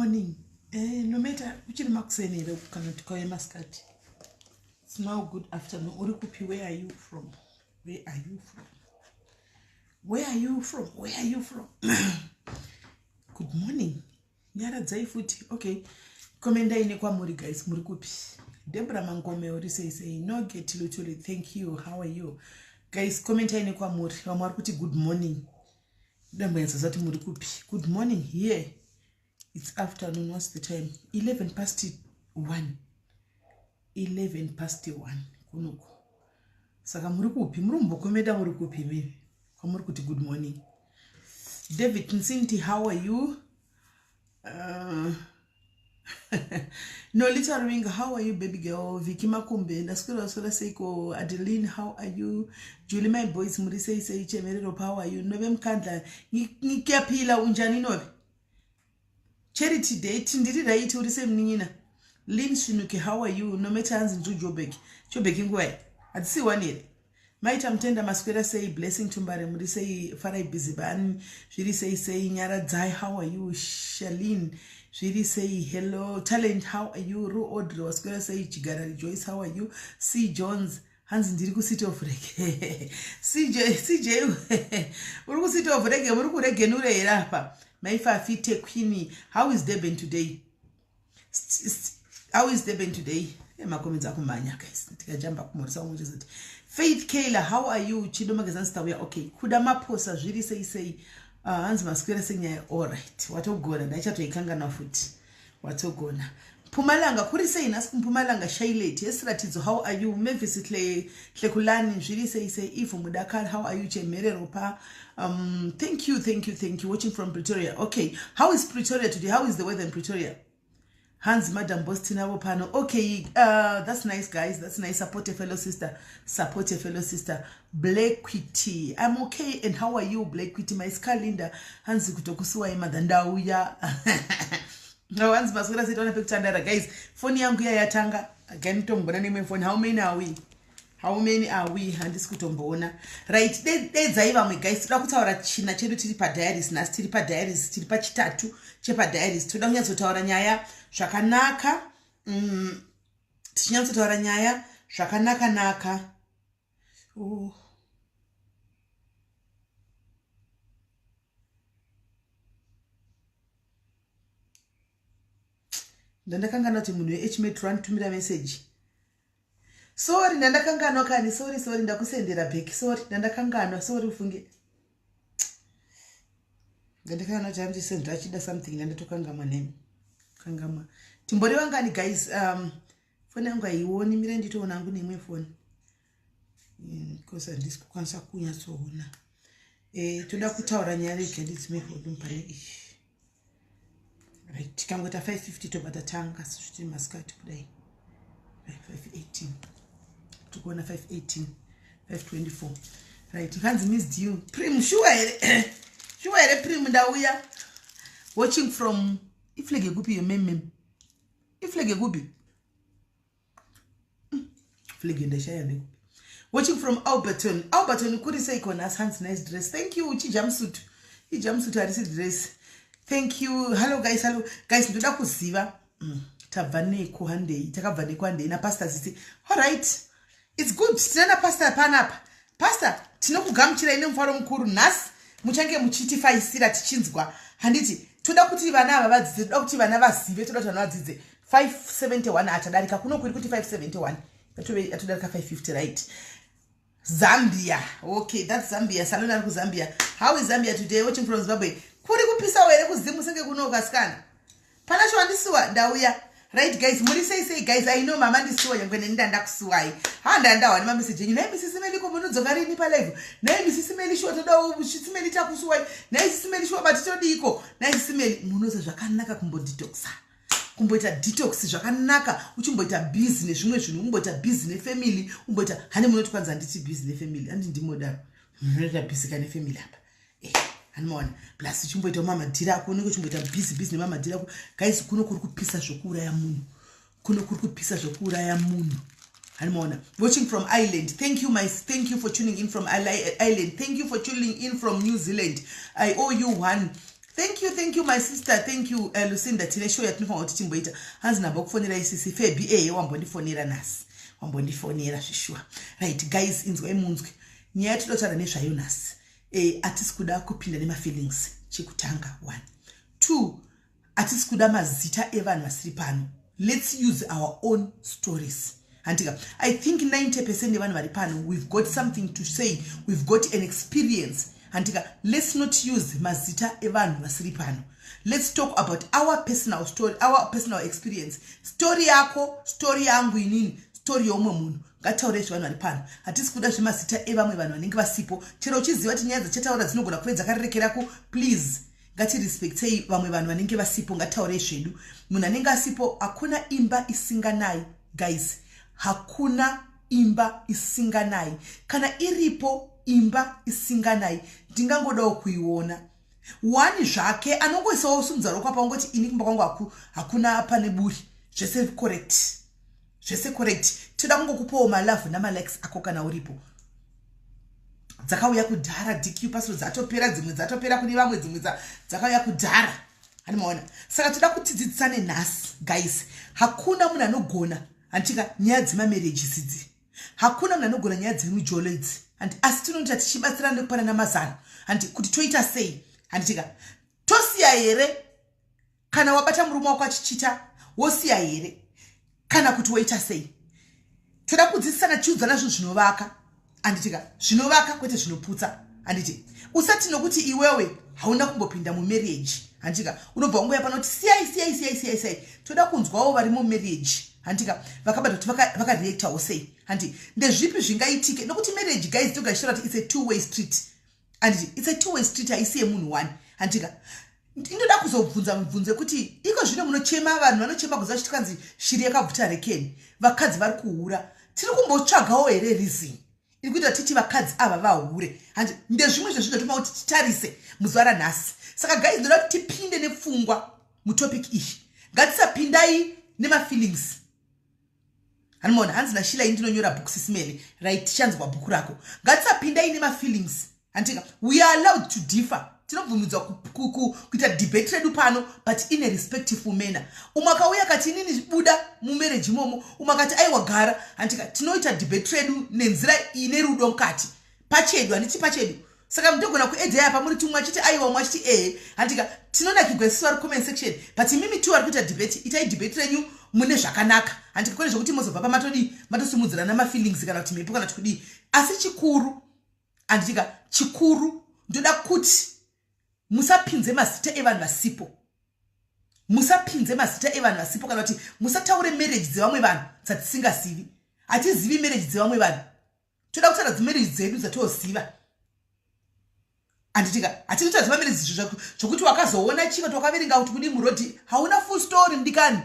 Morning. Eh, no matter uchiri makuseni here kana kuti kwave masikati. It's now good afternoon. Uri kupi? Where are you from? Where are you from? Where are you from? Where are you from? Good morning. Nyaradzai futi. Okay. Komendai nekwamuri guys, muri kupi? Debra Mangome uri sei sei? No get lutuli. Thank you. How are you? Guys, commentai nekwamuri. Vamwe vari kuti good morning. Dambunyatsa zati muri kupi? Good morning here. It's afternoon. What's the time? 11 past 1. 11 past 1 kunoku. Saka muri kupi? Muri kumbokomeda muri kupi imi? Kwamuri kuti good morning. David Nsinti, how are you? Nolita Ruinga, how are you, baby girl? Vicky Makumbe, ndaswera waswera seiko. Adeline, how are you? Julie, my boys, muri sei sei? Chemerero, how are you? Nove Mkandla, ngiyaphila unjani Nove? Charity Date, ndiri right, uri sei munin'ina? Lynn Svinuke, how are you? Nometa hanzi ndiri Joburg. Joburg inguva iyi? Hadzisi one here? Maita Mutenda, maswera sei? Blessing Tumbare, muri sei? Farai busy bani, zviri sei sei? Nyaradzai, how are you? Shalin, zviri sei? Hello Talent, how are you? Ru Audrey, waswera sei? Chigara Rejoice, how are you? C Jones, hanzi ndiri kuCity of Reggae. CJ, CJ, uri kuCity of Reggae, muri kuregenure here apa? Maifafi Tequini, how is Durban today? How is Durban today? Macomments akumhanya guys, tikajamba kumhorisa umwe chezoti. Faith Kayla, how are you? Chido Magazani Stauya, okay. Kuda Maposa, zviri sei sei? Hanzi maswera senyaya. Alright, watogona, ndaichatoikanganwa futi. Watogona. Mpumalanga kuri sei nhasi kuMpumalanga? Shailet yesiratidzo, how are you? Mavis Hlekulani, zviri sei sei? Ivo Mudakari, how are you? Chemerero pa thank you, thank you, thank you. Watching from Pretoria. Okay, how is Pretoria today? How is the weather in Pretoria? Hans Madam Boss tinavo pano. Okay, that's nice guys, that's nice. Support a fellow sister, support a fellow sister. Black Quitty, I'm okay, and how are you, Black Quitty? My Scalinda, hanzi kutokusuwai mother, ndauya. No, hanzi maswera sei? Taona pekutandara guys. Foni yangu iya yatanga again, tombona neimwe foni. How many are we? How many are we? Handisi kutomboona. Right, dedzai vamwe guys, toda kutaura china chedu. Tiri padiaries nhasi, tiri padiaries, tiri pachitatu chepadiaries. Toda kunyatsotaura nyaya zvakanaka, tichinyatsotaura nyaya zvakanaka naka. Oh. Ndandakanganwa kuti munhu weH Metro anitumira meseji. Sorry, ndandakanganwa kani. Sorry, sorry, ndakusendera back. Sorry, ndandakanganwa, sorry. Ufunge ndandakanganwa kuti andisendera achida something, ndandatokangamwa nemi, kangamwa. Timbori vangani guys? Foni yangu haioni, mirai nditoona hangu neimwe foni because handisi kukwanisa kunyatsoona. Toda kutaura nyaya, rega ndidzime volume pane iyi. Right, tikangoita 550 tobva tatanga, sezvitiri masikati kudai. 518 tikuona, 518, 524. Right, kanzi missed you Prim. Shuwa here? Shuwa here Prim? Ndauya. Watching from iflag yekupi iyo memem? Iflag yekupi? Flag ndashaya ndekupi? Watching from Alberton. Alberton kuri sei kona? Hanzi nice dress, thank you. Chijumpsuit, ijumpsuit, harisi dress. Thank you. Hello guys, hello guys. Ndoda kuziva, tabva neko, handei. Takabva neko, handei napastor Ziti. Alright, it's good, tina napastor panapa. Pastor, tinokugamuchirai nemufaro mukuru nhasi. Muchange muchitifaisira tichinzwa, handiti? Toda kuti vana ava vadzidze, toda kuti vana vazive, toda kuti vana vadzidze. 571 achadarika kuno, kuri kuti 571, yatodarika 550. Right, Zambia. Okay, that's Zambia. Salon ari kuZambia. How is Zambia today? Watching from Zimbabwe. Kuri kupisawo here kuZimu senge kuno kasikana? Pana chowandisuwa, ndauya. Right guys, muri sei sei guys? I know mama ndisuwa, nyangwe neni ndandakusuwai. Ha, ndandawa nemameseji enyu. Nai Misisi Meli, ko munodzoka rini palive? Nai Misisi Meli, shuwa toda Sisi Meli, takusuwai. Nai Sisi Meli, shuwa batitodiko. Nai Sisi Meli, munoza zvakanaka kumbodetoxa, kumboita detox zvakanaka, uchimboita busy nezvimwe zvinhu, umboita busy nefamily, umboita hani munoti kwanza handiti busy nefamily, handi ndimodaro, munoita busy ka nefamily apa. Hanimaona plus uchimboita mamadhiri ako, unenge uchimboita busy busy nemamadhiri ako. Guys, kuno kuri kupisa zvokuuraya munhu, kuno kuri kupisa zvokuuraya munhu. Hanimaona. Watching from Ireland. Thank you, my, thank you for tuning in from Ireland. Thank you for tuning in from New Zealand. I owe you one. Thank you, thank you, my sister. Thank you, Lucinda. Tine show yatinofanira kuti timboita. Hanzi ndambokufonera isisi Febi. Ehe, wambondifonera nhasi, wambondifonera zvishuwa. Right guys, inzwai munzwe nyaya yatinotaura nezvayo nhasi. Hatisi kuda kupinda nemafeelings. Chekutanga, one, two, hatisi kuda mazita evanhu vasiri pano. Let's use our own stories, handika? I think 90% yevanhu vari pano, we've got something to say, we've got an experience, handika? Let's not use mazita evanhu vasiri pano. Let's talk about our personal story, our personal experience. Story yako, story yangu inini, story yeumwe munhu. Ngataurei zvevanhu vari pano. Hatisi kuda zvemazita evamwe vanhu vanenge vasipo. Chero uchiziva kuti nyaya dzachataura dzinogona kuve dzakarerekeraku, please, ngatirespectei vamwe vanhu vanenge vasipo. Ngataurei zvedu munhu anenge asipo. Hakuna imba isinganai, guys. Hakuna imba isinganai. Kana iripo imba isinganai, ndingangodawo kuiona. One zvake anongoisawo sumudza ruoko apa, ungoti, "Ini kumba kwangu hakuna pane buri, zvese correct, zvese correct." Toda kungokupawo malove namalikes ako kana uripo. Dzakauya kudhara DQ pasiro, dzatopera dzimwe, dzatopera kune vamwe, dzimwe dzakauya kudhara, hani maona? Saka toda kutidzidzisane nhasi, guys. Hakuna munhu anogona, handitika, nyaya dzemamarriages idzi. Hakuna munhu anogona nyaya dzemijolo idzi, handi? Asi tinoita tichibatsirana nekupanana mazano, handi, kuti toita sei, handitika? Tosiya here kana wabata murume wako achichita? Wosiya here kana kuti woita sei? Toda kudzidzisana, tichiudzana zvinhu zvinovaka, handitika? Zvinovaka, kwete zvinoputsa, handiti? Usati nokuti iwewe hauna kumbopinda mumarriage, handitika, unobva ungoya panoti, "Siyai, siyai, siyai, siyai, siyai." Toda kunzwawo vari mumarriage, handitika, vakabata kuti vakareactawo sei, handi? Ndezvipi zvingaitike? Nokuti marriage, guys, toga tichitaura kuti it's a two way street, handiti? It's a two way street, haisi yemunhu one, handitika? Inoda kuzobvunza mubvunzo yekuti iko zvino munochema, vanhu vanochema kuziva chiti kanzi shiri yakabvuta rekeni, vakadzi vari kuhura. Tiri kumbotsvagawo here reason iri kuita titi vakadzi ava vahure, handi? Ndezvimwe zvezvinhu zvatoma kuti titarise muzuva ranhasi. Saka guys, ndoda kuti tipinde nepfungwa mutopic iyi. Ngatisapindai nemafeelings, hanimona? Hanzi naShila, indinonyora bhuku sisimele. Right, tichanzwa bhuku rako. Ngatisapindai nemafeelings, handika? We are allowed to differ. Tinobvumidzwa kuita debate redu pano, but in a respectful manner. Umwe akauya akati, "Inini buda mumarriage imomo," umwe akati, "Aiwa, gara," handika? Tinoita debate redu nenzira ine rudo mukati pachedu, handiti? Pachedu. Saka mutogona kuedhaya apa muri tumwe achiti aiwa, umwe achiti ehe, handika? Tinonakigwa isusu vari comment section, but imimi tu vari kuita debate, itai debate renyu mune zvakanaka, handika? Kwete zvokuti mozobva pamatodii, matosimudzirana mafeelings kana kuti mhepo kana kuti kudii. Asi chikuru, handitika, chikuru ndoda kuti musapinze mazita evanhu vasipo. Musapinze mazita evanhu vasipo, kana kuti musataure marriage dzevamwe vanhu dzatisingazivi. Hatizivi marriage dzevamwe vanhu. Toda kutaura dzimarriage dzedu dzatoziva, handitika? Hatidi kutaura dzemamarriage zvokuti wakazoona chii, kuti wakaverenga kuti kudii murodhi. Hauna full story, mudikani.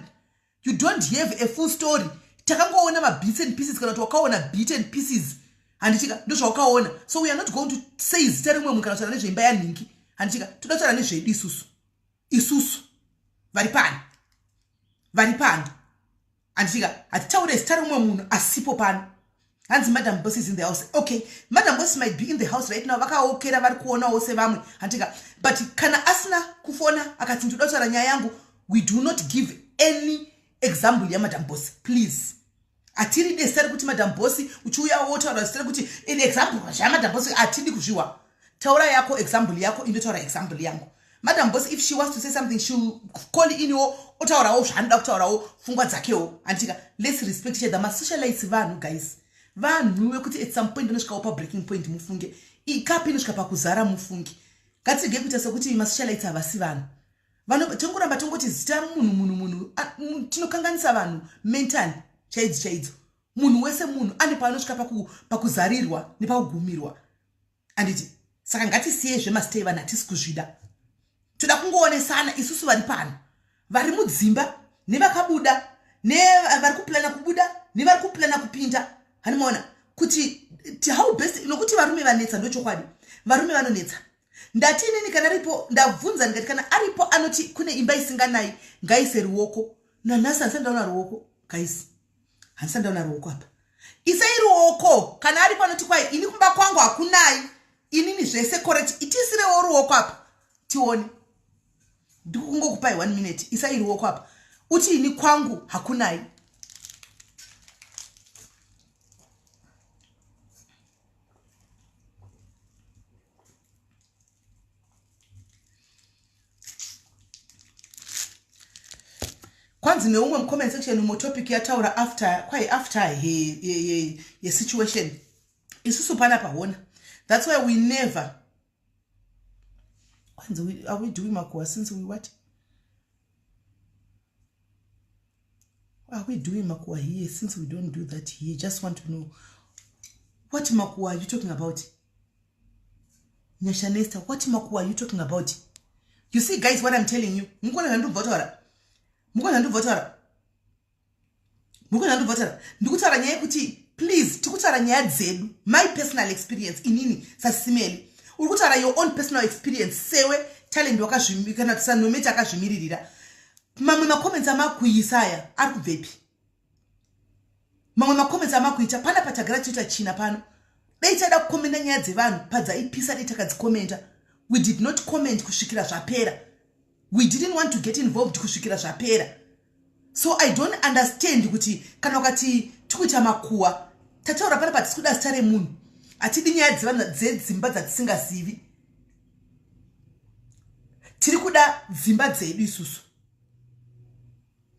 You don't have a full story. Takangoona mabits and pieces, kana kuti wakaona bit and pieces, handitika? Ndozvawakaona. So we are not going to say zita rimwe munhu kana kutaura nezveimba yanhingi, handitika? Toda kutaura nezvedu isusu, isusu vari pano, vari pano, handitika? Hatitaure zita rimwe munhu asipo pano. Hanzi, "Madam Boss is in the house." Okay, Madam Boss might be in the house right now, vakaokera, vari kuonawo sevamwe, handitika? But kana asina kufona akati, "Ndinoda kutaura nyaya yangu," we do not give any example yaMadam Boss, please. Hatiri zita rekuti Madam Boss uchiuya wotaura zita rekuti in example zvaMadam Boss, hatidi kuzviwa. Taura yako example yako, indotaura example yangu. Madam Boss, if she wants to say something, she'll call iniwo, otaurawo zvaanoda kutaurawo, pfungwa dzakewo, handitika? Let's respect each other. Masocialites vanhu, guys, vanhu vekuti at some point inosvikawo pabreaking point, mufunge. Ikapi inosvika pakuzara, mufunge. Ngatirege kuita sekuti masocialites havasi vanhu. Tongoramba tongoti zita munhu, munhu, munhu. Tinokanganisa vanhu mentally chaidzo chaidzo. Munhu wese munhu ane paanosvika pakuzarirwa nepakugumirwa, handiti? Saka ngatisiyei zvemasitei vanhu, hatisi kuzvida. Toda kungoonesana isusu vari pano, vari mudzimba nevakabuda, nevari kuplana kubuda, nevari kuplana kupinda, hanimaona kuti how best? Nokuti varume vanetsa, ndochokwadi, varume vanonetsa. Ndati inini kana ripo, ndabvunza ndikati, kana aripo anoti kune imba isinganai, ngaise ruoko. Nanhasi handisati ndaona ruoko, guys, handisati ndaona ruoko apa. Isai ruoko kana aripo anoti, "Kwai ini kumba kwangu hakunai, inini zvese correct." Itisirewo ruoko apa tione. Ndikukungokupai one minute, isai ruoko apa uti ini kwangu hakunai. Kwanzi neumwe mucomment section umo topic yataura after kwai after yesituation isusu panapa hona. That's why we never kwanzi are we doing makuwa since we what are we doing makuwa here since we don't do that here? Just want to know what makuwa are you talking about? Nyasha Nesta, what makuwa are you talking about? You see guys what I'm telling you, mukona zvandibva kutaura, mukona zvandibva kutaura, mukona zvandibva kutaura. Ndikutaura nyaya yekuti please tikutaura nyaya dzedu, my personal experience inini saSimeli. Uri kutaura your own personal experience sewe talent wakazvimi kana sanometi akazvimiririra. Mamwe macomments amakuisa aya ari kubvepi? Mamwe macomments amakuita pana patagara tichiita china pano. Dai taida kukomenda nyaya dzevanhu padzaipisa dai takadzikomenda. We did not comment kusvikira zvapera. We didn't want to get involved kusvikira zvapera. So I don't understand kuti kana ukati tikuita makuwa, tataura pana patisi kuda zita remunhu, hatidi nyaya dzevanhu dzedzimba dzatisingazivi. Tiri kuda dzimba dzedu isusu,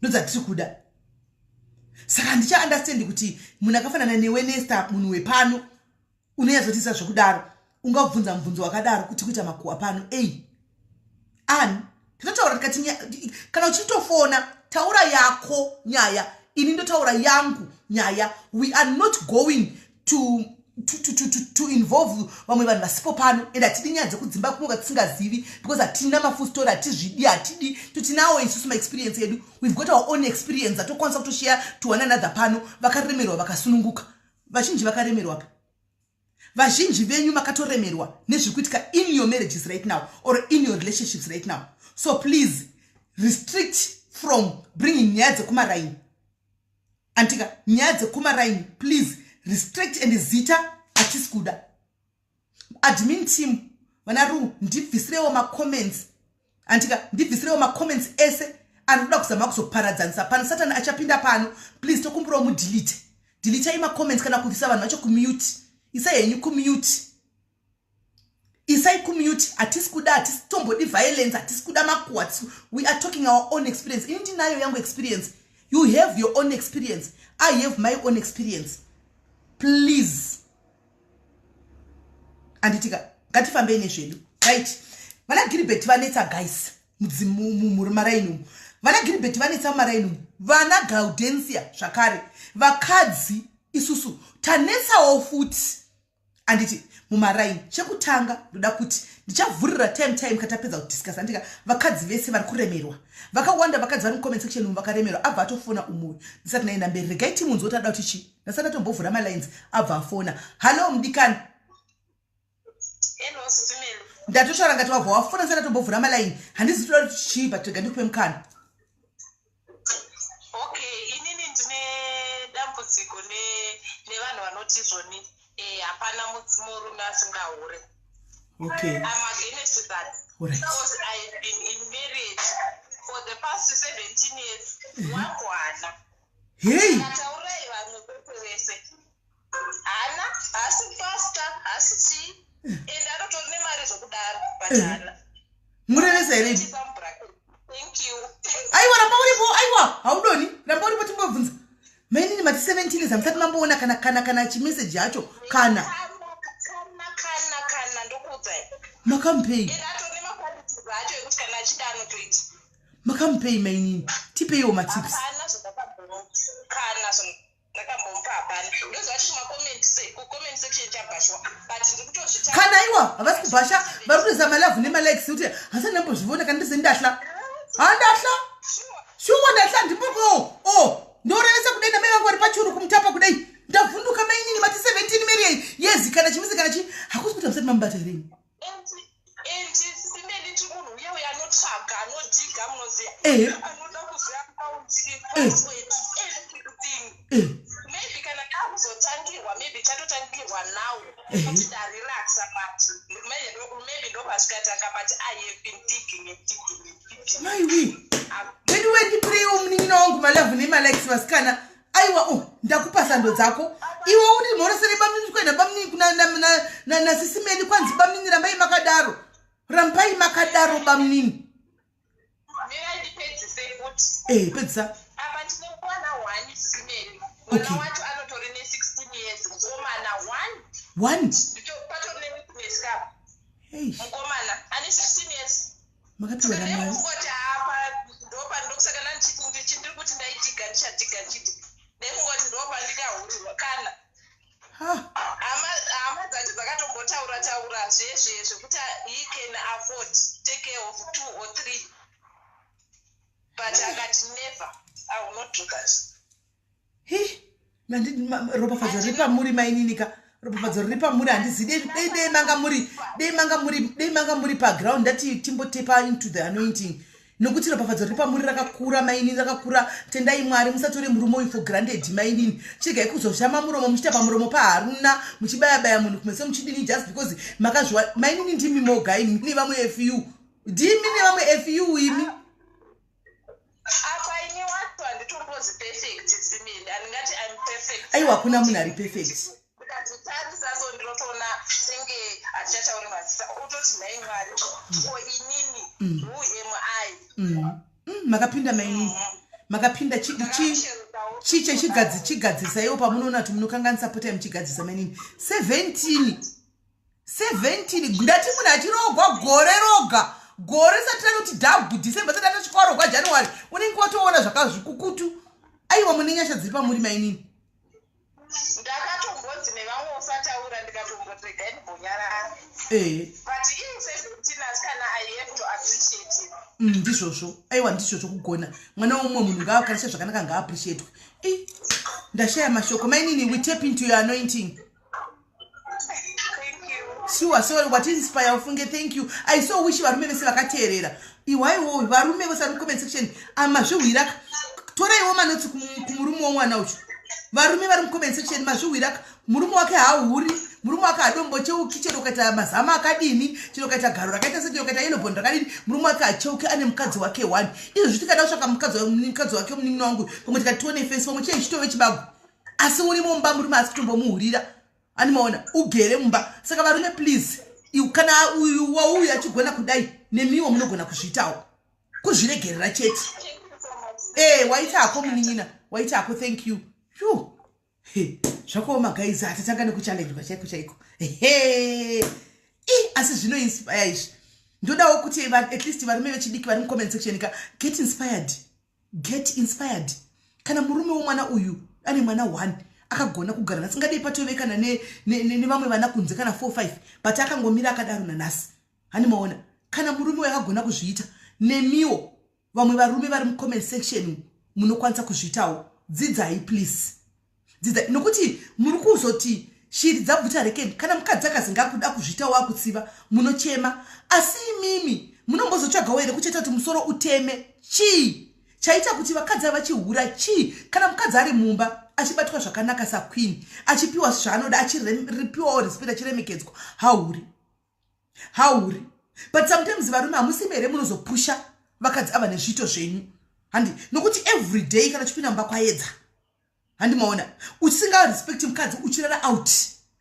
ndodzatiri kuda. Saka handichaunderstand kuti munhu akafanana newe Nesta, munhu wepano unonyatsotiisa zvekudaro, ungabvunza mubvunzo wakadaro kuti kuita makuwa pano ei ani? Tinotaura tikati kana uchitofona taura yako nyaya, ini ndotaura yangu nyaya. We are not going to involve vamwe vanhu vasipo pano, and hatidi nyaya dzekudzimba kumwe kwatisingazivi because hatina mafull story, hatizvidi, hatidi. Totinawo isusu maexperience edu. We've got our own experience atokwanisa kutoshare to one another pano. Vakaremerwa vakasununguka, vazhinji vakaremerwa pa vazhinji venyu makatoremerwa nezviri kuitika in your marriages right now or in your relationships right now. So please restrict from bringing nyaya dzekumaraini antika, nyaya dzekumaraini please restrict, and zita hatisi kuda. Admin team, vana ru, ndibvisirewo macomments antika, ndibvisirewo macomments ese anoda kuzama kuzoparadzanisa pano. Satani achapinda pano. Please tokumbirawo mudelete, deletai macomments kana kubvisa vanhu vacho kumute. Isai henyu kumute, isai kumute. Hatisi kuda, hatisi tombodi violence, hatisi kuda makuhwa. We are talking our own experience. Ini ndinayo yangu experience, you have your own experience, I have my own experience. Please, anditika ngatifambei nezvedu, right? Vana Gilbert vanetsa guys mumaraini umu. Vana Gilbert vanetsa mumaraini umu, vana Gaudensia zvakare. Vakadzi isusu tanetsawo futi anditi mumaraini. Chekutanga ndoda kuti ndichavhurira time katapedza kudiscuss andika. Vakadzi vese vari kuremerwa vakawanda, vakadzi vari mucomment section umu vakaremerwa. Abva atofona umuyu ndisati naenda mberi, regai timunzwe kuti ada kuti chii. Ndasati atombovhura malines, abva afona. Hallo mudikani. Hello, Sisimeli. Ndatotaura ngati wabva wafona ndisati atombovhura malaini. Handizi toda kuti chii, but rega ndikupe mukana. Okay, inini ndine dambudziko nevanhu vanoti zvoni hapana murume asingahure. I'm against that. Because I've been in marriage for the past 17 years. Wangu hana. Hei. Taurai vanhu kwete vese. Hana, haasi pastor, haasi chii. And anotori nemari zvokudaro, but hana. Murevesa here ivi? Chipa mubracket. Thank you. Aiwa, ramba uripo. Aiwa, haudoni, ramba uripo timbobvunza. Mainini, mati 17 years hamusati mamboona kana chimeseji yacho kana? Kana ndokuudzai. Makamupei? And atori nemaqualities acho ekuti kana achida anotoita. Makamupei mainini? Tipeiwo matips. Hapana zvandakambompa, kana zvandakambompa hapana. Ndoziva kuti kucomment section chabhashwa, but ndiri kutozvita. Kana iwa havasi kubhasha, vari kutoisa malove nemalikes kuti hasati ndambozviona. Kana ndise ndahla, handahla. Shuwa ndahla, ndimboko o ndorevesa kudai namai vangu vari pachuru kumutapa kudai. Ndavhunduka mainini, mati 17 marriage years, kana chimisi kana chi, hakusi kuti hamusati mamubata here? And Simeli, tiri munhu uya uya anotsvaga, anodhiga, munoziva, anoda kuziva account, password, everything. Maybe kana ndakuzotangirwa, maybe chatotangirwa now. now kuti ndarelaxa, but maybe ndopazvikatanga, but I have been digging and digging and digging. Maiwi, anyway, ndipireiwo munin'ina wangu malove nemalikes, vasikana. Aiwa, o ndakupa sando dzako iwe. Uri mhoresere bamunini, kuenda bamunini nasisimeni. Kwanzi bamunini, rambai makadaro, rambai makadaro bamunini. Mirai ndipedzise futi. E, pedzisa. Apa ndine mwana one, sisimeni. Mwana wacho anotori ne16 years, mukomana one. One. Patori newitness kapa. Mukomana ane 16 years. Makapiwa namai. Ndekungoti apa ndopa ndokusaka ndiri kuti ndaidhiga, ndichadhiga, ndichiti ndekungoti ndopa ndikahurirwa kana hama dzacho dzakatombotaura taura zvezve zvekuti he can afford take care of two or three, but akati, "Never, I will not do that." Hi, ropafadzo riri pamuri maininika, ropafadzo riri pamuri. Handizi dei manga muri, dei manga muri paground, ndati timbotepa into the anointing, nokuti ropafadzo riri pamuri rakakura mainini, rakakura. Tendai Mwari. Musatore murume uyu for granted mainini. Chiregai kuzoshama muromo muchiita pamuromo paharuna, muchibayabaya munhu kumeso, muchidini, just because makazviwa. Mainini, ndimi moga imi nevamwe fu, ndimi nevamwe fu imi. Apa ini wacho handitombozi perfect simini, handingati I'm perfect. Aiwa, hakuna munhu ari perfect. Ndikadzitarisa so ndinotoona senge hatichatauri mazita, utoti, "Nhai Mwari, ko inini, who am I?" Makapinda mainini, makapinda. Chiche chigadzisa iwo pamunoona kuti munokanganisa, potai muchigadzisa mainini. 17, 17, ndati munhu achirogwa gore roga, gore sati ranoti dhabhu December, sati atosvika warogwa January, unenge watoona zvakazvikukutu. Aiwa, mune nyasha dziri pamuri mainini. Ndakatombonzi nevamwe usataura, ndikatomboti regai ndimbonyarara. But in 17 asi kana I have to appreciate it. Ndizvozvo, aiwa, ndizvozvo. Kugona mwana womumwe munhu ngaakarisha zvakanaka, ngaappreciatwe. I ndashaya mashoko mainini. We tap into your anointing. Thank you. Sure, so watinspire ufunge. Thank you. I so wish varume vese vakateerera. Iwaiwo varume vose vari mucomment section, amazvihwira, toraiwo manotes kumurume womwana ucho. Varume vari mucomment section, mazvihwira, murume wake haahuri, murume wake hadombocheuki. Chero ukaita mazama akadini, chero ukaita garo rakaita se, chero ukaita yellowbone rakadini, murume wake hacheuki, ane mukadzi wake one. Izvozvi tikada kutsvaka mukadzi wake munin'ina wangu, pamwe tikati tione face, pamwe chee chitove chibago, asi urimo mumba murume asi kutombomuhurira. Animaona ugere mumba. Saka varume, please, kana uyu wauyu achigona kudai, nemiwo munogona kuzviitawo, kuzviregerera chete. Thank you so much. E, waita hako munin'ina, waita hako. Thank you. Phew. He, zvakaoma guys, hatatanga nekuchallenjwa chaiko chaiko. He, i asi zvinoinspire izvi. Ndodawo kuti at least varume vechidiki vari mucomment section ka, get inspired, get inspired. Kana murume womwana uyu ane mwana one akagona kugara nhasi, ngadei patove kana nevamwe vana kunze kana 4 5, but akangomira akadaro nanhasi. Hani maona, kana murume uyu akagona kuzviita, nemiwo vamwe varume vari mucomment section munokwanisa kuzviitawo. Dzidzai please, dzidzai, nokuti muri kuzoti shiri dzabvuta rekeni. Kana mukadzi akazi ngakuda kuzviitawo, akutsiva, munochema. Asi imimi munombozotsvagawo here kucheta kuti musoro uteme? Chii chaita kuti vakadzi ava vachihura? Chii? Kana mukadzi ari mumba achibatwa zvakanaka saqueen, achipiwa zvaanoda, achipiwawo respect, achiremekedzwa, hauri, hauri. But sometimes varume hamusimi here munozopusha vakadzi ava nezviito zvenyu? Handi nokuti every day kana uchipinda mumba kwaedza, handi maona, usingarespecti mukadzi, uchirara out,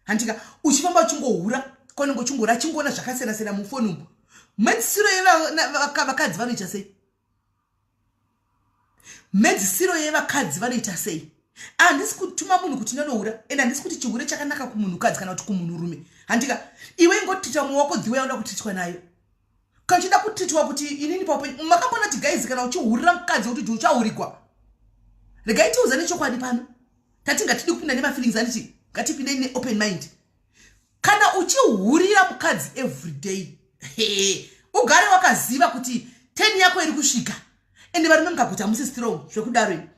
handika, uchifamba uchingohura kwaunenge uchingohura, achingoona zvakasiyana siyana mufoni umu, mhedzisiro yevakadzi vanoita sei? Mhedzisiro yevakadzi vanoita sei? Handisi kutuma munhu kuti ndanohura, ende handisi kuti chihure chakanaka kumunhukadzi kana kuti kumunhurume, handika. Iwe ingotita mumwe wako dziwe yauda kutitwa nayo. Kana uchida kutitwa kuti inini paupenyu, makambona kuti guys, kana uchihurira mukadzi wekuti uchahurigwa, regai tiuza nechokwadi pano. Tati ngatidi kupinda nemafeelings, anditi ngatipindei neopen mind. Kana uchihurira mukadzi everyday, ugare wakaziva kuti turn yako iri kusvika. Ende varume mukakuti hamusi strong zvekudaro, ini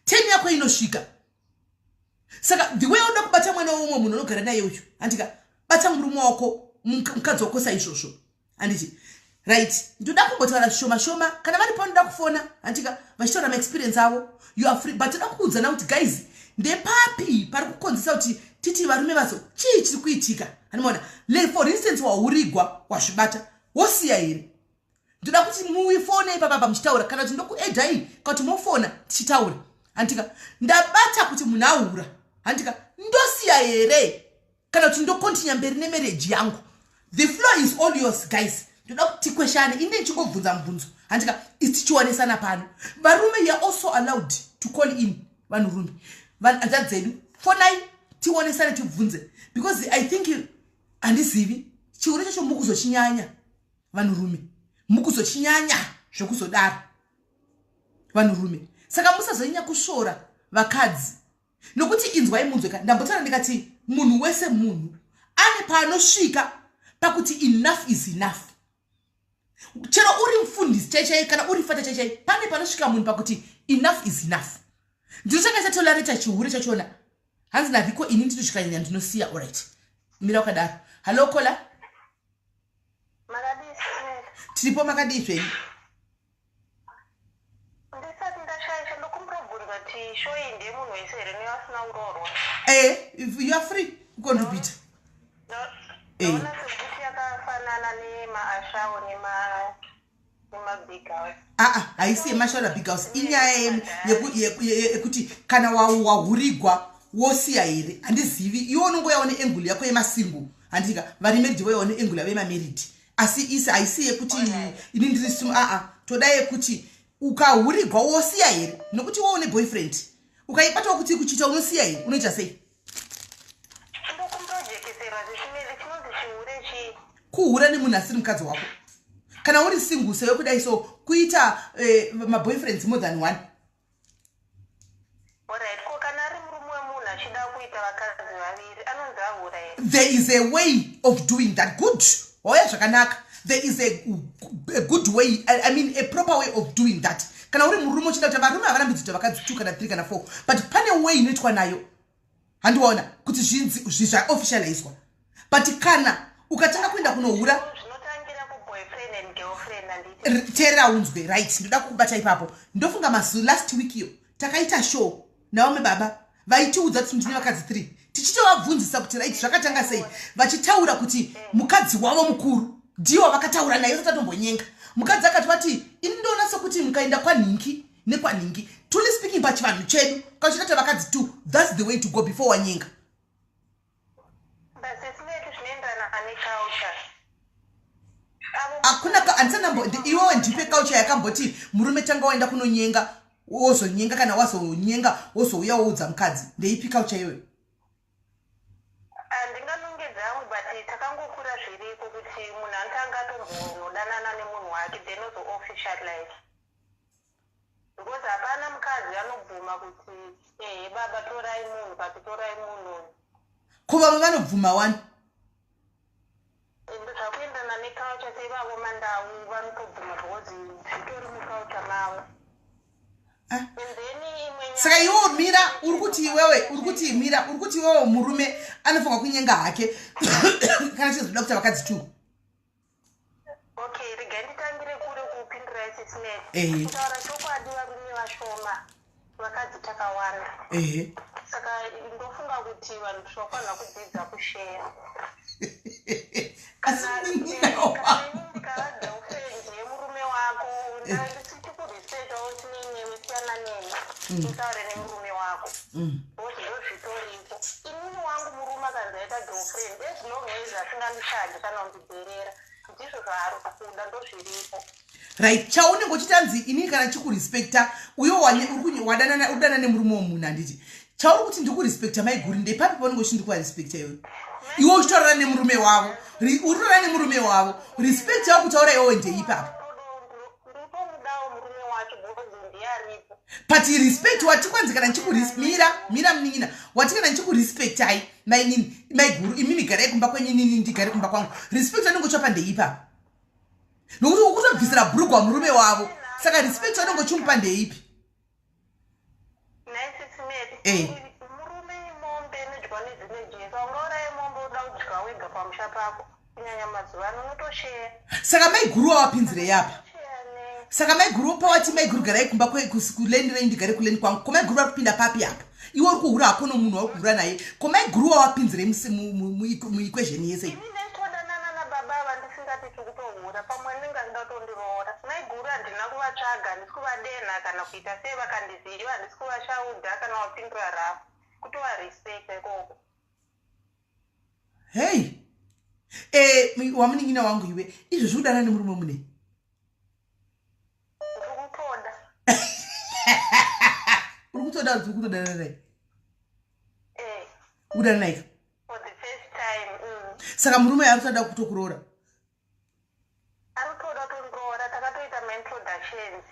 turn yako inosvika. Saka the way unoda kubata mwana womumwe munhu unogara naye uyu, handika, bata murume wako, mukadzi wako saizvozvo, handiti? Right, ndoda kumbotaura zvishoma shoma. Kana vari panoda kufona, handika, vachitaura maexperience avo, you are free. But toda kuudzana kuti guys, ndepapi pari kukonzesa kuti Titi varume vazo, chii chiri kuitika? Handimaona. For instance, wahurigwa, wazvibata, wosiya here? Ndoda kuti muifone ipapapa muchitaura, kana kuti ndokuedhai, kana kuti mofona tichitaura, handika? Ndabata kuti munhu ahura, handika? Ndosiya here kana kuti ndocontinue mberi nemarriage yangu? The floor is all yours, guys. Ndoda kuti tikweshane. Ine ndichingobvunza mubvunzo, handika? Isi tichionesana pano. Varume, you are also allowed to call in. Vanhurume, hanzvadzi dzedu, fonai tionesane, tibvunze, because I think, handizivi, chihure chacho mukuzochinyanya. Vanhurume, mukuzochinyanya zvekuzodaro, vanhurume. Saka musazonyanya kusvora vakadzi, nokuti inzwai munzwe ka, ndambotaura ndikati munhu wese, munhu ane paanosvika pakuti enough is enough. Chero uri mufundisi chaichai, kana uri fata chaichai, pane panosvika munhu pakuti enough is enough. Ndinotanga chatolareta chihure chachona. Hanzi navhiko, ini nditosvikanyanya, ndinosiya. Alright, mira wakadaro. Hallo, caller. Makadii, Smith? Tiripo, makadii zvenyu? Ndisati ndashaisha, ndokumbira kubvunza kuti show iyi ndeyemunhu wese here, nevasina kuroorwa? If you are free kucontributa. Ndaona sekuti yakafanana nemaashawo nemabig house. Aa, haisi yemashaura big house. Inyaya yekuti kana wahurigwa, wosiya here? Handizivi, iwe unongoyawo neangle yako yemasingle, handika? Vari married voyawo neangle yavo yemamarried. Asi isi haisi yekuti ini ndiri simu. Aa, toda yekuti ukahurigwa wosiya here, nokuti woune boyfriend, ukaibatawo kuti kuchita, unosiya here? Unoita sei? Ndokumbira jekesera zvichimeri, chinonzi chihure chii? Kuhura nemunhu asiri mukadzi wako kana uri single sewe kudai. So kuita maboyfriends more than one. Alright, ko kana ari murume wemunhu achida kuita vakadzi vaviri, anonzi ahura here? There is a way of doing that. Good, wauya zvakanaka. There is a good way, I mean, a proper way of doing that. Kana uri murume uchida kuti, varume havarambidzi kuti vakadzi two kana three kana four, but pane way inoitwa nayo, handiwaona, kuti zvinzi zvaofficializwa. But kana ukatanga kuenda kunohura, Zvinotangira kuboyfriend and girlfriend, handiti? Teerera unzwe. Right, ndoda kukubata ipapo. Ndofunga mazu last week iyo takaita show navamwe baba vaitiudza kuti ndine vakadzi three, tichitovabvunzisa kuti, right, zvakatanga sei? Vachitaura kuti mukadzi wavo mukuru ndiwo vakataura naye, satatombonyenga mukadzi. Akati vati, ini ndoona sekuti mukaenda kwanhingi nekwanhingi, truly speaking, pachivanhu chedu, kachitata vakadzi two, that's the way to go before wanyenga. But sesineti zvinoenderana neculture. Hakuna, handisanambo. Iwewe ndipe culture yakamboti murume tanga waenda kunonyenga, wozonyenga, kana wazonyenga wozouya woudza mukadzi. Ndeipi culture iyoyo? Handinganongedza hangu, but takangokura zviriko kuti munhu anotanga atombonodanana nemunhu wake, then ozoofficialize, because hapana mukadzi anobvuma kuti, ehe baba, torai munhu, but torai munhu. Ko vamwe vanobvuma wani. Ende zvakuenderana neculture. Seivavo mandau vanotobvuma because zvitori muculture mavo. Ah. And then imwe nyaya- Saka iwewo, mira, uri kuti iwewe, uri kuti, mira, uri kuti iwewe murume anofanira kunyenga hake kana chizoda kuita vakadzi two? Okay, regai nditangire kure kupindura isisineti. Kutaura chokwadi, varume vashoma, vakadzi takawanda. Saka ndofunga kuti vanhu tinofanira kudzidza kusheya. Asi munin'ina Kana ini ndikava girlfriend yemurume wako, ndisiti kurespectawo chinenewe, siyana neni, utaure nemurume wako, because ndozvitoripo. Inini wangu murume akanzi aita girlfriend, as long as asingandichaji kana kundidherera, ndizvo zvaari kuda, ndozviripo. Right, chaunenge uchitanzi inini kana chikurespecta, uyo wadanana, udana nemurume womunhu, handiti? Chauri kuti ndikurespecta, maiguri, ndepapi paunenge uchiti ndikuvarespecta iwe, iwe uchitaurana nemurume wavo? Uri kutaura nemurume wavo, respect yavo kutaura iwewe ndeipapo? Nditomudawo murume wacho because ndiye aripo. But respect wati kwanzi kana mira, mira munin'ina, wati kana ndichikurespectai, mainini, maiguru, imimi garai kumba kwenyu, inini ndigare kumba kwangu. Respect anenge uchapa ndeipapo? Nokuti ukutobvisira bhurugwa murume wavo, saka respect anenge uchimupa ndeipi? Naisisimeti, murume mombe inodyiwa nedzimwe jesu. Ungauraye mombe uda kudya wega pamusha pako? Kunyanya mazuva ano, unotosheya. Saka maiguru wawapinzirei apa? Sheya ne Saka maiguru pawati maiguru garai kumba kuleni renyu, ndigare kuleni kwangu, ko maiguru vari kupinda papi apa? Iwe uri kuhura hako nomunhu wauri kuhura naye, ko maiguru wawapinzirei muequation yese? Ini ndaitodanana nababa ava ndisingati tikutohura. Pamwe ndinge achida kutondiroora. Maiguru handina kuvatsvaga, handisi kuvadenha kana kuita sei. Vakandiziva, handisi kuvashaudha kana wapindura rafu, kutovarespecta ikoko. Hei, wamunin'ina wangu iwe, izvo zvikudanana nemurume mune Ndiri kutoda. Uri kutoda kuti uri kutodanana naye? Eh. Kudanana naye? For the first time. Saka murume ari kutoda kutokuroora? Ari kutoda kutondiroora. Takatoita maintroductions,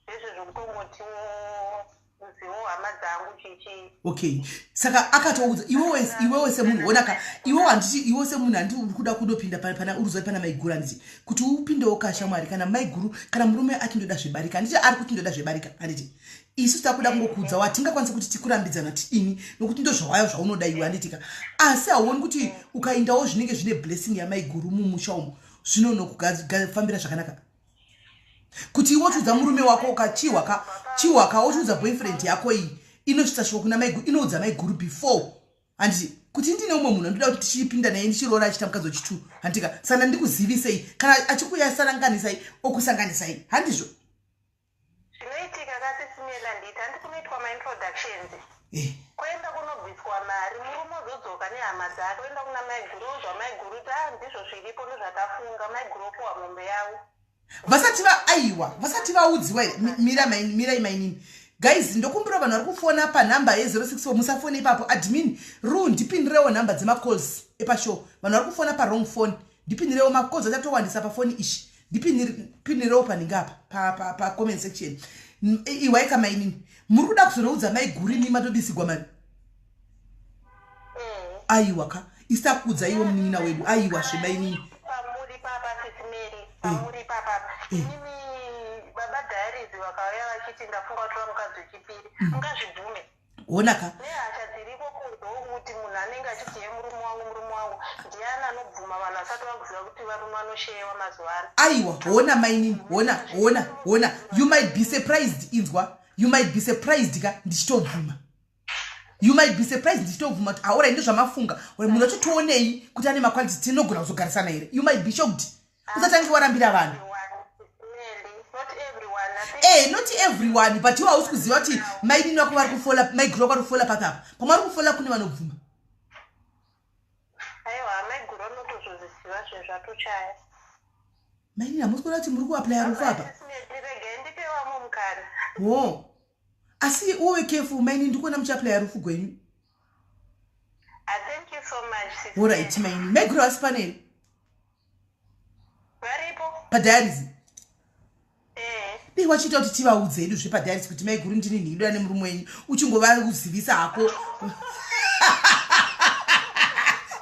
zvezvo zvekutongotiwo ziwo hama dzangu, chichi. Okay, saka akatoudza iwewe semunhu, onaka, iwewe, handiti iwe semunhu, handiti uri kuda kundopinda pana uri pana maiguru, handiti kuti upindewo kashamwari kana maiguru, kana murume ati ndoda zvebarika, handiti ari kuti ndoda zvebarika, handiti isu takuda kungokuudza watingakwanisa kuti tikurambidzana tidini, nokuti ndo zvawaya zvaunoda iwe, handitika? Asi hauoni kuti ukaendawo zvinenge zvine blessing yamaiguru mumusha umo, zvinonokufambira zvakanaka, kuti iwe uchiudza murume wako ukachiwaka chiwaka, wochiudza boyfriend yako iyi, inosvitsa shoko kuna maiguru, inoudza maiguru before, handiti, kuti ndine umwe munhu andoda kuti tichipinda naye, ndichiroora, achiita mukadzi wechitu, handitika? Saka ndikuzivisei, kana achikuyasaranganisai, okusanganisai, handizvo? Zvinoitika kasisimela, nditi handi kunoitwa maintroductions, kuenda kunobviswa mari, murume ozodzoka nehama dzake, oenda kuna maiguru, ozwa maiguru kuti a ndizvo zviripo, ndozvatafunga. Maiguru opuwa mombe yavo. Vasati va, aiwa, vasati vaudziwa here? Mirai mainini. Guys, ndokumbira vanhu vari kufona panhamba ye064 musafone ipapo. Admin ru, ndipindirewo nhamba dzemacalls epashow. Vanhu vari kufona pawrong phone, ndipindirewo. Macalls achatowandisa pafoni ishi. Ndipindirewo panhinga apa pacomment section. Iwaika mainini, muri kuda kuzonoudza maiguru imi matobisigwa mari? Aiwa ka, isakuudza iwe munin'ina wedu. Aiwa zvemainini. Pamuri papa, Sisimeri, pamuri papa, inini baba Diaries vakauya vachiti ndafunga kutora mukadzi wechipiri, ungazvibvume? Honaka. Nehasha dziriko kunzo, kuti munhu anenge achiti ye murume wangu, murume wangu, ndiani anobvuma vanhu vasati vakuziva kuti varume vanosheyewa mazuva ano? Aiwa, hona mainini, hona, hona, hona, you might be surprised. Inzwa, you might be surprised ka, ndichitobvuma. You might be surprised, ndichitobvuma kuti aura ndo zvamafunga, munhu wacho tionei kuti ane maquality, tinogona kuzogarisana here. You might be shocked. Usatange warambira vanhu. Not everyone, I think. Not everyone, but iwe hausi kuziva kuti mainini vako vari kufola, maiguru vako vari kufola papi apa. Pamwe vari kufola kune vanobvuma. Aiwa, maiguru anotozozviziva zvinhu zvatochaya. Mainini, hamusi kuona kuti muri kuaplaya rufu apa? Regai ndipewamo mukana. Ho, asi uve careful mainini, ndikuona muchiaplaya rufu gwenyu. Ah, thank you so much, Sis. Alright mainini, maiguru vasi paneri? Varipo. Padiaries? Eh. Dei wachiita kuti tivaudze hedu zvepadiaries kuti maiguru, ndini nhidwa nemurume wenyu, uchingovazivisa hako,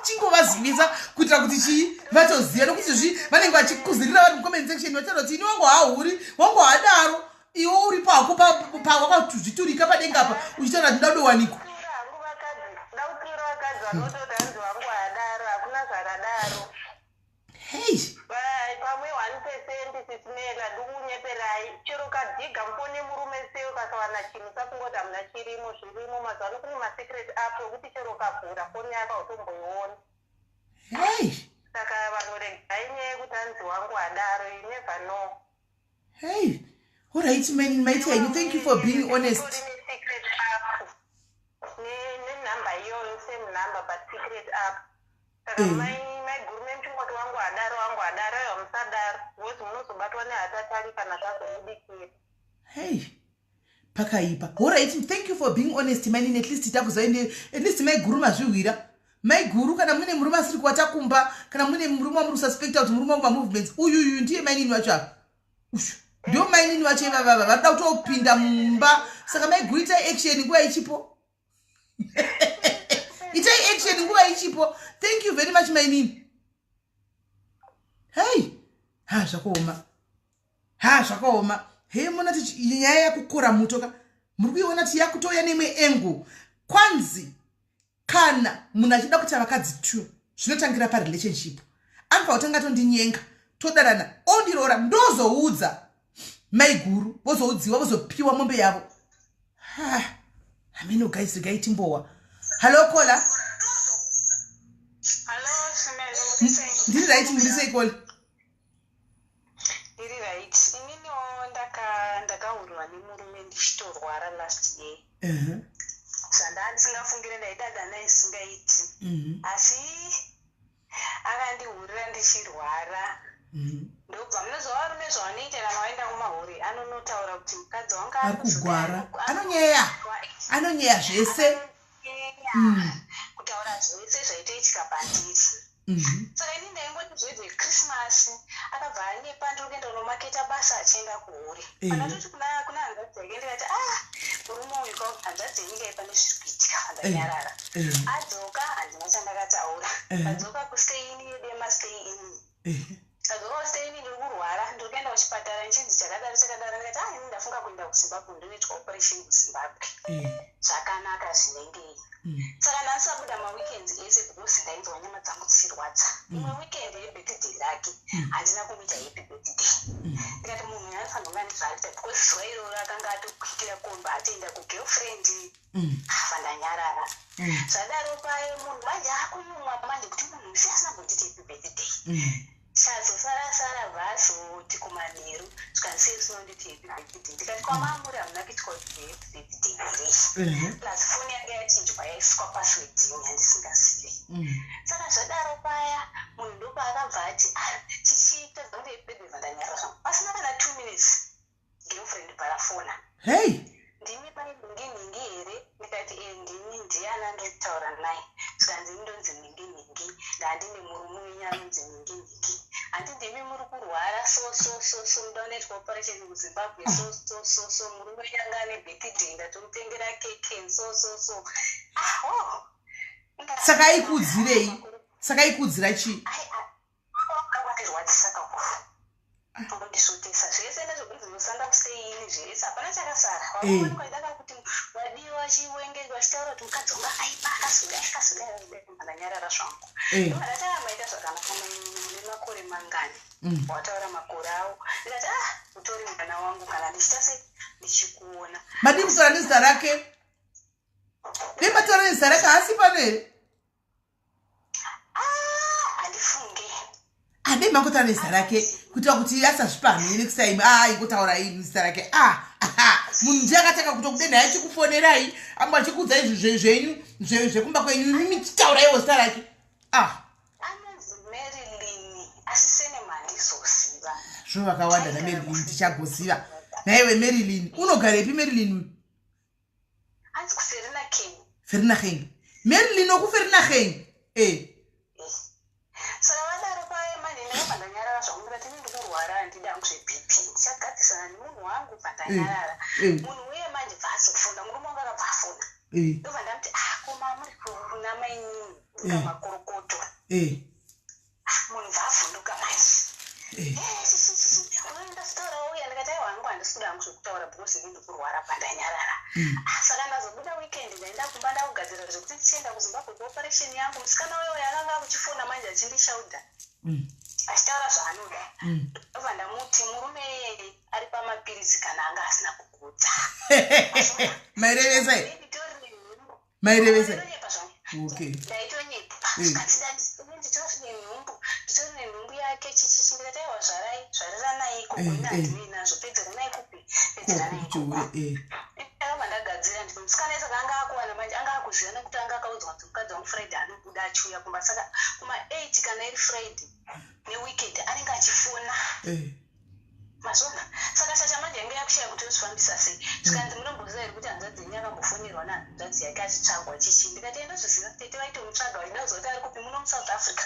chingovazivisa kuitira kuti chii, vatoziva, nokuti zvi vanenge vachikuzirira vari mucomment section, vachitaura kuti ini wangu haahuri, wangu haadaro. Iwe uripo hako wakazviturika padenga apa, uchitaura kuti ndadowanikwa. Kutsiura hangu vakadzi, da kutsiura vakadzi vanototi hanzi wangu haadaro. Hakuna zvakadaro. Hei. Pamwe 1%, Sisimela, ndikunyeperai. Chero kadhiga mufoni yemurume sei, ukasawana chinhu, usafungoti hamuna chirimo. Zvirimo. Mazuva ano kune masecret app ekuti chero ukavhura foni yako hautomboiona. Hei. Saka vanhu regai nyaya yekuti hanzi wangu hadaro. You never know. Hei, alright maiti henyu, thank you for being honest. Tori nesecret app nenhamba iyoyo, same number but secret app. Saka maiguru memuchingoti wangu hadaro, wangu hadaro, aiwa, musadaro, because munozobatwa nehatatali kana zvazobudikira. Hei, pakaipa. Alright, thank you for being honest mainini. At least takuzaende, at least maiguru mazvihwira. Maiguru, kana mune murume asiri kuwata kumba, kana mune murume wamuri kususpecta kuti murume wangu mamovements, uyuyu ndiye mainini wacho apa, ushu ndio mainini vacho ivavava varikuda kutopinda mumba. Saka maiguru, itai action nguva ichipo, itai action nguva ichipo. Thank you very much mainini. Hei, ha, zvakaoma, ha, zvakaoma. Hei, muna ti nyaya yakukora muto ka, muri kuiona kuti yakutouya neimwe angle. Kwanzi kana munhu achida kuita vakadzi two, zvinotangira parelationship. Anofanira kutanga tondinyenga, todanana, ondiroora, ndozoudza. Maiguru vozoudziwa, vozopiwa mombe yavo. Hameno guys, regai timbowa. Hallo caller. Ndiri right, muri sei caller? Ndiri right. Ininiwo ndakahurwa nemurume ndichitorwara last year. Zvandaa ndisingafungire, ndaidada naye singaiti. Asi akandihurira ndichirwara. Ndobva munoziva varume zvavanoita kana vaenda kumahuri, anonotaura kuti mukadzi wanga ari kugwara, anonyeya, anonyeya zvese. Kutaura zvese zvaitoitika pandiri. Saka ini ndaingoti zvezvechristmas akabva anyepa, ndiri kuenda kunomaketa basa, achienda kuhure. Pandatoti kuna hanzvadzi yake, ndikati, "Ah, murume uyu ka, hanzvadzi yenyika iyi, pane zviri kuitika." Ndanyarara. Adzoka, handina chandakataura. Adzoka kustay-in yedu yemastay-in. Adzoka kustay-in, ndiri kurwara, ndiri kuenda kuchipatara, nchinzi chakadaro chakadaro. Ndikati, "Ah, ini ndafunga kuenda kuZimbabwe, ndonoitwa operation kuZimbabwe." Zvakanaka zvinengei. Saka ndandisabuda maweekends ese because ndainzwa nyama dzangu dzichirwadza. Imwe weekend yebirthday rake, handina kumuita happy birthday. Ndikati munhu uyu anofanira kunge andizvarita because zuva iroro akanga atokwitira komba, atoenda kugirlfriend. Vandanyarara. Zvadaro paye munhu manje akuyumwa manje kuti munhu usi asina kunditi happy birthday. Chazosara sara bvazoti kumanheru, zvikanzi, "Sei usina happy birthday?" Ndikati, "Kwamamuri hamuna kuitwa kuti happy birthday here?" Plus foni yanga yachinjwa, yaiswa password yandisingazive. Saka zvadaro paya munhu ndopaakabva ati, "Ah, chichiita zonge happy birthday." Vandanyarara zvangu. Pasina kana 2 minutes, girlfriend bvarafona. Hei. "Ndimi pai nhingi nhingi here?" Ndikati, "E, ndini. Ndiani andiri kutaura naye?" Zvikanzi, "Ndonzi nhingi nhingi, ndandine murume wenyu anonzi nhingi nhingi. Handi ndimi muri kurwara so so so so, muda unoitwa operation kuZimbabwe so so so so? Murume wenyu anga ane birthday, ndatomutengera keke so so so." Ah, oh. Saka aikuudzirei? Saka aikuudzira chii? Akandirwadzisa kakuru, kundisvotesa zvese nezvekunzi musanda kustay-in, zvese hapana chakasara. Vakomana kuti wadiwa chiwenge vachitaura kuti mukadzi wanga aipa, akazodai, akazodai, akazodai. Ndanyarara zvangu. Ndobva maita zvakanaka, mune makore mangani? Wataura makore avo. Ndikati, "Ah, utori mwana wangu kana ndichita se ndichikuona." Madii kutaura nezita rake? Dei mataura nezita rake, haasi pano here? Ah, handifunge. Adei mangotaura nezita rake kuitira kuti asazvipa hamene next time. A, ingotaura zita rake. A, munhu ndiye akatanga kutokudenhai, achikufonerai, amba achikuudzai zvenyu zvekumba kwenyu. Imi chitauraiwo zita rake. A. Anonzi Marilyn, asi surname handizoziva. Zvino vakawanda naMarilyn, tichagoziva naiwe Marilyn. Unogarepi Marilyn uyu? Anzi kuVereeniging. Vereeniging, Marilyn okuVereeniging e. Saka vadaro paye manje ndakabva ndanyarara zvangu. Ndikati, "Ini ndikurwara, handidi hangu zveBP, ndichagadzisana nemunhu wangu." Bva ndanyarara. Munhu uye manje bva azofona, murume wangu akabva afona. Ndobva ndamuti, "Ah, koma muri kuna mainini kamakorokoto." Munhu bva avhunduka manje. "Unoenda uya?" Ndikati, "Aiwa hangu, handisi kuda hangu zvekutaura because ini ndikurwara." Pandanyarara. Saka ndazobuda weekend, ndaenda kumba, ndakugadzira zvekuti ndichienda kuZimbabwe kuoperation yangu. Musikana uyo uyo akanga akuchifona manje, achindishaudha, achitaura zvaanoda. Ndobva ndamuti, "Murume iyeye ari pamapiritsi kana anga asina kugutsa." Mairevesa? Mairevesa? Okay. Ndaitonyepa. Zvikanzi, "Nditori nenhumbu, nditori nenhumbu yake chichichi." Ndikati, "Aiwa, zvarai, zvariranai ikoko. Ina handinei nazvo, pedzeranai kupi, pedzeranai ikoko." Ndakabva ndagadzira. Ndiko musikana saka anga akuwana manje, anga akuziva nekuti anga akaudzwa kuti mukadzi wangu Friday anobuda achiuya kumba. Saka kuma8 kana iri Friday neweekend anenge achifona. Mazvona? Saka chacha manje yange yakushaya kuti ozvifambisa sei. Zvikanzi, "Munomboziva here kuti hanzvadzi yenyu akambofonerwa nehanzvadzi yake achitsvagwa chichi?" Ndikati, "Endozviziva, tete vaitomutsvaga, vachida kuziva kuti ari kupi muno muSouth Africa.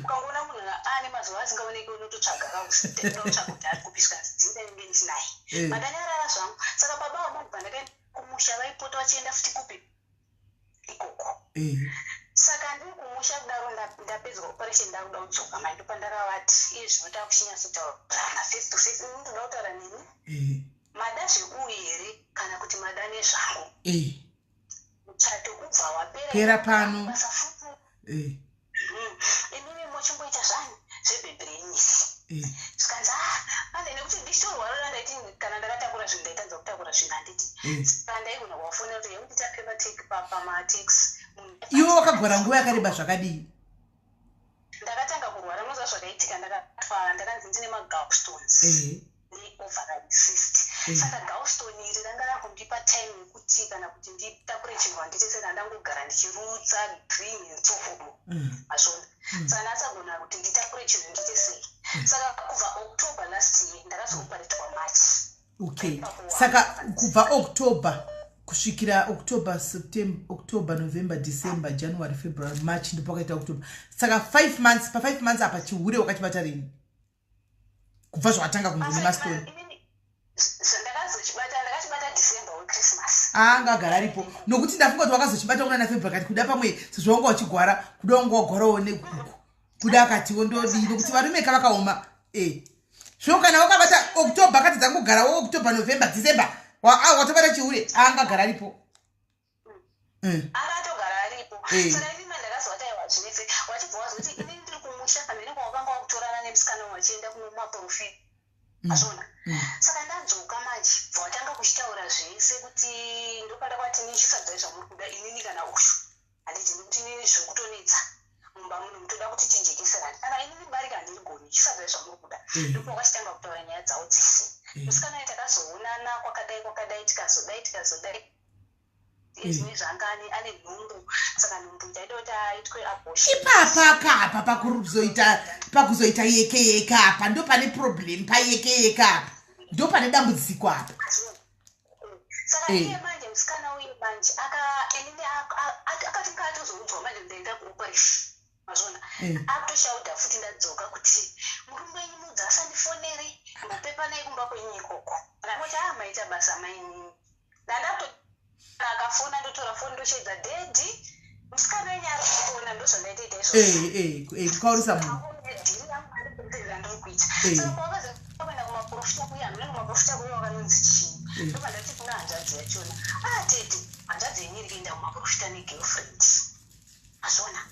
Ukangoona munhu aane mazuva asingaoneki, unototsvaga kaunotsvaga kuti ari kupi." Zvikanzi, "Dzinda inge ndinaye." Mandanyarara zvangu. Saka baba vamunhu pandakaenda kumusha vaipota vachienda futi kupi ikoko. Saka ndiri kumusha kudaro, ndapedzwa operation, ndakuda kudzoka manje, pandakavati, "Iye zvino takuchinyatsotaurana face to face, ini ndoda kutaura nemi. Mada zveuyu here kana kuti mada nezvangu? Muchato ubva wapera." Pera pano. Basa futi. "Imimi mochimboita zvani zvebhebhirenyisi." Zvikanzi, "Ah, ande nekuti ndichitorwarira." Ndaiti kana Saka ndaigona kuvafonera kuti yekunditape pamataxi. Iwe wakagwara nguva yakareba zvakadii? Ndakatanga kurwara, unoziva zvakaitika, ndakatwa, ndakanzi ndine magallstones neovarian cyst. Saka gallstone iri ranga rakundipa time yekuti kana kuti nditakure chinhu handiti saka ndangogara ndichirutsa green and so on. Mazvona? Saka ndasagona kuti nditakure chinhu ndiite sei. Saka kubva October last year, ndakazooparetwa March. Okay, saka kubva October kusvikira October, September, October, November, December, January, February, March, ndipo pakaita October, saka 5 months. Pa5 months apa chihure wakachibata rini, kubva zvawatanga kunzi nemastori? Ndakazochibata, ndakachibata December weChristmas. Anga agara aripo, nokuti ndafunga kuti wakazochibata kuna naFebruary, kati kuda pamwe sezvo wanga uchigwara, kuda wanga wagwarawo neguku, kuda akatiwo ndodii, nokuti varume ka vakaoma. Zvino kana wakabata October, kati dzangogarawo October, November, December, watobata chihure, angagara aripo. Akatogara aripo. Saka inini ndakazoti aiwa, zvinetse, wachibva wazoti inini ndiri kumusha pamhene kwawakanga wakutorana nemusikana wachienda kunomaprofita. Azvona? Saka ndadzoka manje, bva watanga kuchitaura zvese kuti ndopada kwati nichisarudzai zvamuri kuda, inini kana uyu, handiti? Nekuti inini zviri kutonetsa mumba muno, mutoda kuti tijekeserane. Kana inini barika handirigoni, chisarudzai zvamuri kuda. Ndipo wakachitanga kutaura nyaya dzavo dzese. Musikana uyu takazoonana kwakadai kwakadai, tikazodai tikazodai. Zvimwe zvanga ane nhumbu, saka nhumbu ndaida kuti aitwe abortion. Ipapa kapa pakuzoita yeke yeke apa ndo pane problem, payeke yeke apa ndo pane dambudziko apa. Saka iye manje, musikana uye manje aka inini akati ngaatozoudzwa manje ndaenda kuoperation, mazvona? Akutoshauda futi ndadzoka kuti murume wenyu mudza asandifonere, mbopepanai kumba kwenyu ikoko. Ndangoti, a maita basa mainini. Ndandato akafona, ndotora foni, ndochedza daddy, musikana wenyu ari kufona. Ndozvandaitoita izvozvo. Kukaurisa munhu. Ndiri kuita. Saka pawakazoenda kumaprofita kuya, hamuna kumaprofita kuya wakanonzi chii? Ndobva ndati kuna hanzvadzi yachona, a tete, hanzvadzi yenyu iri kuenda kumaprofita negirlfriend, azvona?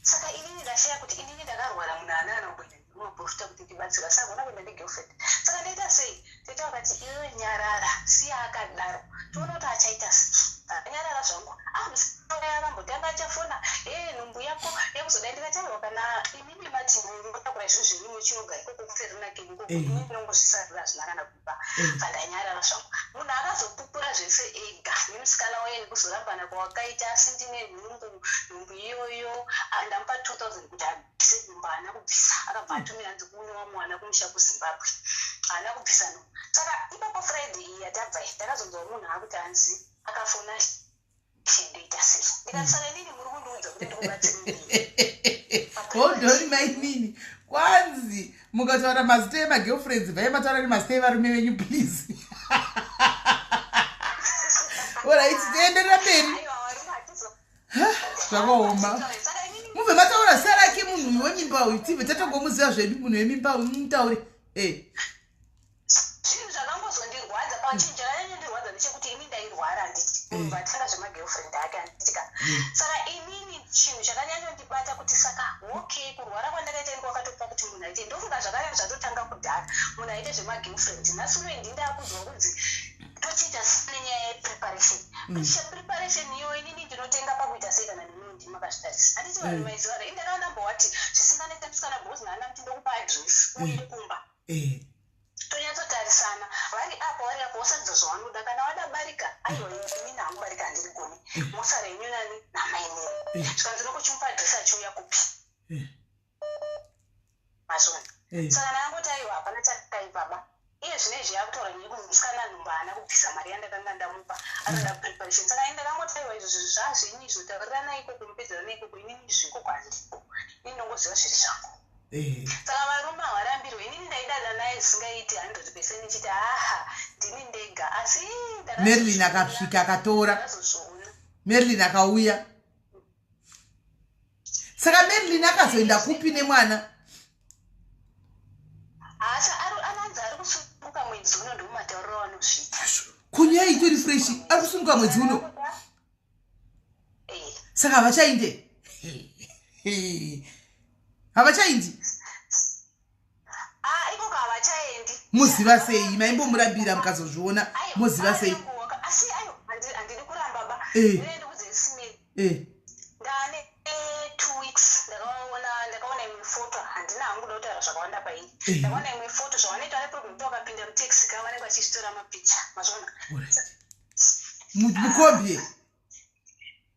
Saka inini ndashaya kuti inini ndakarwara, munhu haana kana kumboenda kumaprofita kuti ndibatsirwa, saka gona kuenda negirlfriend, saka ndaita sei? Tete vakati, iwewe nyarara, siya akadaro, tione kuti achaita sei. Anyarara zvangu. Ah, musikana akambotanga achafona, e nhumbu yako yakuzodai. Ndikati, aiwa, kana imimi mati munotakura izvo zvenyu muchinogara ikoko kuSerinake ikoko, inini ndinongozvisarira, hazvina kana kuba. Vandanyarara zvangu. Munhu akazopupura zvese ega nemusikana waye nekuzorambana kwawakaita, asi ndine nhumbu, nhumbu iyoyo ndamupa 2000 kuti abvise nhumbu, haana kubvisa. Akabva atumira nzi kunowa mwana kumusha kuZimbabwe, haana kubvisa nhumbu. Saka ipapo Friday iyi yatabva iyi, ndakazonzwa munhu akuti hanzi akafona, ndoita sei? Ndikati, saka inini muri kundiudza kuti ndikubatsirei? Hold on, mainini. Kwanzi mukataura mazita emagirlfriends, bvai mataura nemazita evarume venyu, please. Alright, tienderera mberi. Aiwa, varume hatizo. Zvakaoma. Saka inini Mubve mataura zita rake munhu uyu wemimba uyu, tibve tatongomuziva zvedu munhu wemimba uyu, mutaure. Zvinhu zvakangozondirwadza, pachinhu chakanyanyondirwadza ndechekuti ini ndairwara, handiti? Munhu vatanga zvemagirlfriend ake, handitika? Saka inini chinhu chakanyanyondibata kuti saka okay, kurwara kwandakaita ini kwakatopa kuti munhu aite, ndofunga zvakanga zvatotanga kudhara, munhu aite zvemagirlfriend. Nhasi unoyi ndindakunzwa kunzi tochiita nenyaya yepreparation. Preparation iyo inini ndinotenga pakuita sei? Kana nemiwo ndimi makazvitarisa, handiti? Vanhu maiziva ini ndakanga ndambowati zvisinganetse musikana, because ndaanda kuti ndokupa address uende kumba, tonyatsotarisana vari apo, vari apo, wosadza zvawanoda. Kana wada barika, aiwa, inini hangu barika handirigoni, mosara inyu nani namainini. Zvikanzi nokuchimupa address achiuya kupi? Mazvona? Saka ndakangoti, aiwa, hapana chakaibaba. Iye zvinezvi yakutaura nyaya yekuti musikana nhumbu haana kubvisa mari yandakanga ndamupa, anoda preparation. Saka ini ndakangoti, aiwa, izvo zvinhu zvazvenyu izvo, tauriranai ikoko, mupedzerana ikoko. Inini izvo ikoko handiko, inini ndongoziva zviri zvangu. Saka varume havarambirwe. Inini ndaidada naye zvisingaiti 100%, ichiti haha, ndini ndega, asi Marilyn akasvika akatora. Ndakazozviona. Marilyn akauya. Saka Marilyn akazoenda kupi nemwana? Haasa ananzi ari kusununguka mwedzi uno, ndomatauriro anozviita. Kunyaya itori fresh, ari kusununguka mwedzi uno? Eh. Saka havachainde, havachaindi? Ah, ikoko havachaendi. Muziva sei? Maimbomurambira, mukazozviona Aiwa, moziva sei? Asi aiwa. Ndikuudze simeli. Ndane 2 weeks ndakaona imwe foto, handina hangu kuda kutaura zvakawanda pairi. Ndakaona imwe foto zvavanoita neproblem kuti vakapinda mutaxi ka, vanenge vachizitora mapicha, mazvona? Mukombi?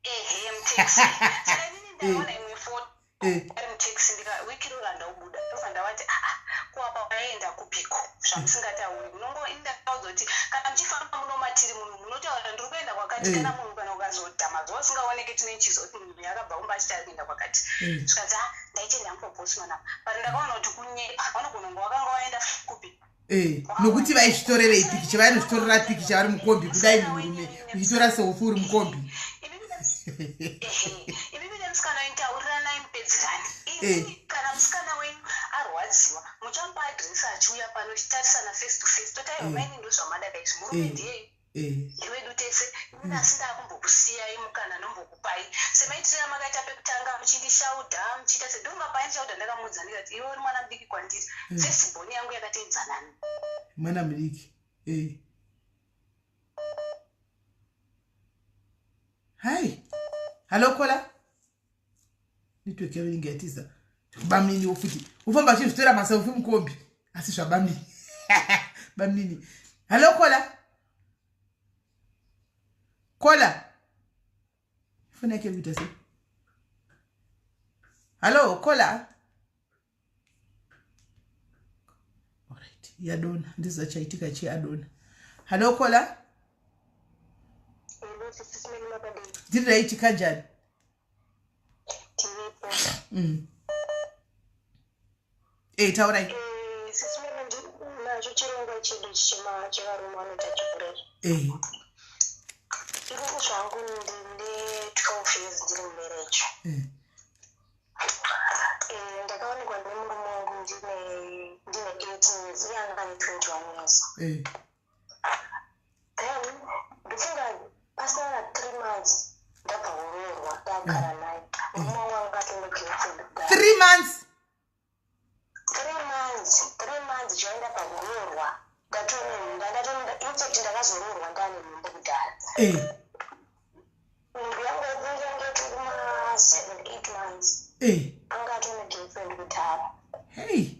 Ehe, mutaxi. Saka inini ndakaona imwe foto ari mutaxi, wiki rora ndaubuda, ndobva ndavati, "Aa, kuapa waenda kupiko zvamusingatauri?" Munongo indakaudza kuti kana muchifamba muno matiri muno, munotaura, "Ndiri kuenda kwakati." Kana munhu kana ukazodhama zuva usingaoneke, tinoichiza kuti munhu uyu akabva kumba achiti ari kuenda kwakati. Zvikanzi, "A, ndaitenda mupobosman apa." But ndakaona kuti kunyepa, vanogona kunge vakanga vaenda kupi. Nokuti vaizvitorerei pikicha? Vainozvitorera pikicha vari mukombi kudai, murume uchitora selfie uri mukombi. Imimi nemusikana wenyu tauriranai, mupedzerani. Inini kana musikana wenyu arwadziwa, muchamupa adhiresi, achiuya pano chitarisana face to face, totaiwa. Maini, ndo zvamadaka izvi, murume ndiye ndewedu tese. Inini asi ndaakumbokusiyai mukana, ndombokupai semaitiro amakaita pekutanga, muchindishaudha, muchiita sedonga paindishaudha. Ndakamuudza ndikati, "Iwe uri mwana mudiki kwandiri, first born yangu yakateedzanani." Mwana mudiki. Hai, hallo caller, network yavo inenge yatiza. Bamniniwo futi ufamba achizvitora maselfie mukombi, asi zvabamnini bamnini. Hallo caller, caller, foni yake iri kuita sei? Hallo caller. Alright, yadona, ndizo chaitika chi adona. Hallo caller. Hello, sisi Simeli, makadini? Ndiri right, kanjani? Tiripo. Taurai. Sisi Meli, ndinacho chirongwa chedu chevarume vanoita chihure. Inini zvangu ndine 12 years ndiri mumarriage. Ndakaonekwa nemurume wangu ndine 18 years, iye anga ane 21 years. Then ndofunga pasina na 3 months ndabva kuroorwa, ndagara naye, murume wangu anga atone girlfriend kudhara. 3 months? 3 months, 3 months chaenda pakuroorwa, infact ndakazoroorwa ndaane nhumbu kudhara. Nhumbu yangu yange itori kuma 7 8 months. Anga atone girlfriend kudhara. Hey.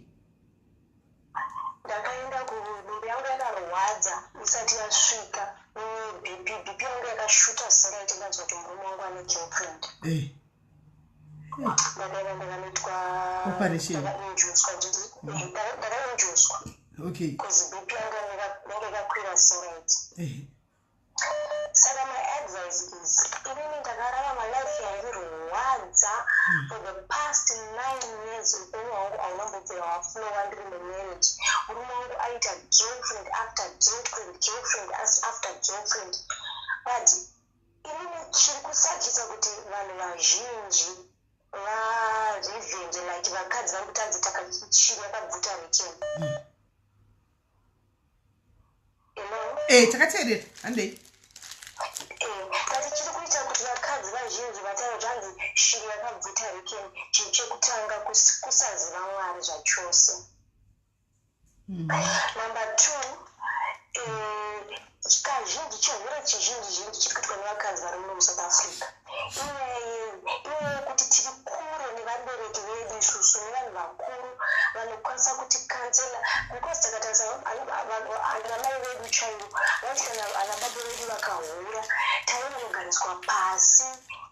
Ndakaenda kunhumbu yangu yakarwadza isati yasvika, BP, BP yangu yakashuta singaiti. Ndanzwa kuti murume wangu ane girlfriend. Ndakaenda ndakanoitwa Operation. Ndakainjuswa, ndakainjuswa because BP yangu yange yakakwira singaiti. Saka my advice is, inini ndakararama life yairwadza for the past 9 years. Upenyu hwangu haunambobvira waflowa ndiri mumarriage. Murume wangu aita girlfriend after girlfriend, girlfriend after girlfriend. But inini chiri kusakisa kuti vanhu vazhinji varevenge, like vakadzi vari kutanzi takachiri yakabvuta rekeni. Hello? Takateerera, handei. But chiri kuita kuti vakadzi vazhinji vataura zvanzi shiri yakabvuta rekeni, chinhu chekutanga kusaziva Mwari zvachose. Number two, kazhinji chihure chizhinji zhinji chiri kuitwa nevakadzi vari muno muSouth Africa inyaya yei? Inyaya yekuti tiri kure nevabereki vedu isusu nevanhu vakuru vanokwanisa kuticounsela, because takatarisa ana mai vedu chaivo vaiti kana ana baba vedu vakahura, tainonogariswa pasi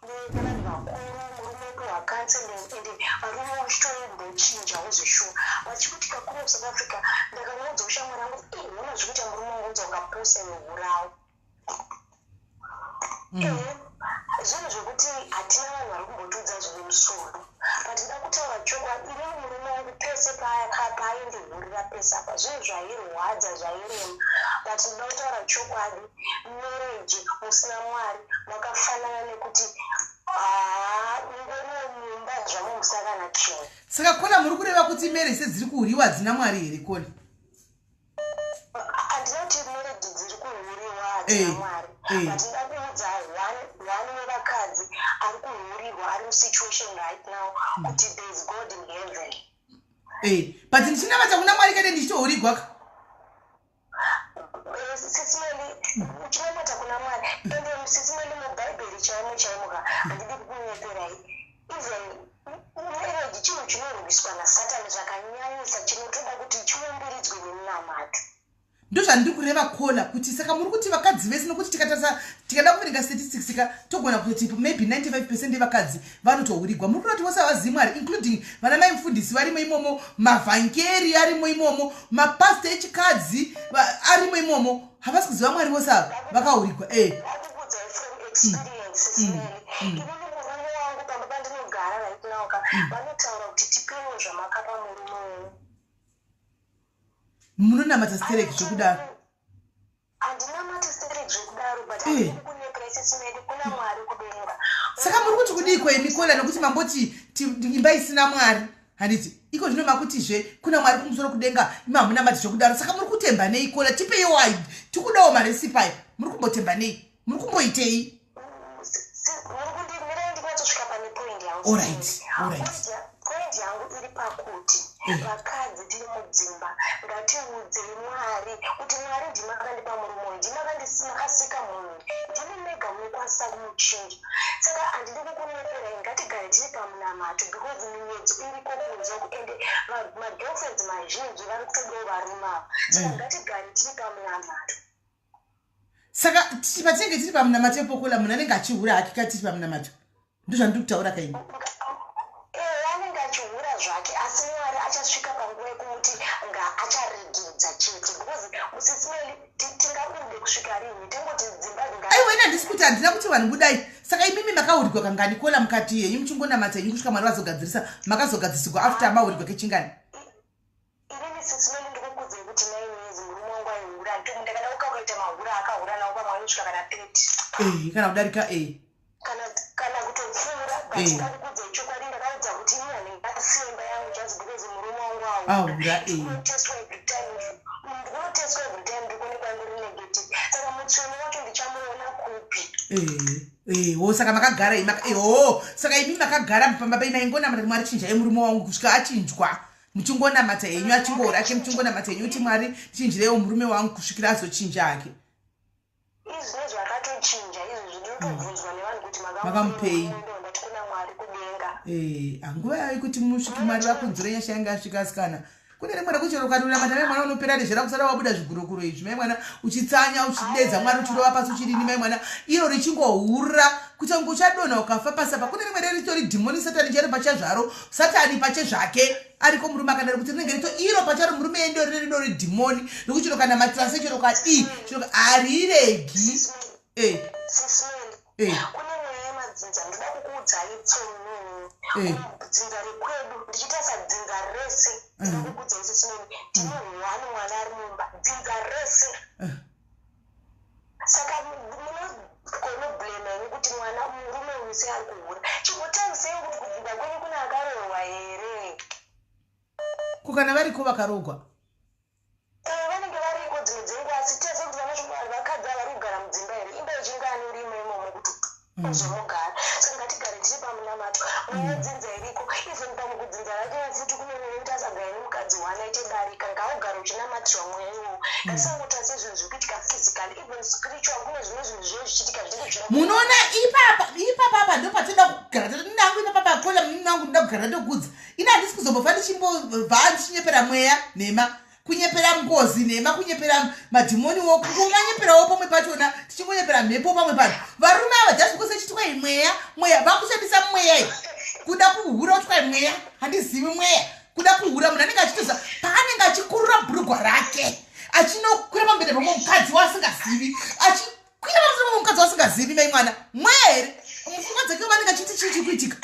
nevanhu vakuru, murume opiwa counseling, ende varume vachitombochinjawo zveshuwa. Vachikuti kakuru muSouth Africa, ndakamuudza ushamwari yangu kuti, "Ona zvikuita murume wangu, unza ukapusa iwe, hurawo." Zvinhu zvekuti hatina vanhu vari kumbotiudza zvine musoro, but nda kutaura chokwadi, inini murume wangu pese paaindihurira pese apa, zvinhu zvairwadza, zvairema, but ndoda kutaura chokwadi, marriage musina Mwari makafanana nekuti haa, ungoriwo mumba zvamo musina kana chinhu. Saka caller, muri kureva kuti marriage sedziri kuhuriwa hadzina Mwari here, caller? Handina kuti marriage dziri kuhuriwa hadzina Mwari, but nda kuudza one wevakadzi ari kuhurirwa, ari musituation right now, kuti there is God in heaven. But ndichinamata kuna Mwari kade ndichitohurigwa ka. Sisi Meli, uchinamata kuna Mwari, ende sisi Meli, mubhaibheri Chaimo chaimo ka, handidi kukunyeperai. Even marriage chinhu chinorwiswa naSatani zvakanyanyisa, chinotoda kuti chiumbiridzwe nemunamato. Ndozvandiri kureva, caller, kuti saka muri kuti vakadzi vese, nokuti tikatarisa, tikada kuverenga statistics ka, togona kutoti maybe 95% yevakadzi vanotohurigwa. Muri kuda kuti vose havazivi Mwari, including vana mai mufundisi varimo imomo, mavhangeri arimo imomo, mapasta echikadzi arimo imomo, havasi kuziva Mwari vose ava vakahurigwa e? Ndakukudzai from experience, Simeli. Inini murume wangu, pamba pandinogara right now ka, vanotaura kuti tipewo zvamakapa murume wenyu. Munonamata stereki zvokudaro? Handinamati stereki zvekudaro, but handidi kunyepera, Sisimeli, kuna Mwari kudenga. Saka muri kuti kudii imi, caller? Nokuti mamboti imba isina Mwari, handiti? Iko zvino makutizve kuna Mwari kumusoro kudenga, imi hamunamati zvokudaro. Saka muri kutemba nei, caller? Tipeiwo ai, tikudawo marecipe aya. Muri kumbotemba nei? Muri kumboitei? Muri kundimirai ndinyatsosvika pane point yangu. Alright. Point yangu iri pakuti vakadzi tiri mudzimba, ngatiudzei Mwari kuti, "Mwari, ndimi akandipa murume uyu, ndimi makasika munhu, ndimi mega munokwanisa kumuchinja." Saka handidi kukunyeperai, ngatigare tiri pamunamato, because minyedzo iriko kunze uku, ende magirlfriends mazhinji vari kutodawo varume ava. Saka ngatigare tiri pamunamato. Saka patinenge tiri pamunamato epokola, munhu anenge achihura hake ka tiri pamunamato? Ndozvandiri kutaura kaini. Anenge achihura zvake, asi Mwari achasvika panguva yekumuti nga acharegedza chete, because musisimeli tingabude kusvika rini tongoti dzimba Aiwa, ina handisi kuti, handina kuti vanhu budai. Saka imimi makahurigwa kangani, caller? Mukati yenyu muchingonamata yenyu kusvika Mwari vazogadzirisa, makazogadzirisirwa after mahurigwa kechingani? Inini, Sisimeli, ndikukudzei kuti 9 years murume wangu aihura. Ndakada kukakuita mahura akahura nawo pamwe anosvika kana 30. Kana kudarika e. Kana kutopfuura, but ndakukudzai chokwadi, ndakaudza kuti ini handingasiye imba yangu just because murume wangu ahura. Ndinotestwa every time, ndinotestwa every time, ndikuonekwa ndiri negative. Saka mutsvene wacho ndichamuona kupi? Ho, saka makagara ho, saka imi makagara pamba painaingonamata, "Mwari, chinjai murume wangu," kusvika achinjwa. Muchingonamata henyu, achingohura ake, muchingonamata henyu kuti, "Mwari, chinjireiwo murume wangu," kusvikira azochinja hake. Izvi zvakatochinja izvi, ndinotobvunzwa nevanhu kuti Makamupei? Ndati kuna Mwari kudenga. Hanguva yayo kuti musviki Mwari vakunzure nyasha yange asvika. Asikana, kune rimwe rekuti chero ukanonamata, mai mwana, unopera nezvera kusara wabuda zvigurukuro izvi, mai mwana, uchitsanya, uchidedza Mwari, uchirova pasi, uchirini, mai mwana, iro richingohura kuti unge uchadonha ukafa pasi apa. Kune rimwe reritori dhimoni, Satani chero pachazvaro, Satani pachezvake ariko murume akadaro, kuti rinenge rito iro pacharo murume endo rine ridori dhimoni rekuti chero kanamatira se chero kadii, chero hariregi. Sisimeli, kune mweya yemadzinza. Ndoda kukuudzai tsonini. Dzinza rekwedu, ndichitarisa dzinza rese, ndoda kukuudzai, Sisimeli, tine one mwana ari mumba, dzinza rese. Saka munogona kublame henyu kuti mwana murume uyu sei ari kuhura. Chimbotarisei kuti kudzinza kwenyu kune akaroorwa here. Kukana variko vakarogwa? Vanenge variko dzimwe dzenguva, asi tese kuti vana vakadzi ava vari kugara mudzimba here? Imba yechingani urimo imomo kuti uzomugara? Saka ngatigare tiri pamunamato. Mweya dzinza iriko, even pamwe kudzinza rake futi kune mweya wekuti asagare nemukadzi one, aite barika. Ngaugare uchinamatirwa mweya iwowo. Ngatisangotarisa zvinhu zviri kuitika physically, even spiritual kune zvimwe zvinhu zvinenge zvichiitika zvinenge zvichida. Munoona, ipapa ipapapa ndo patinoda kugara nangu ipapapa, caller, munangu, ndoda kugara ndokudza. Ini handisi kuzombobva ndichimbobva ndichinyepera mweya nhema, kunyepera ngozi nhema, kunyepera madhimoniwo, kunganyeperawo pamwe pachona, tichingonyepera mhepo pamwe pacho. Varume ava, just because echiti kwai mweya, mweya, vakushandisa mweya iyi kuda kuhura, kuti kwai mweya, handizivi mweya, kuda kuhura. Munhu anenge achitoza paanenge achikurura bhurugwa rake, achinokwira pamberi pamwe mukadzi waasingazivi, achikwira pamusoro pamwe mukadzi waasingazivi. Mai mwana, mweya here? Mupfungwa dzake vanenge achiti chii chiri kuitika?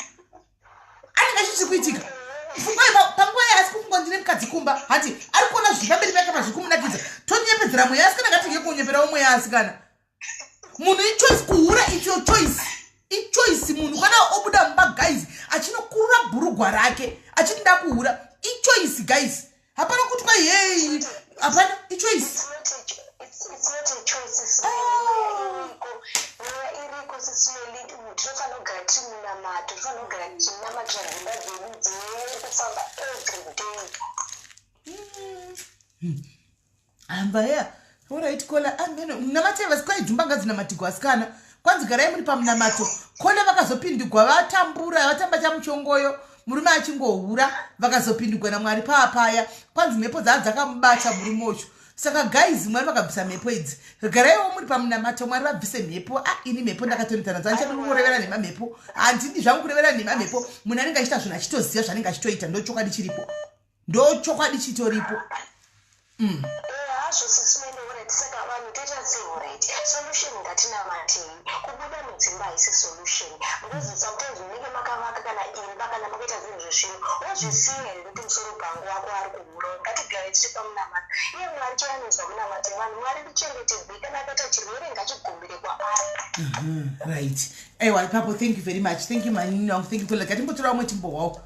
Anenge achiti chiri kuitika pfungwa panguva yaasi kufunga ndine mukadzi kumba, hati ari kuona zviri pamberi pake pazviri kumunakidza. Tonyepedzera mweya, asikana, ngatinge kunyeperawo mweya. Asikana, munhu ichoice kuhura, it's your choice, ichoice. Munhu kana obuda mumba, guys, achinokurura bhurugwa rake achiti ndakuhura, ichoice, guys. Hapana kuti kwai hei, hapana, ichoice. It's not a choice. Oh. Mweya iriko, Sisimeli. Tinofanira kugara tiri munamato, tinofanira kugara tichinamatira dzimba dzedu. Dzimweya iri kufamba every day. Hamba ya, alright, caller, ameno namatevasi kwai dhumba ngadzinamatigwa, asikana. Kwanzi garai muri pamunamato. Kone vakazopindigwa vatambura, vatamba chamuchongoyo, murume achingohura, vakazopindigwa naMwari paapaya. Kwanzi mhepo dzaa dzakamubata murume ucho. Saka guys, Mwari vakabvisa mhepo idzi. Garaiwo muri pamunamato, Mwari vabvise mhepo. Ah, ini mhepo ndakatoneta nadzo. Handichadi kungorevera nhema mhepo. Handidi zvangu kurevera nhema mhepo. Munhu anenge achiita zvinhu achitoziva zvaanenge achitoita. Ndochokwadi chiripo. Ndochokwadi chitoripo. Hazvo sisi Mende, saka vanhu toita sei? Alright, solution ngatinamatei. Kubuda mudzimba haisi solution, because sometimes munenge makavaka kana imba, kana makaita zvinhu zvezvinhu, wozvisiya here kuti musoro bhangu wako ari kuhura? Ngatigare tiri pamunamato. Iye Mwari chaanonzwa munamato yevanhu. Mwari tichengetedzei. Kana akaita chirwere, ngachigumire kwaari. Right, aiwa, ipapo thank you very much. Thank you, manini wangu. Thank you kola. Ngatimbotora vamwe timbohwawo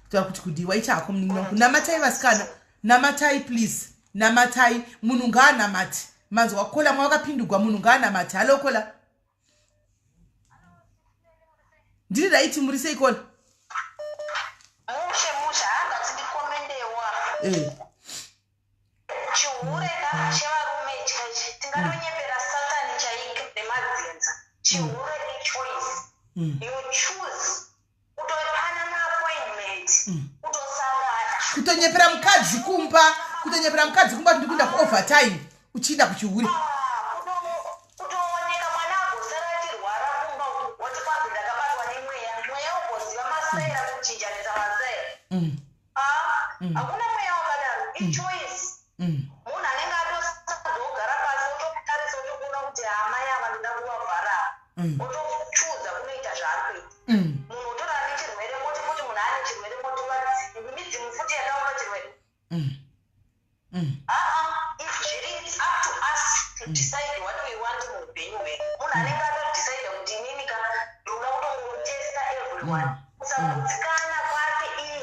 taura kuti kudiwa ichako. Muningi wangu, namatai vasikana, namatai please, namatai. Munhu ngaanamati. Manzwa kola mwavakapindugwa, munhu ngaanamati. Hallo kola, ndiri right. Muri sei kola? Mushe mushe, hangati ndikomendewa. Chihure ka chevarume chaichi, tingatonyepera Satani chaiko nemadzinza. Chihure ichoice. You choose kutopanana appointment, kutosangana. Kutonyepera mukadzi kumba, kutonyepera mukadzi kumba kuti ndikuenda kuovertime, uchienda kuchihure. Ah, kutooneka mwana agosara achirwara kumba uku, woti kwanzi ndakabatwa nemweya. Mweya ugoziva masera, kuchinjanisa masera. Ah, hakuna mweya wakadaro, ichoice. Munhu anenge atosagogara pasi, ototarisa, otokuona kuti hamai ava ndoda kuvavhara, otochuza kunoita zvaari kuita. Munhu otora ane chirwere, moti futi munhu ane chirwere, moti midzimu futi yakaona chirwere. Aa, if zviri, it's up to us to decide what we want muupenyu hwedu. Munhu anenge atodecide kuti inini ka ndoda kutongotesta everyone. Kusagutsikana kwake iye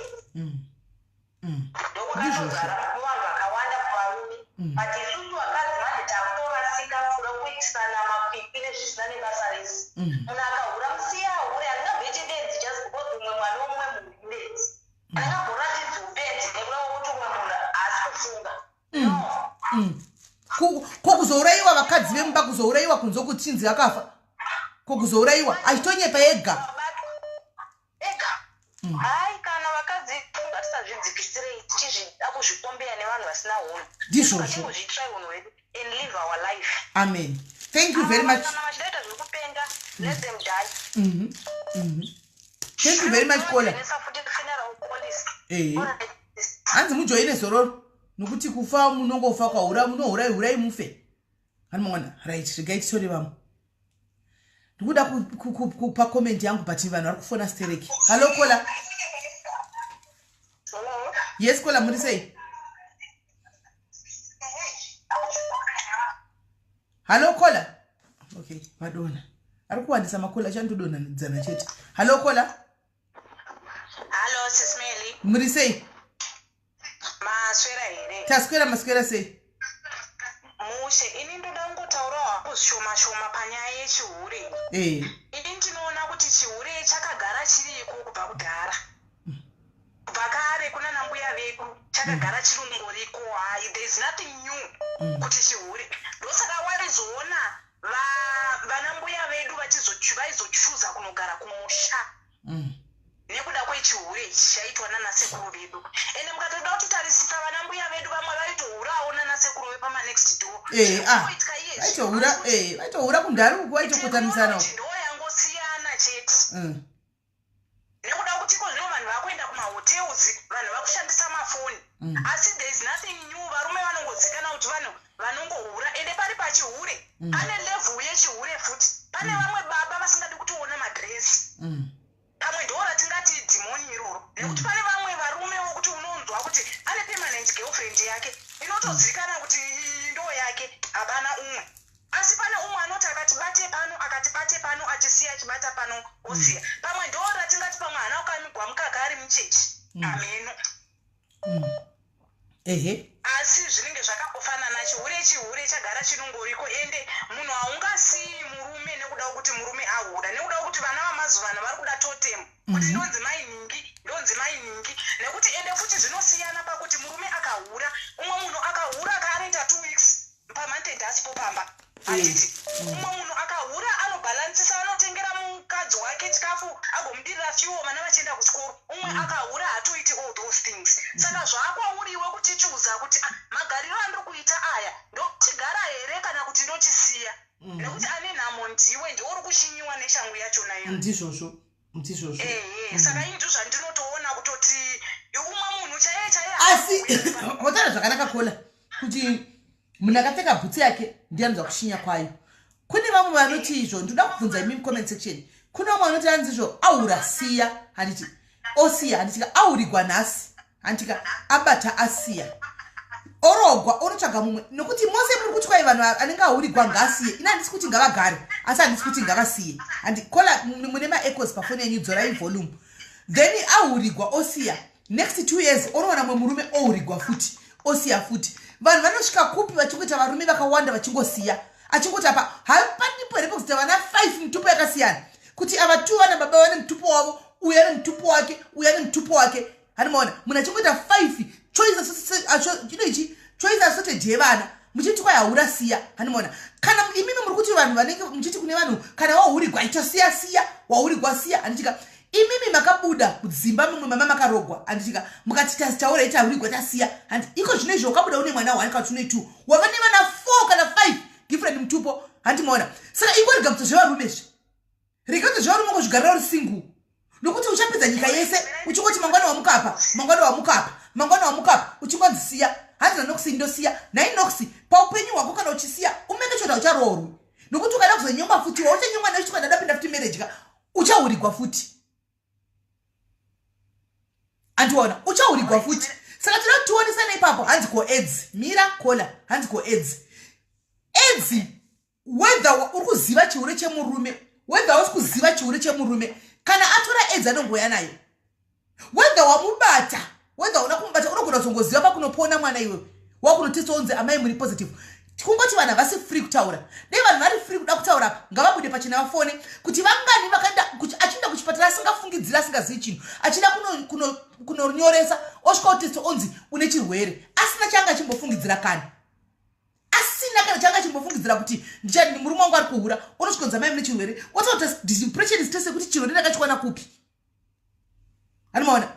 ndokukatozara muvanhu vakawanda kuvarume. But isusu vakadzi manje takutorasika kuda kuitisana makwikwi nezvisina nebasa rese. Munhu akahura, musiye ahure. Handingamboiti benzi just because umwe mwana umwe munhu ibenzi. Handingamboratidzi ubenzi nekuda kwekuti umwe munhu haasi kufunga, no. Ko kuzourayiwa vakadzi vemumba, kuzourayiwa kunze kuchinzi akafa, ko kuzourayiwa achitonyepa ega? Vabatwa ega. Hai, kana vakadzi ngatisazvidzikisirei tichizvida kuzvikombeya nevanhu vasina hunhu. Ndizvozvo. Ngatingozviitirai hunhu hwedu and live our life. Amen, thank you very much. Kana vachida kuita zvekupenga, let them die. Thank you very much, kola. Joinesa futi funeral policy. Ehe, hanzi mujoine zororo, nokuti kufa munongofa kwahura, munohurai, hurai mufe. Hani mangwana. Right, regai titore vamwe. Ndikuda kupa comment yangu, but vanhu vari kufona stereki. Hallo kola. Hello. Yes kola, muri sei? Hallo kola. Okay, vadona, ari kuwandisa makola, achandodonhanidzana chete. Hallo kola. Hallo Sis Melly. Muri sei? Maswera here? Taswera, maswera sei? Mushe, ini ndoda kungotaurawo hangu zvishoma shoma panyaya yechihure. Ini ndinoona kuti chihure chakagara chiriko kubva kudhara, kubva kare kuna nambuya vedu, chakagara chirongoriko. Hai, there is nothing new kuti chihure. Ndosaka waizoona vana mbuya vedu vaizochuza kunogara kumusha nekuda kwechihure ichi chaitwa nanasekuru vedu. Ende mukatoda kutitarisisa, vana mbuya vedu vamwe vaitohurawo nanasekuru vepamanext door. Ah, Zvinoitika iye. Vaitohura, vaitohura kundari uku, vaitokotamisana uku. Ndo yangosiyana chete, nekuda kuti iko zvino vanhu vakuenda kumahotels, vanhu vakushandisa mafoni. Asi there is nothing new. Varume vanongozikanwa kuti vanhu vanongohura. Ende pari pachihure, pane level yechihure futi. Pane vamwe baba vasingadi kutoona madhiresi. Pamwe ndo ratingati dhimoni iroro, nekuti pane vamwe varume vokuti unonzwa kuti ane permanent girlfriend yake inotozikanwa kuti iyi ndo yake, hapana umwe. Asi pane umwe anoti akati bate pano, akati bate pano, achisiya, achibata pano, osiya. Pamwe ndo ratingati pamwe haana kukamigwa mukaka ari muchechi, ameno. Asi zvinenge zvakangofanana. Chihure chihure, chagara chinongoriko. Ende munhu haungasiyi murume nekuda kwekuti murume ahura, nekuda kwekuti vana vamazuva ano vari kuda totem, kuti ndonzi mai nhingi, ndonzi mai nhingi. Nekuti ende futi zvinosiyana pakuti murume akahura, umwe munhu akahura kaanoita 2 weeks pamonth asipo pamba, handiti? Umwe munhu akahura anobhadhara. Akabhalansisa, anotengera mukadzi wake chikafu, agomudirira fuel, vana vachienda kuchikoro. Umwe akahura hatoiti all those things. Saka zvakwauriwe kuti chuza kuti, "Ah, magariro andiri kuita aya, ndochigara here kana kuti ndochisiya?" Nekuti ane nhamo ndiwe, ndiwe uri kuchinyiwa neshangu yachona iyo. Ndizvozvo, ndizvozvo. Ehe, saka ini ndozvandinotoona kutoti umwe munhu chaiye chaiye. Asi wataura zvakanaka, caller, kuti munhu akapfeka bhutsu yake ndianonzwa kushinya kwayo. Kune vamwe vanoti izvo, ndoda kubvunza imi mucomment section, kune vamwe vanoti hanzi izvo, aura siya, handiti? Osiya, handitika? Aurigwa nhasi, handitika? Abata asiya, orogwa, onotsvaga mumwe. Nokuti mose muri kuti kwai vanhu anenge aurigwa ngaasiye. Ina handisi kuti ngavagare, asi handisi kuti ngavasiye. Handi caller, mune maechoes pafoni yenyu, dzorai volume. Then aurigwa osiya, next 2 years onowana mumwe murume, ourigwa futi, osiya futi. Vanhu vanosvika kupi vachingoita varume vakawanda, vachingosiya, achingoti apa hapanipo here pekuzoita vana 5, mitupo yakasiyana, kuti ava two vana baba vane mutupo wavo, uyu ane mutupo wake, uyu ane mutupo wake? Handimaona munhu achingoita 5 choice, chino ichi choice assorted yevana, muchiti kwai haura siya. Handimaona kana imimi muri kuti vanhu vanenge muchiti kune vanhu, kana wahurigwa itosiya, siya, wahurigwa siya, handitika? Imimi makabuda mudzimba mumwe mama makarogwa, handitika? Mukati taura itaurigwa tasiya, handi? Iko zvino izvo wakabuda une mwana 1 kana kuti une 2, wava nevana 4 kana 5, different mutupo, handimaona? Saka ingorega kuti zvevarume zvi, rega kuti zvevarume, ngozvigarira uri single, nokuti uchapedza nyika yese uchingoti mangwana wamukapa, mangwana wamukapa, mangwana wamukapa, uchingonzisiya. Hanzi naNoxi, ndosiya. Nhai Noxi, paupenyu hwako kana uchisiya, umeke chota ucharoorwi, nokuti ukada kuzonyengwa futi, wauchanyengwa neuchiti kana ndapinda futi marriage ka, uchaurigwa futi. Andiona uchaurigwa futi. Saka toda kuti tionesane ipapo. Hanzi ko AIDS, mira caller, hanzi ko AIDS, AIDS, whether uri kuziva chihure chemurume, whether usi kuziva chihure chemurume, kana atora AIDS anongoya nayo. Whether wamubata, whether una kumubata, unogona kuzongoziva pakunopona mwana iwewe, wakunotesta unzi amai muri positive. Kungoti vanhu havasi free kutaura. Dei vanhu vari free kuda kutaura apa, ngavabude pachena vafone kuti vangani vakaenda achienda kuchipatara asingafungidziri, asingazivi chinhu, achida kunonyoresa, osvika kutesta onzi une chirwere, asina chaanga achimbofungidzira, kana asina kana chaanga achimbofungidzira kuti murume wangu ari kuhura. Unosvikonza mai mune chirwere, otakuta depression, stress yekuti chirwere ndakachiwana kupi? Anomaona?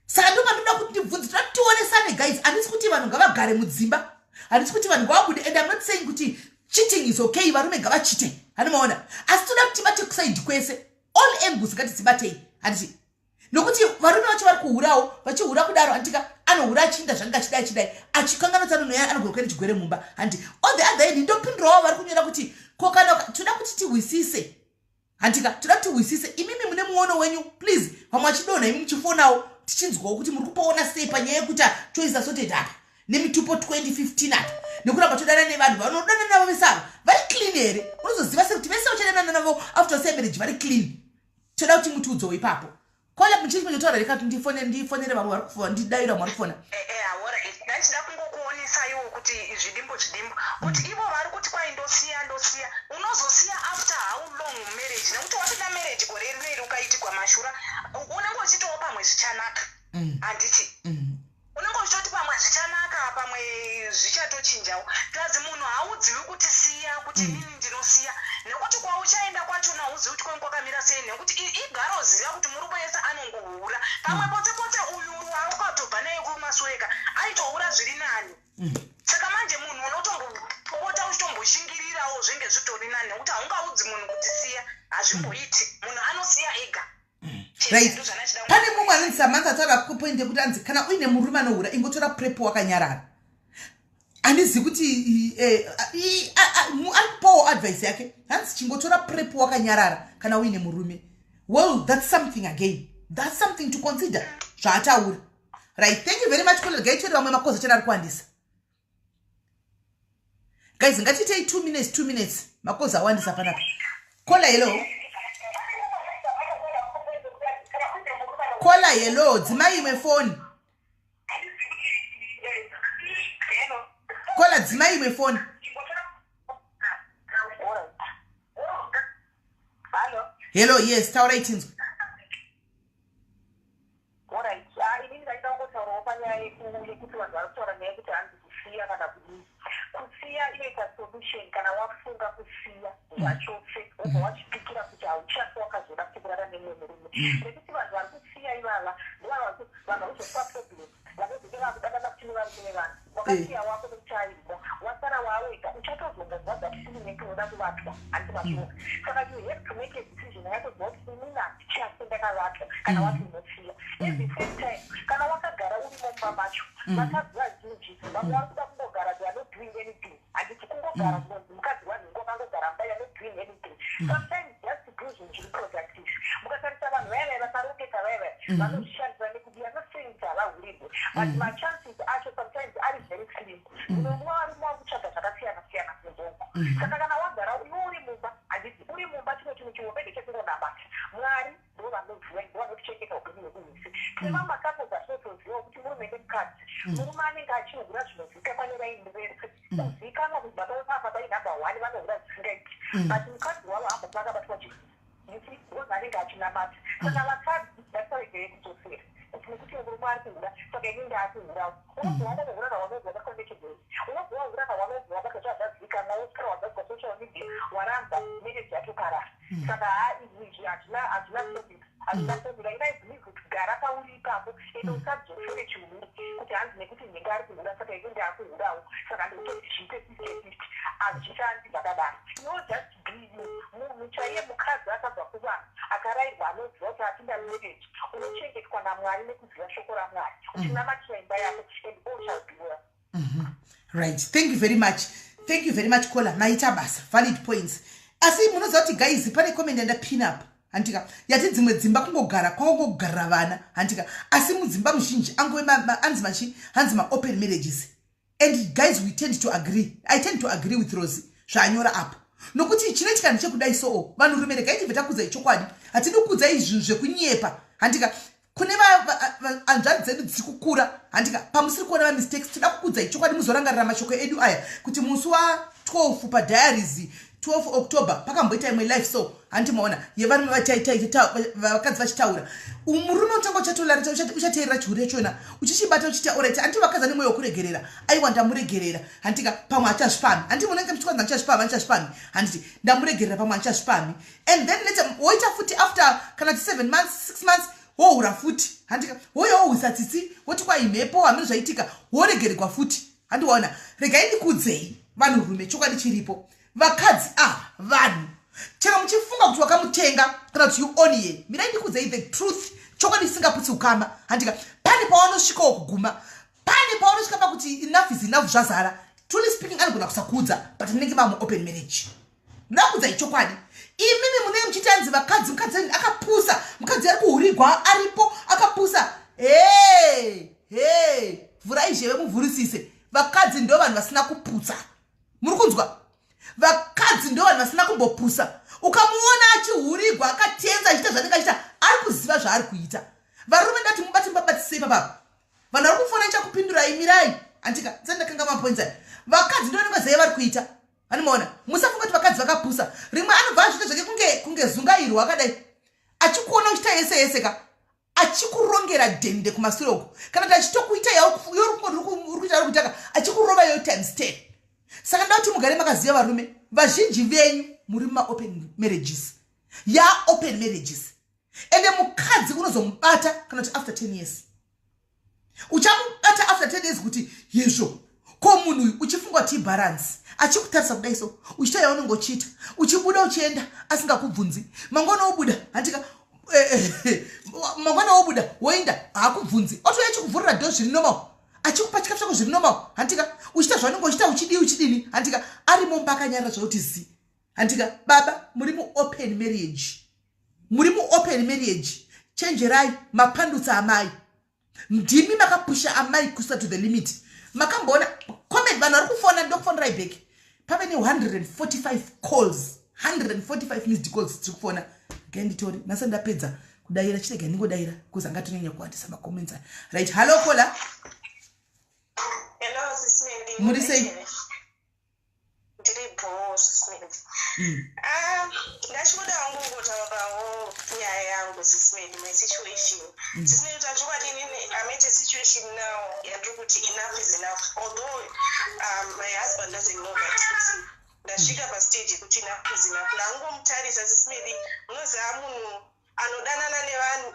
Saka ndo pandoda kuti ndibvunze, toda tionesane guys. Handisi kuti vanhu ngavagare mudzimba, handisi kuti vanhu ngavabude, and I'm not saying kuti cheating is okay, varume ngavachite, handimaona? Asi toda kuti tibate kuside kwese, all angles ngatidzibatei, handiti? Nokuti varume vacho vari kuhurawo, vachihura kudaro, handitika? Anohura achiinda zvange achidai achidai, achikanganotsa nonoya, anogona kuenda chigwere mumba, handi? On the other hand, ndopindurawo vari kunyora kuti ko kana toda kuti tihwisise, handika? Toda kuti tihwisise. Imimi mune muono wenyu, please, vamwe vachidonha, imi muchifonawo, tichinzwawo kuti muri kupaona sei panyaya yekuti choice assorted apa nemitupo 2015 apa, nekuramba todana nevanhu vanodana navo vese ava vari clean here? Unozoziva sekuti vese vachadanana navo after say marriage vari clean? Toda kuti mutiudzewo ipapo. Caller, muchiri kunyotaura, reka ndifonere vamwe vari kufona, ndidayira vamwe vari kufona. Ndachida kungokuonesaiwo kuti zvidimbo zvidimbo, kuti ivo vari kuti kwai ndosiya, ndosiya, unozosiya after how long marriage? Nekuti wapinda marriage gore rineri, ukaitigwa mashura, unenge uchitowo pamwe zvichanaka, handiti? Unenge uchitoti pamwe zvichanaka, pamwe zvichatochinjawo. Plus munhu haudzivi kuti siya, kuti inini ndinosiya, nekuti kwauchaenda kwachona hauzivi kuti kwange kwakamira sei. Nekuti igaroziva kuti murume wese anongohura pamwe potse potse. Uyu waukatobva naye kumasureka aitohura zviri nani. Saka manje munhu unotombopota uchitomboshingirirawo, zvinge zvitori nani, nekuti haungaudzi munhu kuti siya, hazvimboiti. Munhu anosiya ega. Right, pane mumwe anonzi Samantha ataura kupoint yekuti anzi kana uine murume anohura, ingotora PrEP wakanyarara. Handizivi kuti ari kupawo advice yake, hanzi chingotora PrEP wakanyarara kana uine murume. Well, that's something again, that's something to consider zvaataura. Right, thank you very much, caller. Gaitori vamwe makozi achana ari kuwandisa. Guys, ngatiitei 2 minutes, 2 minutes, makozi awandisa panapa. Caller, hello. Caller, hello, dzimai imwe foni. Caller, dzimai imwe foni. Hello, yes, taurai tinzwe. Alright, inini ndaida kungotaurawo panyaya yekuti vanhu vari kutaura nyaya yekuti hanzi kusiya kana kudii. Kusiya inoita solution kana wafunga kusiya zvachose. Wakasiya wako nekuti aigwa, wasara wawega, uchatozongozwa that feeling yekunoda kuvatwa, handiti mazviona? Saka you have to make a decision yatoziva kuti inini handichase ndakavatwa kana wati unosiya. At the same time, kana wakagara urimo mumba macho, vakadzi vazhinji vamwe vari kuda kungogara, they are not doing anything, handiti? Kungogara kunonzi mukadzi wanhingi wakangogara mumba, you are not doing anything. Sometimes just do zvinhu zviri productive. Mukatarisa vanhu vaya vaya vakarongeka, vaya vaya vanozvishandisa nekuti, are not saying kuti havahurirwe, but machances acho sometimes ari very slim. Unonguva varume vari kutsvaga zvakasiyana siyana kunzongo. Saka kana wagara iwe uri mumba, handiti, uri mumba, chimwe chinhu chihombe ndechekungonamata. Mwari ndo vanoziva, ndo vanotichengeta upenyu hwedu hwese. Tine mamwe macouples atinotoziva kuti murume nemukadzi, murume anenge achihura zvinozivikanwa nevaini vese, kuzivikanwa kuti baba vepapa bai number one vanohura zvisingaiti, but mukadzi wavo hamboti vakabatwa chinhu, because anenge achinamata. Saka vakadzi ngatisaregere kudzosera kuti nekuti murume ari kuhura, saka ini ndaakuhurawo. Unobva wangohura kawanobva wabatwa nechirwere, unobva wahura kawanobva wabatwa, zvazvazivikanwa, woswera wazadzwa social media, waramba, marriage yatoparara. Saka ha, izvi hazvina formula, hazvina formula. Ina believe kuti gara pauri ipapo, ende usadzosere chihure kuti hanzi nekuti nhingi ari kuhura, saka ini ndaakuhurawo, saka ndikutoti zviite 50-50. Hazvishandi zvakadaro. You just be you. Munhu chaiye mukadzi akabva kuvanhu akarayirwa, anoziva kuti apinda marriage, unochengetwa naMwari nekuziva shoko raMwari, uchinamatira imba yako, and all shall be well. Right, thank you very much, thank you very much, caller. Maita basa, valid points. Asi munoziva kuti, guys, pane comment yandapin up, handika, yati dzimwe dzimba kungogara kwakungogarira vana, handika? Asi mudzimba muzhinji angove anzi machi, hanzi maopen marriages. And guys, we tend to agree, I tend to agree with Rosi zvaanyora apo, nokuti chinoitika ndechekudai. Soo vanhurume, regai tibve takudzai chokwadi. Hatidi kukudzai zvinhu zvekunyepa, handika? Kune hanzvadzi dzedu dziri kukura, handika, pamusiri kuona mamistakes, toda kukudzai chokwadi, muzorangarira mashoko edu aya kuti musi wa12 padiaries, 12 October, pakamboita imwe live, so handi maona yevarume, vakadzi vachitaura. Murume utanga uchatolarita, uchateerera chihure chona, uchichibata, uchiti alright, handi vakadzi ane mwoyo wekuregerera. Aiwa, ndamuregerera, handika, pamwe achazvipami. Handi munenge muchikwanza, ndichazvipami, andichazvipami, handiti ndamuregerera, pamwe achazvipami. And then later woita futi after kana ti 7 months, 6 months, wohura futi, handika? Woya wohwisa tsitsi, woti kwaimhepo, hamino zvaitika, woregererwa futi, handiwaona? Regai ndikudzei vanhurume chokwadi chiripo. Vakadzi ava vanhu, chero muchifunga kuti wakamutenga kana kuti you own ye, mirai ndikudzei the truth, chokwadi chisingaputsi ukama, handika? Pane pavanosvikawo kuguma, pane paunosvika pakuti enough is enough, zvazara. Truly speaking, anogona kusakudza, but munenge mamu open marriage. Ndakudzai chokwadi. Imimi munenge muchiti anzi vakadzi, mukadzi akapusa, mukadzi ari kuhurigwa aripo akapusa. He he, vhurai zheve muvhurisise. Vakadzi ndo vanhu vasina kuputsa. Muri kunzwa? Vakadzi ndo vanhu vasina kumbopusa. Ukamuona achihurigwa akatenza, achiita zvanenge achiita, ari kuziva zvaari kuita. Varume, ndati mubati mubabatisei papapa. Vanhu vari kufona, ichakupindurai, mirai, andika ndisati ndakanga mapoints aya. Vakadzi ndo vanenge vaziva vari kuita. Animaona, musafunga kuti vakadzi vakapusa. Rimwe anobva azviita zvake kunge zungairwa akadai, achikuona uchiita yese yese ka, achikurongera dhende kumasure uko, kana kuti achitokuita yauri kuita ari kuitaka, achikurova yo times 10. Saka nda kuti mugare makaziva, varume, vazhinji venyu muri mumaopen marriages, yaopen marriages. Ende mukadzi unozomubata kana kuti after 10 years, uchamubata after 10 years kuti yezvo, ko munhu uyu, uchifunga kuti ibalance, achikutarisa kudai so, uchiita yaunenge uchiita, uchibuda uchienda asingakubvunzi. Mangwana wobuda, handika? Mangwana wobuda woenda, haakubvunzi, otouya achikuvhurira door zviri normal, achikupa chikafu chako zviri normal, handika? Uchiita zvaunenge uchiita, uchidii, uchidini, handika? Ari mumba akanyarara zvakuti zi, handika? Baba, muri muopen marriage, muri muopen marriage. Chenjerai, mapandutsa amai. Ndimi makapusha amai kusa to the limit. Makamboona comment, vanhu vari kufona, ndokufonerai back. Pave ne145 calls, 145 missed calls dziri kufona. Gai nditori nasa ndapedza kudayira, chirega ndingodayira because angatonyanya kuwandisa macomments aya. Right, hallo caller. Hello, Sis Melly. Muri sei? Ndiri bho, Sis Melly. Ah, ndachikuda hangu kungotaurawo nyaya yangu, Sis Melly, my situation. Sis Melly, tachokwadi inini I'm at a situation now yandiri kuti enough is enough. Although my husband doesn't know that kuti ndasvika pastage yekuti enough is enough. Ndangomutarisa, Sis Melly, munoziva munhu anodanana nevanhu,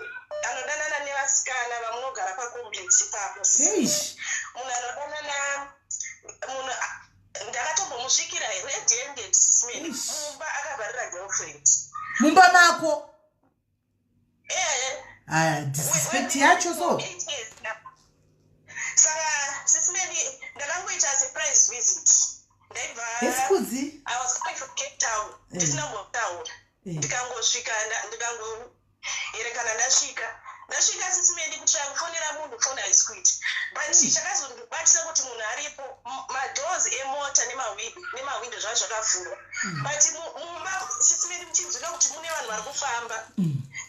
anodanana nevasikana vamunogara pacomplex ipapo. Eish. Munhu anodanana, munhu ndakatombomusvikira red handed mumba, akavharira girlfriend. Mumba mako? Ee. Aya, disrespect yacho so. 8 years now. Saka Sis Melly, ndakangoita surprise visit, ndaibva Esikudzi. I was coming from Cape Town, ndisina kumbotaura. Ndikangosvika, ndikangoerekana ndasvika, Sis Melly, kutsvaya kufonera munhu, foni haisi kuita. But chakazondibatisa kuti munhu aripo, madoors emota nemahwindo zvava zvakavhurwa, but mumba, Sis Melly, muchinzwika kuti mune vanhu vari kufamba.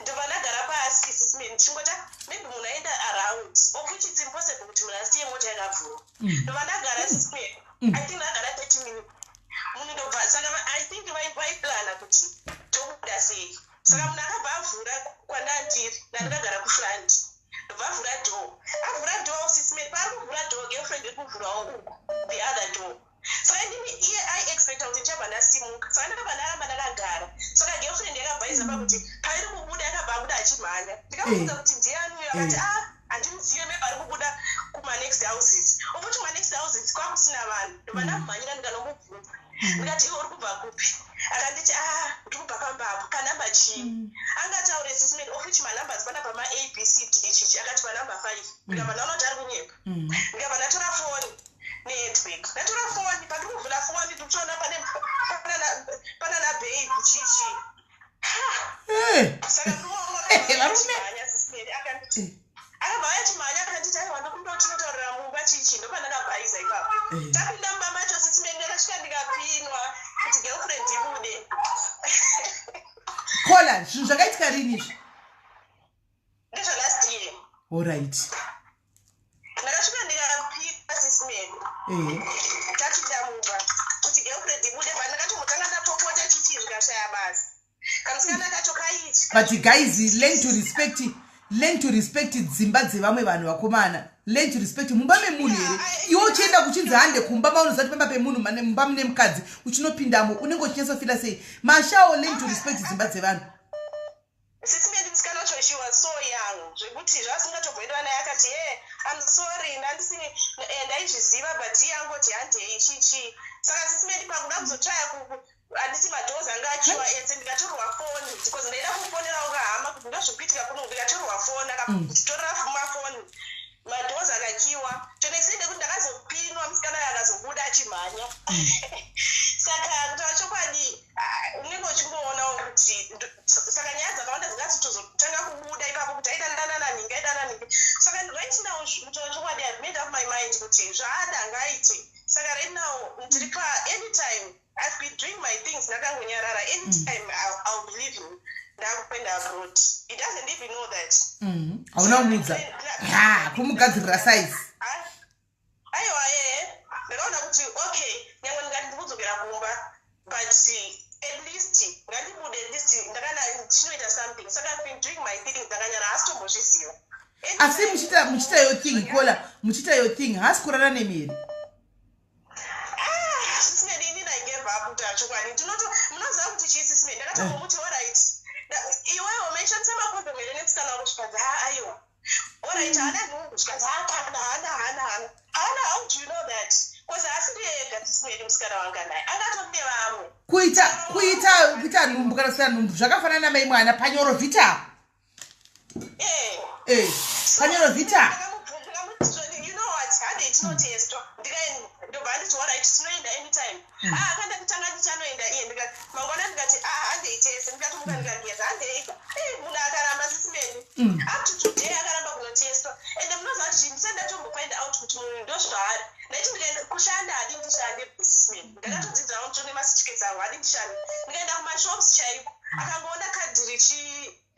Ndobva ndagara pasi, Sis Melly, ndichingoti, "Ah, maybe munhu aenda around," of which it's impossible kuti munhu asiye mota yakavhurwa. Ndobva ndagara, Sis Melly, I think ndagara 30 minutes. Munhu ndobva, saka I think vaiplana kuti tobuda sei. Saka munhu akabva avhura kwandandiri, ndandakagara kufront, ndobva avhura door. Avhura door, Sis Melly, paari kuvhura door, girlfriend iri kuvhurawo uku the other door. Saka ndini iye aiexpecta kuti ndichabva ndasimuka, saka ndakabva ndaramba ndakagara. Saka girlfriend yakabvaisa pakuti pairi kubuda, yakabva abuda achimhanya. Ndikamubvunza kuti ndiani uyo, akati, "Ah, handimuzive, maybe ari kubuda kumanext houses," of which kumanext houses kwakusina vanhu. Ndobva ndamumhanyira, ndikanomubvunza, ndikati, "Iwe uri kubva kupi?" Akanditi, "Ah, ndiri kubva pambapo kanamba chii." Angataure, Sis Melly, of which manumbers pana pama A, B, C, D, chichi, akati panumber 5. Ndikabva ndaona kuti ari kunyepa. Ndikabva ndatora foni nehandbag. Ndatora foni, pandiri kuvhura foni, ndikutoona pane panana babe chichi. Saka Varume. akanditi, akabva achimhanya, akanditi, "Aiwa, ndokumbira kuti tinotaurira mumba chichi." Ndopandakabhaisa ipapo. Tapinda mumba macho, Sis Melly, ndakasvika ndikapinwa kuti girlfriend ibude. Kola, zvinhu zvakaitika rini izvi? Ndizvo last year. Alright. Ndakasvika ndikapinwa, Sis Melly. Tapinda mumba kuti girlfriend ibude, pandakatombotanga ndapopota chichi, zvikashaya basa. Kamusikana kacho kaitya. But guys, learn to respect dzimba dzevamwe vanhu. Vakomana, learn to respect mumba memunhu here. Iwe uchienda kuchinzi hande kumba maunoziva kuti pamba pemunhu mumba mune mukadzi, uchinopindamo unenge uchinyatsofila sei? Mashawo, learn to respect dzimba dzevanhu. Sis Melly, musikana wacho, she was so young zvekuti zvasingatomboendwa naye. Akati, "Ye, I'm sorry, ndandisi ndaizviziva, but iye angoti handei chichi." Saka Sis Melly, pakuda kuzotsvaya, handiti madoors anga achiwa ese, ndikatorwa foni because ndaida kufonerawo kahama kuti ndozvikuitika kuno. Ndikatorwa foni, akatitorera mafoni, madoors akakiwa tonesende kuti ndakazopinwa, musikana uyo akazobuda achimhanya. Saka kutaura chokwadi, ah, unenge uchingoonawo kuti saka nyaya dzakawanda dzingazotozotanga kubuda ipapo kuti aidanana naningi, aidanana ningi. Saka right now, kutaura chokwadi, I've made up my mind kuti zvaada ngaaite. Saka right now ndiri pa anytime I've been doing my things ndakangonyarara. Anytime I'll be leaving, ndakuenda abroad. He doesn't even know that. Hauna kumudza ha kumugadzirira size? Ah, aiwa, ee, ndakaona kuti okay, nyange ndingati ndikudzokera kumba, but at least ngandibude, at least ndakana chinoita something. Saka I've been doing my thing ndakanyara, hasi tombozviziva. Asi muchiita your thing, Kola, muchiita your thing, haasi kurara nemi here? Sis Melly, inini I gave up kutaura chokwadi. Ndinoto munoziva kuti chii, Sis Melly? Ndakatombomuti, "Alright, iwewo maishandisa makondomu here nemusikana wako?" Zvikanzi, "Ha, aiwa." "Alright, haana nhumbu?" Zvikanzi, "Ha, kana hana, hana, hana, hana." How do you know that? Because haasiri ega, Sis Melly, musikana wanga naye angatove vamwe. Kuita nhumbu kana kusina nhumbu zvakafanana namai mwana panyoro vhita. Eh. Eh, panyoro vhita. Ndakamuti, "You know what, handei tinotestwa." Ndobva nditi, "Alright, tinoenda anytime." Ah, akanda kutanga nditi anoenda iye. Mangwana ndikati, "Ah, handei tese." Ndikatomuka ndikageza, "Handei." Eh, munhu akaramba, Sis Melly. Up to today akaramba kunotestwa. Ende munoziva kuti chinhu ndisati ndatombofind out kuti munhu ndozvaari, ndaiti ndikaenda kushanda, hadi ndishande, Sis Melly. Ndakatodzidzawo nditone macertificates angu, hadi ndishande. Ndikaenda kumashops chaiko, akangoona kadhi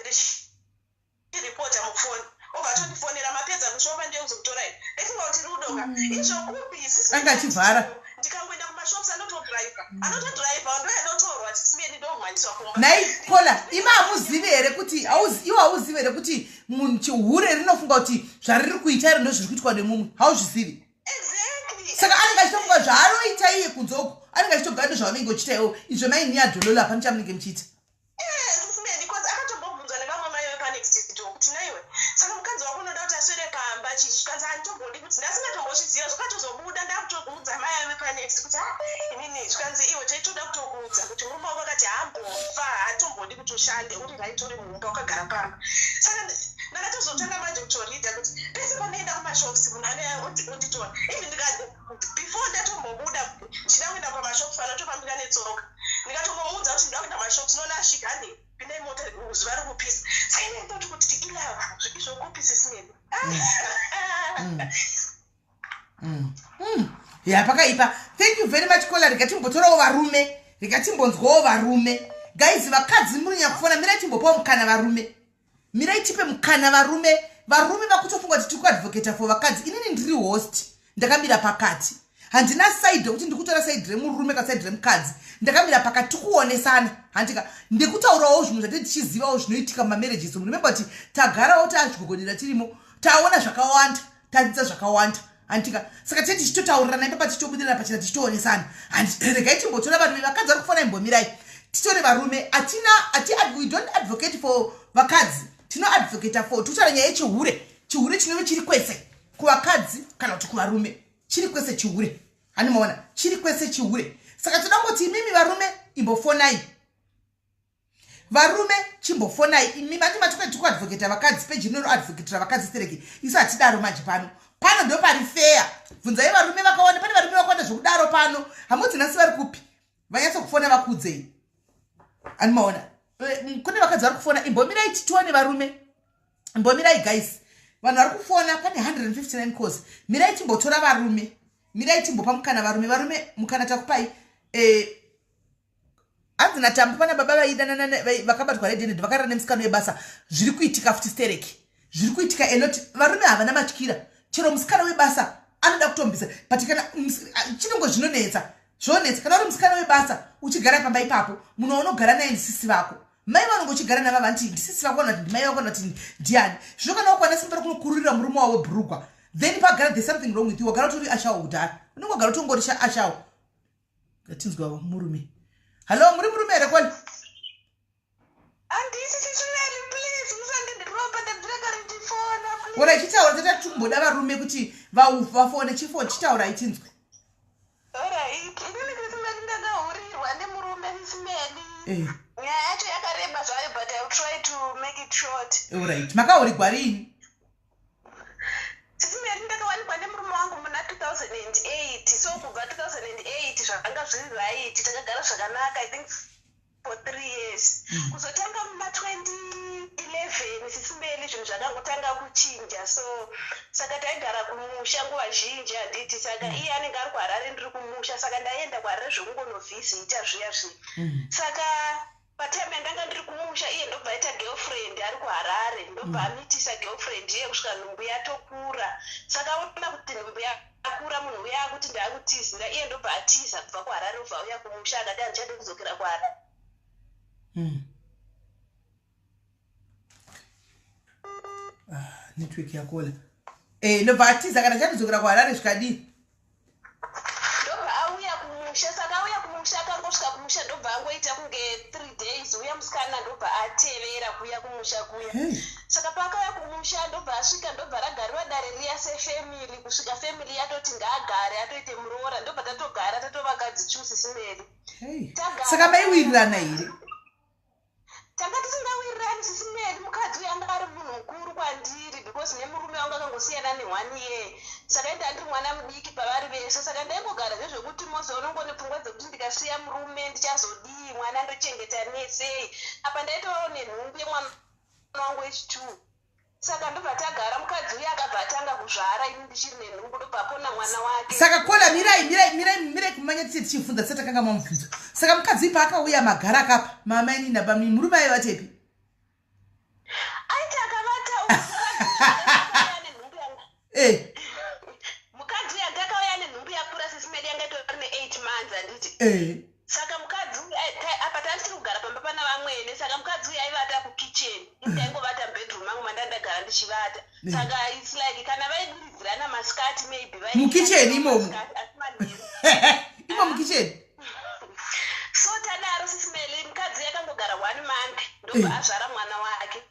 richiripota mufoni, obva atondifonera, "Mapedza kushopa? Ndeuzokutorai." Ndaifunga kuti rudoka izvo kupi, Sis Melly? Anga achivhara. Ndikangoenda kumashops, anotodhiraivha, anotodhiraivha, ndoyanotorwa, Sis Melly, ndomhanyiswa kumba. Nhai Kola, imi hamuzivi here kuti iwe hauzivi here kuti munhu chihure rinofunga kuti zvariri kuita iro ndozviri kuitwa nemumwe? Hauzvizivi? Exactly. Saka anenge achitofunga zvaaroita iye kunze uku, anenge achitogara ndozvaunenge uchiita iwo izvo. Maini yadholola, hapana chamunenge muchiita. Sis Melly, because akatombobvunzwa nevamwe mai vepanext door kuti, "Naiwe, saka mukadzi wako unoda kuti aswere pamba chichi?" Zvikanzi, "Handitombodi kuti ndasingatombo kutombozviziva. Zvakatozobuda ndakutokuudza mai ave panext kuti, "Ah, inini," zvikanzi, "Iwe, taitoda kutokuudza kuti murume wako akati hambofa, haatombodi kuti ushande uri right, uri mumba wakagara pamba." Saka ndakatozotanga manje kutoreada kuti pese panoenda kumashops munhu ane onditora. Even before ndatombobuda ndichida kuenda pamashops, panotofambika netsoka, ndikatongomuudza kuti ndida kuenda mashops, noona asvika, "Hande, pindai mota, zuva ri kupisa." Saka ine ndoti kuti ilove izvokupisa isimeni. Ya, pakaipa. Thank you very much, caller. Rega timbotorawo varume, rega timbonzwawo varume. Guys, vakadzi muri nyakufona, mirai timbopawo mukana varume, mirai tipe mukana varume. Varume vakutofunga kuti tiri kuadvocata for vakadzi. Inini ndiri host, ndakamira pakati, handina side rekuti ndikutora side remurume kana side remukadzi. Ndakamira pakati, tikuonesana, handika? Ndikutaurawo zvinhu zvatiri tichizivawo zvinoitika mumamarriages. Remember kuti tagarawo, taazvigogodera tirimo, taona zvakawanda, tadzidza zvakawanda, handika? Saka tee tichitotaurirana ipapa, tichitobudirana pachena, tichitoonesana. Regai timbotora varume. Vakadzi vari kufona, imbomirai titore varume. Atina ati, we don't advocate for vakadzi, tinoadvocata for, tikutaura nyaya yechihure. Chihure chinove chiri kwese, kuvakadzi kana kuti kuvarume, chiri kwese chihure. Handimaona chiri kwese chihure. Saka toda kungoti imimi varume imbofonai, varume chimbofonai imi. Mati mati tikuadvocata vakadzi, peji rino roadvocatira vakadzi stereki. Isu hatidaro manje pano. Pano ndo pari feya. Bvunzai varume vakawanda, pane varume vakawanda zvokudaro pano. Hamudzi nhasi vari kupi vanyatsokufona vakudzei? Andimaona kune vakadzi vari kufona. Imbomirai titione varume, imbomirai guys, vanhu vari kufona, pane 159 calls. Mirai timbotora varume, mirai timbopa mukana varume. Varume, mukana takupai. Hanzi naTambo, pana baba vaidanana vakabatwa red-handed, vakarara nemusikano webasa. Zviri kuitika futi stereki, zviri kuitika a lot. Varume havana matyira, chero musikana webasa anoda kutombisa. But kana chinongo zvinonetsa, zvonetsa kana uri musikana webasa uchigara pamba ipapo. Munhu waunogara naye ndisisi vako, mai vanonge uchigara nava, vanti ndisisi vako, vanoti ndimai vako, vanoti ndiani. Zvino kana wakwana simba rekunokururira murume wavo bhurugwa, then pagara there's something wrong with you. Wagara utori ashawo kudhara, unenge wagara utongori ashawo. Ngatinzwa murume. Hallo, muri murume here, caller? Handisi, Sis Melly, please musandidropa, ndabvira kare ndifona. Ora, chitaura. Tata tikumboda varume kuti vafone. Chifo chitaura, itinzwe. Alright, inini Sis Melly ndakahurirwa nemurume, Sis Melly. Nyaya yacho yakareba zvayo, but I will try to make it short. Alright, makahurirwa rini? Sis Melly, ndakawanikwa nemurume wangu muna 2008. So kubva 2008 zvakanga zviri right, takagara zvakanaka, I think for 3 years. Kuzotanga muna 2011, Sis Melly, zvinhu zvakangotanga kuchinja. So saka taigara kumusha nguva zhinji, handiti? Saka iye anenge ari kuHarare, ndiri kumusha. Saka ndaienda kuHarare zvekungonovhizita zviya zviya. Saka patime yandanga ndiri kumusha, iye ndobva aita girlfriend ari kuHarare, ndobva amitisa girlfriend iye kusvika nhumbu yatokura. Saka aona kuti nhumbu yakura, munhu uya akuti ndaakutizira iye, ndobva atiza kubva kuHarare, obva auya kumusha, akati handichadi kudzokera kuHarare. Ah, network yacaller. Ndobva atiza kana chatodzokera kuHarare, zvikadii? Ndobva auya kumusha. Saka auya kumusha, akangosvika kumusha, ndobva angoita kunge 3 days, uya musikana ndobva atevera kuuya kumusha kuya. Saka paakauya kumusha, ndobva asvika, ndobva ragariwa dare riya sefamily, kusvika family yatoti ngaagare, atoite muroora. Ndobva tatogara, tatovakadzi two, Sis Melly. Saka maiwirirana here? Tanga tisingawirirani, Sis Melly. Mukadzi uyu anga ari munhu mukuru kwandiri, because nemurume wangu akangosiyana ne1 year. Saka enda ndiri mwana mudiki pavari vese. Saka ndaingogara zvezvekuti moze unongone pfungwa dzekuti ndikasiya murume ndichazodii, mwana ndochengeta nesei? Apa ndaitovawo nenhumbu yemwana wangu wechi2. Saka ndobva tagara. Mukadzi uyu akabva atanga kuzvara ini ndichiri nenhumbu, ndobva apona mwana wake. Saka caller, mirai, mirai, mirai, mirai kumanya tise tichibvunza tisati mamubvunzo. Saka mukadzi uyu paakauya, magara akapa mamaini nabami, murume aivatepi? Aiti akavata mukadzi nenhumbu yanga Mukadzi uyu akauya nenhumbu yakura, Sis Melly, yanga itori ne8 months, handiti? Saka mukadzi uyu apa tanga tiri kugara pamba pana vamwene. Saka mukadzi uyu aivata kukitchen, ini ndaingovata mubedroom mangu mandandagara ndichivata. Saka it's like kana vaiduridzirana masikati, maybe Mukitchen imomo? Masikati, asi manheru. Imo mukitchen? So tadaro, Sis Melly, mukadzi yakangogara one month, ndobva azvara mwana wake.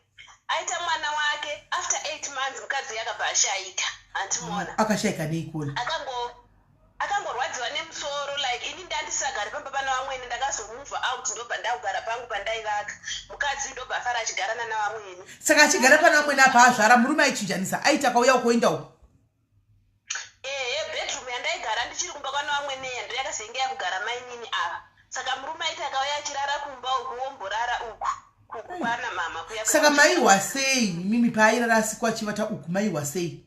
Aita mwana wake, after 8 months mukadzi yakabva ashayika. Handimuona. Akashayika neikola? Akangorwadziwa nemusoro. Like ini ndandisagari pamba pana vamwene, ndakazomove out, ndobva ndakugara pangu pandaivaka. Mukadzi ndobva afara achigarana navamwene. Saka achigara pana vamwene apa azvara, murume aichinjanisa, aiti akauya ukoenda uko? Ehe, bedroom yandaigara ndichiri kumba kwana vamwene ndo yakazenge yakugara mainini ava. Saka murume aiti akauya achirara kumba uku, womborara uku kwana mama kuya. Saka maiwa sei mimi paairara asiku achivata uku? Maiwa sei?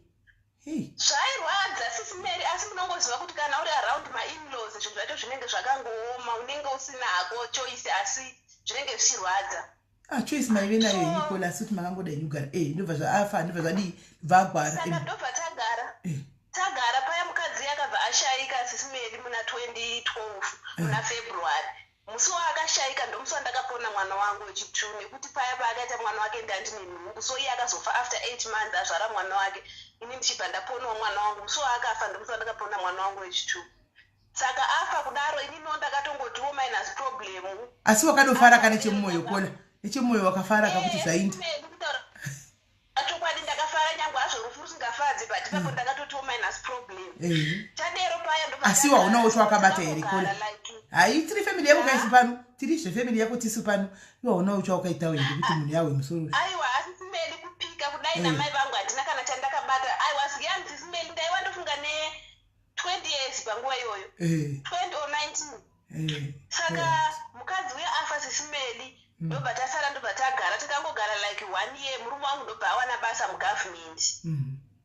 Hey. Zvairwadza, Sisi Mary, asi munongoziva kuti kana uri around mainlaws, zvinhu zvacho zvinenge zvakangooma. Unenge usina hako choice, asi zvinenge zvichirwadza. Ah, choice maive nayo ikola, asi kuti makangoda kugara. Ndobva zvaafa, ndobva zvadii, ndobva agwara? Saka ndobva tagara. Tagara paya, mukadzi akabva ashayika, Sisi Mary, muna 2012, muna February. Musi waakashayika ndomusi wandakapona mwana wangu wechi2, nekuti paya paakaita mwana wake ndandine nhumbu. So iye akazofa after 8 months azvara mwana wake, ini ndichibva ndaponawo mwana wangu. Musi waakafa ndomusi wandakapona mwana wangu wechi2. Saka afa kudaro, ininiwo ndakatongotiwo minus problem. Asi wakadofara ka nechemumwoyo, Kola? Nechemumwoyo wakafara ka kuti zvainda? Chokwadi ndakafara, nyangwe hazvo rufu rusingafadzi, but ipapo ndakatotiwo minus problem. Chadero paya ndobva Asi tagara, waunawo chawakabata here, Kola? takangogara like Hai, tiri family yako kaisi pano, tiri zvefamily yako tisu pano. Iwe haunawo chawakaitawo here kuti munhu yawe musoro? Aiwa, asi simeli kupika kudai namai vangu, handina kana chandakabata. I was young, Sisi Meli, ndaiwa ndofunga ne20 years panguva iyoyo, 20 or 19. Saka mukadzi uya afa, Sisi Meli, ndobva tasara, ndobva tagara. Takangogara like one year, murume wangu ndobva awana basa mugovernment.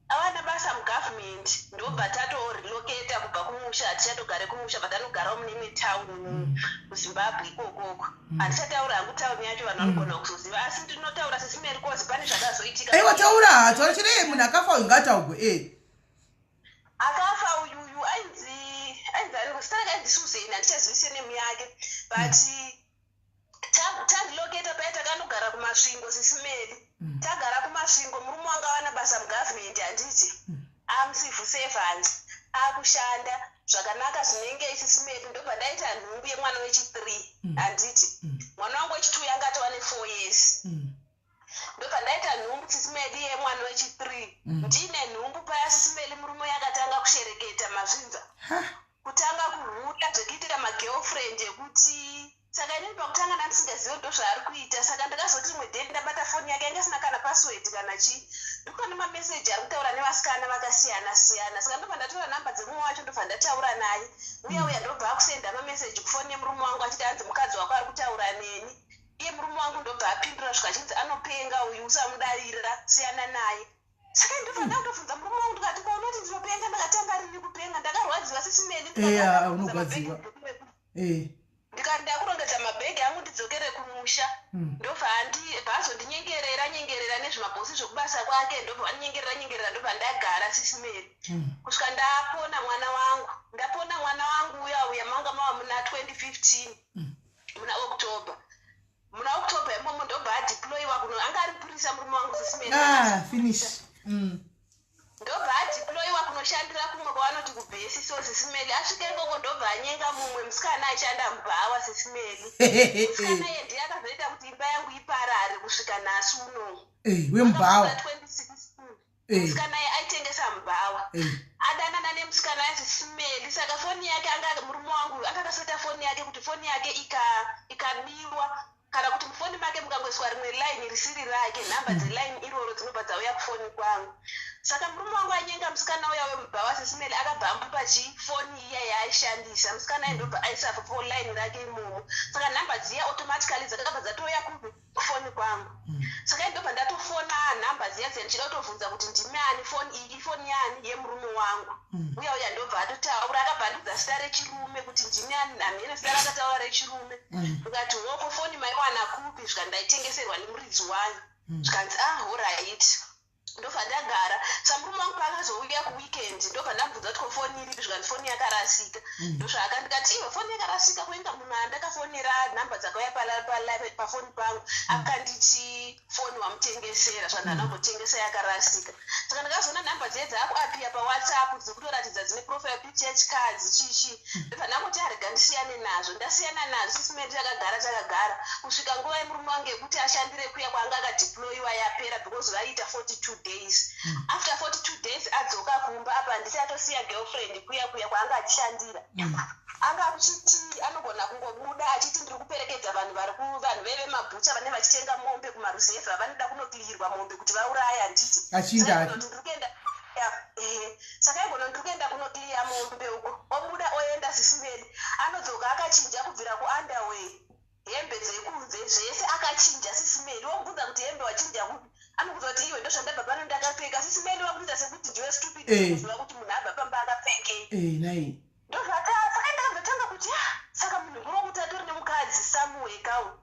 Awana basa mugovernment, ndobva tatorelocata kubva kumusha. Hatichatogare kumusha, bva tanogarawo mune imwe town muZimbabwe ikokoko. Handichataura hangu tauni yacho, vanhu vanogona kuzoziva, asi ndinotaura, Sisi Mary, 'cause pane zvakazoitika. Aiwa, taura, taura chine munhu akafa uyu, ngaataugwe e. Akafa uyuyu ainzi ani? Zita rake ainzi Susan, handichazivi surname yake, but tarelocata paya, takanogara kuMasvingo, Sisi Mary. Tagara kuMasvingo, murume wanga awana basa mugovernment, handiti? Amucivil servant, akushanda zvakanaka zvinenge. Sisi Mary, ndobva ndaita nhumbu yemwana wechi3, handiti? Mwana wangu wechi2 yanga atova ne4 years. Ndobva ndaita nhumbu, Sisi Mary, yemwana wechi3. Ndine nhumbu paya, Sisi Mary, murume yakatanga kushereketa mazvinza, kutanga kuhuta zvekuitira magirlfriend ekuti. Saka inini pakutanga ndandisingazivi ndo zvaari kuita. Saka ndakazoti rimwe day ndabata foni yake, yanga isina kana password kana chii, ndikuona mameseji ari kutaura nevasikana vakasiyana siyana. Saka ndobva ndatora nhamba dzemumwe wacho, ndobva ndataura naye uya uya. Ndobva akusenda mameseji kufoni yemurume wangu achiti hanzi mukadzi wako ari kutaura neni. Iye murume wangu ndobva apindura svika achinzi anopenga uyu, usamudarira, siyana naye. Saka ndobva ndakutobvunza murume wangu, ndikati, "Ko unoti ndinopenga? Ndakatanga rini kupenga?" Ndakarwadziwa, Sisi Mary. Eya, unorwadziwa. Ndikati ndakurongedza mabhegi angu ndidzokere kumusha. Ndobva azondinyengerera nyengerera nezvimabhosi zvekubasa kwake, ndobva andinyengerera nyengerera, ndobva ndagara, Sisi Mary, kusvika ndapona mwana wangu. Ndapona mwana wangu uya uya, manga mava muna 2015, muna October. Muna October imomo ndobva adeployiwa kuno. Anga ari mupurisa murume wangu, Sisi Mary. Ah, finish. Ndobva adeployiwa kunoshandira kumwe kwavanoti kubase. So, Sisi Mary, asvika ikoko ndobva anyenga mumwe musikana aishanda mubhawa, Sisi Mary. Musikana iye ndiye akazoita kuti imba yangu iparare kusvika nhasi uno. Wemubhawa? 2016. Musikana iye aitengesa mubhawa. Adanana nemusikana yaSisi Mary. Saka foni yake anga murume wangu anga akaseta foni yake kuti foni yake ikabiwa kana kuti mufoni make mukangoiswa rimwe line risiri rake, nhamba dzeline iroro dzinobva dzauya kufoni kwangu. Saka murume wangu anyenga musikana uya wemubhawa, Sisi Mary, akabva amupa chifoni iya yaaishandisa musikana iye, ndobva aisa line rake imomo. Saka nhamba dziya automatically dzakabva dzatouya kupi? Kufoni kwangu. Saka ndobva ndatofona nhamba dziya dziya, ndichida kutovhunza kuti ndimi ani, foni iyi ifoni yani yemurume wangu uya uya. Ndobva atotaura, akabva andiudza zita rechirume kuti ndimi ani, hamene zita rakataura rechirume. Ndikati, "Hoko, foni maiwana kupi?" Zvikanzi, "Ndaitengeserwa nemuridzi wayo." Zvikanzi, "Ah, alright." Ndobva ndagara. Samurume wangu paakazouya kuweekend, ndobva ndamubvunza kuti ko foni iripi? Zvikanzi foni yakarasika. Ndozvaaka ndikati, "Iwe, foni yakarasika kuinga munhu andakafonera, nhamba dzakauya pafoni pangu akanditi foni wamutengesera, zvanhu andambotengesa yakarasika." Saka ndakazoona nhamba dziye dzaakuappear paWhatsApp, dzikutoratidza dzine profile picture yechikadzi chichi. Ndobva ndangoti, "Arega ndisiyane nazvo." Ndasiyana nazvo, Sisi Mary, takagara, takagara kusvika nguva yemurume wangu yekuti ashandire kuya kwaanga akadeployiwa yapera, because vaiita 42. days. After 42 days adzoka kumba, apa handiti atosiya girlfriend kuya kuya kwaanga achishandira. Anga achiti anogona kungobuda achiti ndiri kuperekedza vanhu vari vanhu vevemabhucha vanenge vachitenga mombe kumaruzevha, vanoda kunoclearwa mombe kuti vauraye, handiti? Achinda Saka hake. ndinoti ndiri kuenda saka igona ndiri kuenda kunoclear mombe uko, obuda oenda. Sisi Meli, anodzoka akachinja kubvira kuunderwear, hembe dzekunze, zvese akachinja. Sisi Meli, womubvunza kuti hembe wachinja kupi, anokuudza kuti iwe ndozvandabva pano ndakapfeka. Sisi Meli, wakuita sekuti ndiwe stupid kuziva kuti munhu abva pamba akapfekei. Nai. Ndozvata saka ndakazotanga kuti, ah, saka munhu kuri kuti atori nemukadzi somewhere kau.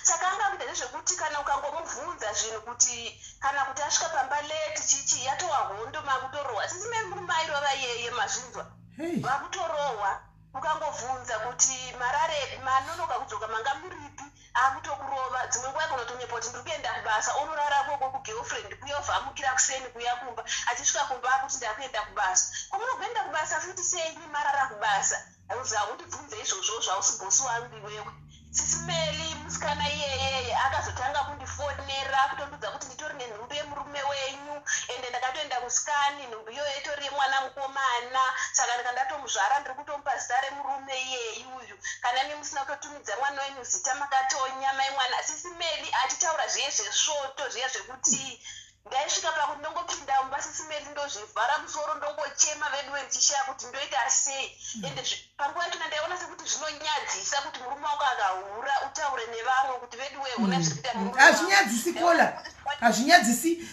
Saka anga kuita nezvekuti kana ukangomubvunza zvinhu kuti kana kuti asvika pamba late, chichi yatova hondo, makutorohwa. Sisi Meli, murume airova iyeye, mazvinzwa? Hey. Vakutorohwa. Ukangobvunza kuti marare manonoka kudzoka, manga muripi, akutokurova. Dzimwe nguva kunotonyepa kuti ndiri kuenda kubasa, onorara koko kugirlfriend kuya, obva amukira kuseni kuya kumba. Achisvika kumba akuti ndakuenda kubasa. Kwamunogoenda kubasa futi sei marara kubasa? Haundibvunze izvozvo, zvausi bhosi wangu iwewe. Sisi Meli, musikana iyeyeye akazotanga kundifonera kutondudza kuti nditori nenhumbu yemurume wenyu, ende ndakatoenda kuscan, nhumbu iyoyo itori yemwana mukomana. Saka ndika ndatomuzvara, ndiri kutomupa zita remurume iyeyi uyu. Kana imi musina kutotumidza mwana wenyu zita, makatonya mai mwana. Sisi Meli, achitaura zviye zvesvoto zviya zvekuti ndaisvika pakuti ndongopinda mumba, Sisi Meli, ndozvivhara musoro, ndongochema veduwe, ndichishaya kuti ndoita sei. Ende panguva yachona ndaiona sekuti zvinonyadzisa kuti murume wako akahura utaure nevamwe kuti veduwe, hona zviri kuita murume wangu. Hazvinyadzisi kola, hazvinyadzisi.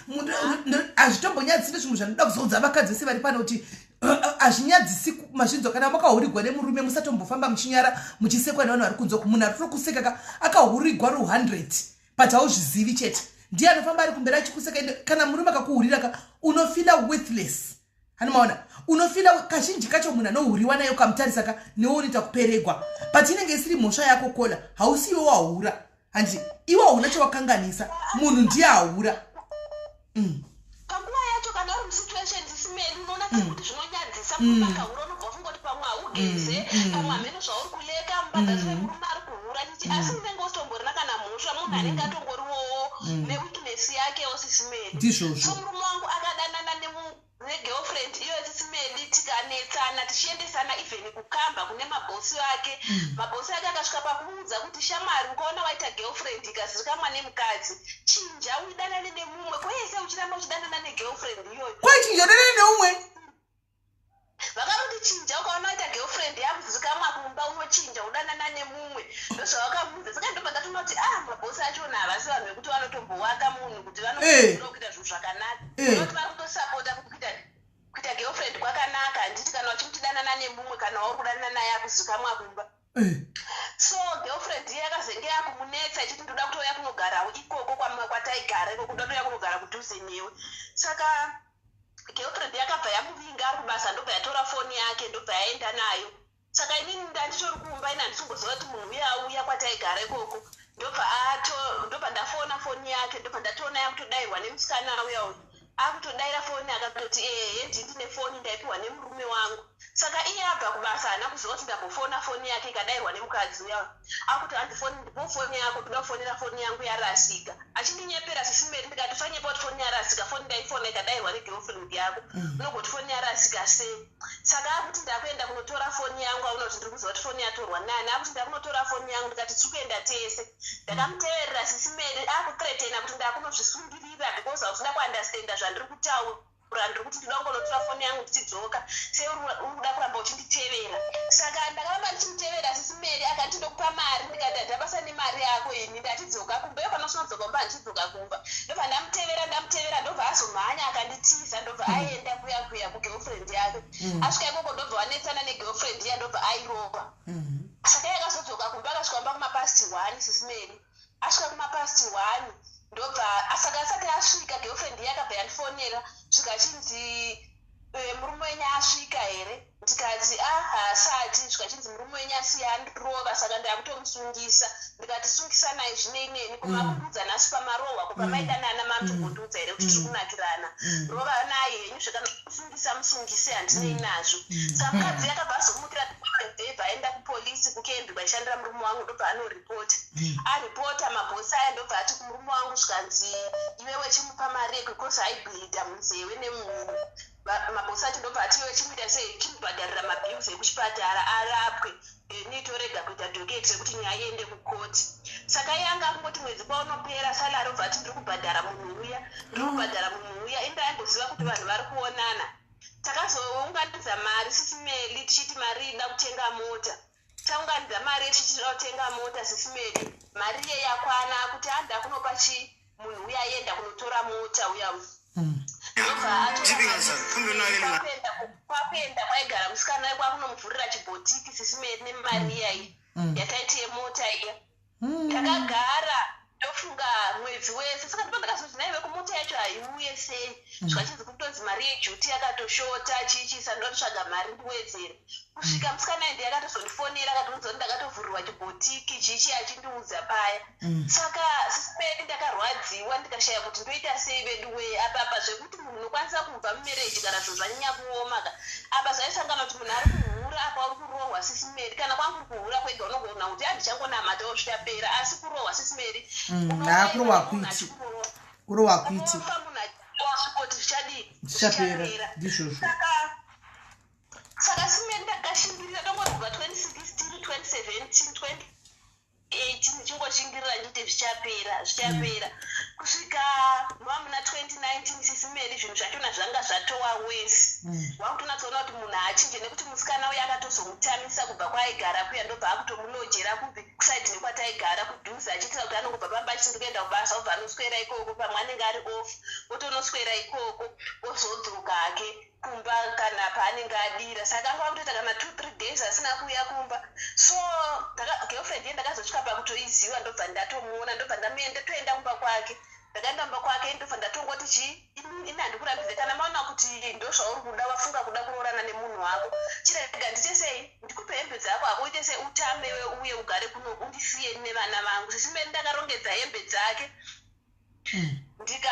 Hazvitombonyadzisi. Ndozvimwe zvandinoda kuzoudza vakadzi vese vari pano kuti hazvinyadzisi mazvinzwa? Kana makahurigwa nemurume, musatombofamba muchinyara, muchisekwa nevanhu vari kunze. Munhu ari kutokuseka ka akahurigwa ru100, but hauzvizivi chete. Ndiye anofamba ari kumberi achikuseka. Ende kana murume akakuhurira ka, unofeela worthless, hanomaona? Unofeela kazhinji kacho munhu anohuriwa naye ukamutarisa ka, newe unoita kuperegwa, but inenge isiri mhosva yako kola. Hausi iwe wahura, handi iwe hauna chawakanganisa, munhu ndiye ahura. Panguva yacho kana uri musituation, Sisi Meli, unoona sekuti zvinonyadzisa. Murume akahura, unobva wafungoti pamwe haugeze, pamwe hameno zvauri kuleka mubhadhasi wemurume ari kuhura chichi, asi unenge usitomborina kana mhosva. Munhu anenge atongoriwowo neweakness yakewo, Sisi Meli. Ndizvozvo. So murume wangu akadanana negirlfriend iyoyo, Sisi Meli, tikanetsana, tichiendesana even kukamba kune mabhosi ake. Mabhosi ake akasvika pakumuudza kuti, shamwari, ukaona waita girlfriend ikazivikanwa nemukadzi, chinja uidanane nemumwe. Kwese uchiramba uchidanana negirlfriend iyoyo. Kwaichinja danana neumwe? Vakamuti chinja, ukaona waita girlfriend yakuzivikanwa kumba, unochinja udanana nemumwe. Ndozvavakamuudza. Saka ndobva ndatoona kuti, ah, mabhosi achona havasi vanhu vekuti vanotombowaka munhu kuti vanokurudzira kuita zvinhu zvakanaka. Unoti vari kutosapota kuti kuita girlfriend kwakanaka, handiti? Kana uchimuti danana nemumwe kana wauri kudanana naye akuzivikanwa kumba. So girlfriend iye akazenge yakumunetsa ichiti ndoda kutouya kunogarawo ikoko kwataigara ikoko, ndoda kutouya kunogara kudhuze newe. Saka girlfriend yakabva yamuvinga ari kubasa, ndobva yatora foni yake, ndobva yaenda nayo. Saka inini ndanditori kumba, ini handisimboziva kuti munhu uya auya kwataigara ikoko. Ndobva ndafona foni yake, ndobva ndatoona yakutodayirwa nemusikana uya uyu. Akutodayira foni, akatoti, ehe, ndine foni ndaipiwa nemurume wangu. Saka iye abva kubasa, haana kuziva kuti ndambofona foni yake ikadayirwa nemukadzi uya. Akuti hanzi foni, ndipo foni yako, ndoda kufonera foni yangu yarasika, achindinyepera. Sisi Meli, ndikati usanyepa kuti foni yarasika, foni ndaifona ikadayirwa negirlfriend yako. Unogoti foni yarasika sei? Saka akuti ndakuenda kunotora foni yangu, aona kuti ndiri kuziva kuti foni yatorwa nani. Akuti ndakunotora foni yangu, ndikati tiri kuenda tese. Ndakamuteverera, Sisi Meli, akuthreatena kuti ndakunozvisungirira because hausida kuunderstanda zvandiri kutaura. Ndiri kuti ndinoda kungonotora foni yangu ndichidzoka, sei uri kuda kuramba uchinditevera? Saka ndakaramba ndichimutevera, Sisi Meli. Akati ndokupa mari, ndikati handina basa nemari yako ini, ndatidzoka kumba iyo. Kana usinodzoka kumba, handichidzoka kumba. Ndobva ndamutevera, ndamutevera, ndobva azomhanya akanditiza, ndobva aenda kuya kuya kugirlfriend yake. Asvika ikoko, ndobva wanetsana negirlfriend iya, ndobva airova. Saka iye akazodzoka kumba, akasvika kumba kumapast 1, Sisi Meli. Asvika kumapast 1, ndobva saka asati asvika, girlfriend iye akabva yandifonera, zvikachinzi, murume wenyu asvika here? Ndikati, "A, haasati." Zvikachinzi, "Murume wenyu asiya andirova, saka ndakutomusungisa." Ndikati, "Sungisanai, zvinei neni? Kumakundiudza nhasi pamarohwa, kubva maidanana mamutombondiudza here kuti tiri kunakirana? Rova naye henyu, zvakanasungisa musungise, handinei nazvo." Saka mukadzi akabva azomukira bva aenda kupolisi kuKembi kwaishandira murume wangu, ndobva anoripota. Aripota, mabhosi aya ndobva ati kumurume wangu, zvikanzi, "Iwewe chimupa mari because aibleeda munzeve nemunhu." Mabhosi acho ndobva ati, "Iwe chimuita sei, chimubhadharira mabills ekuchipatara arapwe, ini torega kuita docket rekuti nyaya iende kukoti." Saka iye anga akungoti mwedzi kwaunopera salary, obva ati, "Ndiri kubhadhara munhu uya, ndiri kubhadhara munhu uya." Inde aimboziva kuti vanhu vari kuonana. Takazounganidza mari, Sisi Meli, tichiti mari ida kutenga mota. Taunganidza mari tichiti toda kutenga mota, Sisi Meli, mari iye yakwana kuti anda kunopa chi munhu uya aenda kunotora mota uya. Ndobva kwakuenda kwaigara musikana, kwakunomuvhurira chibhotiki, Sisi Meli, nemari iyayi yataiti yemota iya. Takagara, ndofunga mwedzi wese. Saka ndipo ndakazoti, "Naive, kumota yacho haiuye sei?" Zvikachinzi kutonzi mari yeduty yakatoshota, chichisa ndotsvaga mari ndiwedzere. Kusvika musikana ende yakatozondifonera, akatonzi ndakatovhurirwa chibhotiki, chichi achindiudza paya. Saka Sisi Meli, ndakarwadziwa, ndikashaya kuti ndoita sei vedu wee. Apa zvekuti munhu unokwanisa kubva mumarriage kana zvinhu zvanyanya kuoma ka. Apa zvaisangana kuti munhu ari kuhura, apa uri kurohwa, Sisi Meli. Kana kwangu uri kuhura kwega, unogona kuti handichangonamatawo zvichapera, asi kurohwa, Sisi Meli, Ha, kurohwa kuiti, kurohwa kuiti. Unofa munhu achiwasvikoti zvichadii? Zvichapera, ndizvozvo. Saka Sisi Meli, ndakashingirira, tongoti kubva 2016, 2017, 2018, ndichingoshingirira ndichiti zvichapera, zvichapera, kusvika mava muna 2019, Sisi Meli, zvinhu zvachona zvanga zvatova worse. Wakutonatsoona kuti munhu haachinje, nekuti musikana uyo akatozomutamisa kubva kwaaigara kuya, ndobva akutomulodgera kupi, kuside nekwataigara kudhuze, achiitira kuti anongobva pamba achiti, "Ndikuenda kubasa," obva anoswera ikoko. Pamwe anenge ari off, otonoswera ikoko, ozodzoka hake kumba kana paanenge adira. Saka anga akutoita kana 2, 3 days asina kuuya kumba. So girlfriend ye ndakazosvika pakutoiziva, ndobva ndatomuona, ndobva ndatoenda kumba kwake. Ndakaenda kumba kwake, ndobva ndatongoti, "Chi ini handikurambidze. Kana maona kuti ndo zvauri kuda, wafunga kuda kuroorana nemunhu wako, chirega ndite sei, ndikupe hembe dzako hako, uite sei, utamewe, uye ugare kuno, undisiye nevana vangu." Sisi Meli, ndakarongedza hembe dzake. Ndika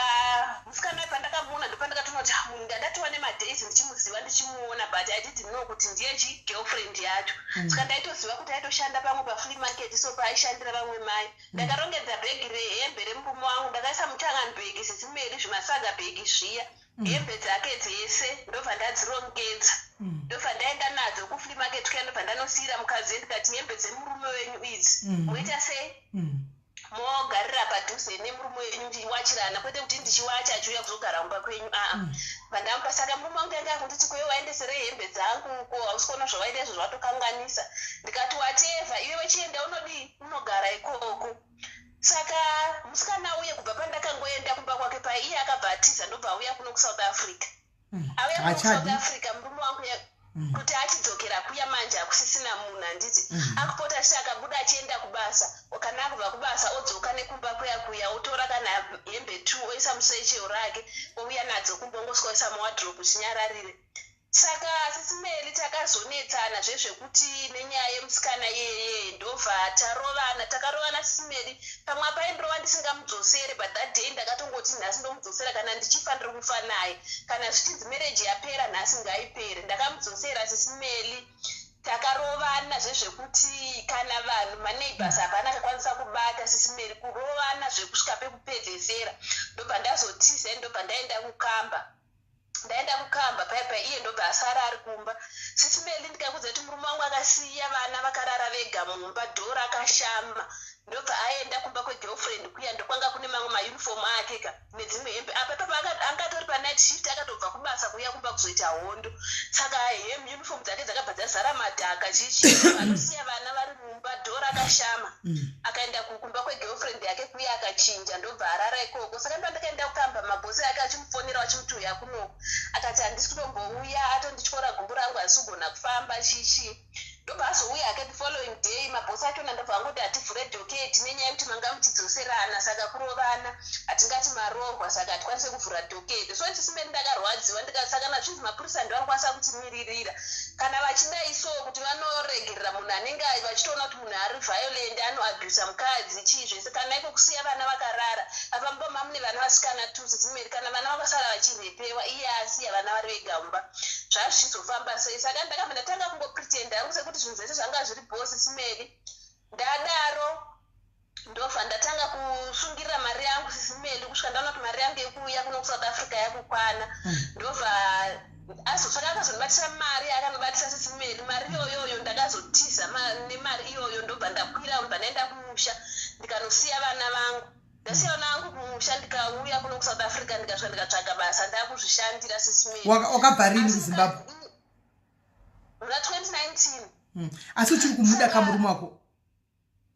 musikana uyu pandakamuona, ndopandakatoona kuti, "Ah, munhu ndandatova nemadays ndichimuziva, ndichimuona, but I didn't know kuti ndiye chi girlfriend yacho." Saka ndaitoziva kuti aitoshanda pamwe paflea market, so paaishandira vamwe mai. Ndakarongedza bhegi rehembe remurume wangu, ndakaisa muChangan bag, Sisi Meli, zvimasaga bhegi zviya, hembe dzake dzese ndobva ndadzirongedza, ndobva ndaenda nadzo kuflea market kuya, ndobva ndanosiyira mukadzi, ndikati, "Hembe dzemurume wenyu idzi, moita sei? Mogarira padhuze nemurume wenyu, ndichiwachirana, kwete kuti ndichiwacha achiuya kuzogara kumba kwenyu, aa." Vandamupa. Saka murume wangu anga akunditi, "Kwewe waendeserei hembe dzangu ko? Hausi kuona zvawaita izvo, zvatokanganisa." Ndikati, "Whatever, iwewe chienda, unodii, unogara ikoko." Saka musikana uye, kubva pandakangoenda kumba kwake pai, iye akabva atiza, ndobva auya kuno kuSouth Africa. Auya kuno kuSouth Hachadi. Africa, murume wangu kuti achidzokera kuya manje hakusisina munhu, handiti? Akupota achiti akabuda achienda kubasa, kana akubva kubasa odzoka nekumba kuya kuya, otora kana hembe two, oisa musatchel rake, ouya nadzo kumba, ongosvika oisa muwardrobe chinyararire. Saka Sisi Meli, takazonetsana zvezvekuti nenyaya yemusikana iyeye, ndobva tarovana. Takarovana, Sisi Meli. Pamwe apaindirova ndisingamudzosere, but that day ndakatongoti nhasi ndomudzosera, kana ndichifa ndiri kufa naye, kana zvichinzi marriage yapera nhasi ngaipere. Ndakamudzosera, Sisi Meli. Takarovana zvezvekuti kana vanhu maneighbors hapana akakwanisa kubata, Sisi Meli, kurovana zvekusvika pekupedzesera. Ndobva ndazotiza, ndobva ndaenda kukamba. Ndaenda kukamba paipai, iye ndobva asara ari kumba. Sisi Meli, ndikakudza kuti murume wangu akasiya vana vakarara vega mumba, dhora akashama, ndobva aenda kumba kwegirlfriend kuya, ndokwanga kune mamwe mauniform ake ka nedzimwe hembe. Apa ipapo anga atori panight shift, akatobva kubasa kuuya kumba kuzoita hondo. Saka hembe, uniform dzake dzakabva dzazara madhaka, chichi. Anosiya vana vari mumba, dhora akashama, akaenda kumba kwegirlfriend yake kuya, akachinja, ndobva arara ikoko. Saka ndo ndakaenda kukamba, mabhosi ake achimufonera, achimuti, "Uya kunoku." Akati, "Handisi kutombouya, atondityora gumbo rangu, handisi kugona kufamba," chichi. Ndobva Ndobva azouya hake the following day. Mabhosi achona ndobva angoti, "Hativhure docket nenyaya yekuti manga muchidzoserana, saka kurovana hatingati marohwa, saka hatikwanisi kuvhura docket." So Sis Melly, ndakarwadziwa. Saka nazvinzi mapurisa ndo anokwanisa kutimiririra kana vachidai, so kuti vanoregerera munhu anenge vachitoona kuti munhu ari violent, anoabusa mukadzi, chii zvese. Kana iko kusiya vana vakarara apa, mumba mune vana vasikana two, Sis Melly. Kana vana vakasara vachirepewa, iye asiya vana vari vega mumba, zvazvichizofamba sei? Saka ndakabva ndatanga kungopretenda hangu sekuti zvinhu zvese zvanga zviri bho, Sis Melly. Ndadaro, ndobva ndatanga kusungirira mari yangu, Sis Melly, kusvika ndaona kuti mari yangu yekuuya kuno kuSouth Africa yakukwana. Ndobva saka akazondibatisa mari, akanobatisa, Sis Melly. Mari iyoyoyo ndakazotiza nemari iyoyo. Ndobva ndakwira, ndobva ndaenda kumusha, ndikanosiya vana vangu. Ndasiya vana vangu kumusha, ndikauya kuno kuSouth Africa, ndikasvika, ndikatsvaga basa, ndakuzvishandira, Sis Melly. Wakabva rini kuZimbabwe? Muna 2019. Asi uchiri kumuda kamurume wako?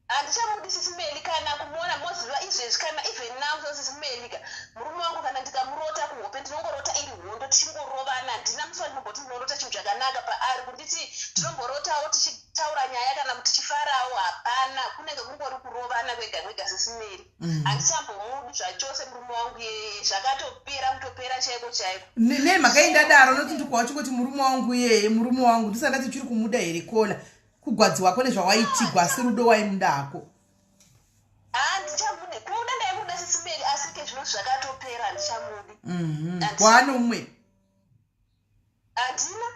Handichamudi, Sis Melly, kana kumuona. Moziva izvezvi, kana even now so, Sis Melly ka, murume wangu kana ndikamurota kuhope, ndinongorota iri hondo, tichingorovana. Handina musi wandinomboti ndinorota chinhu chakanaka paari, kunditi tinomborotawo tichitaura nyaya kana kuti tichifarawo. Hapana, kunenge kungori kurovana kwega kwega, Sis Melly. Handichambomudi zvachose murume wangu yeye, zvakatopera, kutopera chaiko chaiko. Nemhaka iyi ndadaro, nokuti ndikuwa chingoti murume wangu iyeye, murume wangu, ndisati ndati uchiri kumuda here. Kola kugwadziwako nezvawaitigwa, asi rudo waimudako? Handichamudi. Kumuda ndaimuda, Sis Melly, asi ke zvino zvakatopera, handichamudi. Waane umwe? Handina.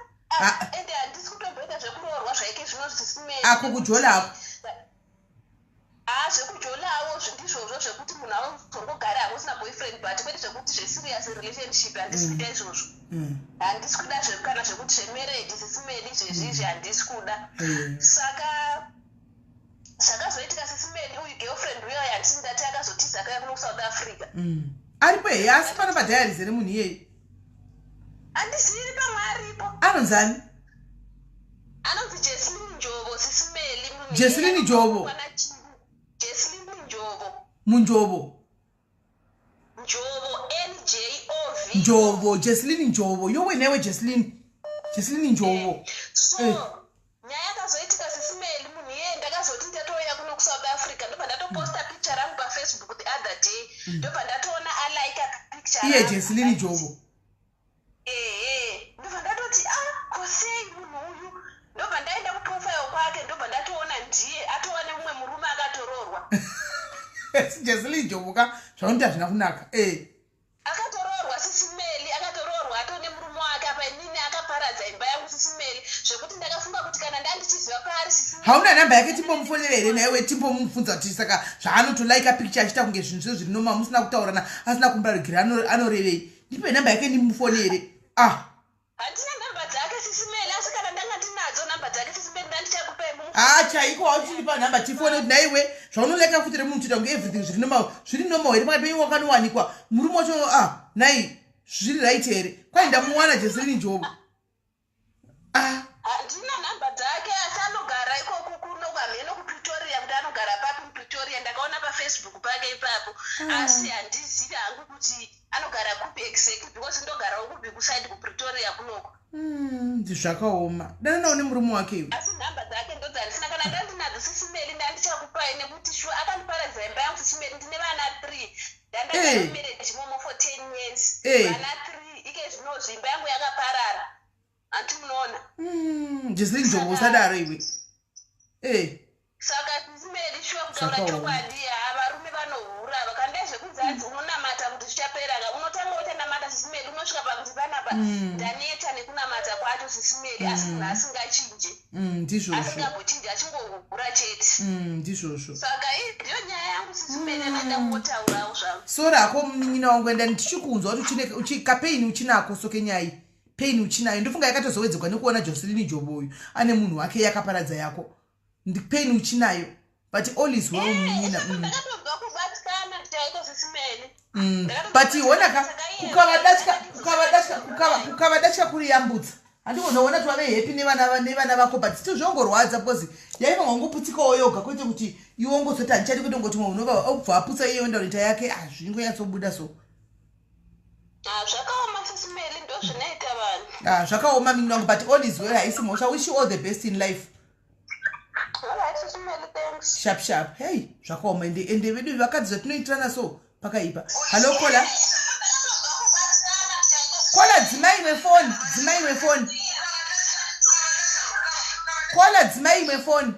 Ende handisi kutomboita zvekuroorwa zvaike zvino, Sis Melly. Ako kujolako? Ha, zvekujolawo ndizvozvo, zvekuti munhu auzongogara hako usina boyfriend, but kwete zvekuti zveserious relationship. Handisi kuita izvozvo. Handisi kuda kana zvekuti zvemarriage, Sis Melly, zvezvizvi handisi kuda. Saka zvakazoitika, Sis Melly, uyu girlfriend uyoyo, handisi ndati akazotiza akauya kuno kuSouth Africa. Aripo here? Asi pano padiaries here munhu iyeye? Handizivi pamwe aripo. Anonzani? Anonzi Jeslin Njovo, Sis Melly. Munhu Jeslin iyeye Njovo. Jeslin Njovo. Munjovo? Njovo, Njov. Njovo, Jeslin Njovo. Yowe newe, Jeslin, Jeslin Njovo. So nyaya yakazoitika, Sis Melly, munhu iyeye ndakazoti ndatouya kuno kuSouth Africa, ndobva ndatoposta picture rangu paFacebook the other day, ndobva ndatoona alika picture Iye rangu. Jeslin Njovo? Ehe. Ndobva ndatoti, "Ah, kosei munhu uyu?" Ndobva ndaenda kuprofile kwake, ndobva ndatoona ndiye atova nemumwe murume, akatoroorwa. Jeslin Njovo ka, zvaunoti hazvina kunaka e. Akatoroorwa, Sis Melly, akatoroorwa, atone murume wake. Apa inini akaparadza imba yangu, Sis Melly, zvekuti ndakafunga kuti kana ndandichiziva paari, Sis Melly, Hauna nhamba yake timbomufonera here naiwe, timbomubvunza kuti saka zvaanotolaika picture achiita kunge zvinhu zve zviri normal, musina kutaurana, asina kumbarigiri, anorevei? Ndipe nhamba yake ndimufonere, ah. Handina nhamba dzake, Sis Melly, asi kana ndanga ndinadzo nhamba dzake, Sis Melly, ndandichakupai. Ha, chaiko wauchindipa nhamba tifone kuti naiwe zvaunoleka futi remunhu chiita kunge everything zviri normal, zviri normal here pakati penyu? Wakanowanikwa murume wacho, ah, nai, zviri right here? Kwai ndamuwana Jeselini Njovo, ah. Handina nhamba dzake, asi anogara ikoko kuno kwamheno kuPretoria. Kuti anogara papi muPretoria, ndakaona paFacebook pake ipapo, asi handizivi hangu kuti anogara kupi exactly, because ndogarawo kupi kuside kuPretoria kunoko. Zvakaoma. Dananawo nemurume wake iwe. Asi nhamba dzake ndodzandisina. Kana ndandinadzo, Sis Melly, ndandichakupai, nekuti sure akandiparadzira imba yangu, Sis Melly. Ndine vana three. Ndandagara mumarriage imomo for 10 years. Vana three. Ike zvinozvi imba yangu yakaparara, hanti munoona? Jeselin Njovo, usadaro iwe. Saka Sis Melly, sure, kutaura chokwadi, ha, varume vanohura vakandai zvekunzi hanzi unonamata kuti zvichapera ka. Unotanga uchanamata, Sis Melly, unosvika pakuti panapa ndaneta nekunamata kwacho, Sis Melly, asi munhu asingachinje. Ndizvozvo. Asingambochinji, achingohura chete. Ndizvozvo. Saka iyi ndiyo nyaya yangu, Sis Melly, anoda kungotaurawo zvangu. Sori hako, munin'ina wangu. Enda tichikunzwa kuti kapain uchinako, so kenyai pain uchinayo. Ndofunga yakatozowedzerwa nekuona Joselini Jobo uyu ane munhu wake, yakaparadza yako. Pain uchinayo, but all is well, munin'ina. Ndakatobva kubatikana chaiko, Sis Melly. But honaka, kukava datya kuri yambutsa. Handikonoona kuti vave happy nevana vako, but still zvongorwadza, because yaiva wangoputsikawo yoga, kwete kuti iwe ungozoti handichadi, kwete ngoti mumwe unova obva aputsa iye oenda unoita yake. Hazvingonyatsobuda so. Ah, zvakaoma, Sis Melly, ndo zvinoita vanhu. Ah, zvakaoma, mingi wangu, but all is well. Haisi mhosva. Wish you all the best in life. house. Sharp sharp. Hey, zvakaoma. Ende vedu vakadzi zvatinoitirana so pakaipa. Hallo caller. Caller, dzimai imwe foni, dzimai imwe foni. Caller, dzimai imwe foni.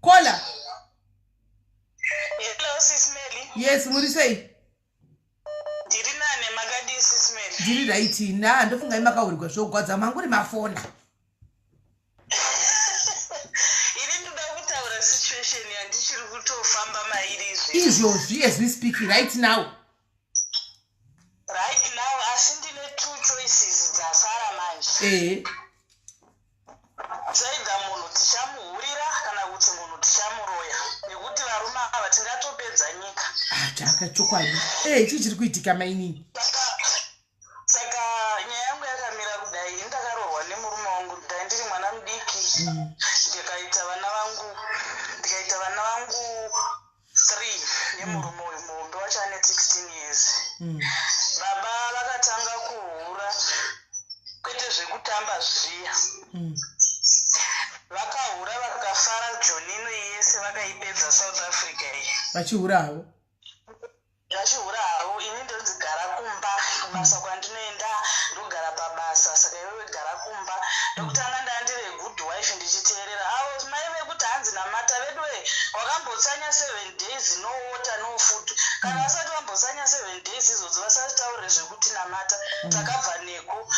Caller. Hello, Sis Melly. Yes, muri sei? Ndiri nane, makadii, Sis Melly? Ndiri right. Na ndofunga imakaurirwa zvogwadza mangu ri mafona. Ini ndoda kutaura situation yandichiri kutofamba mairi izvezvi. Izvozvi, as we speak right now. Right now, asi ndine two choices dzasara manje. Taida munhu tichamuhurira kana kuti munhu tichamuroya, nekuti varume ava tingatopedza nyika. Ah, chaka chokwadi. Chii chiri kuitika, mainini? Saka nyaya yangu yakamira kudai. Ini ndakaroorwa nemurume wangu ndai ndiri mwana mudiki. Ndikaita vana vangu three nemurume uyu. Muhombe wacho ane 16 years. Baba vakatanga kuhura, kwete zvekutamba zviya. Vakahura, vakafara jonino yese, vakaipedza South Africa iyi. Vachihura havo. Vachihura havo. Ini ndonzi gara kumba, kubasa kwandinoenda ndogara pabasa, saka iwewe gara kumba. Ndokutanga ndandiri good wife, ndichiteerera avo mai vekuti hanzi namata veduwe, wakambotsanya 7 days, no water, no food. Kana vasati vambotsanya 7 days idzodzo, vasatitaurire zvekuti namata. Takabva neko.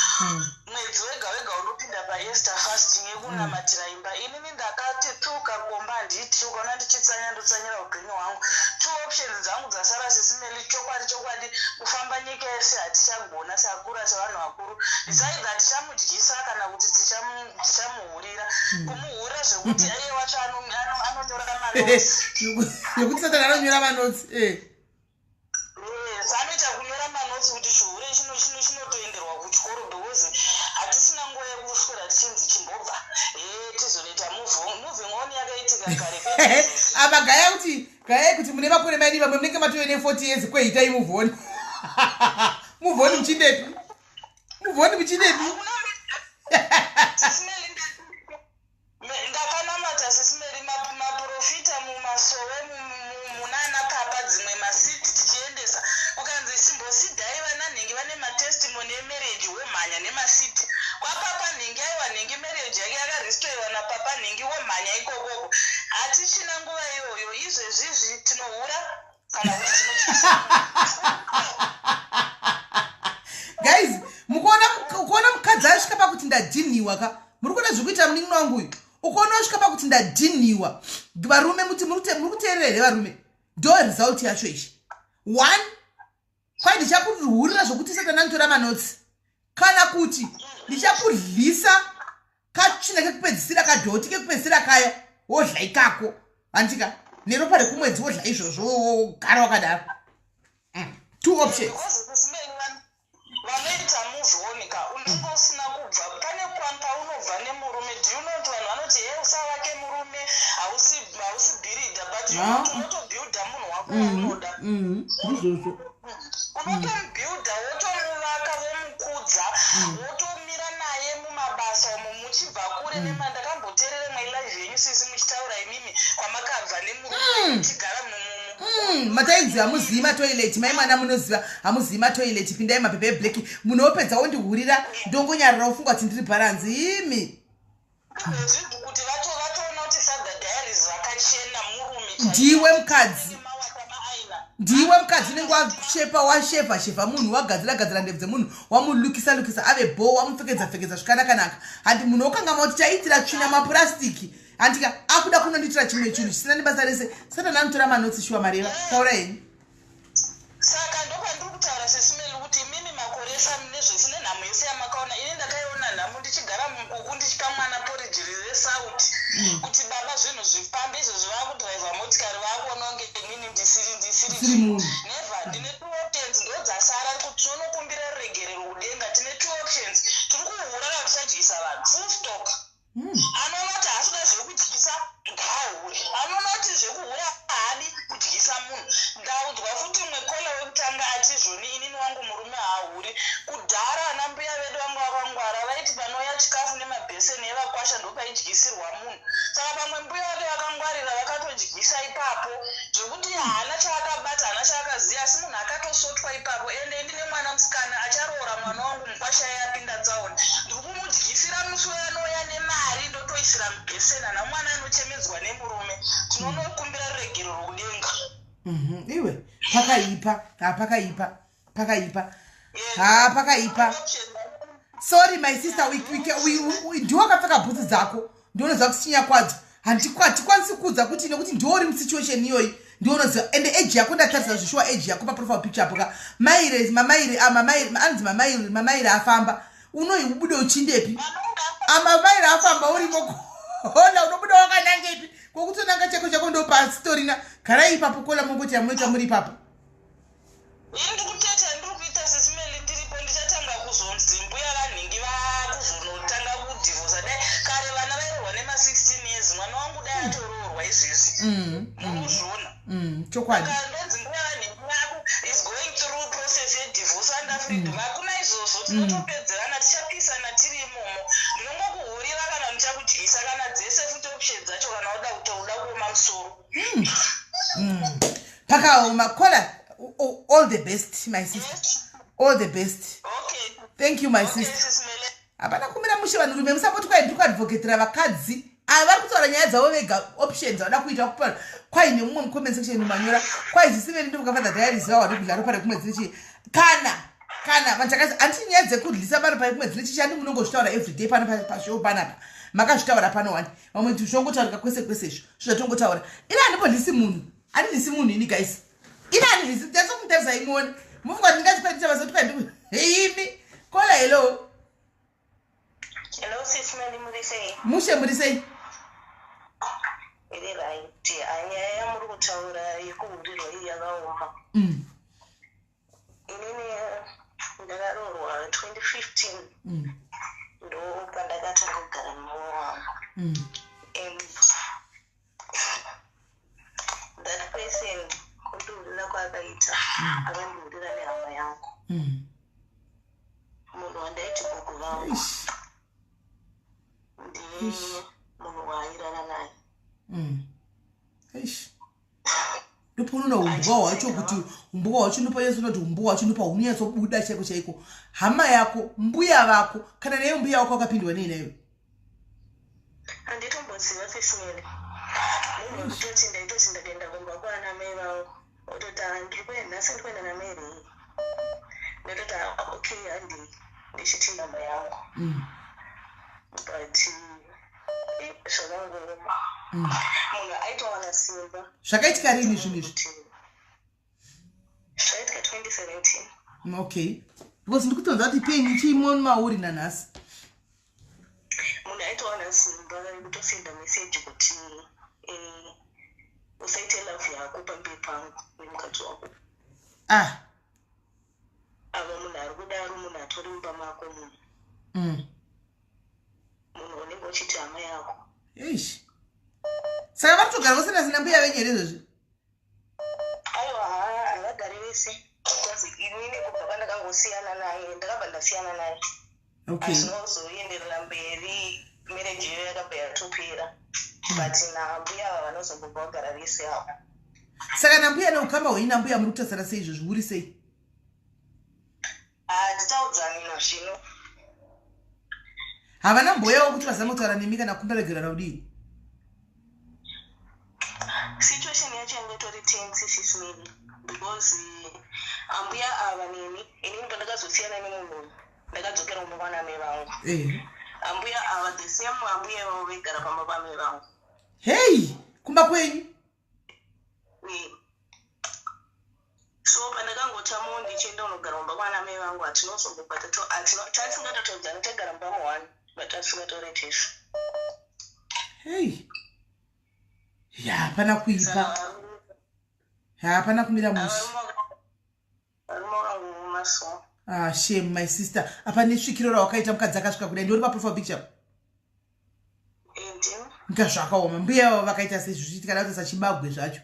Mwedzi wega wega unopinda paEaster fasting yekunamatira imba. Inini ndakati tuka komba handiti, ukaona ndichitsanya, ndotsanyira upenyu hwangu. Two options dzangu dzasara, Sis Melly, chokwadi chokwadi, kufamba nyika yese hatichagona, takura sevanhu vakuru. It's either tichamudyisa kana kuti tichamuhurira. Kumuhurira zvekuti iye wacho anonyora manotes. Yekuti Satani anonyora manotes. Yes, anoita kunyora manotes kuti chihure chinotoenderwa kuchikoro, because hatisina nguva yekuswera tichinzi chimbobva e tizonoita moving on yakaitika kare kwete. Apa gaya kuti, gayai kuti mune makore maini, vamwe munenge matove ne40 years. Kweitai move on, move on muchindepi, move on muchindepi? Sis Melly, ndakanamata, Sis Melly, maprofita mumasowe, munana papa, dzimwe maseed tichiendesa, kukanzi simboseedai vana nhingi vane matestimony emarriage, womhanya nemaseed kwapapa nhingi. Aiwa, nhingi marriage yake yakarestorewa napapa nhingi, womhanya ikokoko. Hatichina nguva iyoyo izvezvizvi. Tinohura kana kuti tinotyisa. Guys, mukuona, kuona mukadzi asvika pakuti ndadhinhiwa ka, muri kuona zviri kuita munin'ina wangu uyu. Ukaona wasvika pakuti ndadhinhiwa, varume, muti muri kuteerera here varume? Ndo result yacho ichi. One, kwai ndichakuhurira zvokuti Satani anotora manotes, kana kuti ndichakudyisa katsvina kekupedzisira, kadhoti kekupedzisira kaya, wodla ikako, handika neropa rekumwedzi, wodla izvozvo, wogara wakadaro. Two options. Because Sis Melly, vanoita move on ka, unenge usina kubva pane paunobva nemurume. Do you know kuti vanhu vanoti, he, usavake murume, hausi builder, but Ah. unotobuilda munhu wako waunoda. Ndizvozvo. Unotomubuilda, wotomuvaka, womukudza, wotomira naye mumabasa umo muchibva kure. Nema ndakamboteerera imwe live yenyu, sisi, muchitaura imimi kwamakabva nemurume muchigara Matainzi hamuzivi matoilet, mai mwana munoziva hamuzivi matoilet, pindai mapepa eblack. Munhu wopedza wondihurira, ndongonyarara, ufunga kuti ndiri bharanzi imi. Izvezvi kuti vatoona kuti Father Diaries vakachena, murume Ndiwe mukadzi. mawata maaina. Ndiwe mukadzi unenge washepa, washevha shevha munhu, wagadzira gadzira ndebvu dzemunhu, wamulukisa lukisa, ave bo, wamupfekedza pfekedza zvikanakanaka, handi munhu wokangama kuti chaiitira tsvina mapurastiki, handika akuda kunondiitira chimwe chinhu chisina nebasa rese. Satani anotora manotes shuwa. Mareva, taura henyu. Saka ndopandiri kutaura, Sis Melly, kuti imimi makore ese nezvese nenhamo yese yamakaona, ini ndakaiona nhamo ndichigara mukuku, ndichipa mwana poriji resauti kuti baba zvinhu zvifambe. Izvozvi vaakudhiraivha motikari, vaakuona kunge inini ndisiri Siri munhu. Never. Ndine two options ndo dzasara, kuti tinonokumbira ruregerero kudenga. Tine two options: tiri kuhura kana tichadyisa vanhu, full stop. Anoona kuti haasida zvekudyisa, ngaahure. Anoona kuti zvekuhura haadi, kudyisa munhu. Ndaudzwa futi mumwe caller wekutanga ati zvoni, inini wangu murume haahuri. Kudhara ana mbuya vedu vanga vakangwara. inodyisirwa munhu. Saka pamwe mbuya vake vakangwarira vakatodyisa ipapo zvekuti haana chaakabata, haana chaakaziva, asi munhu akatosotwa ipapo. Ende ndine mwana musikana acharoora mwana wangu, mukwasha yapinda tsaona, ndiri kumudyisira musi weanouya nemari, ndotoisira mubhesena namwana anochemedzwa nemurume. Tinonokumbira ruregero rwokudenga. Iwe, pakaipa. Ha, pakaipa, pakaipa. Ha, pakaipa. Sorry, my sister. Ndiwe wakapfeka bhutsu dzako, ndionoziva kusinya kwadzo. Hatikwanisi kuudza kuti, nekuti ndiwe uri musituation iyoyi, ndionoziva. Ende age yako, ndatarisa zvishuwa age yako paprofile picture apo ka, maire mamaire, mamaire anzi mamaire, mamaire afamba. Unoi ubude uchindepi? Amamaire afamba urimo kola, unobuda wakanangepi? Kwokutonanga chako chako ndopasitorina. Garai ipapo kola, mongoti yamunoita muri ipapo. Ini ndikuteta, ndiri kuita sesimeli ndiripo, ndichatanga kuzonzi mbuya vanhingi vakuzonotanga kudhivhosa. Dai kare vana vairohwa nema16 years, mwana wangu dai atoroorwa izvezvi. Murikuzviona? Chokwadi. Saka ndonzi mbuya vanhingi vaku is going through process yedivorce under freedom. Hakuna izvozvo, tinotopedzerana, tichapisana tiri imomo. Ndinongokuhurira kana ndichakudyisa, kana dzese futi option dzacho, kana uda kuti uda kuoma musoro. Pakaoma kola. All the best, my sister, all the best. Okay. Thank you, my Okay, sister. Sis Mele. Hapana kumira mushe, vanhurume musapoti. Kwai ndiri kuadvocatira vakadzi ava, vari kutaura nyaya dzavo vega, options vada kuita kupa. Kwai nemumwe mucomment section manyora, kwai zvisimeni ndivukafadza diaries vawadi kudya ropa rekumwedzi nechii. Kana vanhu takati handiti nyaya dzekudlisa maropa ekumwedzi nechichi, handi munongozvitaura everyday pano pashow panapa? Makazvitaura pano wani, vamwe zvongotaurika kwese kwese izvo zvatongotaura. Ini handimbodlisi munhu, handidlisi munhu ini, guys. Ini handidlisi, ndasokumutarisa imuone, mufunga kuti ndingazvipaitisa basa kuti kwandi imi kola. Hello. Hello, Sis Melly, muri sei? Mushe, muri sei? Iri right. Nyaya yamuri kutaura yekuhurirwa iyi yakaoma. Inini ndakaroorwa 2015, ndo pandakatanga kugara nemumwe wangu. And that person, kundihurira kwaakaita, akandihurira nehama yangu. Munhu wandaiti gogo vangu ndiye munhu waairara naye. Eish. Ndopaunoona umbwa hwacho, kuti umbwa hwacho, ndopanyatsoona kuti umbwa hwacho ndopaunonyatsobuda chaiko chaiko. Hama yako, mbuya vako, kana naiyo mbuya wako wakapindwa nei naiyo? Handitomboziva, Sis Melly. Munhu wekutoti ndaitoti ndakaenda kumba kwana mai vangu, ototi, "Ah, ndiri kuenda nhasi, ndiri kuenda namai rei." Ndototi, "Ah, okay, handei," ndichiti mama yangu. But zvakangooma. Munhu aitowana simba. Zvakaitika rini zvinhu izvi? Zvaitika 2017. Okay, because ndikutonza kuti pain ichiimo mauri nanhasi. Munhu aitowana simba rekutosenda meseji kuti usaite love yako pamberi pangu nemukadzi wako. Ah. Ava munhu ari kudaro, munhu atori mumba mako, munhu munhu unenge uchiti hama yako. Eish, saka vari kutogara vose nasina mbuya venyu here izvozvi? Aiwa, havagari vese, because inini kubva pandakangosiyana naye, ndakabva ndasiyana naye. Hazvinozoenderera mberi, marriage iyo yakabva yatopera, but nambuya ava vanozombobva vagara vese ava. Saka nambuya, neukama hwenyu nambuya, muri kutarisana sei izvozvi? Uri sei? Handitaudzani nazvino. Havana mboyawo kuti vazame kutaura nemi kana kumboregerana kudii? Situation yacho yange itori tense, Sis Melly, because ambuya ava neni, inini pandakazosiyana nemumwe munhu, ndakadzokera kumba kwana mai vangu. Ambuya ava, the same ambuya ivavo vaigara pamba pamai vangu. Hei, kumba kwenyu? So pandakangotamawo ndichienda unogara kumba kwana mai vangu, hatinozombobva tatisingatotodzani, tagara mumba muone, but tatisingatoretesi. Hei, ya, hapana kuipa, hapana kumira mushe. Varume vakangooma so. Ah, shame, my sister. Apa nesvikiro rawakaita, mukadzi akasvika kudai, ndiori paprofile picture. Ndini. Nga zvakaoma. Mbuya vavo vakaita sei zvichiitika da chibagwe zvacho?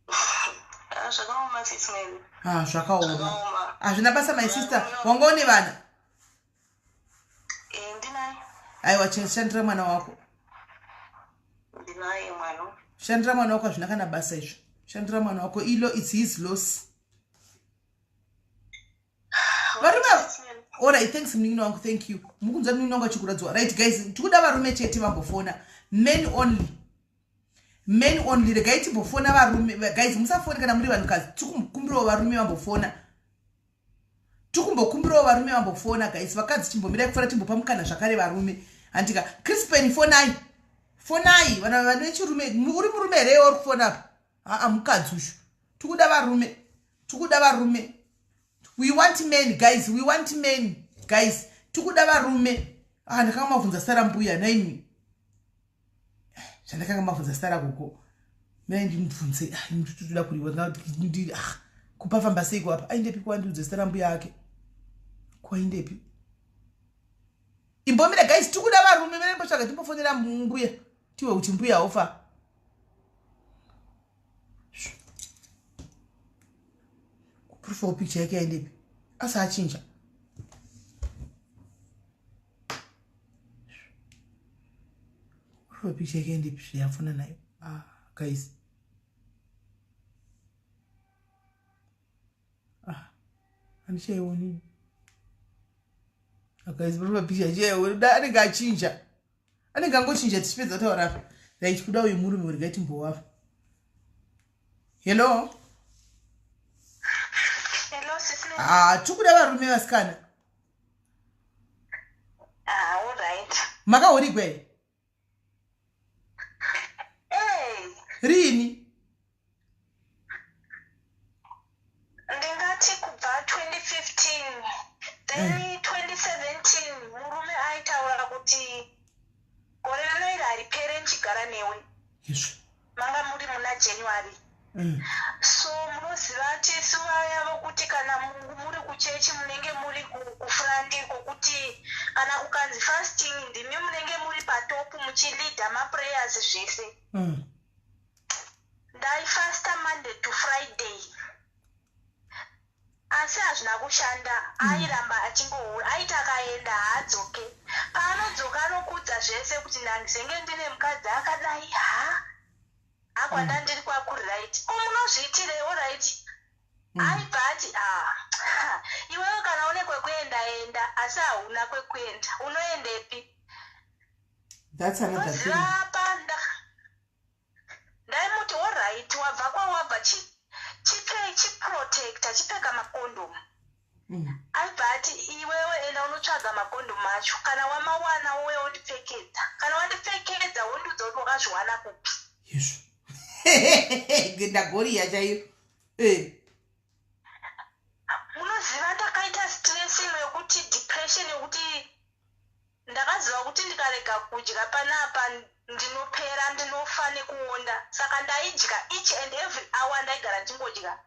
Ah, zvakaoma, Sis Melly. Ah, zvakaoma. Zvakaoma. Hazvina basa, my sister. Wanga une vana? Ndinaye. Aiwa, shandira mwana wako. Ndinaye mwana. Shandira mwana wako, hazvina kana basa izvo. Shandira mwana wako ilo, it's his loss. Varume, alright, thanks munin'ina wangu, thank you. Mukunzwa munin'ina wangu achikuradzwa. Right guys, tikuda varume chete vambofona, men only, men only. Regai timbofona varume. Guys, musafoni kana muri vanhukadzi. Tikumbokumbirawo varume vambofona, tikumbokumbirawo varume vambofona. Guys, vakadzi chimbomirai kufona, timbopa mukana zvakare varume, handika? Crispen, fonai, fonai vanhu vane chirume. Uri murume here uri kufona apa? Aa, mukadzi uyu. Tikuda varume, tikuda varume. We want men, guys, we want men, guys. Tikuda varume. Ah, ndakanga mabvunza zita rambuya naimi, zvandakanga mabvunza zita rakoko. Mai ndimubvunze toda kuriwa. Ah, kupafamba seiko apa? Aindepi? Kuwandiudze zita rambuya ake, kwaindepi? Imbomira guys, tikuda varume. Merembotsvaga, timbofonera mbuya tiwe kuti mbuya ofa. Profile picture yake yaendepi? Asi achinja profile picture yake, yaendepi? Zvayafona nayo. Ah guys, ah, handichaioni. Ah guys, profile picture chaioni, anenge achinja, anenge angochinja tichipedza kutaura apa. Right, kuda uyu murume uri, gaitimbowafa. Hello? Hello, sis. Ah, tikuda varume, vasikana. Ah, all right. Makahurigwa here? Hey, Riini? Ndingati kubva 2015, then 2017 murume aitaura kuti gore rino iri haripere ndichigara newe. Izvo. Manga muri muna January. So munoziva tisu vaya vokuti kana muri kuchechi munenge muri kufront, kwokuti kana kukanzi fasting ndimi munenge muri patop muchileada maprayers zvese. Ndaifasta Monday to Friday, asi hazvina kushanda. Airamba achingohura, aiti akaenda haadzoke. Paanodzoka anokudza zvese kuti ndazenge ndine mukadzi akadai. Ha, akwanda ndiri kwakuri, right? Ko munozviitirei? Alright. Aibva ati, "Ah, iwewe kana une kwekuenda enda," asi hauna kwekuenda, unoendepi? That's another thing. Unoziva panda ndaimuti, "Alright, wabva kwawabva, chiprotecta, chipfeka makondomu." Aibva ati, "Iwewe enda unotsvaga makondomu acho, kana wamawana uye wondipfekedza. Kana wandipfekedza wondiudza kuti wakazviwana kupi." Izvo, ndagoriya chaiyo, eh. Munoziva ndakaita stress ino yekuti depression, yekuti ndakaziva kuti ndikarega kudya panapa ndinopera, ndinofa nekuonda. Saka ndaidya each and every hour, ndaigara ndichingodya.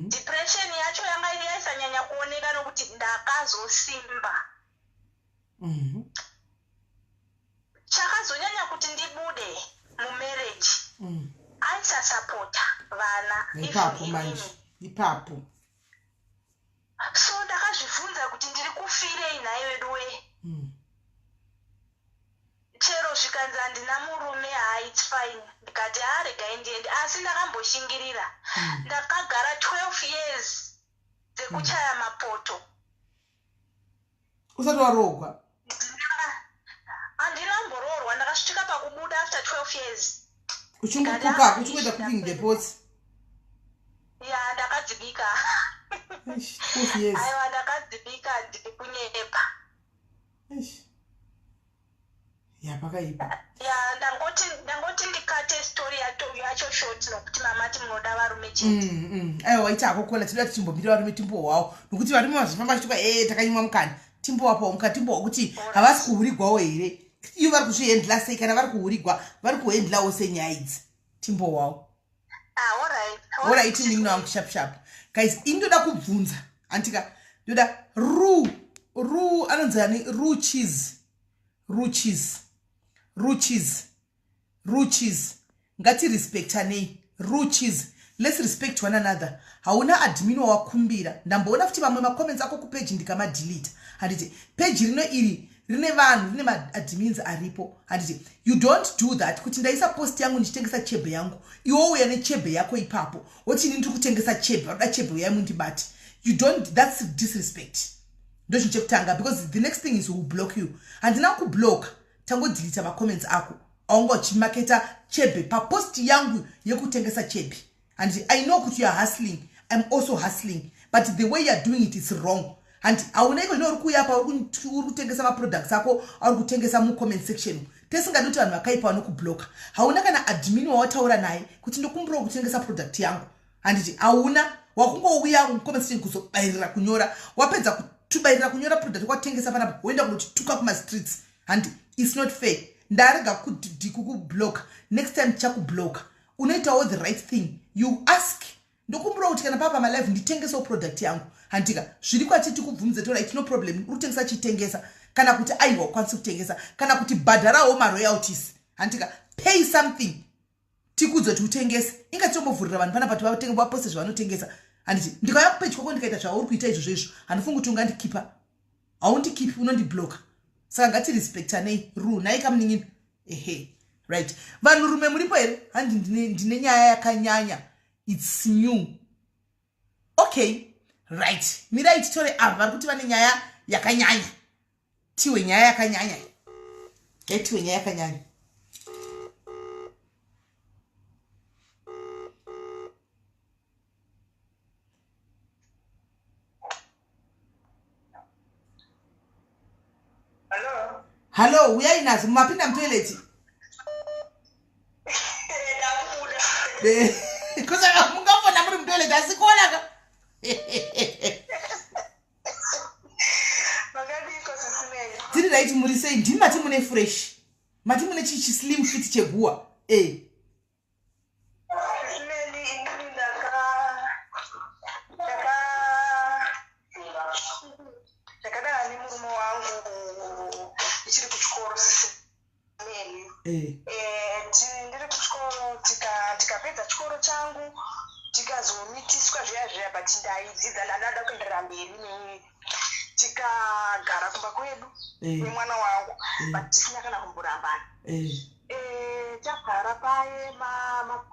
Depression yacho yanga yaisanyanya kuoneka nokuti ndakazosimba. Chakazonyanya kuti ndibude mumarriage, aisasapota vana, even Ipapo inini. Manje ipapo. So ndakazvibvunza kuti ndiri kufirei nhai veduwe? Chero zvikanzi handina murume, ha, it's fine. Ndikati, "Ha, regai ndiende." Asi ndakamboshingirira. Ndakagara 12 years dzekuchaya mapoto. Usati waroogwa? Handina mboroorwa. Ndakasvika pakubuda after 12 years. Uchingokuka, uchingoita cooking the pots? Ya, ndakadzibika. Eish, 12 years. Aiwa, ndakadzibika, ndiri kunyepa. Eish. Ya, pakaipa. Ya, ndangoti ndikate story yacho short nokuti mamati munoda varume chete. Aiwa, waita akokola. Tinoda tichimbomira varume timbohwawo, nokuti varume vazofamba vachituka e takanyimwa mukana. Timbowapawo mukana, timbohwa kuti havasi kuhurigwawo here, ivo vari kuzvihandla sei. Kana vari kuhurigwa, vari kuhandlawo senyaya idzi? Timbohwawo. Ah, alright. Alright, munin'ina wangu, sharp sharp. Guys, ini ndoda kubvunza, antika ndoda ru anonzi ani? Ru cheese, ru cheese, ru cheese, ru cheese. Ngatirespectanei. Ru cheese, let's respect one another. Hauna admin wawakumbira. Ndamboona futi vamwe macomments ako kupeji ndikamadelete. Handiti peji rino iri. Rine vanhu, rine maadmins aripo, handiti? You don't do that kuti ndaisa post yangu ndichitengesa chebhe yangu, iwe uya nechebhe yako ipapo woti ini ndiri kutengesa chebhe, varoda chebhe uyai mundibate. You don't, that's disrespect. Ndochinhu chekutanga, because the next thing is will block you. Handina kublock, tangodeleta macomments ako aunga uchimaketa chebhe papost yangu yekutengesa chebhe. And I know kuti you are hustling, I'm also hustling, but the way you are doing it is wrong. And hauna iko zvino uri kuuya pa uri kutengesa maproducts ako auri kutengesa mucomment section, tesingadi kuti vanhu vakaipa vanokubloka. Hauna kana admin wawataura naye kuti ndokumbirawo kutengesa product yangu, handiti? Hauna, wakungouya mucomment section kuzobayirira kunyora. Wapedza kutubayirira kunyora product kwatengesa panapa, woenda kunotituka kumastreets, handi? It's not fair. Ndarega kukubloka, next time tichakubloka. Unoitawo the right thing, you ask, ndokumbirawo kuti kana papa malive nditengesewo product yangu, handika? Zviri kwati tikubvumidze to, right, no problem, uri kutengesa, chitengesa. Kana kuti aiwa, ukwanisi kutengesa, kana kuti bhadharawo maroyalties, handika? Pay something tikudze kuti utengese. Inga titombovhurira vanhu panapa kuti vaposte zvavanotengesa, handiti? Ndikauya kupage kwako ndikaita zvauri kuita izvozvo izvo, handifungi kuti ungandikipa. Haundikipi, unondibloka. Saka ngatirespectanei ru nai kamunin'ina. Ehe, right, vanhurume muripo here? Handi ndine nyaya yakanyanya, it's new. Okay, right, mirai titore ava vari kuti vane nyaya yakanyanya. Tiwe nyaya yakanyanya, etiwe nyaya yakanyanya. Hello. Hallo, uyai nazo, mapinda mutoilet. Ndakubuda. Kusaka mungafona muri mutoilet, asi kuonaka. Makadiko sisimeni? Tiri right, muri sei? Ndimi mati mune fresh, mati mune chislim fit cheguwa e. Sisimeni, inini ndaka ndakadana nemurume wangu ndichiri kuchikoro, sisimeni. Ndiri kuchikoro, tikapedza chikoro changu, tikazomitiswa zviya zviya, but ndaidzidza, ndandada kuenderera mberi tikagara kumba kwedu nemwana wangu, but tisina kana kumborambana. Tagara paye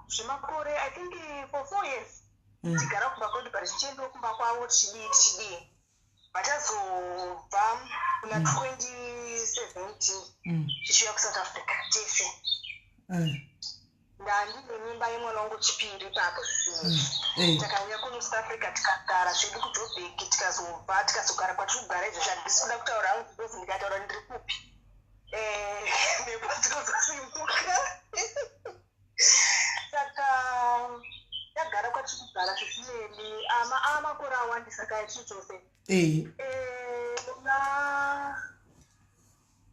zvemakore, I think for 4 years, tigara kumba kwedu, but tichiendawo kumba kwavo, tichidii tichidii. Vatazobva kuna 2017 tichiuya kuSouth Africa tese. Ndandine mimba yemwana wangu chipiri ipapo. Takauya kuno South Africa, tikagara zvedu kuJobek, tikazobva tikazogara kwatiri kugara izvozvi. Handisi kuda kutaura hangu because ndikataura ndiri kupi, mhepo dzinozosimuka. Saka tagara kwatiri kugara zvisineni amakore awandisa kaya chii chose. Muna,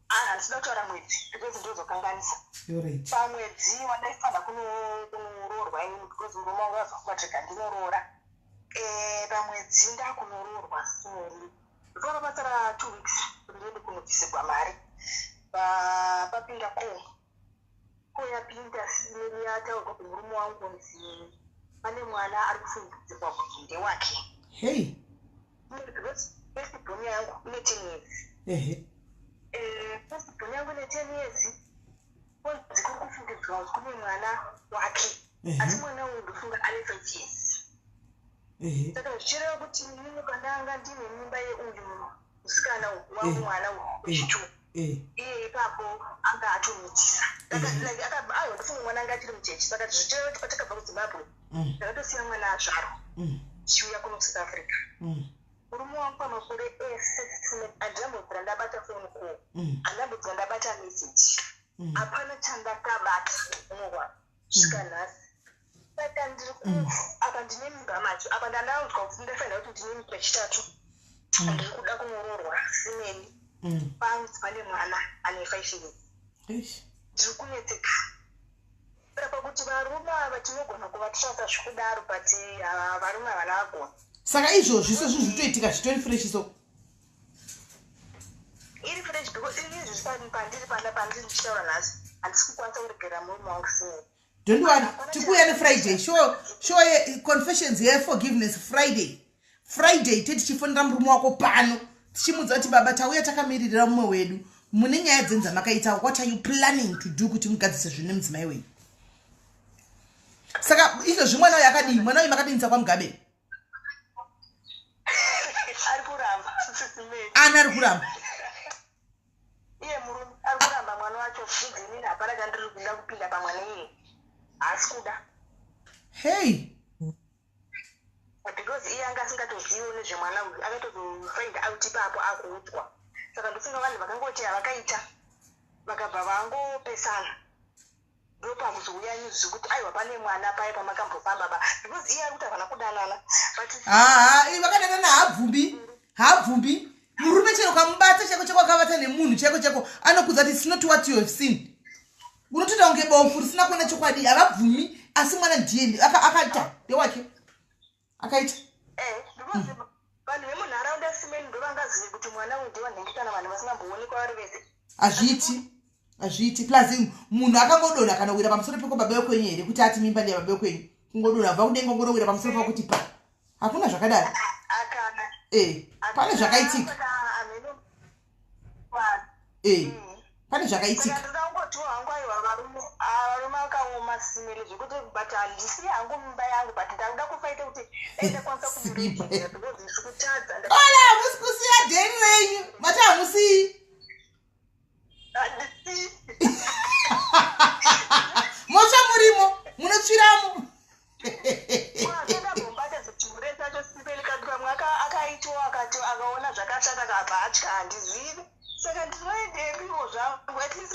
handisida kutaura mwedzi because ndozokanganisa. You're right. Pamwedzi wandaifanira kunoroorwa inini, because murume wangu azofunga kuti rega ndinoroora. Pamwedzi ndakunoroorwa sineli, ndofana pasara 2 weeks kuti ndiende kunobvisirwa mari. Papinda ko yapinda sineli, yataurwa kumurume wangu kunzi pane mwana ari kufungidzirwa kuti ndewake. Hey. First born yangu ine 10 years. First born yangu ine 10 years, konzi kuri kufungidzirwa kuti kune mwana wake, asi mwana uyu ndofunga ane 5 years. Saka zvichireva kuti inini pandanga ndine mimba yeuyu musikana uyu wangu, mwana uyu wechitu, iye ipapo anga atomitisa. Like aiwa, ndofunga mwana anga achiri muchechi. Saka zvichireva kuti patakabva kuZimbabwe, ndakatosiya mwana azvarwa, tichiuya kuno South Africa. Murume wangu pamakore ese handinambodzira ndabata phone call, handinambodzira ndabata message, hapana chandakabata muwa svika nhasi. Saka ndiri ku apa ndine mimba macho, apa ndandaunzwa kuti ndafanira kuti ndine mimba chitatu, ndiri kuda kunoroorwa simeni, panzi pane mwana ane 5 years. Eish. Ndiri kunetseka pakuti varume ava tinogona kuvatrasa zvikudaro, but varume havana vagona. Saka izvozvi sezvo zvitoitika zvitori fresh so? Iri fresh because ini izvozvi pandiri pana pandiri ndichitaura nhasi, handisi kukwanisa kuregera murume wangu simeni. Don't worry, tikuuya nefriday show yeconfessions yeforgiveness. Friday, Friday te tichifonera murume wako pano, tichimudza kuti baba, tauya takamiririra mumwe wedu. Mune nyaya dzenyu dzamakaita. What are you planning to do kuti mugadzise zvinhu nemudzimai wenyu? Saka izvozvi mwana uyu akadii? Mwana uyu makadinisa kwaMugabe? Ari kuramba. Ani ari kuramba? Iye murume ari kuramba mwana wacho. Inini hapana chandiri kuda kupinda pamwana iye, haasi kuda. Hei. Because iye anga asingatoziviwo nezvemwana uyu, akatozofind out ipapo akuudzwa. Saka ndofunga vanhu vakangoti havakaita, vakabva vangopesana, ndopakuzouya news zvekuti aiwa, pane mwana paya pamakambofamba ba, because iye ari kuti havana kudanana, but Haa, vakadanana. Haabvumbi, haabvumbi murume. Chero kamubata chako chako, akavata nemunhu chako chako, anokudza kuti it's not what you have seen. Unotoita kunge bofu risina kuona chokwadi. Havabvumi, asi mwana ndiye akaita, ndewake, akaita. Because vanhu vemunharaunda simeni ndovangazive kuti mwana uyu ndewanhingi, kana vanhu vasingamboonekwa vari vese. Hazviiti, hazviiti. Plus munhu akangodonha kana kuwira pamusoro peko baba vekwenyu here kuti ati mimba ndeyababa vekwenyu? Kungodonha bva kudenga, ngonowira pamusoro pakuti pa, hakuna zvakadaro. Akana. Pane zvakaitika. Saka hameno. Pane zvakaitika. Saka ndingangotiwo hangu aiwa, varume, ah, varume akaoma simeli zvekuti, but handisi hangu mimba yangu, but ndakuda kufaita kuti dai ndakwanisa kumuregerera because ndiri kutadza. Ola, hamusi kusiya dheni renyu? Mati hamusii? Handisi. Motsva murimo, munotsviramo. Akandambombata chihure chacho simeli, kati pamwe akaitiwo, akati akaona zvakashata, akabva atya, handizivi. Saka ndinoendepiwo zvangu at least?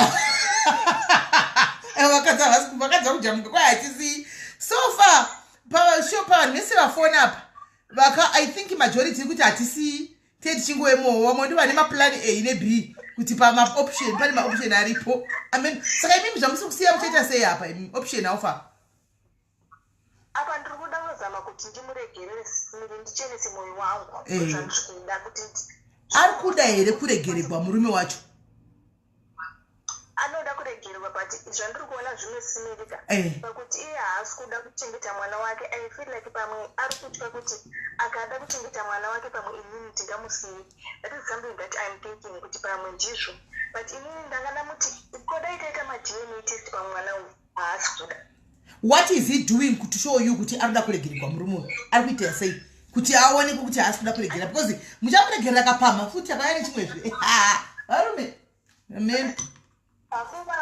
Vakadzi havasi, vakadzi vakujamuka kwai hatisii. So far pashow, pavanhu vese vafoni apa vaka, I think majority iri kuti hatisii, tee tichingoemowo. Vamwe ndo vane maplan A neB, kuti pamaoption, pane maoption aripo. Amen. Saka imimi zvamusi kusiya, muchaita sei apa imi? Option aufa? Apa ndiri kuda kuzama kuti ndimuregerere simeli, ndichenese mwoyo wangu. Zvandiri kuda kuti Ari kuda here kuregeregwa murume wacho? Anoda kuregererwa, but zvandiri kuona zvimwe simelika pakuti iye haasi kuda kuchengeta mwana wake. I feel like pamwe ari kutya kuti akada kuchengeta mwana wake, pamwe inini tingamusiyi. That is something that I'm thinking kuti pamwe ndizvo, but inini ndanga ndamuti kodai taita maDNA test pamwana uyu, haasi kuda. What is he doing to show you kuti ari kuda kuregeregwa murume uyu? Ari kuita sei kuti aonekwe kuti haasi kuda kuregera? Because muchamuregerera kapamha futi, akauya nechimwezve. Varume, amen. Akuva.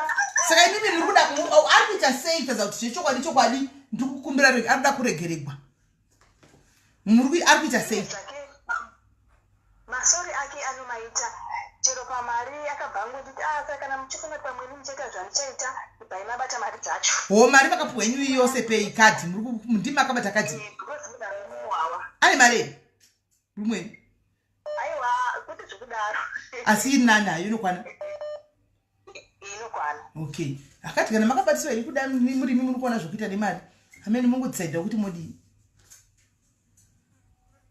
Saka imimi muri kuda ari kuita sei kuratidza kuti zvechokwadi chokwadi ndiri kukumbira ari kuda kuregeregwa? Ari kuita sei? Zvake masorry ake anomaita chero pamari. Akabva angonditi, "Ah, saka kana muchifunga kuti pamweni muchaita zvamuchaita, ibvai mabata mari dzacho." Ho, mari makapiwa henyu yose pei kadhi? Ndimi makabata kadhi? Because munhu amuwawa. Ane mari here rumweni? Aiwa, kwete zvekudaro. Asi iri nani hayo, inokwana? Inokwana. Okay, akati kana makabatiswa iri kuda murimi, muri kuona zvokuita nemari, amene mungodhisaidha kuti modii.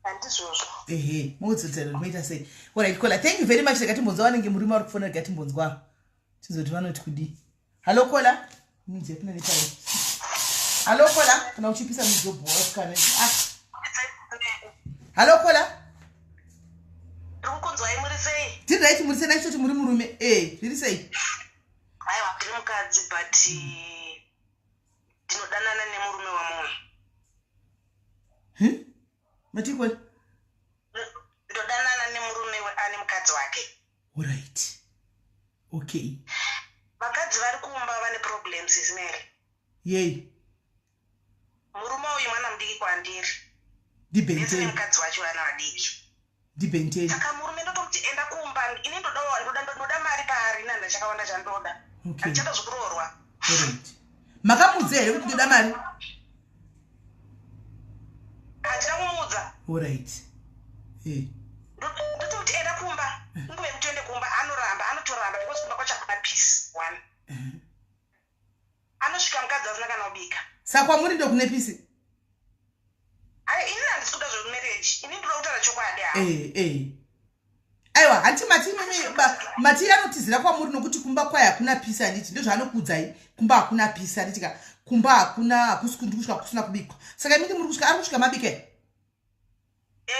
Handizvozvo. Ehe, mungodhisaidha kuti moita sei. Alright caller, thank you very much. Rega timbonzwa vanenge murume vari kufona. Rega timbonzwa tizoti vanoti kudii. Hallo caller, midzi yapinda nepai? Hallo caller, kana uchipisa midzi obhowa. Ah, hallo caller. Ndiri kukunzwai, muri sei? Tiri right, muri sei? Nachitoti muri murume e, zviri sei? Aiwa, ndiri mukadzi, but ndinodanana nemurume wamunhu. Matikoni? Ndodanana nemurume ane mukadzi wake. Alright, okay. Vakadzi vari kumba vane problems, Ismail. Yei? Murume uyu mwana mudiki kwandiri. Ese. Ndibhenteni. Nemukadzi wacho vana vadiki. Ndibhenteni. Saka murume ndotomuti enda kumba, ini ndoda mari paari, ina ndachakawanda chandoda. Handichada zvekuroorwa. Alright, makamudza here kuti ndoda mari? Handina kumuudza. Alright. Ndotomuti enda kumba, inguva yekuti uende kumba, anoramba, anotoramba because kumba kwacho hakuna peace. One, anosvika mukadzi asina kana kubika. Saka kwamuri ndokune peace? Ai, inini handisi kuda zvekumarriage, ini ndoda kutaura chokwadi ha. Aiwa, hanti mati imimi mati anotizira kwamuri nokuti kumba kwayo hakuna peace, handiti? Ndozvaanokuudzai, kumba hakuna peace, handiti ka? Kumba hakuna, hakusi kundi kusvika kusina kubikwa. Saka imini muri kusvika, ari kusvika mabika here?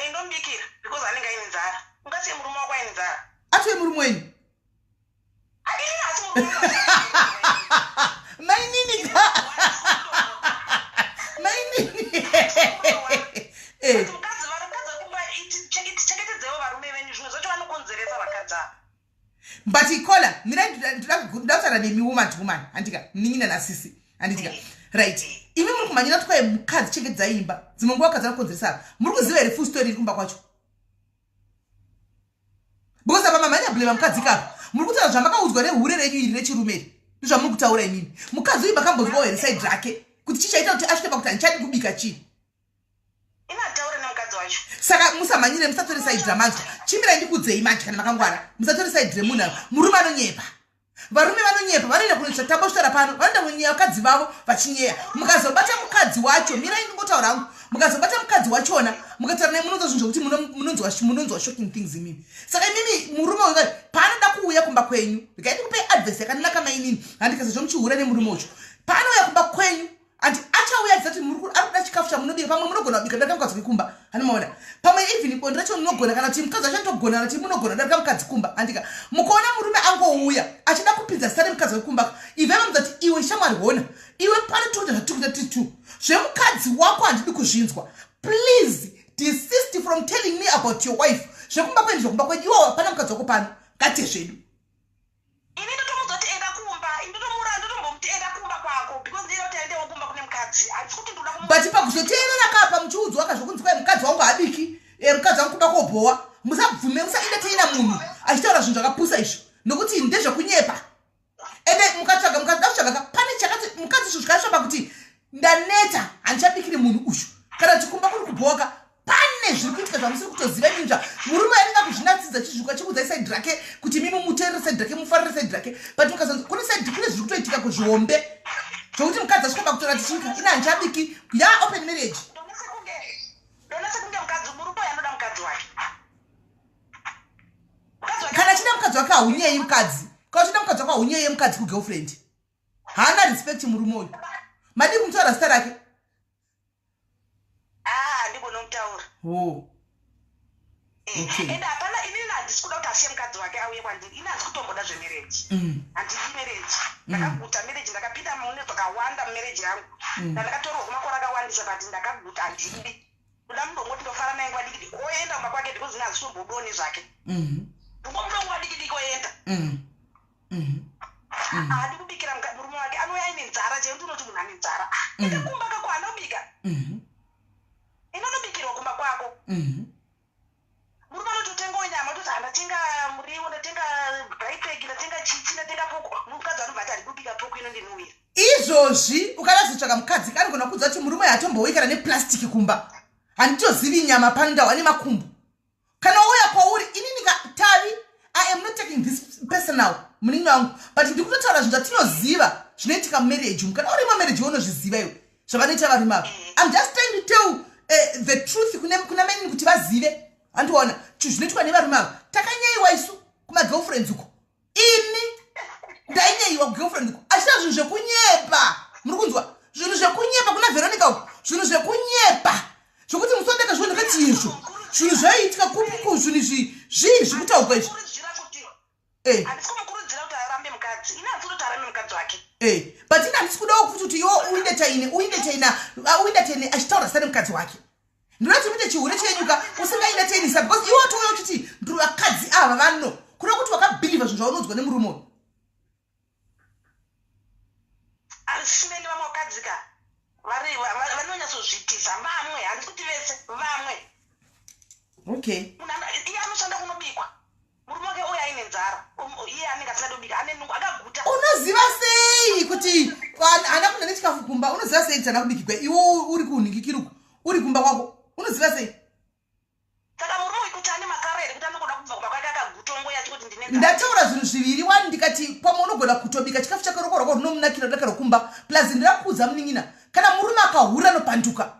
Ndomubikira because anenge aine nzara. Ungasiye murume wako aine nzara? Atove murume wenyu? Mainini ka, mainini. Mukadzi, vakadzi vekumba, chengetedzewo varume venyu. Zvimwe zvacho vanokonzeresa vakadzi ava. But kola, mina ndoda kutaura nemi woman to woman, handika? Munin'ina nasisi, handitika? Right, imi muri kumhanyira kuti kwai mukadzi chengetedzai imba, dzimwe nguva vakadzi vanokonzeresa. Muri kuziva here full story iri kumba kwacho? Because apa mamhanya blame mukadzi kapa. Muri kutaura zvamakaudzwa nehure renyu iri rechirume iri, ndozvamuri kutaura imimi. Mukadzi uyu makambonzwawo here side rake, kuti chichaita kuti asvike pakuti handichadi kubika chii? Inataure nemukadzi wacho. Saka musamhanyire, musatore side ramanzwa. Chimirai ndikudzei manje, kana makangwara musatore side remunhu ava. Murume anonyepa, varume vanonyepa, vanoenda kunotsva svitara pano, vanoenda kunyeya vakadzi vavo vachinyeya. Mukazobata mukadzi wacho, mirai ndingotaura hangu, mukazobata mukadzi wachona, mukataura naye, munonzwa zvinhu zvokuti munonzwa shocking things imimi. Saka imimi, murume uyu paanoda kuuya kumba kwenyu, regai ndikupei advice yakanaka, mainini, handika, sezvo muchihura nemurume ucho. Paanouya kumba kwenyu, andi achauya achizati ari kuda chikafu chamunobika. Pamwe munogona kubika darika mukadzi wekumba, handimaona? Pamwe even bonde racho munogona, kana kuti mukadzi wacho anotogona, kana kuti munogona darika mukadzi kumba, handika? Mukaona murume angouya achida kupinza zita remukadzi wekumba, ibvai mamudza kuti, "Iwe shamwari, hona iwe, pano tikuita zvatiri kuita tiri two. Zvemukadzi wako handidi kuzvinzwa. Please desist from telling me about your wife. Zvekumba kwedu zvekumba kwedu. Iwo hapana mukadzi wako pano, ngatiye zvedu." Ini ndotomudza kuti enda kumba. Ini ndotomura, ndotombomuti enda kumba kwako, because ndinoda kuti aendewo kumba kune mukadzi. Handisi kuti ndoda But pakuzoteerera kapa muchiudzwa kazvokunzi kwai mukadzi wangu habiki, mukadzi wangu kumba kobhowa, musabvume, musaentertaina munhu achitaura zvinhu zvakapusa izvo, nokuti ndezvekunyepa. Ende mukatsvaga, mukada kutsvaga ka, pane chakati mukadzi zvinhu zvikasvapa kuti ndaneta, handichabikiri munhu uyu, kana kuti kumba kuri kubhoka, pane zviri kuitika zvamusiri kutoziva iminzva. Murume anenge akuzvinatsidza chizvika chikuudzai side rake kuti mimi muteerere side rake, mufarire side rake. But mukazonzi kune side, kune zviri kutoitika kuzvihombe zvokuti mukadzi asvika pakutora tichika ina handichabiki ya open marriage. Ndona sekunge mukadzi, murume uyu anoda mukadzi wake. Mukadzi wake. Kana achida mukadzi wake, haunyeyi mukadzi. Kana uchida mukadzi wako, haunyeye mukadzi kugirlfriend. Haana respect murume uyu. Madii kumutaura zita rake? Ah, handigoni kumutaura. Oh. Okay. Ende hapana, inini handisi kuda kuti asiye mukadzi wake auye kwandiri. Ini handisi kutomboda zvemarriage. Handidi marriage, ndakaguta marriage. Ndakapinda mune zvakawanda mumarriage yangu, ndandakatorwa kumakore akawandisa, but ndakaguta, handidi. Ndoda munhu wongoti ndofara naye nguva diki diki oenda kumba kwake, because ini handisi kutombodawo nezvake. Ndingomuda nguva diki diki oenda. Haadi kubikira murume wake, anouya aine nzara chaiyo. Ndinoti munhu ane nzara, Ah, enda kumba kako anobika. Inonobikirwa kumba kwako. Murume anototengawo nyama, toti handatenga muriwo, ndatenga dry pack, ndatenga chichi, ndatenga pork. Mukadzi anobva ati handidi kubika pork, inondinhuwira. Izvozvi ukada kuzotsvaka mukadzi, anogona kuudza kuti murume hatomboui kana neplastic kumba, handitozivi nyama pano, ndawa nemakumbo. Kana ouya kwauri, inini tavi, I am not taking this personal, muningi wangu, but ndiri kutotaura zvinhu zvatinoziva zvinoitika mumarriage umu. Kana uri mamarriage, unozviziva iwe zvavanoita varume ava. I'm just trying to tell the truth kuna mainini kuti vazive, handiona zvinoitwa nevarume ava. Takanyayiwa isu kumagirlfriends uko. Ini ndainyayiwa kugirlfriend uko, achita zvinhu zvekunyepa. Muri kunzwa zvinhu zvekunyepa kuna Veronica uko, zvinhu zvekunyepa zvokuti musondeka zvino. Ndakati izvo zvinhu zvaiitika kupi ku zvinhu izvi zvii zviri kutaurwa izvi? Kumukurudzira kuti handisi kumukurudzira kuti arambe mukadzi. Ini handisi kutoti arambe mukadzi wake. But ini handisi kudawo futi kuti iwo uentertaine achitaura zita nemukadzi wake. Ndinoda kuti muite chihure chenyuka usingaentertainisa, because iwe watouya uchiti ndiri vakadzi ava vano kuda kuti wakabhilivha zvinhu zvaunonzwa nemurume uyu. Asimeni, vamwe vakadzi ka vari vanonyatsozviitisa vamwe, handisi kuti vese, vamwe. Munhu iye anoshanda kunobikwa, murume wake uyo aine nzara, iye anenge asingadi kubika, ane nungo, akaguta. Unoziva sei kuti haana kuna nechikafu kumba? Unoziva sei kuti haana kubikigwa, iwe uri kunhingikiruku, uri kumba kwako? Unoziva sei? Saka murume uyu kuti ane makaro here kuti anongoda kubva kumba kwake akaguta, ongoya achikuti ndine nzara? Ndataura zvinhu zviviri wani. Ndikati pamwe unogona kutobika chikafu chako, roko rwako runomunakira rudaka rwekumba. Plus ndirakuudza munin'ina, kana murume akahura anopanduka.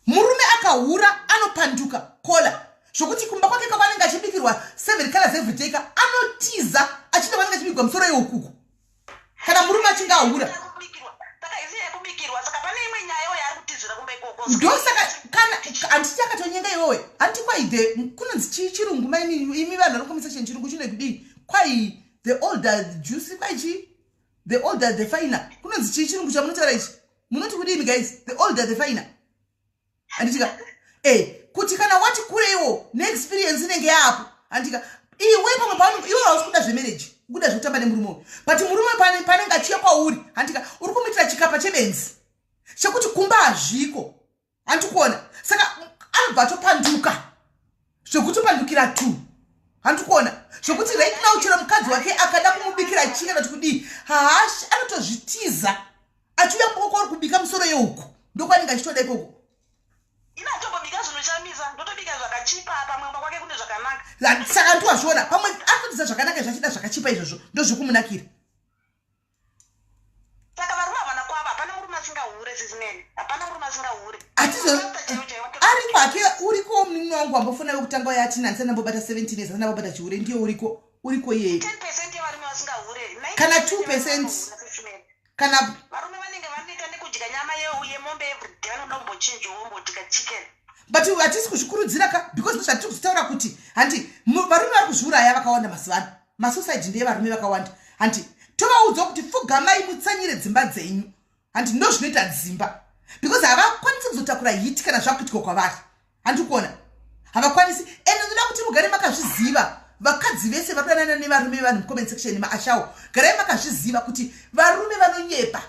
Murume akahura anopanduka kola, zvokuti kumba kwake kako anenge achibikirwa seven colors every day ka, anotiza achinda kwanenge achibikirwa musoro yeukuku, kana murume achinge ahura. Kubikirwa, saka isi yekubikirwa, saka pane imwe nyaya yaari kutizira kumba ikoko. Ndosaka kana handiti akatonyenga iwewe, handiti kwaidhe kunonzi chii chirungu maini imi vanhu vari kumisession, chirungu chino kudii? Kwai the older the juice, kwai chii, the older the finer. Kunonzi chii chirungu chamunotaura ichi? Munoti kudini, guys? The older the finer, handitika? Kuti kana wati kureiwo neexperience inenge yaapo, handika? Iwe pamwe paano iwe hausi kuda zvemarriage, kuda zvekutamba nemurume uyu, but murume panenge achiya kwauri, handika, uri kumuitira chikapa chebenzi chekuti kumba hazviko, handikuona? Saka anobva atopanduka zvekutopandukira tu, handikuona? Zvekuti right now chero mukadzi wake akada kumubikira chii kana kuti kudii, haashi, anotozvitiza achiuya kwauri kubika musoro yehuku. Ndokwanenge achitoda ikoko. Ina atombobika zvinoshamisa, ndotobika zvakachipa, pamwe kumba kwake kune zvakanaka. Saka ndiwazviona, pamwe atotidza zvakanaka zvachida zvakachipa izvozvo, ndozvekumunakiira. Saka varume havana kwavo, hapana murume asingahure, sisimene, hapana murume asingahure. Hatizo ariko hake, uriko munin'ina wangu wambofona wekutanga uya atina handisati ndambobata 17 years, asati ndambobata chihure, ndiye uriko, uriko iyeye. 10% yevarume vasingahure. Kana 2%. Kana varume vanenge vanoita nekudya nyama yemombe everyday, vanoda kumbochinjawo, vombodya chicken. But hatisi kuzvikurudzira ka, because ndozvatiri kuzitaura kuti handi varume vari kuzviuraya vakawanda mazuva ano, masuicide ndeyevarume vakawanda, handi? Tovaudza kuti pfugamai mutsanyire dzimba dzenyu, handi? Ndo zvinoita dzimba, because havakwanisi kuzotakura hiti kana zvakuitika kwavari, handi kuona? Havakwanisi. Ende ndoda kuti mugare makazviziva, vakadzi vese vari kudanana nevarume vevanhu mucomment section maashawo, garai makazviziva kuti varume vanonyepa.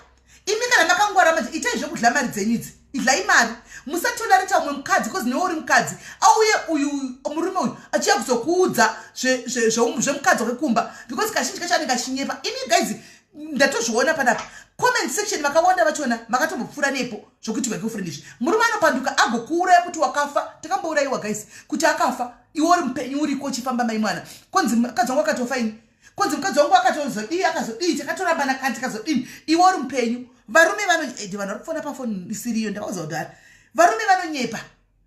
Imi kana makangwara manje, itai zvekudla mari dzenyu idzi, idlai mari, musatolerate umwe mukadzi, because newe uri mukadzi, auye uyu murume uyu achiya kuzokuudza zvemukadzi wake kumba, because kazhinji kacho anenge achinyepa. Imi guys, ndatozviona panapa comment section, vakawanda vachona makatombopfuura nepo zvokuitirwa girlfriend izvi. Murume anopanduka agokuuraya kuti wakafa. Takambourayiwa, guys, kuti akafa, iwe uri mupenyu, uriko uchifamba, mai mwana. Konzi mukadzi wangu akatofa ini, konzi mukadzi wangu akatozodii, akazodii, takatorambana kandi tikazodini, iwe uri mupenyu. Varume vano ede, vanhu vari kufona pafoni isiriyo, ndakauza kudhara, varume vanonyepa.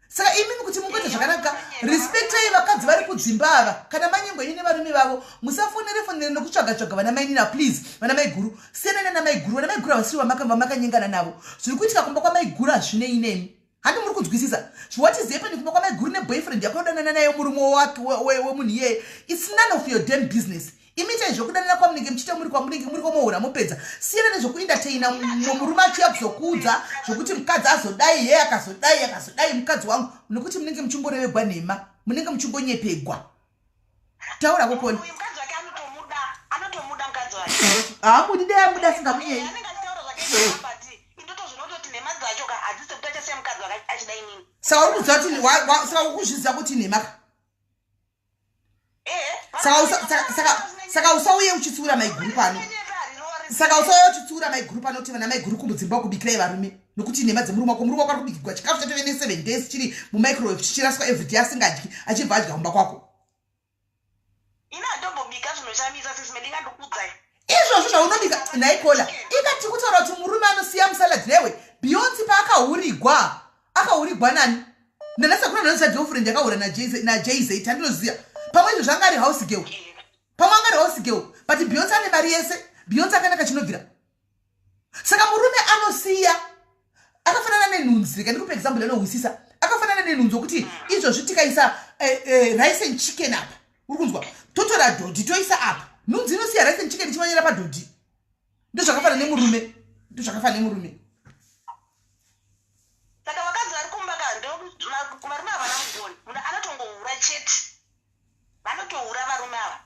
Saka imimi kuti mungoita zvakanaka, respectai vakadzi vari kudzimba ava. Kana manyengo enyu nevarume vavo, musafonere fonere nokutsvaga tsvaga vana mainina, please. Vana maiguru, siyanai nana maiguru. Vana maiguru havasiri vamakanyengana navo. Zviri kuitika kumba kwamaiguru hazvinei nemi, handi muri kunzwisisa? What is happening kumba kwamaiguru neboyfriend yako yodanana nayo, murume wake wemunhu iyeye, it's none of your damn business. Imitai zvekudanana kwamunenge muchiita muri kwamunenge muri komohura, mopedza. Siyana nezvekuentertaina murume achiuya kuzokuudza zvokuti mukadzi azodai, ye akazodai, akazodai mukadzi wangu, nekuti munenge muchingorevegwa nhema, munenge muchingonyepegwa. Taura kokoni. Uyu mukadzi wake anotomuda, anotomuda mukadzi wake. Haamudi, dai amuda asingamunyei. Anenge achitaura zvake nhema, but indotozvinototi nhema dzacho ka hadzisi kuti achasiya mukadzi wake achida inini. Saka uri kuziva kuti saka uri kuzviziva kuti nhema ka? Saka usauye uchitsiura maiguru pano, saka usauye uchitsiura maiguru pano kuti vana maiguru kumudzimba kubikirai varume, nokuti nhema dzemurume wako. Murume wako ari kubikirwa chikafu chatove ne7 days chiri mumicrowave, chichiraswa everyday, asingadyi, achibva adya kumba kwako. Ina handombobika zvinoshamisa, sisime, ndingandokuudzai. Izvozvo zvaunobika naikola ikati kutaura kuti murume anosiya musalad newe. Beyonce paakahurigwa, akahurigwa nani? Ndanasakuna ndanoziva girlfriend yakahura naJay-Z, tandinoziva. Pamwe izvo zvanga ari house girl, pamwe anga ari house girl, but Beyonce ane mari yese, Beyonce akanaka chinobvira. Saka murume anosiya akafanana nenhunzi. Rega ndikupe example anohwisisa. Akafanana nenhunzi, wekuti izvozvi tikaisa rice and chicken apa, uri kunzwa, totora dhodhi toisa apa, nhunzi inosiya rice and chicken ichimanyira padhodhi. Ndozvakafanana nemurume, ndozvakafanana nemurume. Saka vakadzi vari kumba ka, ndo varume havana mugoni, munhu anotongohura chete, vanotohura varume ava.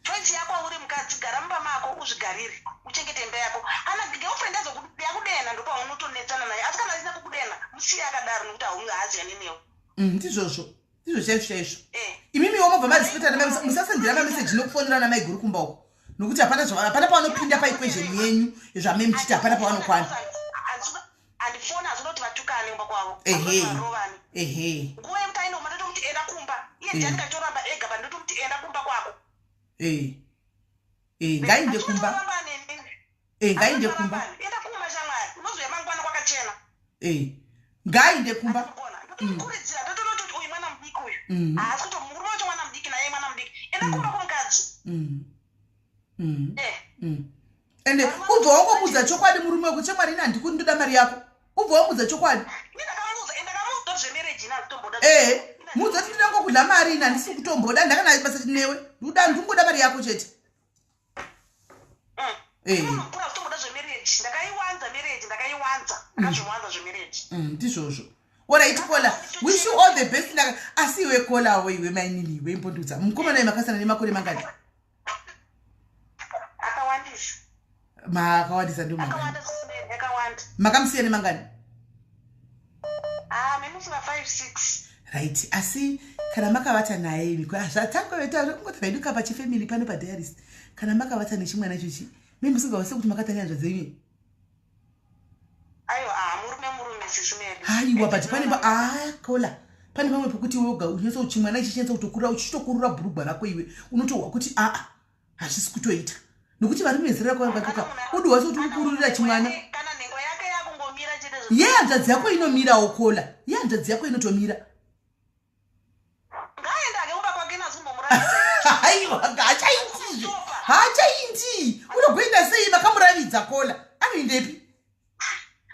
Choice yako uri mukadzi, gara mumba mako, uzvigarire, uchengete imba yako. Kana girlfriend yakudena, ndopaunotonetsana naye, asi kana asina kukudena, musiye akadaro, nekuti haaziyani newe. Ndizvozvo, ndizvo chaizvo chaizvo. Imimiwo mobva marespecta. Musasendera mameseji nokufonera namaiguru kumba uko, nokuti hapana hapana pavanopinda paequation yenyu zvame muchiti, hapana pavanokwana. Handifoni, hazvida kuti vatukane kumba kwavo. Ehe. Varovane. Nguva yekuti ainoma, ndotomuti enda kumba iye. Ndiani katoramba ega, but ndotomuti enda kumba kwako. Ngainde kumba. Ngainde kumba. Enda kumba shamwari, unozouya mangwana kwakachena. Ngainde kumba. Ndotomukurudzira, ndotonoti uyu mwana mudiki uyu, haasi kuti murume wacho mwana mudiki, naye mwana mudiki, enda kumba kumukadzi. Ende ubva wangomuudza chokwadi murume wekuti, "Chamwari, ini handikuri, ndoda mari yako." Ubva wamuudza chokwadi. Ndakamuudza, ndakamuudza zvemarriage, ina handitomboda. Muudze kuti ndinoda ngokudla mari ini handisi kutomboda ndakana basa newe. Nduda ndingoda mari yako chete. Eh. Unokura kutomboda zvemarriage. Ndakaiwanza marriage, ndakaiwanza. Ndakazviwanza zvemarriage. Ndizvozvo. Alright Kola, wish you all the best. Ndaka asi iwe Kola we iwe mainini iwe imbondudza. Mukomana iwe makasana nemakore mangani? Akawandisa. Makawandisa ndio mangani? Akawanda sisimeni, akawanda. Makamusiya nemangani? Ah, memufunga 5 6. Right, asi kana makavata naye imi zvatangaveta kungoti vaiduka pachifamily pano padiaries. Kana makavata nechimwana ichochi, mimi musingawase kuti makata nehanzva dzenyu. Aiwa, ah, murume murume sisimeni. Haiwa, but pane pa ah Kola. Pane pamwe pekuti iwe woga unyatso chimwana ichi chinyatso kutokurira uchitokurura bhurugwa rako iwe unotohwa kuti a a hazvisi kutoita. Nokuti varume vezera rako vakatoka udi wacho kuti ukururira chimwana. Kana nhengo yake yakungomira chete. Yehanzvadzi yako inomirawo Kola. Yehanzvadzi yako inotomira. Ngaende ake kumba kwake nazombomuratidza. Haiwa, haachaitizve. Haachaiti. Unogoenda sei makamuravidza Kola? Anoendepi?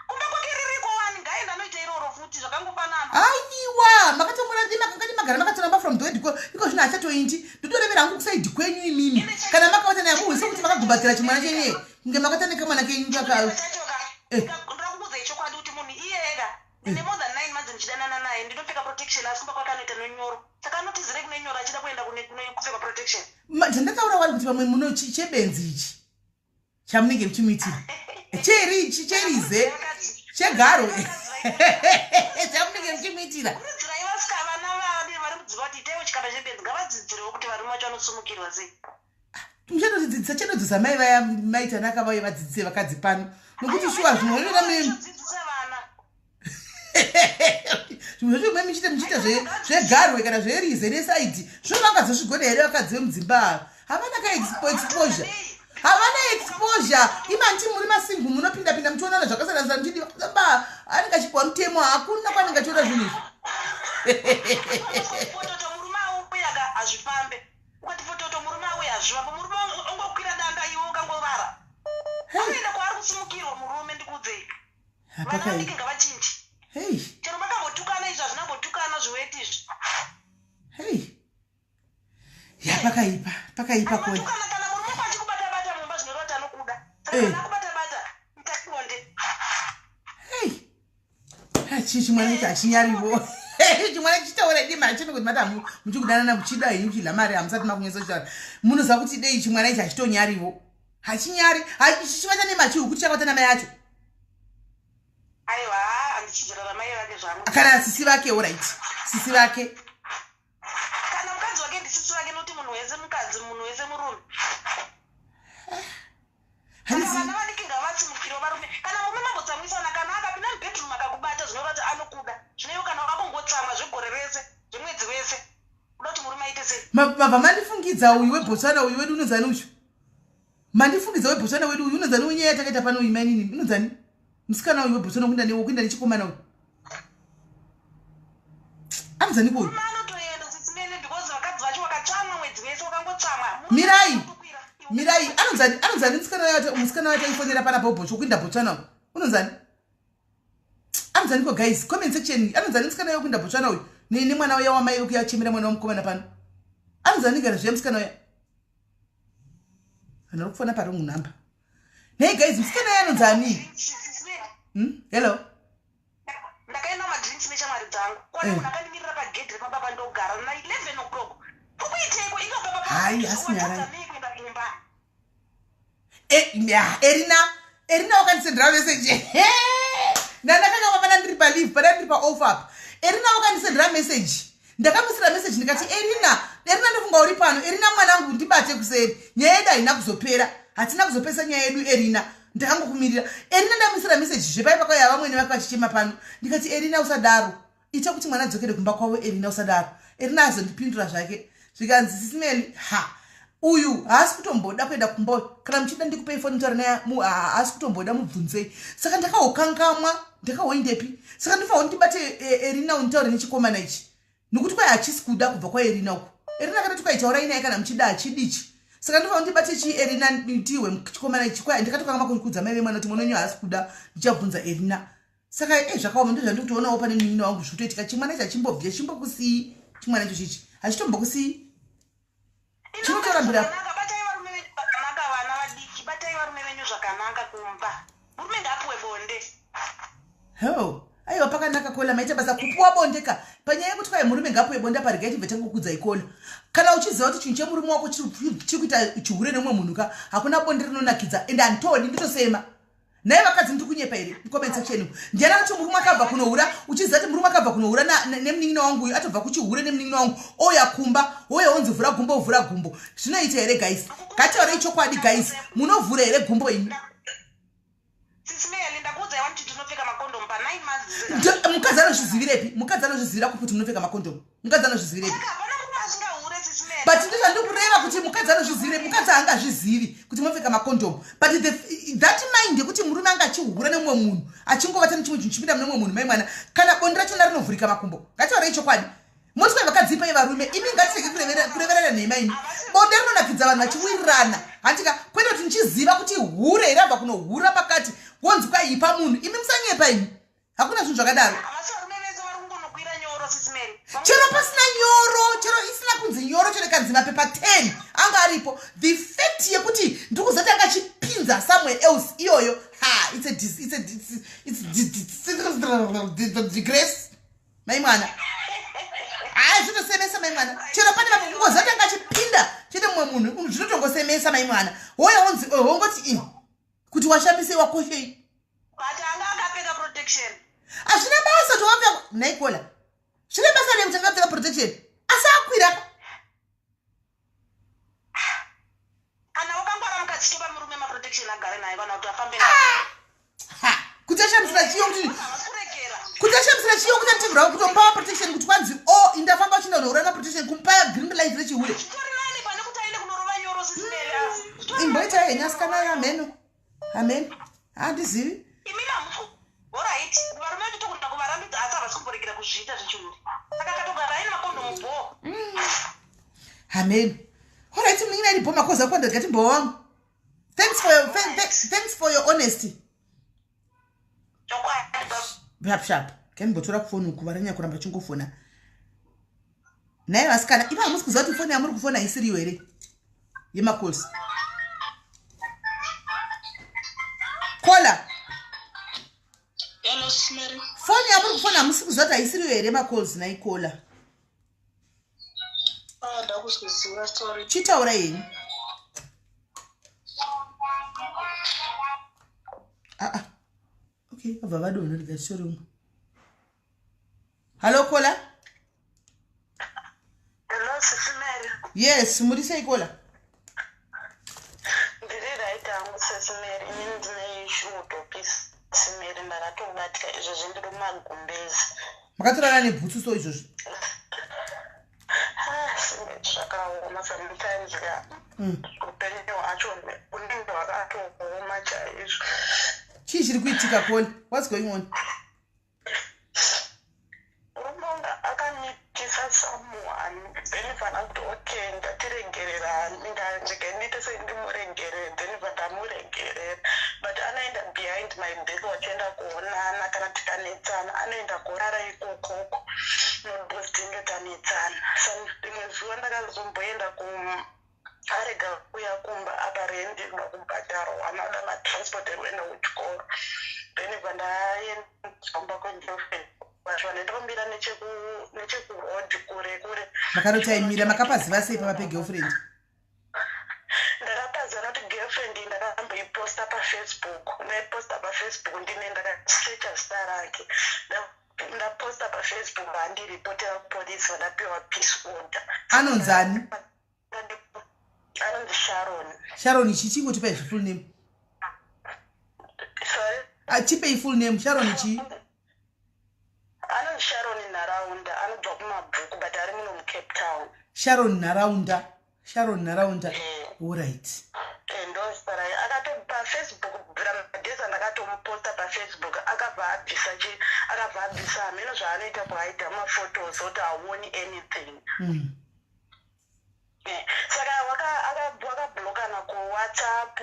Kumba kwake ririko wani, ngaende anoita iroro futi zvakangofanana. Aiwa, makatomuravida makangani magara makatoramba from the word go. Iko zvino haachatoindi. Ndotorevera hangu kusaidi kwenyu imimi. Kana makavata naye muhwise kuti makagumbatira chimwana chenye. Kunge makata nekamwana kenyu kaka. Eh. Ndakukuudza chokwadi kuti munhu iyega ndine more than 9 months ndichidanana naye, ndinopfeka protection asi kumba kwake anoita nenyoro. Saka anotizire kune nyoro achida kuenda kune kupfeka protection. Zvandataura wari kuti vamwe muno chebenzi ichi chamunenge muchimuitira cheri ichi cherize chegaro chamunenge muchimuitira. Kurudzirai vasika vana vari mudzimba kuti itaiwo chikapa chebenzi, ngavadzidzirewo kuti varume vacho vanosumukirwa sei. Muchatodzidzisa chenodzisa mai vaya maitanaka vauye vadzidzise vakadzi pano nokuti shuwa zvimwe zvinoda Dzidzisa vana. Zvimwe zvacho mwe muchiita zvegarwe kana zverize nesaidi zvino vangazozvigona here vakadzi vemudzimba? Havana ka exposure, havana exposure. Imanti muri masingle munopinda pinda muchionana zvakasiyana siyana muchidi ba anenge achipiwa mutemo, hakuna kwanenge achiona zvinhu izvi. Fototo murume auya ka hazvifambe. Ukati fototo murume auya hazvifambe. Murume ongokwira danda iwe ukangovara. Anoenda kwaari kusumukirwa murume, ndikuudzei. Vana vadiki ngavachinje. Hei. Chero makambotukana izvi hazvinambotukana zviweti izvi. Hei, ya pakaipa, pakaipa Kola. Matukana kana murume wako achikubata-bata mumba zvinoreva kuti anokuda. Saka kana akubata-bata ita bonde. Hei, hachi chimwana ichi hachinyarivo. Chimwana chichitaura dima hachino kuti mati muchikudanana muchida henyu muchidla mari hamusati makunyatsa kutaura. Munoziva kuti dei chimwana ichi hachitonyarivo, hachinyari chichivata nemachihu kuti chakavata namai acho. Aiwa, handichizera ramai vake zvangu. Kana sisi vake, alright, sisi vake. Kana mukadzi wake ndisisi vake, nokuti munhu wese mukadzi, munhu wese murume. Kana Handizi vana vadiki ngavasimukire varume. Kana murume mambotsamwisana, kana akapinda mubedroom akakubata zvinoreva kuti anokuda. Zvino iwe kana wakongotsamwa zvegore rese, zvemwedzi wese, uda kuti murume aite sei? Mabva mandifungidza uyu weBotswana uyu wedu unonzani uchu. Mandifungidza weBotswana wedu uyu unonzani wenyaya yatakaita pano uyu mainini unonzani musikana uyu weBotswana kuenda kuenda nechikomana uyu anonzaniko uyu? Murume anotoenda sisimene because vakadzi vacho vakatsamwa mwedzi wese wakangotsamwa. Murume Mirai. anotokwira. Mirai, anonzani musikana wataifonera pana bhobhocho kuenda Botswana uyu unonzani, anonzaniko? Guys, comment section, anonzani musikana uyo kuenda Botswana uyu nemwana uya wamai wekuyachemera mwana wamukomana pano? Anonzani kana zviya musikana uya? Vanhu vari kufona pawrong number. Nei guys, musikana uya anonzani? Sisimene, Hello. Ndakaenda kumadrinks neshamwari dzangu kwana munhu akandimirira pagedhi repababa ndogara na11 o'clock. Kukuiteiko iko baba? Hai, asi nyarai. Watadzamei kuenda kumba? Ya, Erina, Erina wakandisendera message. Ndandakanga pana ndiri paleave, pana ndiri paoff up. Erina wakandisendera message. Ndakamusira message ndikati, "Erina, Erina, ndofunga uri pano. Erina mwanangu, ndibate kuseri. Nyaya yedu haina kuzopera, hatina kuzopesa nyaya yedu Erina, ndakangokumirira." Erina ndamusira message zvepai pakauya vamwene vake vachichema pano. Ndikati, "Erina, usadaro, ita kuti mwana adzokere kumba kwavo. Erina, usadaro." Erina azondipindura zvake zvikanzi, "Sisimeli, ha uyu haasi kutomboda kuenda kumba. Kana muchida ndikupei foni mutaura naye, haasi kutomboda, mubvunzei." Saka ndakahokangamwa, ndakahoindepi. Saka ndifanira kuti ndibate Erina unditaure nechikomana ichi nokuti kwai hachisi kuda kubva kwaErina uku. Erina akatoti kwai taurai naye kana muchida, hachidichi. Saka ndifanira kuti ndibate chi Erina ndihwe chikomana ichi. Kwai ndakatokanga kuudza mai vemwana kuti mwana wenyu haasi kuda, ndichabvunza Erina. Saka zvakaoma, ndo zvandikutoonawo pane munin'ina wangu zvikutoitika. Chimwana ichi hachimbobvi, chimbokusii. Chimwana icho chichi hachitombokusii, chinotorambira. Batai varume venyu zvakanaka, vana vadiki, batai varume venyu zvakanaka kumba. Murume ngaapuwe bonde. Ho, aiwa, pakanaka caller, maita basa. Kupuwa bonde ka, panyaya yekuti kwai murume ngapuwe bonde, paregai tibve tangokudzai caller. Kana uchiziva kuti chinhu chemurume wako chiri kuita chihure nemumwe munhu ka, hakuna bonde rinonakidza. Ende handitodi, nditosema. Naye vakadzi, ndiri kunyepa here mucomment section? Ndiani anoti murume akabva kunohura, uchiziva kuti murume akabva kunohura nemunin'ina wangu uyu, atobva kuchihure nemunin'ina wangu, ouya kumba, ouya onzi vhura gumbo, vhura gumbo? Zvinoita here, guys? Ngataurei chokwadi, guys, munovhura here gumbo imi? Sisi Meli, ndakuudzai wani kuti ndinopfeka makondomu pa9 months. Mukadzi anozvizivirepi? Mukadzi anozvizivira kupi kuti munopfeka makondomu? Mukadzi anozvizivirepi? Saka hapana murume asingahure, Sisi Meli. But ndozvandiri kureva kuti mukadzi anozvizivirepi? Mukadzi haangazvizivi kuti munopfeka makondomu, but that mind yekuti murume anga achihura nemumwe munhu, achingovata nechimwe chinhu chipinda mune mumwe munhu, mai mwana, kana bonde rachona rinovhurika makumbo. Ngataurei chokwadi. Moti vakadzi, pai varume imi, ngatirege kureverera nhema imi. Bonde rinonakidza vanhu vachiwirirana, handika? Kwete kuti ndichiziva kuti hure here, abva kunohura pakati, wonzi kwaipa munhu. Imi musanyepa imi, hakuna zvinhu zvakadaro. Havasi varume vese vari kungonokwira nyoro, Sisi Meli. Chero pasina nyoro, chero isina kunzi nyoro, chero ikanzi mapepa 10 anga aripo, the fact yekuti ndikuzoti anga achipinza somewhere else iyoyo, ha, it's a dis, it's a dis, it's disgrace, mai mwana. Hai, zvinotosemesa, mai mwana. Chero pane kungozoti anga achipinda chete mumwe munhu, zvinotongosemesa, mai mwana. Woya wonzi, wongoti i kuti washamisei, wakoshei? But anga akapfeka protection. Hazvina basa kuti wapfeka naikola, zvine basa rei kuti angapfeka protection asi akwira? Kana wakangwara mukadzi, topa murume maprotection agare naye, kana kuti afambe naye. Ha, kuti ashamisira chiyo kuti Havasi kuregera. Kuti ashamisira chiyo kuti anditivhura kutomupa protection, kuti kwanzi o indafamba uchinda kunoura na protection, kumupa green light rechihure? Zvitori nani pane kuti aende kunorova nyoro, Sisi Meli. Imboita henyu, asikana. Hameno, hameno, handizivi. Imimi hamusi, alright, varume vacho togona kuvarambidza, asi havasi kumboregera kuzviita zvechihure. Saka katogara aine makondomu bho. Hameno. Alright, munin'ina, iripo makoza kuandega timbowa wangu. Thanks for your honesty. Chokwadi. Sharp sharp, kanimbotora kufoni uku, varanya kuramba chingofona naye. Vasikana, ivo hamusi kuziva kuti foni yamuri kufona isiriyo here yemacalls? Caller. Hello, Sisi Mary. Foni yamuri kufona, hamusi kuziva kuti haisiriyo here macalls naicaller? Ah, ndakuziva, sorry. Chitaura henyu. Aa, okay, vabva vadonha, ndikatitori umwe. Hallo, caller. Hello, Sisi Mary. Yes, muri sei, caller? Ndiri right hangu, Sisi Mary. Inini ndine issue topi, Sisi Mary. Ndakatobatika izvozvi, ndiri mumagumbezi. Makatorana nebhutsu so izvozvi? Ah, zvakaoma sometimes ka. Upenyu hwacho unenge hwakatooma chaizvo. Chii chiri kuitika, caller? What's going on? Unonga akamitisa someone, then fana kuti okay, ndatiregerera, ndega ndiite sendimuregerere, then vandamuregerera, but anoenda behind my back vachienda kuonana. Kana tikanetsana, anoenda kurara ikokoko, not because tinge tanetsana. Rimwe zuva ndakazomboenda ku arega kuuya kumba, apa rendi inoda kubhadharwa, anoda matransport ekuenda kuchikoro, then bva ndaenda kumba kwegirlfriend vacho, vanendombira nechekuroad kure kure. Makanotaimira, makapaziva sei pava pegirlfriend? Ndakapaziva nekuti girlfriend iyi ndakamboiposta paFacebook. Ndaiposta paFacebook, ndine ndakasecha zita rake. Ndaposta paFacebook, handiripotera kupolisi, vandapiwa peace order. Anonzani? Anonzi Sharon. Sharon chi? Chingotipai zvifull name. Sorry? Ah, chipei full name. Sharon chi? Anonzi Sharon Nharaunda, anobva kuMabvuku, but ari muno muCape Town. Sharon Nharaunda, Sharon Nharaunda. Alright. Ndozita rake. Akato paFacebook, kubvira madhezi andakatomuposta paFacebook, akabva abvisa chi, akabva abvisa, hameno zvaanoita kuhaidha maphotos oti hauoni anything. Saka wakablokana. kuWhatsApp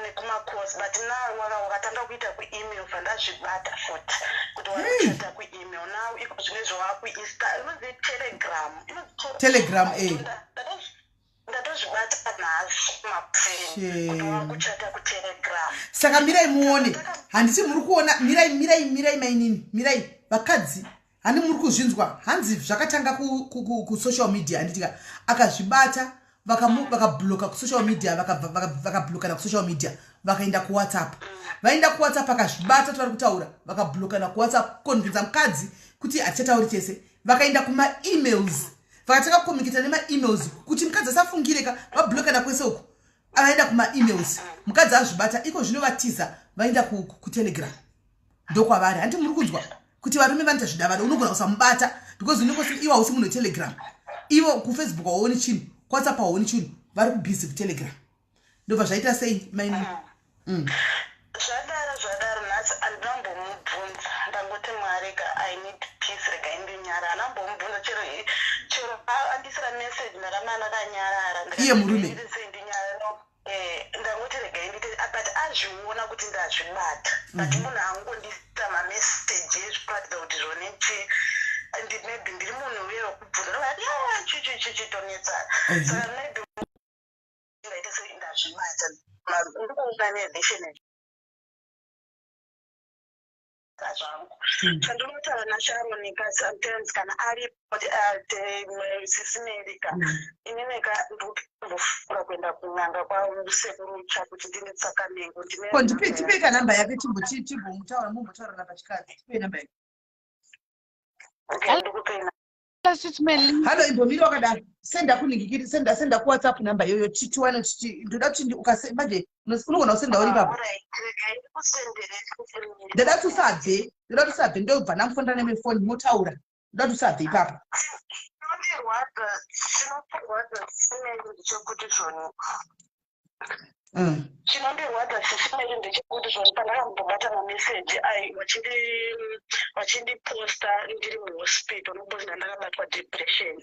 nekumacourse, but now wakatanga kuita kuemail, vandazvibata futi kuti wakuchata kuemail. Now iko zvinezvi wakuinsta, inonzi Telegram, inonzi Telegram, eh. Ndatozvibata nhasi mapfeni kuti wakuchata kuTelegram. Saka mirai muone, handiti muri kuona? Mirai, mirai, mirai, mainini, mirai. Vakadzi, handi muri kuzvinzwa? Hanzi zvakatanga kusocial media, handitika? Akazvibata, vakabloka kusocial media, vakablokana kusocial media, vakaenda kuWhatsApp. Vaenda kuWhatsApp, akazvibata, tivari kutaura, vakablokana kuWhatsApp, konvinza mukadzi kuti hatichatauri tese. Vakaenda kumaemails, vakatanga kucommunicata nemaemails kuti mukadzi asafungireka. Vablokana kwese uku, vaenda kumaemails, mukadzi azvibata. Iko zvino vatiza, vaenda kuTelegram, ndokwavari. Handi muri kunzwa kuti varume vanoita zvidavado? Unogona kusamubata because unenge iwe hausi munhu weTelegram. Ivo kuFacebook hauoni chinhu, kuWhatsApp hauoni chinhu, vari kubusy kuTelegram. Ndobva zvaita sei, maini? Zvadaro, zvadaro, nhasi handinambomubvunza. Ndangoti, "Mwari ka, I need peace, regai ndinyara." Handambomubvunza, chero chero andisira message, ndaramba ndakanyarara. Iye murume? Sei ndinyara? Ndangoti regai ndite, but azviona kuti ndazvibata, but munhu angondisa mameseji ezvikuratidza kuti zvone chi maybe ndiri munhu uye wekubvunza, ndovati chichi chichitonetsana. Saka maybe ndaite sei, ndazvibata ndikuunga neversion zvangu. Chandinotaura naSharon ka, sometimes kana aripo, Sisi Mary ka, inini ka ndikutombofunga kuenda kun'anga kwasekuru kuti ndinditsaka mengo. Ko ndipe ka namba yake, timbomutaura, mumbotaurana pachikadzi. Tipei namba yake. Okay, ndikupei. Hello, imbomiri wakadaro, senda kuningikiri, senda, senda kuWhatsApp namba iyoyo, tiwane. Ndoda kuti manje unogona kusenda uri ipapo. Ndoda kuti usabve, ndoda kuti usabve, ndobva ndamufonera nemefoni, motaura. Ndoda kuti usabve ipapo. Chinondirwadza, chinondirwadza, Sisi Mary, ndechekuti zvoni chinondirwadza, Sisi Mary, ndechekuti zvoni pandakambobata mameseji ai vachindiposta ndiri muhospital, nokuti ndandakabatwa depression,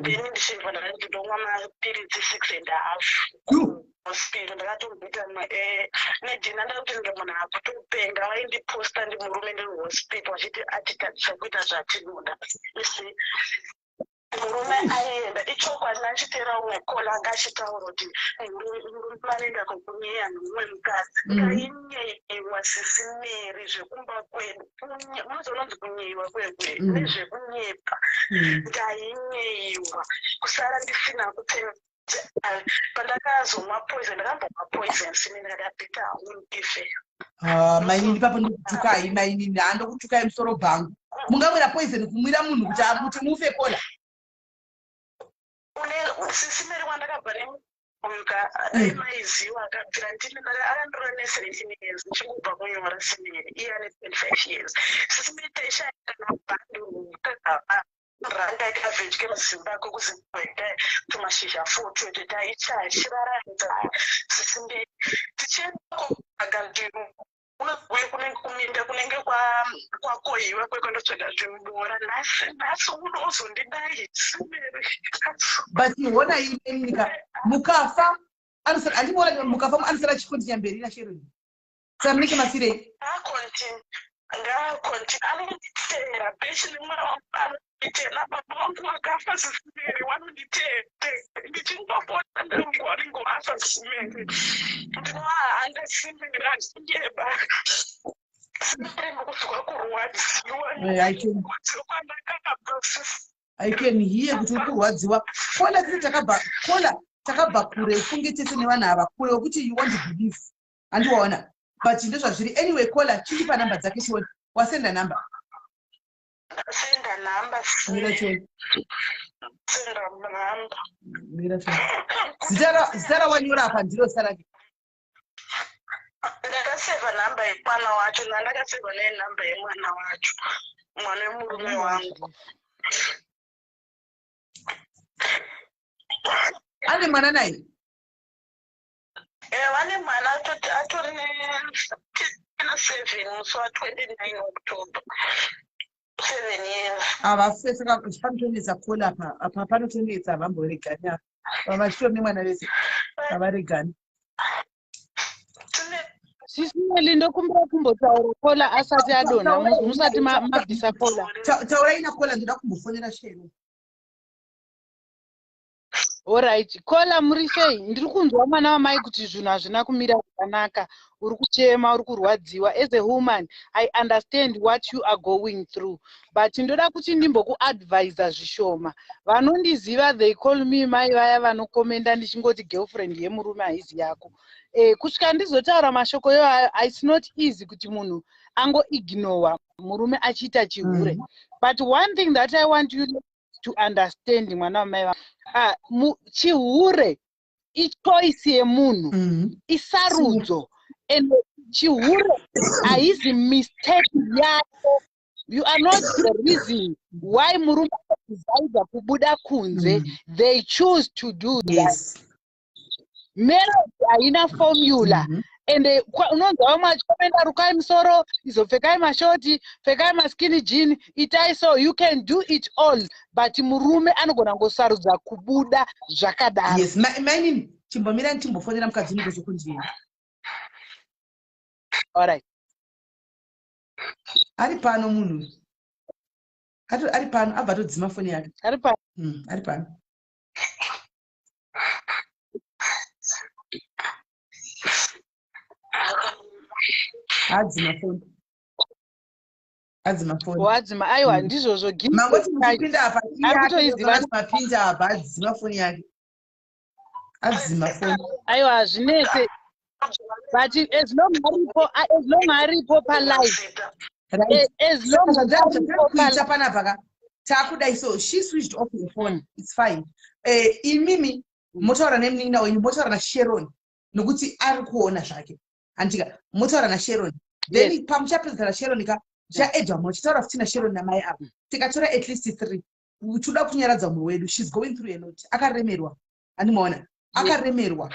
then ndichibva ndakati ndomwa mapiritsi 6.5 hospital. Ndakatomboita nedhina, ndakuti ndinge munhu akutopenga. Vaindiposta ndi murume ndiri hospital, vachiti atitadzisa kuita zvatinoda isi. Murume aienda, ichokwadi, nachiteera umwe kola anga achitaura kuti murume anoenda kokunyeya nomumwe mukadzi. Ngainyeyiwa, Sisi Mary, zvekumba kwedu. Unozononzi kunyeyiwa kwekwe nezvekunyepa. Ndainyeyiwa kusara ndisina kupfeka. Pandakazomwa poison, ndakambomwa poison sini, ndakati better hangu ndife. Ah, mainini, papo ndokutukai, mainini, handokutukai musoro bhangu. Mungamwira poison, kumwira munhu kuti mufe, kola? Une Sisi Mary, wandakabva neuyu ka, dai maiziwa, akabvira ndine akandora ne17 years, ndichingobva kunyora simeri, iye ane 25 years. Sisi Mary, taishaya kana bhandu ranga ikavhedye muZimbabwe, kuZimbabwe tumashizha futi taichaya tichiraradza. Sisi Mary, tichienda kotsvaga zvinhu, uye kunenge kuminda kunenge kwakohiwa kwekundotsvaga zvimbora. Nhasi, nhasi unozondidai, Sisi Mary? But hona imenika mukafa anosara, handimuona mukafa anosara achikontinya mberi naSharon. Saka munenge mafirei? Ngaakonti, anonditeera peshi nemwana wangu, anonditeera. Baba vangu vakafa, Sisi Mary, vanonditeera. Ndichingopota ndangoringoafa, Sisi Mary, ndinoahanda simeri, handingeba simeri, ndikuzwa kurwadziwa. Kurwadziwa kwandakabva, Sisi. I can hear kuti uri kurwadziwa, kola. Tese takabva, kola, takabva kure, ufunge tese nevanhu ava kure wekuti you want to believe, handiwaona? But ndozvazviri. Anyway, kola, chindipa namba dzake tione. Wasenda namba? Senda namba. Mira chione. Senda namba. Mira chione. Zita rawanyora apa ndiro zita rake? Ndakasevha namba yemwana wacho, ndandakasevha nenhamba yemwana wacho, mwana wemurume wangu. Ane mwana naye? Vane mwana, atori na 7 musi wa29 October, 7 years. Ava saka panotonetsa, kola. Apa panotonetsa, vamboregani apa, vachitori nemwana vese. Havaregani. Sisi Melly, ndokumbira kumbotaura caller asati adonha, musati mabvisa caller. Taurai nacaller, ndoda kumbofonera Shero. Alright, caller, muri sei? Ndiri kunzwa, mwana wamai, kuti zvinhu hazvina kumira zvakanaka. Uri kuchema, uri kurwadziwa. As a woman, I understand what you are going through, but ndoda kuti ndimbokuadvisa zvishoma. Vanondiziva, they call me mai vaya vanokomenda ndichingoti girlfriend yemurume haizi yako. Kusvika ndizotaura mashoko iwayo, it's not easy kuti munhu angoignora murume achiita chihure. But one thing that I want you to understand, mwana wamai, chihure ichoice yemunhu. Isarudzo, and chihure haizi mistake yako. You are not the reason why murume adecida kubuda kunze. They choose to do that. Marriage haina formula. Ende unonzwa vamwe vachikomenda, "Rukai musoro, izopfekai mashoti, pfekai maskinny jean, itai." So you can do it all, but murume anogona kungosarudza kubuda zvakadaro. Yes, mainini, chimbomirai ndichimbofonera mukadzi unogozokundiyeni. Alright. Ari pano munhu, ari pano, abva atodzima foni yake. Ari pa Ari pano, adzima foni, adzima foni. Wadzima? Aiwa. Ndizvozvo. Mangoti muchipinda apa. Ari kutoiziva. Mapinda apa, adzima foni yake, adzima foni. Aiwa, hazvinetse, but as long aripo, as long aripo palive. As long aripo. Kuita panapa ka, takudai. So she switched off her phone. It's fine. Imimi motaura nemunin'ina wenyu, motaura naSharon, nokuti ari kuona zvake, handika? Motaura naSharon, then pamuchapedza naSharon ka, tichaedha mumwe, tichitaura futi naSharon namai ava. Tikatora at least three, toda kunyaradza mumwe wedu. She's going through a lot, akaremerwa, handimaona? Akaremerwa,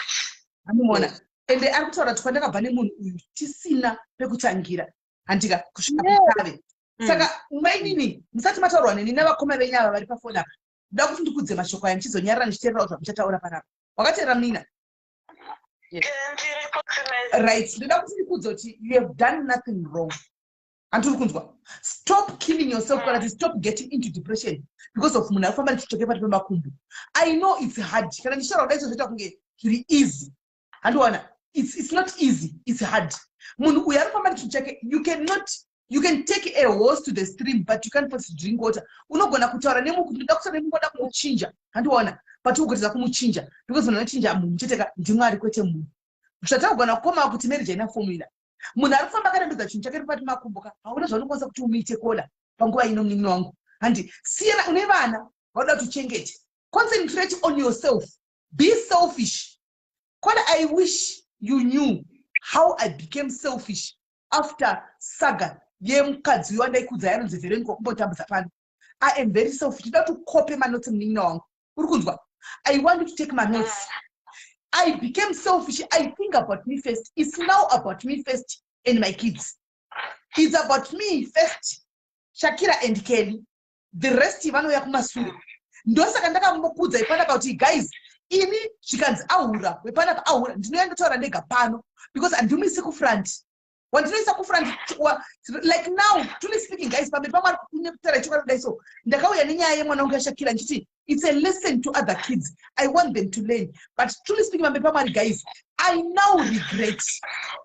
handimaona? Ende ari kutaura kuti kwandakabva nemunhu uyu tisina pekutangira, handika? Kusvika kutave. Saka mainini, musati mataurwa neni navakoma venyu ava vari pafoni apa, ndoda kuti ndikudze mashoko aya, ndichizonyarara ndichiteerera zvamuchataura panapa. Wakateerera, munina? Ndiripo, Simeli. Right, ndoda kuti ndikudze kuti you have done nothing wrong, handiri kunzwa? Stop killing yourself, kana kuti stop getting into depression because of munhu ari kufamba nechitoke pati pemakumbo. I know it's hard. Kana ndichitaura kudai, zvoita kunge zviri easy, handiwana? It's not easy, it's hard. Munhu uyu ari kufamba nechinhu chake. You cannot, you can take a horse to the stream, but you can't force to drink water. Unogona kutaura nemuku, ndoda kutaura nemungoda kumuchinja, handiona? But ugotedza kumuchinja, because munhu anochinja munhu chete ka ndimwari, kwete munhu. Zvatakugona kukoma kuti marriage haina formula. Munhu ari kufamba akarembedza chinhu chake pati makumbo ka, hauna zvaunokwanisa kuti umuite caller panguva ino, munin'ina wangu, handi? Siyana, une vana vauda kuti uchengete. Concentrate on yourself, be selfish. Caller, I wish you knew how I became selfish after saga yemukadzi wandaikudza yanonzi Veronica, kumbotambudza pano. I am very selfish. Ndoda kuti ukope manotes, munin'ina wangu, uri kunzwa? I want you to take my notes. I became selfish. I think about me first. It's now about me first and my kids. It's about me first, Shakira and Kelly. The rest vanouya kumasure. Ndosaka ndakambokudza ipanapa kuti guys, ini zvikanzi ahura wepanapa ahura, ndinouya ndotaura ndega pano, because handimuisi kufront. Wandinoisa kufront, like now, truly speaking guys, pamberi pamwari, kutaura chokwadi kudai, so ndakauya nenyaya yemwana wangu yaShakira ndichiti it's a lesson to other kids, I want them to learn. But truly speaking, pamberi pamwari guys, I now regret,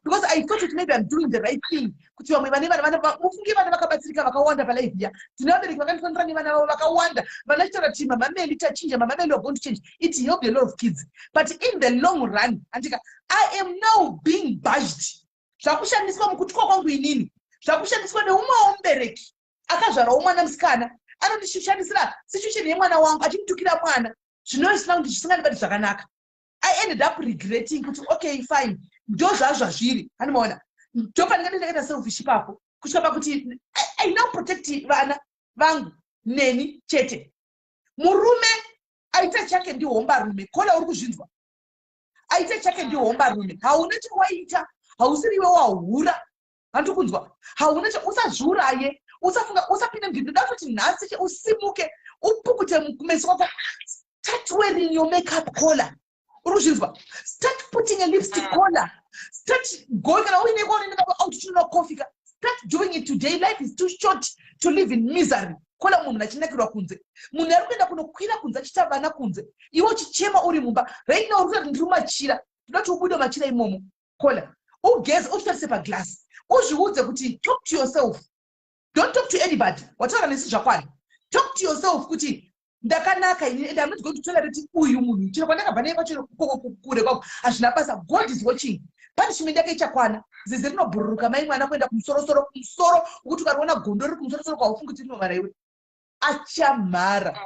because I thought that maybe I'm doing the right thing, kuti vamwe vane vana, mufunge vana vakabatsirika vakawanda palive ya. Tine vabereki vakandifanira nevana vavo vakawanda vanachitaura kuti, "Mama Meli, tachinja. Mama Meli, we're going to change." It helped a lot of kids, but in the long run, andika, I am now being bashed. Zvakushandiswa mukutya kwangu inini, zvakushandiswa neumwewo mubereki akazvarawo mwana musikana, anondishandisira situation yemwana wangu achimutukira mwana, zvinova kuti zvisingandibati zvakanaka. I ended up regretting kuti okay, fine, ndo zvazvazviri, handimaona? Ndo pandingati ndakaita selfish ipapo, kusvika pakuti I now protect vana vangu neni chete. Murume aita chake ndihombarume. Caller, uri kuzvinzwa? Aita chake ndihombarume. Hauna chawaita, hausiri iwe wahura, handi kunzwa? Hauna, usazviuraye, usafunga, usapinde. Ndinoda kuti nhasi usimuke, upukute kumeso kwako. Start wearing your makeup, caller. Uri kuzvinzwa? Start putting a lipstick color. Start going. Kana uine kwaunoenda out uchinonwa coffee ka, start doing it today. Life is too short to live in misery. Kola, munhu achinakirwa kunze, munhu ari kuenda kunokwira kunze achiita vana kunze, iwe uchichema uri mumba. Right now uri kutati, "Ndiri mumachira." Ndoda kuti ubude machira imomo, Kola, ugeze, uzvitarise paglass, uzviudze kuti, talk to yourself, don't talk to anybody. Wataura nesi zvakwana. Talk to yourself kuti, "Ndakanaka ini and I'm not going to tolerate uyu munhu." Chero kwandakabva naye kwacho kure kwako hazvina basa. God is watching. Punishment yake ichakwana. Zizi rinobhururuka, mai mwana, kuenda kumusorosoro, kumusoro ukuti ukariona gondo riri kumusorosoro kwaufungi kuti rinomara iwe. Achamhara,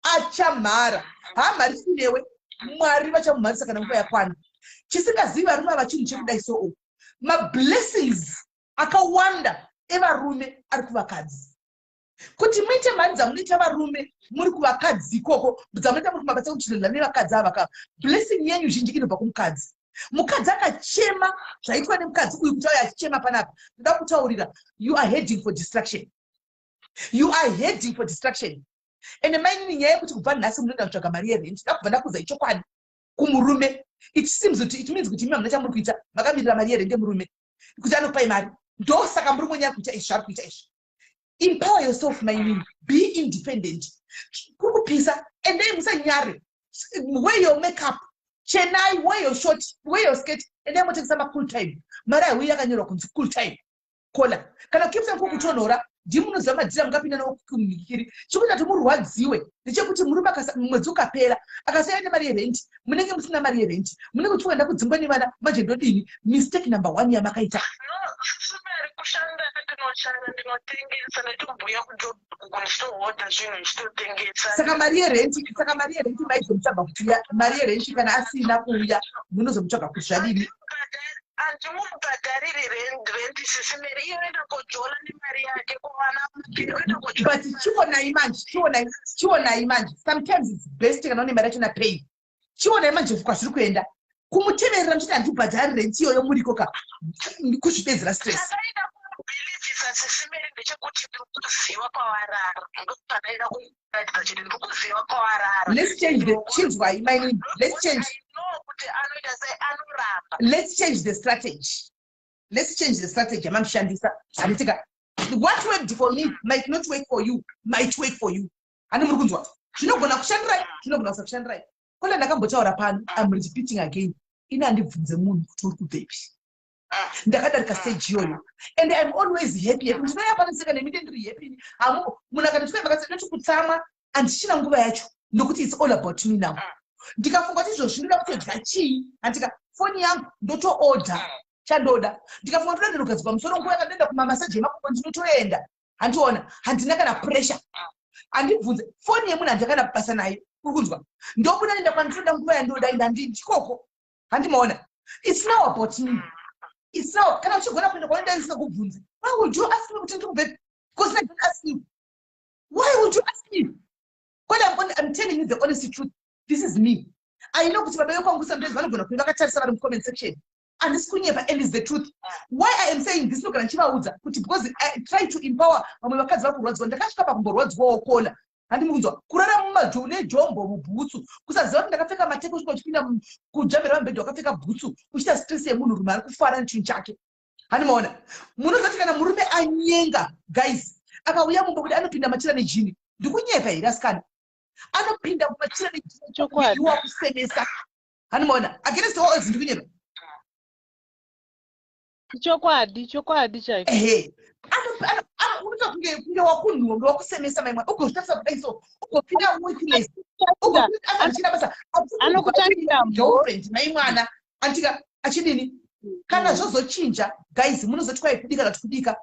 achamhara. Haamharisi newe, Mwari vachamumharisa kana nguva yakwana. Chisingazivi varume ava chinhu chekudai. So mablessings akawanda evarume ari kuvakadzi. Kuti muite mari dzamunoita varume muri kuvakadzi ikoko, dzamunoita muri kumabasa ekuchilenda nevakadzi ava kava, blessing yenyu zhinji inobva kumukadzi. Mukadzi akachema zvaitwa nemukadzi uyu kuti auya achichema panapa, ndoda kutaurira, you are heading for destruction. You are heading for destruction. Ende mainini, nyaya yekuti kubva nhasi munoenda kutsvaga mari yerent, da kubva ndakuudza ichokwadi kumurume, it seems kuti, it means kuti imi hamuna chamuri kuita, makamirira mari yerent yemurume kuti anokupai mari. Ndosaka murume wenyu ari kuita izvi zvaari kuita izvi. Empower yourself, mainini. Be independent. Kuri kupisa, endei, musanyare. Wear your makeup, chenai, wear your short, wear your skirt. Endai motengesa macool time. Mari haiuyi yakanyorwa kunzi cool time. Kola, kana Cape Town kukutonhora, ndimunoziva madhira mungapinda naokumhikiri. Chikuita kuti murwadziwe ndechekuti murume mwedzi ukapera akasiyana nemari yerent, munenge musina mari yerent, munenge muchienda kudzingwa nevana. Manje ndodini? Mistake number one yamakaita. Sumeri, kushanda ndinoshanda, ndinotengesa, ndaitombuya kuJoburg ndichitohodha zvinhu ndichitotengesa. Saka mari yerent maizomutsvaga kuti mari yerent kana asina kuuya, munozomutsvaga kuti zvadini? Handimubhadhariri rent, Sisimeri. Iye oenda kojola nemari yake kuvana oenda kojola. But chionai manje, chionai, chionai manje. Sometimes it's best kana une mari yacho napay. Chionai manje kwazviri kuenda, kumuteverera muchiti handibhadhari rent iyoyo, muriko ka kuzvipedzera stress. Chakaida kumubhilivhisa, Sisimeri, ndechekuti ndiri kuziva kwavarara. Ndopakaida kuratidza chete, ndiri kuziva kwavarara. Let's change the, chinzwai mainini, let's change I know kuti anoita sei, anoramba. Let's change the strategy. Let's change the strategy yamamushandisa, handitika? What worked for me might not work for you, might work for you. Hani muri kunzwa? Zvinogona kushandirai, zvinogona kusakushandirai. Kona ndakambotaura pano, I'm repeating again, ini handibvunze munhu kuti uri kubvepi. Ndakadarika stage iyoyo and I'm always happy, happy. Ndinoya panoseka nemi, ndiri happy. Hamu munhu akanditwai makati kutsamwa, handichina nguva yacho nokuti it's all about me now. Ndikafunga kuti izvozvi ndinoda kutodya chii, handika foni yangu ndotoodha chandoda. Ndikafunga ndoda ndinogadzirwa musoro, nguva yakandoenda kumamasaji emakumbo ndinotoenda. Handiona, handina kana pressure. Handibvunze foni yemunhu, handakana basa nayo. Uri kunzwa? Ndobuda, nenda kwandinoda, nguva yandoda enda ndikoko. Handimaona? It's now about me. It's now, kana uchigona kuenda kwanoenda ndisingakubvunzi, why would you ask me kuti ndiri kubvepi? Because I don't ask you. Why would you ask me? Kwani I'm telling you the honest truth. This is me. I know kuti baba vekwangu sometimes vanogona kunge vakatarisa vari mucomment section. Handisi kunyepa and is the truth. Why I am saying this, nogara ndichivaudza kuti because I try to empower vamwe vakadzi vari kurwadziwa. Ndakasvika pakumborwadziwawo, Kola. Handimunzwa kurara mumajo nejombo mubhutsu, kusaziva kuti ndakapfeka mateko, kusvika uchipinda kujambira pamubhedha wakapfeka bhutsu, uchiita stress yemunhurume ari kufara nechinhu chake. Handimaona? Munoziva kuti kana murume anyenga, guys, akauya mumba kuti anopinda machira nejini, ndikunyepa here, asikana? Anopinda mumachira nejini. Chokwadi. Wakusemesa. Handimaona? Against all odds, ndikunyepa? Chokwadi, chokwadi chaiko. Ehe, unoita kunge wakunhuwa, kunge wakusemesa, maimwa, ugozvitarisa kudai so, ugofeela worthless, ugofeela basa. Anokutangira. Girlfriend, mai mwana, antika achidini? Kana zvozochinja, guys, munozoti kwai kudika kana kuti kudika.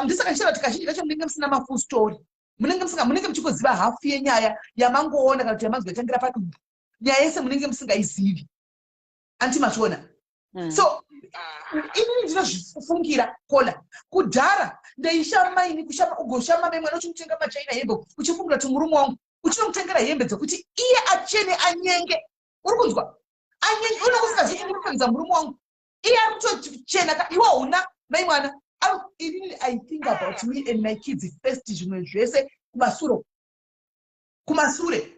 Ndisaka ndichitaura kuti kazhinji kacho munenge musina mafull story, munenge musinga, munenge muchingoziva hafu yenyaya yamangoona kana kuti yamanzwa itangira padumbu. Nyaya yese munenge musingaizivi. Anti machiona? So inini ndinozvifungira, Kola, kudhara ndaishama ini, kushama, ugoshama mai mwana uchimutenga machina hembe, uchifungira kuti murume wangu, uchinomutengera hembe dzekuti iye achene, anyenge. Uri kunzwa? Anyenge. Unokusingazivi kuti ndiri murume wangu, iye ari kutochena ka, iwe hauna, mai mwana. Inini I think about me and my kids first, zvimwe zvese kumasure, kumasure.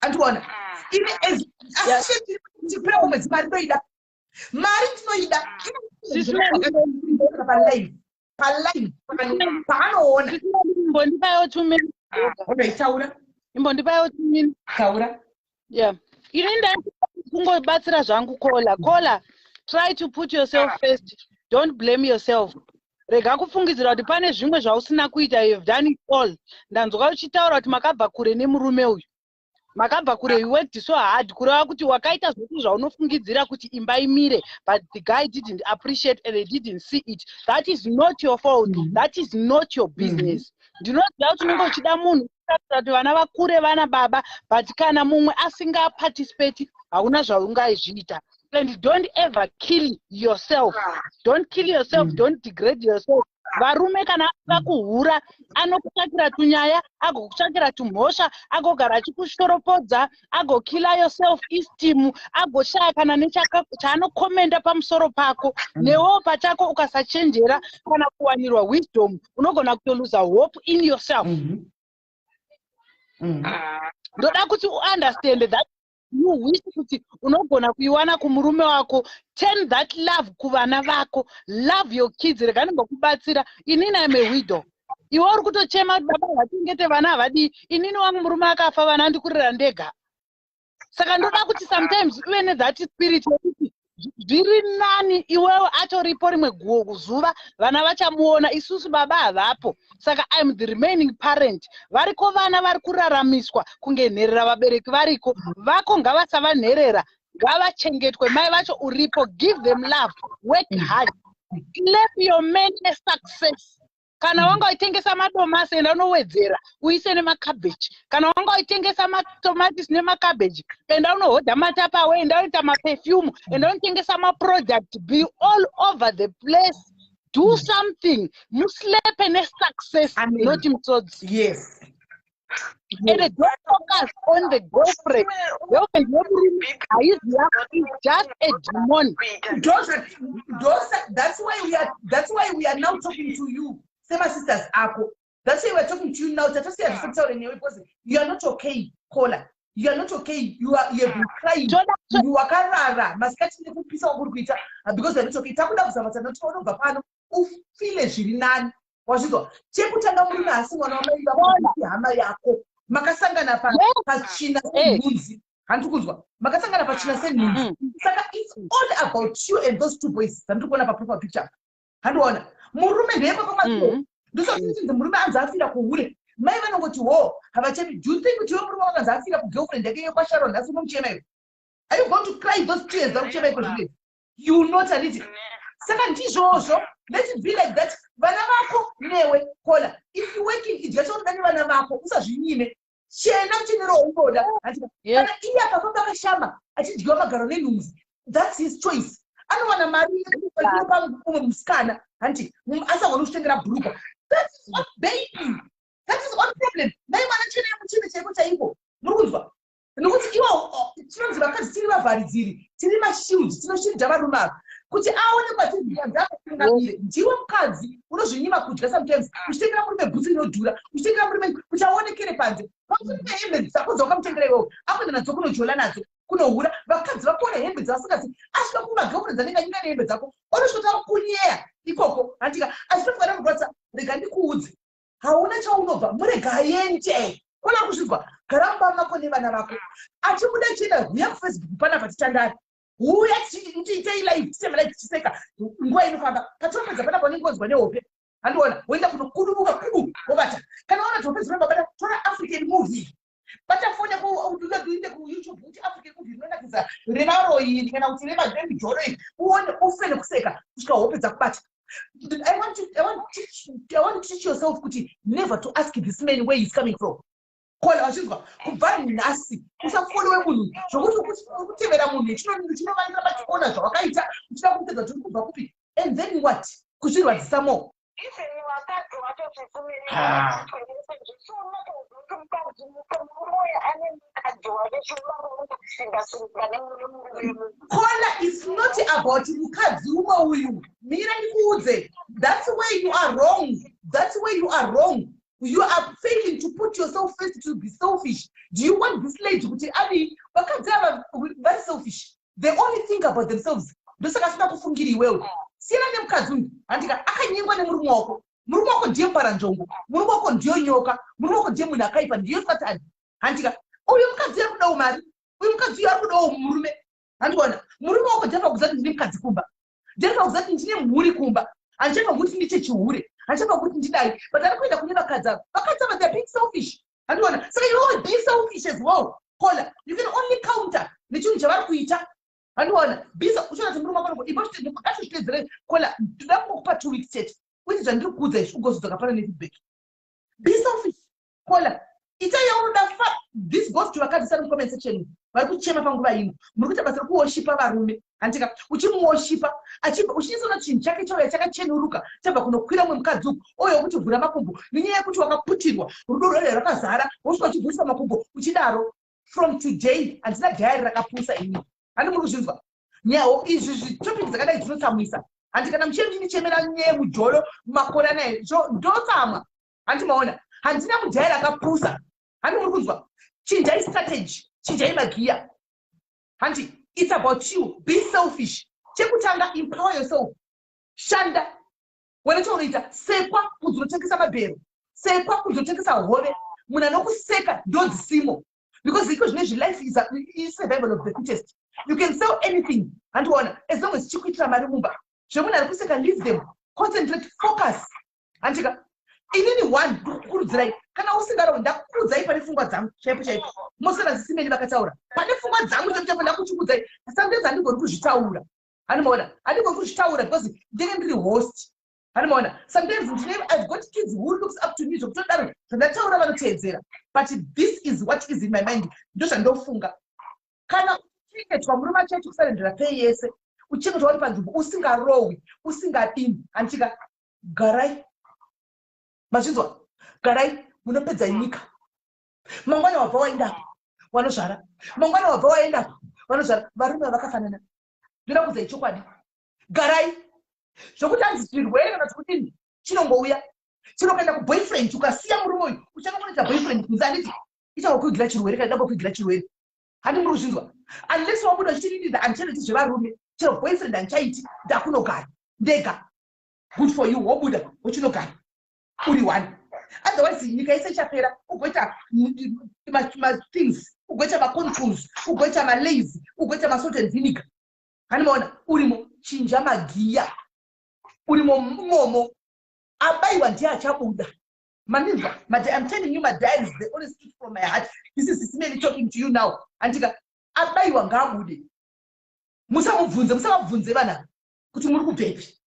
Andiona? Ini as Asi chipera kumwedzi, mari ndoida, mari ndinoida. Palive, palive paanoona. Imbondipawo 2 minutes. Odoitaura. Imbondipawo 2 minutes. Taura. Yeah, ini kungobatsira zvangu caller. Caller, try to put yourself first. Don't blame yourself. Rega kufungidzira kuti pane zvimwe zvausina kuita. You have done it all. Ndanzwa uchitaura kuti makabva kure nemurume uyu, makabva kure. You worked so hard, kureva kuti wakaita zvose zvaunofungidzira kuti imba imire, but the guy didn't appreciate and they didn't see it. That is not your fault. That is not your business. Ndinoziva kuti unenge uchida munhu kuti vana vakure vana baba, but kana mumwe asingaparticipate, hauna zvaungaizviita. And don't ever kill yourself. Don't kill yourself. Don't degrade yourself. Varume kana akuda kuhura, anokutsvakira tunyaya, agokutsvakira tumhosva, agogara achikushoropodza, agokilla your self esteem, agoshaya kana nechaanokomenda pamusoro pako. Newewo pachako ukasachenjera kana kuwanirwa wisdom, unogona kutoluza hope in yourself. Ndoda kuti uunderstand that you wish kuti unogona kuiwana kumurume wako. Turn that love kuvana vako. Love your kids. Rega ndimbokubatsira. Inini am a widow. Iwe uri kutochema kuti baba havachengete vana, havadii. Inini wangu murume akafa, vana ndikurera ndega. Saka ndoda kuti sometimes uve nethat spirit yekuti zviri nani iwewe atoripo, rimwe zuva vana vachamuona. Isusu baba havapo, saka I'm the remaining parent. Variko vana vari kuraramiswa kunge nherera, vabereki variko. Vako ngavasava nherera, ngavachengetwe, mai vacho uripo. Give them love. Work hard. Clap your man nesuccess. Kana wanga uchitengesa madomasi, enda unowedzera, uise nemakabheji. Kana wanga uchitengesa matomatisi nemakabheji, enda unohodha matapawe, enda unoita maperfume, enda unotengesa maproduct. Be all over the place. Do something. Muslape nesuccess, not musodzi. And don't focus on the girlfriend. Girlfriend yemurume haizi yako, is just a demon. That's why we are now talking to you semasisters ako. That's why we are talking to you now. Tatosiya zvese kutaura newe because you are not okay, caller. You are not okay. You have been crying. Wakarara masikati nekupisa kwakuri kuita because you are not okay. Takuda kuzama tanoti unobva pano ufile zviri nani. Wazvizwa? Chekutanga, murume haasi mwana wamai vako, hama yako. Makasangana pachina senhunzi. Handiri kunzwa? Makasangana pachina senhunzi. Saka it's all about you and those two boys dzandiri kuona paprofile picture. Handiona murume ndeyepapa. Ndosazvichinzi murume anzi afira kuhure, mai vanongoti ho, havachemi. Do you think kuti iwe murume wakanzi afira kugirlfriend yake yekwaSharon, nhasi unomuchema iwe? Are you going to cry those tears dzakuchema iko zvinezi? You not, handiti? Saka ndizvozvo. Let it be like that. Vana vako newe, caller, if you working, idya chaunoda nevana vako. Usazvinyime. Chena muchenero waunoda. Kana iye akafamba akashama achidyiwa magaro nenhunzi, that's his choice. Anowana mari inopa umwe musikana, handi asagoni kuzvitengera bhurukwa. That is what, baby, that is one problem. Mai mwana chena muchene chaiko chaiko. Muri kunzwa? Nokuti iwo tinonzi vakadzi tiri vavharidziri, tiri mashield, tinoshieldha varume ava kuti aone kwatiri. Ndiwe mukadzi unozvinyima kudya sometimes uchitengera murume bhutsu inodhura, uchitengera murume kuti aonekere panze. Pamusoro pehembe dzako dzaukamutengera iwewo, akuenda nadzo kunojola nadzo, kunohura. Vakadzi vakuona hembe dzavasingazi, asvika kumagirlfriends anenge anyinga nehembe dzako, onosvika kunyeya ikoko, handika? Achitofuka namurwadza. Rega ndikuudze, hauna chaunobva. Murega aende. Kona kuzvinzwa, gara mumba mako nevana vako. Achibuda chienda, huya kuFacebook panapa titandare. Huya tiitei live, titema live tichiseka. Nguva inofamba patinopedza panapa, unenge wonzwa nehope. Handiona woenda kunokudubuka kubu, wobata. Kana waona hope dzinoramba, bata, tora African movie, bata foni yako, uende kuYouTube, uti African movie rinonakidza revaroyi kana kuti remijoro iri, uone, ufe nekuseka kusvika hope dzakubata. I want to teach yourself kuti never to ask this man where he's coming from. Caller, vachinzwa? Kubva nhasi usafollowe munhu zvokuti uri kutevera munhu chinovanira pachiona zvawakaita, uchida kumutedza kuti uri kubva kupi, and then what? Kuzvirwadzisa more. Even vakadzi vacho Ah. zvisionaka kuti mukadzi murume ane mukadzi wake, chinosimba simba nemurume. Caller, it's not about mukadzi umwe uyu. Mira ndikuudze. That's where you are wrong. That's where you are wrong. You are failing to put Put yourself first to be selfish? Do you want this lady kuti adii? Vakadzi ava vari selfish, they only think about themselves. Ndosaka asina kufungiri iwewe. Siyana nemukadzi uyu, handika? Akanyengwa nemurume wako. Murume wako ndiye muparanzvongo, murume wako ndiyo nyoka, murume wako ndiye munhu akaipa, ndiyo Satani, handika? Uyu mukadzi ari kudawo mari, uyu mukadzi uyu ari kudawo murume, handiona? Murume wako ndiafa kuziva kuti ndine mukadzi kumba, ndiafa kuziva kuti ndine mhuri kumba, handichafa kuti ndiche chihure, handichafa kuti ndidai, but ari kuenda kune vakadzi ava. Vakadzi ava, they are being selfish, handiona? Saka iwewe be selfish as well. Kola, you can only counter nechinhu chavari kuita, handiona? Bisa uchiona kuti murume wako imbotozvitedzere. Kola, ndoda kungokupa 2 weeks chete uite zvandiri kuudza izvi, ugozodzoka pano nefeedback. Be selfish, kola, ita yaunoda. Fa this goes to vakadzi sari mucomment section vari kuchema panguva ino. Muri kuita basa rekuworshipa varume, handika? Uchimuworshipa, achibva uchinyatsoona chinhu chake chauya chakachenuruka, chabva kunokwira mumwe mukadzi uku, ouya kuti vhura makumbo nenyaya yekuti wakaputirwa rudo rwayo rwakazara, wosvika uchivhurisa makumbo uchidaro. From today, handina diary rakapusa ini. Handi muri kuzvinzwa nyawo izvi? Zvitopic dzakadai dzinotsamwisa, handi? Kana muchiye muchindichemera nyaya yemujolo makore anaya, ndotsamwa, handi maona? Handina mudiary akapusa, handi muri kunzwa? Chinjai strategy, chinjai magiya, handi? It's about you. Be selfish. Chekutanga, empower yourself. Shanda wena chaunoita. Sekwa kunzi unotengesa mabhero, sekwa kunzi unotengesa hove. Munhu anokuseka ndodzisimo, because iko zvine zvi, life is survival of the fittest. You can sell anything, handiona? As long as chikuitira mari mumba. Zvemunhu ari kuseka, leave them. Concentrate, focus, handika? Inini one, ndikukurudzirai, kana usingaro, ndakukurudzai pane pfungwa dzangu chaipo chaipo. Mosana zisimeni vakataura pane pfungwa dzangu chaipo chaipo. Ndakuchikudzai. Sometimes handigoni kuzvitaura, handimaona? Handigoni kuzvitaura because ndenge ndiri host, handimaona? Sometimes ndine, I've got kids who looks up to me, zvokutodaro zvandataura vanoteedzera. But this is what is in my mind, ndozvandofunga. Kana uchichengetwa, murume achaiti kusurrendera pay yese, uchichengetwa uri panzvimbo, usingarohwi, usingadini, handitika? Garai, mazvinzwa? Garai, munopedza nyika. Mangwana wabva waendapo, vanozvara. Mangwana wabva waendapo, vanozvara. Varume vakafanana, ndoda kuudzai chokwadi. Garai. Zvokuti hanzi zvirwere kana zvekudini, chinongouya chinokuenda kuboyfriend. Ukasiya murume uyu, uchanongonoita boyfriend kunze, handiti? Ichakukuigira chirwere kana ida kukuigira chirwere, handi muri kuzvinzwa? Unless wabuda uchiti, "Inini handichaiti zvevarume, chero boyfriend handichaiti, ndakunogara ndega." Good for you. Wobuda uchinogara uri one. Otherwise nyika yese ichapera, ugoita mathings, ugoita macontrols, ugoita malays, ugoita masalt and vinegar, hani maona? Urimo, chinja magiya urimo momo. Abayiwa ndiye achabuda, maninzwa? I'm telling you, my diaries, the honest truth from my heart. This is Simeli talking to you now, andika? Abayiwa ngaabude. Musamubvunze, musavabvunze vana kuti muri kubvepi.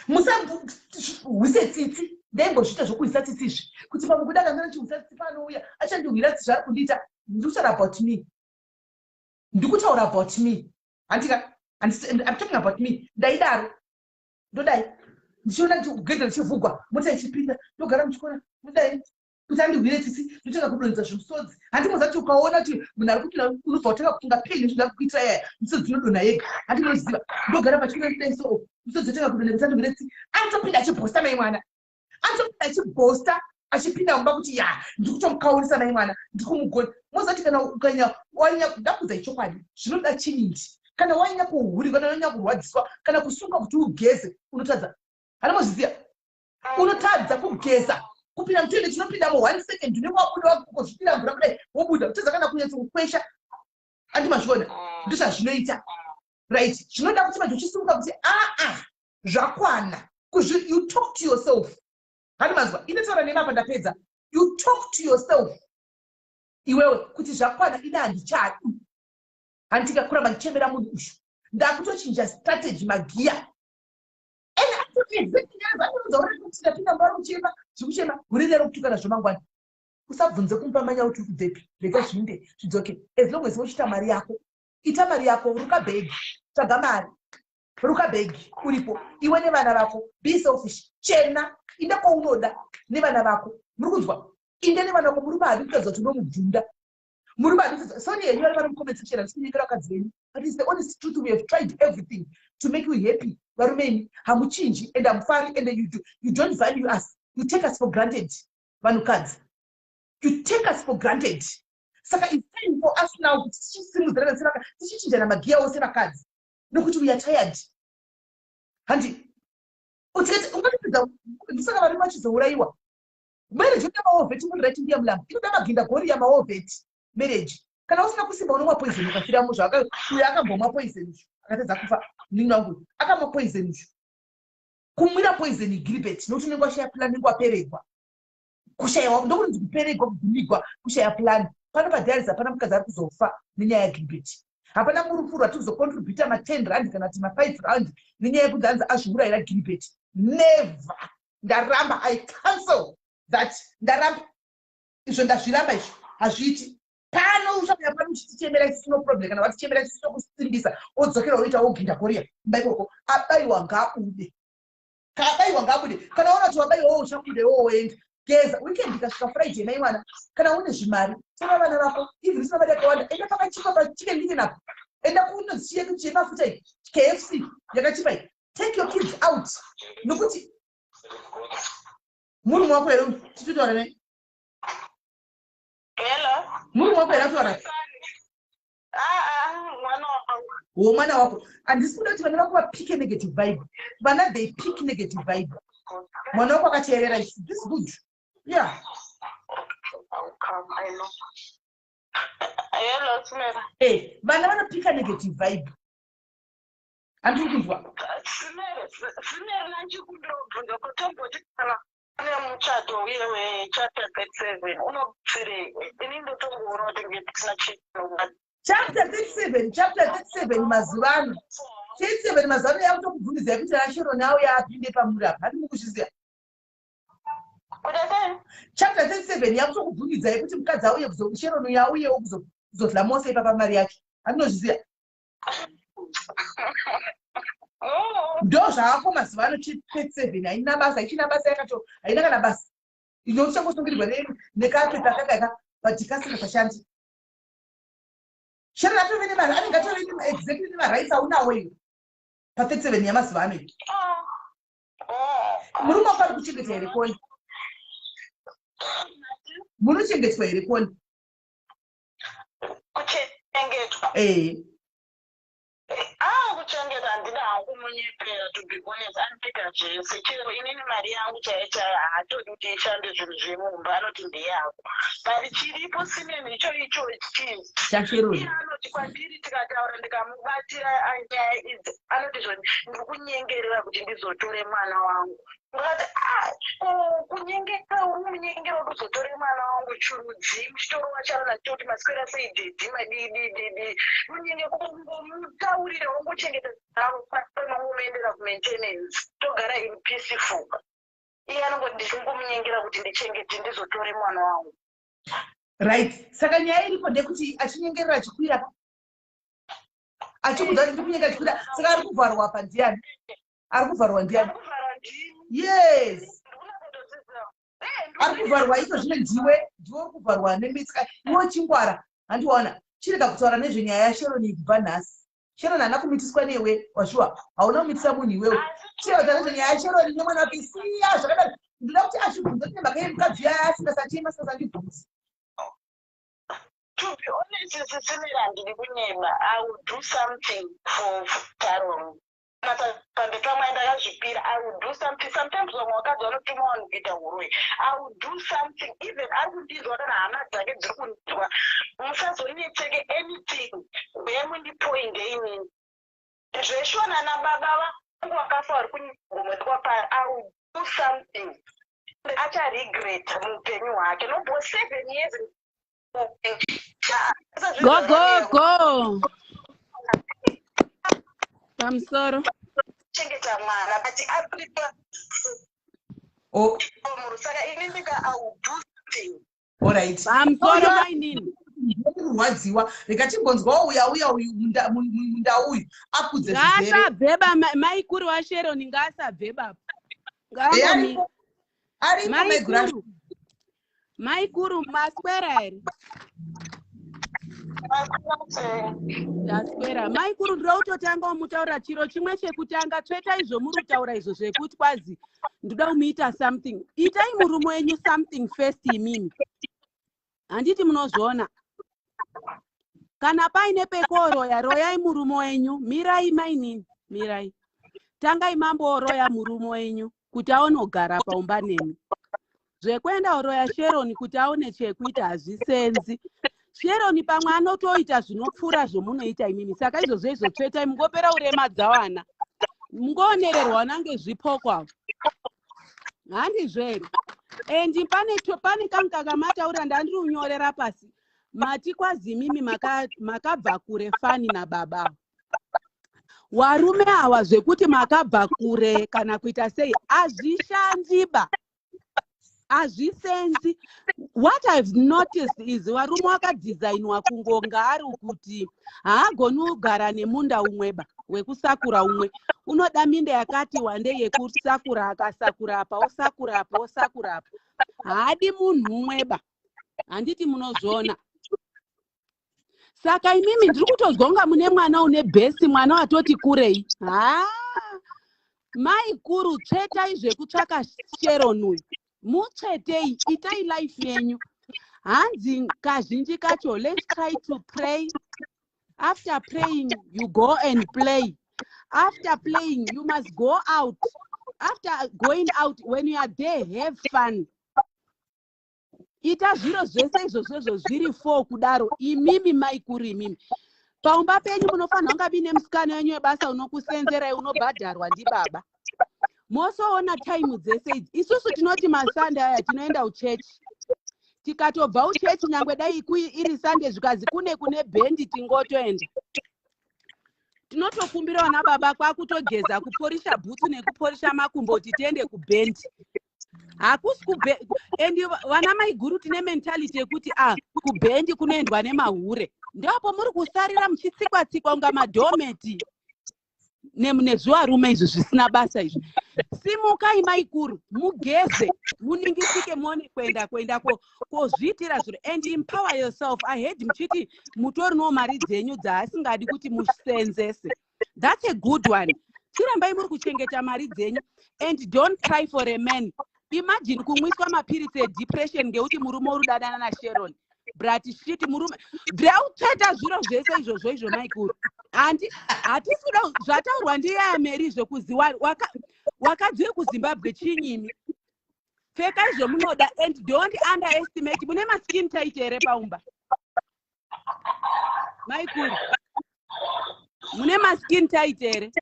Musahwise tsitsi. Ndaimbozviita zvokuhwisa tsitsi izvi, kuti pamwe kuda kanga ndichihwisa tsitsi, paanouya achandihwira tsitsi zvaari kundiita. Ndikutaura about me, ndikutaura about me, handika? I'm talking about me. Ndaidaro, ndodai ndichiona gedhe richivhugwa, mota ichipinda, ndogara muchikona, ndodai kuti andihwire tsitsi, ndotanga kudonhedza zvimusodzi. Handimoziva kuti ukaona kuti munhu ari kupinda, unobva utanga kufunga pain zvinoda kukuitira yaya, misodzi inodonha yega. Handinoziva, ndogara pachikona, ndidai so, misodzi yotanga kudonha kuti andihwire tsitsi. Anotopinda achibhosta mai mwana, anotopinda achibhosta, achipinda mumba kuti, "Ya, ndikutomukaurisa mai mwana, ndikumugona." Moziva kuti kana ukanya wanya, ndakudzai chokwadi, zvinoda chivindi. Kana wanyanya kuhurirwa, kana wanyanya kurwadziswa, kana kusunga kuti ugeze unotadza, handimozviziva? Unotadza kugeza, kupinda mutoilet unopindamo one second, unenge wabuda, wakuzvipira mvura kudai, wobuda, utadza kana kunyatsokukwesha. Andimazviona? Ndozvazvinoita, right? Zvinoda kuti manje uchisimuka kuti, "Aa, zvakwana." You talk to yourself, handimazwa? Inotaura nemapa, ndapedza. You talk to yourself iwewe kuti, "Zvakwana, ida handichadi, handika kuramba ndichemera munhu uyu, ndakutochinja strategy, magiya." Ende ndapinda mbari kuchema, zvekuchema hurire rokutuka nazvo mangwana. Usabvunze kumupa manya kuti uri kubvepi. Rega zvinde zvidzoke. As long as uchiita mari yako, ita mari yako, ruka bhegi, tsvaga mari, ruka bhegi uripo iwe nevana vako. Be selfish. Chena, inda kwaunoda nevana vako. Muri kunzwa? Inde nevana vako. Murume haadi kutaridza kuti unomubvunda. Murume haadi. Sorry henyu vari mucomment section, handisi kunyengera vakadzi venyu, but it's the honest truth. We have tried everything to make you happy. Varume imi hamuchinji and hamufari, and you don't value us. You take us for granted. Vanhukadzi, You take us for granted. Saka it's time for us now kuti tichisimudzirana sevaka, tichichinjana magiyawo sevakadzi, nokuti we are tired. Handi utikati ungatipedza, ndisaka varume vachizourayiwa. Marriage inoda mawar vet. Muri right, mbuya Mulambo. Inoda maginda goriya, mawar vet marriage. Kana usina kusimba, unomwa poison ukafiramo. Zvaka uyo akambomwa poison akatadza kufa. Munin'ina wangu akamwa poison, kumwira poison Gilbert, nokuti unenge washaya plan, unenge waperegwa. Kushayiwa ndokunonzi kuperegwa, kugumigwa, kushaya plan. Pano padiaries hapana mukadzi ari kuzofa nenyaya yaGilbert. Hapana murufu rwatiri kuzocontributa ma10 rand kana kuti ma5 rand nenyaya yekuti hanzi azviurayira Gilbert. Never. Ndaramba. I cancel that. Ndaramba izvo, ndazviramba izvo, hazviiti. Pano uchauya pano uchitichemera isi, no problem. Kana watichemera isi, tokusimbisa, odzokera woita woginda korea mba ikoko. Abayiwa ngaabude, kaabayiwa ngaabude. Kana waona kuti wabayiwa, uchabude wo, woenda geza. Weekend ikasvika, Friday, maiwana, kana une zvimari, tora vana vako. Even usina mari yakawanda, enda pakachipa paChicken Licken apo, enda kunoziye chemafuta iyi, KFC yakachipa iyi. Take your kids out, nokuti murume wako here titotaura naye? Hello. Murume wako here ataura? Ah, mwana wangu. Wo, mwana wako. Handisi kuda kuti vana vako vapike negative vibe. Vana, they pick negative vibe. Mwana wako akateerera, this good, yeah. I'll come, I know. Hello, Simera. Vana vanopika negative vibe. Handiri kunzwa. Simere, Simere, nanchikundobvunza kutomboti kana une muchato uye wechapter 37 unobatsirei? Ini ndotongoona kuti nge tisina chino. Chapter 37, chapter 37 mazuva ano, 37 mazuva ano yakutokubvumidzai kuti aSharon auya apinde pamuri apa. Handi mukuzviziva? Kuda sei? Chapter 37 yakutokubvumidzai kuti mukadzi auye, Sharon uyo auyewo kuzodla mose ipapa mari yacho. Handinozviziva? Oh. Ndo zvaako mazuva ano. 37 haina basa, ichina basa, yakato haina kana basa. Inochangosungirwa nekapepa kakaka, but kasingachashandi. Sharon atove nemari, anenge atove exactly nemarights aunawo iwe pa37 yamazuva ano iyi. Oh. Murume wako ari kuchengeta here koni? Munochengetwa here koni? Kuchengetwa? Ee. Ah, kuchengeta handida hangu munyepera. To be honest, anopika zvese. Chero inini mari yangu chaiyo chaiyo haatodi kuti ishande zvinhu zvemumba, anoti ndeyako. But chiripo simeni icho icho chii? ChaSharon. Iye anoti kwandiri, tikataura, ndikamubatira nyaya idzi, anoti zvoni ndiri kunyengerera kuti ndizotore mwana wangu. Ndikati, "Ah, kunyengera uri kumunyengera kuti uzotore mwana wangu churudzi?" Muchitoro wacharana chitoti, "Maswera sei daddy? Madii dii dii?" Munyenge kungomutaurira, wongochengeta avo, kumaintenance, togara in peaceful. Iye anongoti ndichingomunyengera kuti ndichengete, ndizotore mwana wangu. Right, saka nyaya iripo ndekuti achinyengerera achikwira, achikudza kuti ndikunyenga achikwira, saka ari kuvharwa pa ndiani? Ari kuvharwa ndiani? Ari kuvharwa ndini. Yes. Ndikunakutodzidza. Ari kuvharwa iko zvino ndiwe, ndiwe uri kuvharwa nemitsika. Iwe chingwara, handiwana chirega kutaura nezvenyaya yaSharon kubva nhasi. Sharon haana kumitiswa newe, washuwa hauna kumitisa munhu iwewe. Chirega kutaura nezvenyaya yaSharon nemwana wake, siya zvakadaro. Ndoda kuti azvibvunze kuti nemhaka yemukadzi yaya asingasachema, asingasandibvunzi. To be honest, sisimira, handidi kunyema, I will do something for Sharon. Pambe pamwe ndakazvipira, I will do something. Sometimes vamwe vakadzi vanotuma vanhu kuita uroi. I will do something. Even ari kundinzwa, kana hama dzake dziri kundinzwa, musazonetseke anything. Uyai mundipoinde inini zveshona nababa vangu vakafa vari kunyigomwedwa pari. I will do something acharegret muupenyu hwake nobo 7 years. Go, go, go pamusoro. Chengeta mwana, but aripa Oh, muru. Saka ini ndika, I will do something. Alright. Pamusoro, mainini. Kurwadziwa, rega timbonzwawo uya uya uyu munda uyu akudze zvizere. Ngaasabveba maikuru waSharon, ngaasabveba. Eh, aripo, aripo maiguru. Maikuru, maikuru, maswera here? Ndaswera, maikuru. Ndoda kutotanga umutaura chiro chimwe chekutanga. Tsveta izvo muri kutaura izvo zvekuti kwazi ndoda kumuita something. Itai murume wenyu something first imimi. Handiti munozviona? Kana paine pekoroya, royai murume wenyu. Mirai, mainini, mirai. Tangai mamboroya murume wenyu kuti aonogara paumba nemi. Zvekuenda uroya Sharon kuti aone chekuita hazvisenzi. Sharon pamwe anotoita zvinopfuura zvomunoita imimi. Saka izvozvo izvo, tsvetai, mungopera uremadza vana, mungoonererwa nange zvipoko avo, handizvo here? And pane kangu kakamataura, ndandiri kunyorera pasi. Mati kwazimimi makabva kure fani nababa warume awa, zvekuti makabva kure kana kuita sei hazvishandiba, hazvisenzi. What I've noticed is varume vakadhizainwa kungonga ari kuti haagoni kugara nemunda umweba wekusakura umwe. Unoda minda yakati wandei yekusakura. Akasakura apa, osakura apa, osakura apa. Haadi munhu umweba, handiti munozviona? Saka imimi ndiri kutozwa kunga mune mwana une bhesi, mwana watoti kurei. Ha, mai kuru, tsvetai zvekutsvaka Sharon uyu, mutsvetei, itai life yenyu. Hanzi kazhinji kacho, let's try to pray. After praying, you go and play. After playing, you must go out. After going out, when you are there, have fun. Ita zviro zvese izvozvozvo zviri four kudaro. Imimi maikuru, imimi paumba penyu munofanira kunga muine musikana wenyu webasa unokusenzerai, unobhadharwa ndibaba. Mosoona time dzese idzi, isusu tinoti maSunday aya tinoenda uchechi. Tikatobva uchechi, nyangwe dai iri Sunday, zvikazi kune bhendi, tingotoenda. Tinotokumbira vana baba kwakutogeza, kuporisha bhutsu nekuporisha makumbo kuti tiende kubhendi. Hakusi kube. And vana maiguru, tine mentality yekuti a kubhendi kunoendwa nemahure. Ndopo muri kusarira muchitsikwa tsikwa kunga madoormat nezvivarume izvi zvisina basa izvi. Simukai maikuru, mugeze, muningisike, muone kuenda kozviitira zviro and empower yourself. I heard muchiti mutorinowo mari dzenyu dzaasingadi kuti musenzese. That's a good one. Chirambai muri kuchengeta mari dzenyu and don't cry for a man. Imagine kumwiswa mapiritsi edepression ngekuti murume uri kudanana naSharon. Brat shit, murume ndautsveta zviro zvese izvozvo izvo, maikuru. Handi hatisi kuda zvataurwa ndiyaya Mary zvekuzi wakadzi wekuZimbabwe chinyini. Pfekai zvomunoda and don't underestimate. Mune maskin tight here paumba, maikuru? Mune maskin tight here?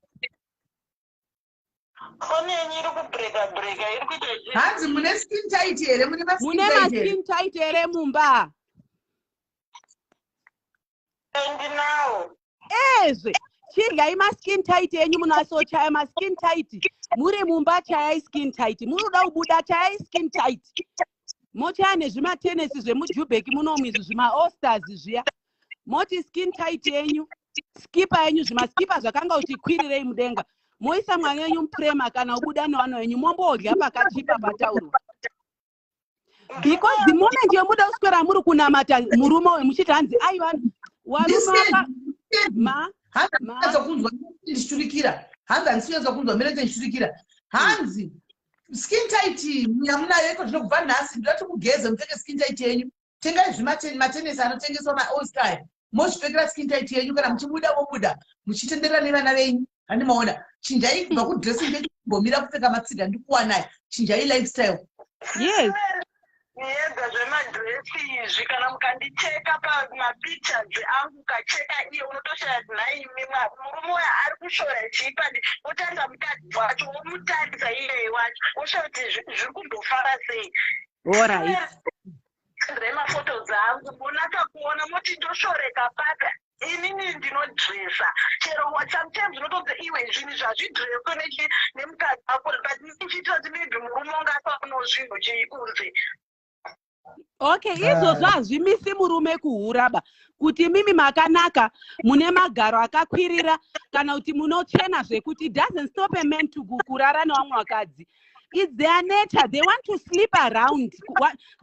Foni yenyu iri kubreka breka, iri kuita. Hanzi mune skin tight here? Mune maskin Mune tight here? Maskin tight here mumba? Ndinawo. Ezve, chidyai maskin tight enyu. Munasochaya maskin tight muri mumba, chayai skin tight. Muri kuda kubuda, chayai skin tight. Mochaya nezvimatenesi zvemujubheki munomu izvi, zvimaosters zviya. Moti skin tight yenyu, skipa yenyu, zvimaskipa zvakanga kuti kwirirei mudenga. Moisa mwana wenyu mupurema kana kubuda nevana venyu, mombodya pakachipa pataurwa, because the moment yomuda kuswera muri kunamata murume uyu muchiti hanzi aiwa warume waka ma Hanzi Ma. hanzi kunzwa ndichiturikira, hanzi handisi kunyatsa kunzwa mirete ndichiturikira. Hanzi skin tight yamunayo iko zvino, kubva nhasi ndinoti mugeze, mupfeke skin tight yenyu. Tengai zvimatenesi anotengeswa maOscar, mozvipfekera skin tight yenyu. Kana muchibuda, mobuda muchitenderera nevana venyu, handi maona? Chinjai kubva kudressing yedu, kumbomira kupfeka matsiga ndikuwanai. Chinjai lifestyle. Yes. Yega zvemadresi izvi, kana mukandicheka pamapictures angu, ukacheka iye, unotoshaya kuti nhaimi, murume uyo ari kushora chipa. Wotarisa mukadzi wacho, womutarisa iyeye wacho, woshaya kuti zviri kumbofara sei. Alright. Remafotos angu monatsa kuona, moti ndoshoreka paka. Inini ndinodresa chero. Sometimes unotonzi iwe zvinhu zvazvidreswe nemukadzi wako, but ndichiitira kuti maybe murume unge asaonawo zvinhu cheikunze. Okay, izvozvo hazvimisi murume kuhuraba kuti mimi makanaka, mune magaro akakwirira, kana kuti munochena zvekuti. It doesn't stop a man to kurara nevamwe vakadzi. It's their nature, they want to sleep around.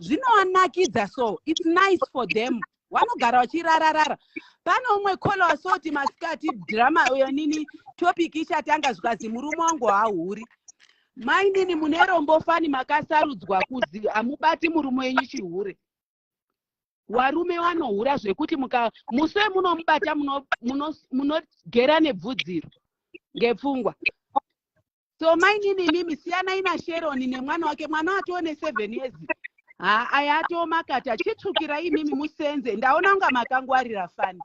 Zvinovanakidza, so it's nice for them. Vanogara vachirararara. Pane umwe caller wasoti masikati drama uyo nini topic ichatanga, zvikazi murume wangu haahuri. Mainini, mune rombo fani, makasarudzwa kuzi hamubati murume wenyu chihure. Warume wanohura zvekuti muka musi wemunomubata munogera nebvudziro ngepfungwa. So mainini, imimi siyanai naSheroni nemwana wake. Mwana watione 7 years, ha, aya atomakata. Chitsvukirai imimi musenze. Ndaona unga makangwarira fani,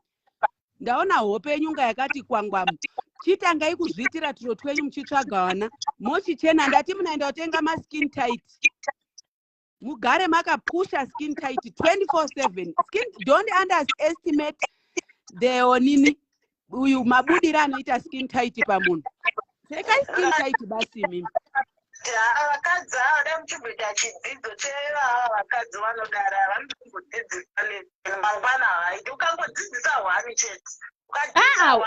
ndaona hope yenyu unga yakati kwangwamu. Chitangai kuzviitira turo twenyu muchitsvaga vana, mochichena. Ndati munaenda kutenga maskin tight, mugare makapusha skin tight 24/7. Skin, don't underestimate the onini uyu mabudiro anoita skin tight pamunhu. Pfekai skin tight basi imimi. Vakadzi ava, dai muchimboita chidzidzo chevava vakadzi vanodara, vanotombodzidzisa mangwana. Havaiti ukangodzidzisa one chete. Aa,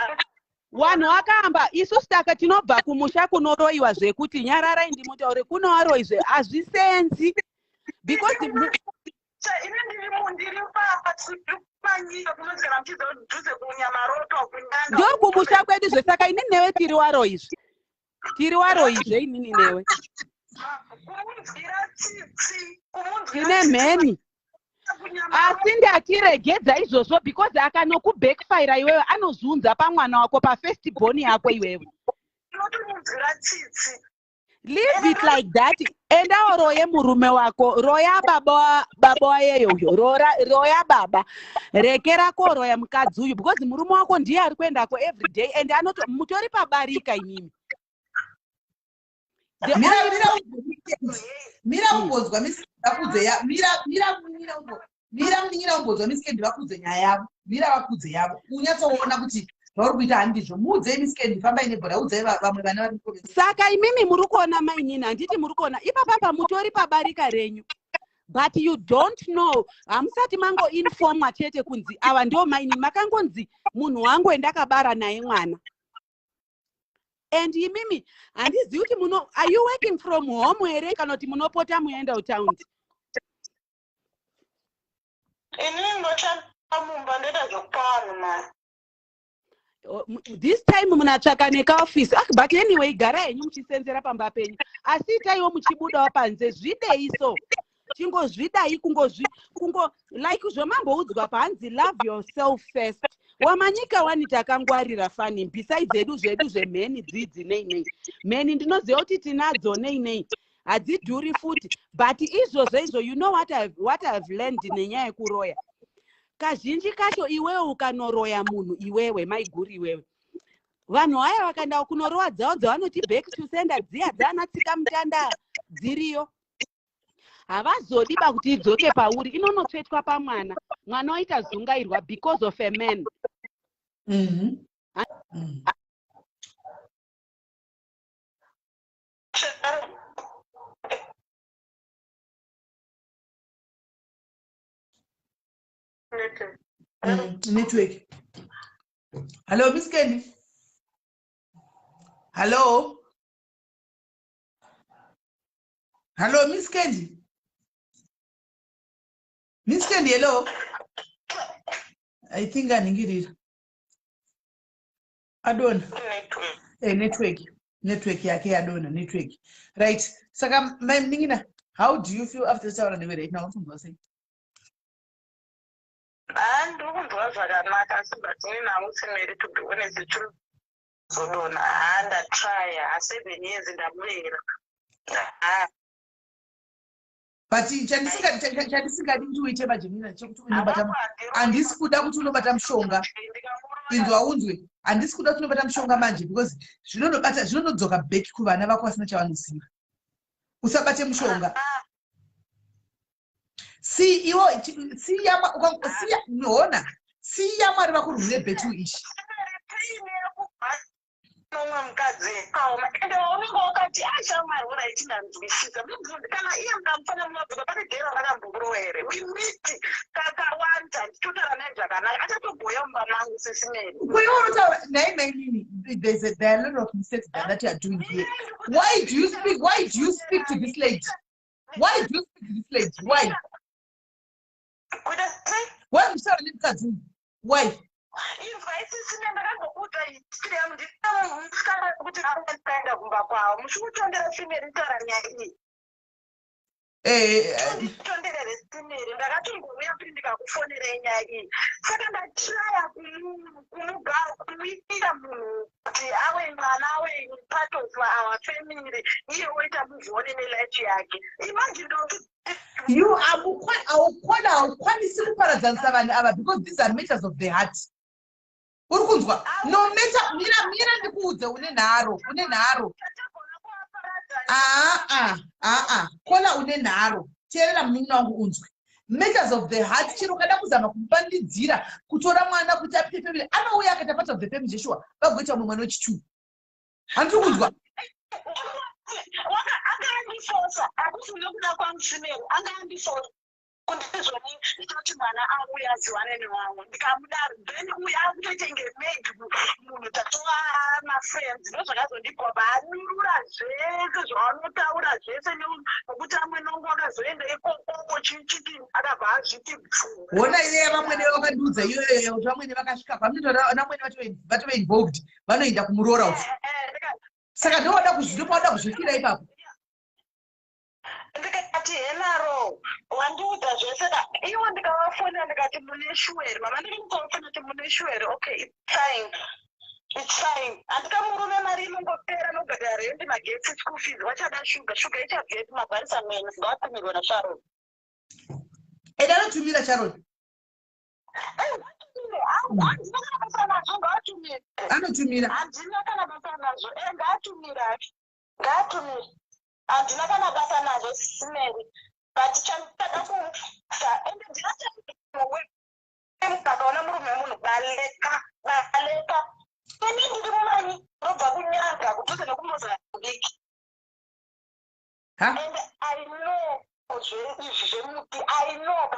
vanhu vakamba isusu taka tinobva kumusha kunoroyiwa zvekuti nyararai ndimutaure kunovaroyizve hazvisenzi because Ini ndiri panyika kunoswera muchizodhuze kunyamaroto kunyanga. Ndokumusha kwedu zve. Saka inini newe tiri waroyizve, tiri waroyizve inini newe. Kumunzwira tsitsi, kumunzwira. Tine mheni, asi ndatiregedza izvozvo because akanokubackfire iwewe, anozunza pamwana wako, pafirst born yako iwewe. Unotomunzwira tsitsi. Leave it like that. Endawo roye murume wako, roya baba, baba wayeyo uyo, roya baba. Rekera koroya mukadzi uyu because murume wako ndiye ari kuendako every day and anoto mutori pabarika imimi. Mira, mira umbonzwa vakudze. Mira, mira, mira, mira munin'ina, umbonzwa Miss Candy vakudze nyaya yavo. Mira vakudze yavo, unyatsoona kuti zvauri kuita handizvo. Muudzei, Miss Candy, fambai nebhora, udzai vamwe vana vari. Saka imimi muri kuona mainini, handiti muri kuona ipapapa mutori pabarika renyu, but you don't know. Hamusati mangoinformwa chete kunzi ava ndo mainini, makangonzi munhu wangu wendakabara naye mwana. And imimi handizivi kuti muno, are you working from home here kana kuti munopota muenda kutaundi? Inini ndoshanda mumba, ndoita zvekupa vanhu mari. This time munatsvaka nekaofisi. Ah, but anyway, gara henyu muchisenzera pamba penyu, asi itaiwo muchibudawo panze. Zvidei so, chingozvidai, kungozvi kungo like zvomamboudzwa panzi love yourself first. Wamanyika wani takangwarira fani besides edu zvedu zvemheni dzidzi nei nei mheni ndinoziva kuti tinadzo nei nei, hadzidhuri futi. But izvozvo izvo, you know what I've learned nenyaya yekuroya, kazhinji kacho iwewe ukanoroya munhu, iwewe maiguru, iwewe, vanhu vaya vakaenda kunorowa dzavo dzavanoti back to sender dziya dzaana tsika mutanda dziriyo, havazodi ba kuti idzoke pauri, inonotsvetwa pamwana. Mwana waita zungairwa because of a man. Network. Hello, Miss Candy, hello, hello, Miss Candy, Miss Candy, hello. I think aningirira adona. Network, network yake yadona, network. Right, saka mai muningina, how do you feel after taura newe right now? Ukunzwa sei? Ha, ndiri kunzwa zvakanaka, asi but inini hamusimeri, to be honest, chirikuzodonha. Ha, ndatrya ha, 7 years ndamuvera ha. But chandisingadi kuti uite majemina chekuti unobata, handisi kuda kuti unobata mushonga. Inzwa unzwe, handisi kuda kuti unobata mushonga manje because zvinonobata, zvinonodzoka back kuvana vako vasina chavanoziva. Usabate mushonga. Si iwo siya siya hona, siya Mwari vakurwire battle ichi. Umwe mukadzi kaoma, ende waunenge wakati ashamwari ura ichinganzwisisa kana iye mukamufana munodzoka pane gero rakambokurowa here. We meet kakawanda, ndichitaura naye zvakanaka, achatobhoya mumba mangu sesimeri. Kuiwe unotaura naye mainini, there are a lot of mistakes that you are doing here. Why do you speak, why do you speak to this lady? Why do you speak to this lady? Why? Kuita sei? Why muchitaura nemukadzi uyu? Why? Inzwa, isisine ndakambokuudza history yangu, ndinomusikana kuti akaenda kumba kwavo muchikutondera femeri taura nyaya iyi. Tonderere simiri, ndakatombouya kuti ndikakufonerei nyaya iyi. Saka ndatraya kumuita munhu kuti awe mwana, awe part of our family, iye oita move on nelife yake. Imagine ndoti You aukwana, haukwanisi kuparadzanisa vanhu ava because these are matters of the heart. Uri kunzwa? No matter, mira, mira, ndikuudze, une nharo, une nharo. Chatagona kuvaparadzanisa. Aa, aa, kola, une nharo. Teerera, munin'ina wangu, unzwe. Matters of the heart, chero ukada kuzama kumupandidzira kutora mwana kuti apite family, anouya akaita part of the family. Joshua vagoita mumwe mwana wechitu. Handiri kunzwa? Anga andifosa, hakusi nekuda kwangu, Simeri. Anga andifosa kundizvoni nditoti mwana auya aziwane newangu. Ndikamudaro, then uyu akutoitenge maid, munhu tatova mafriends. Ndo zvakazondigwabva anurura zvese zvaanotaura zvese, nekuti amwe wangu akazoenda ikokoko chichiti akabva azviti pfu. Hona, iye vamwene vakandiudza iyoyo kuti vamwene vakasvika paminotora namwene vatove involved, vanoenda kumuroora uku. Saka ndowada ndopawada kuzvifira ipapo. Ndikati, "Henaro, wandiudza zvese ka iwo." Ndikavafonera, ndikati, "Mune sure here, mama?" Ndikavafonera kuti, "Mune sure here?" "Okay, it's fine, it's fine." Handika murume mari inongopera nokubhadhara rendi, magetsi, school fees. Wachada shuga, shuga ichabvepi? Mabharisa mene ngawatumirwe naSharon. Ende anotumira Sharon. Handina kana basa nazvo, ngaatumire. Anotumira. Handina kana basa nazvo. E, ngaatumira, ngaatumire. Handina kana basa nazvo, Simeri, but chandada kusa ende ndinatakaona murume wemunhu, baleka, baleka. Ini ndiri mumanyi, ndobva kuNyanga, kudhuze nekuMozambique. Ha. And I know izvi zvemuti, I know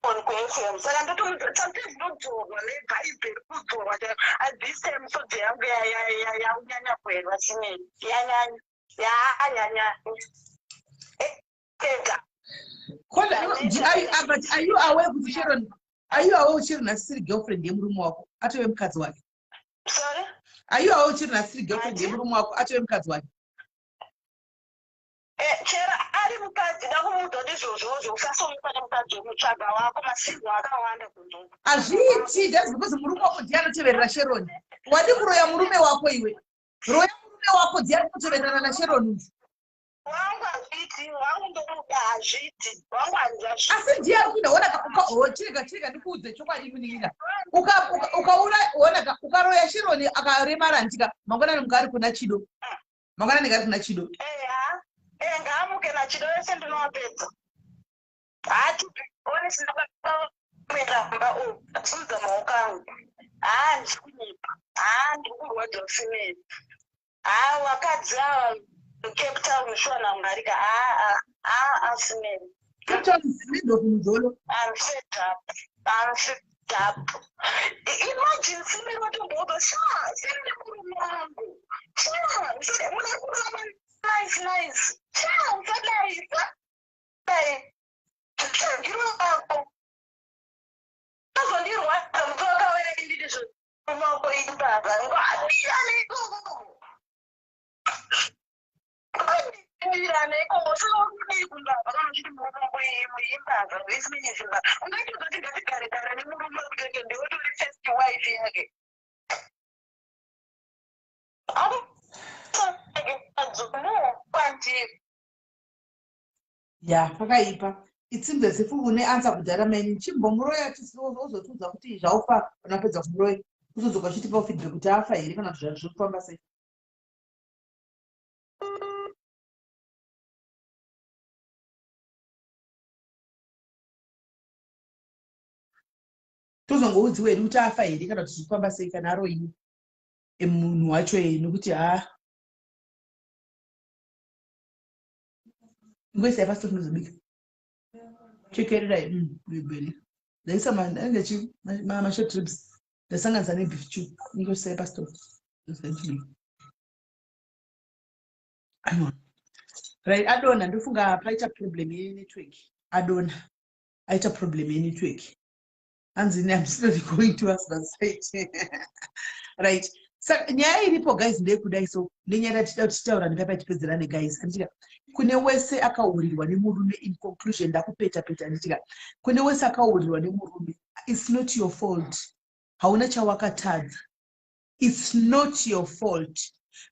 on kuFM. Saka ndotomuudza, sometimes ndodzorwa nebhaibheri, kudzorwa chaiko. At this time sodzi yangu yaunyanya kuerwa, Simeri, yanyanya, yaanyanya ega. Kola, but are you aware kuti Sharon, are you aware kuti Sharon asisiri girlfriend yemurume wako, atove mukadzi wake? Sorry? Are you aware kuti Sharon asisiri girlfriend Ati? yemurume wako, atove mukadzi wake? Chero ari mukadzi, da kumuudza kuti izvozvozvo usasonga nemukadzi wemutsvaga wako, masingo akawanda kunzoko. Hazviiti, just because murume wako ndiye anoteverera Sharon. Wadi kuroya murume wako iwe. Roya murume wako, ndiye ari kutevererana naSharon uyu. Wangu hazviiti, wangu ndomuda, hazviiti, wangu hanzazvi. Asi ndiye ari kuenda. Ona, chirega, chirega ndikuudze chokwadi, munin'ina. Ukaura, ona, ukaroya Sharon akaremara, ndika mangwanani muka ari kuna Chido, mangwanani ari kuna Chido. Eya, e, ngaamuke naChido ese, ndinovapedza. Hati honest, ndakamuramba, asimudza maoko angu. Haa, ndiri kunyepa? Haa, ndiri kurwadziwa, Simeni. Haa, vakadzi ava Cape Town, shuwa namwarika. Haa, haa, Simeni. Cape Town is the land of mujolo. I'm fed up. I'm fed up. Imagine, Simeni, watomboudza sha, seri nemurume wangu. Sha, muna kurama nice nice. Sha, usadai, usadai. Tsvagiro wako. Azondirwadza musi wakauya nditi zvemurume wako imbavha. Ngwamirane ikoko. Ngwamirane ikoko. Saka uri kudii kumbavha kana uchiti murume wako imbavha? This means imbavha. Ungatozoti ngatigare gare nemurume kutenge ndiwe tori first wife yake. No, kwandiri. Ya, pakaipa. It seems as if une answer kudhara, mani. Chimbomuroya, ozotiudza kuti zvaufa. Unapedza kumuroya, uzodzoka uchitipa feedback kuti afa here kana kuti zviri kufamba sei. Tozongoudziwa hedu kuti afa here kana kuti zviri kufamba sei kana aroyiwa munhu wacho nekuti ha, ngoisai pasitofu, ndozobika. Chekererai gwegwere. Ndaisa anenge chi mashort ribs, ndasanganisa nebeef stew. Ingosai pasitofu, ndozobika. Aiwa, right, adona. Ndofunga paita problem yenetwork. Adona, aita problem yenetwork. Hanzi, "I'm slowly going to husband side." Right. Saka nyaya iripo guys ndeyekudai, so nenyaya yatida kuti titaura nepapa tipedzerane guys, handitika? Kune wese akaurirwa nemurume, in conclusion, ndakupeta peta, handitika? Kune wese akaurirwa nemurume, it's not your fault. Hauna chawakatadza. It's not your fault.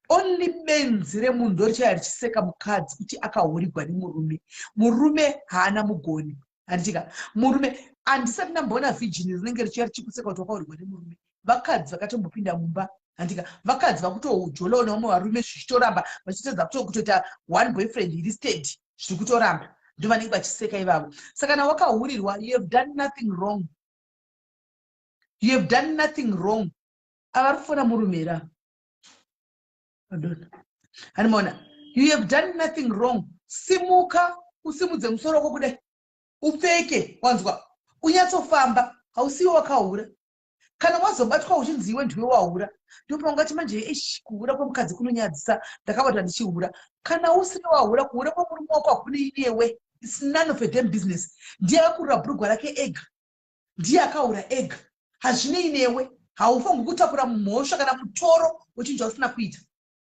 Only benzi remunhu ndorichaya richiseka mukadzi kuti akahurigwa nemurume. Murume haana mugoni, handitika? Murume, handisati ndamboona virgin rinenge richiya richikuseka kuti wakahurigwa nemurume. Vakadzi vakatombopinda mumba, handika? Vakadzi vakutojolawo nevamwe varume, zvichitoramba, vachitadza kutoita one boyfriend iri steady, zviri kutoramba. Ndo vanenge vachiseka ivavo. Saka kana wakahurirwa, you have done nothing wrong. You have done nothing wrong. Avari kufona murume here? Madonna, handimaona. You have done nothing wrong. Simuka, usimudze musoro wako kudai, upfeke, wanzwa? Unyatsofamba. Hausiwe wakahura. Kana wazobatwa uchinzi iwe ndiwe wahura, ndopaungati manje, "Ish, kuhura kwemukadzi kunonyadzisa, ndakabatwa ndichihura." Kana usiri wahura, kuhura kwemurume wako hakunei newe. It's none of a damn business. Ndiye akakurura bhurugwa rake ega, ndiye akaura ega. Hazvinei newe. Haufanirwi kutakura mhosva kana mutoro wechinhu chausina kuita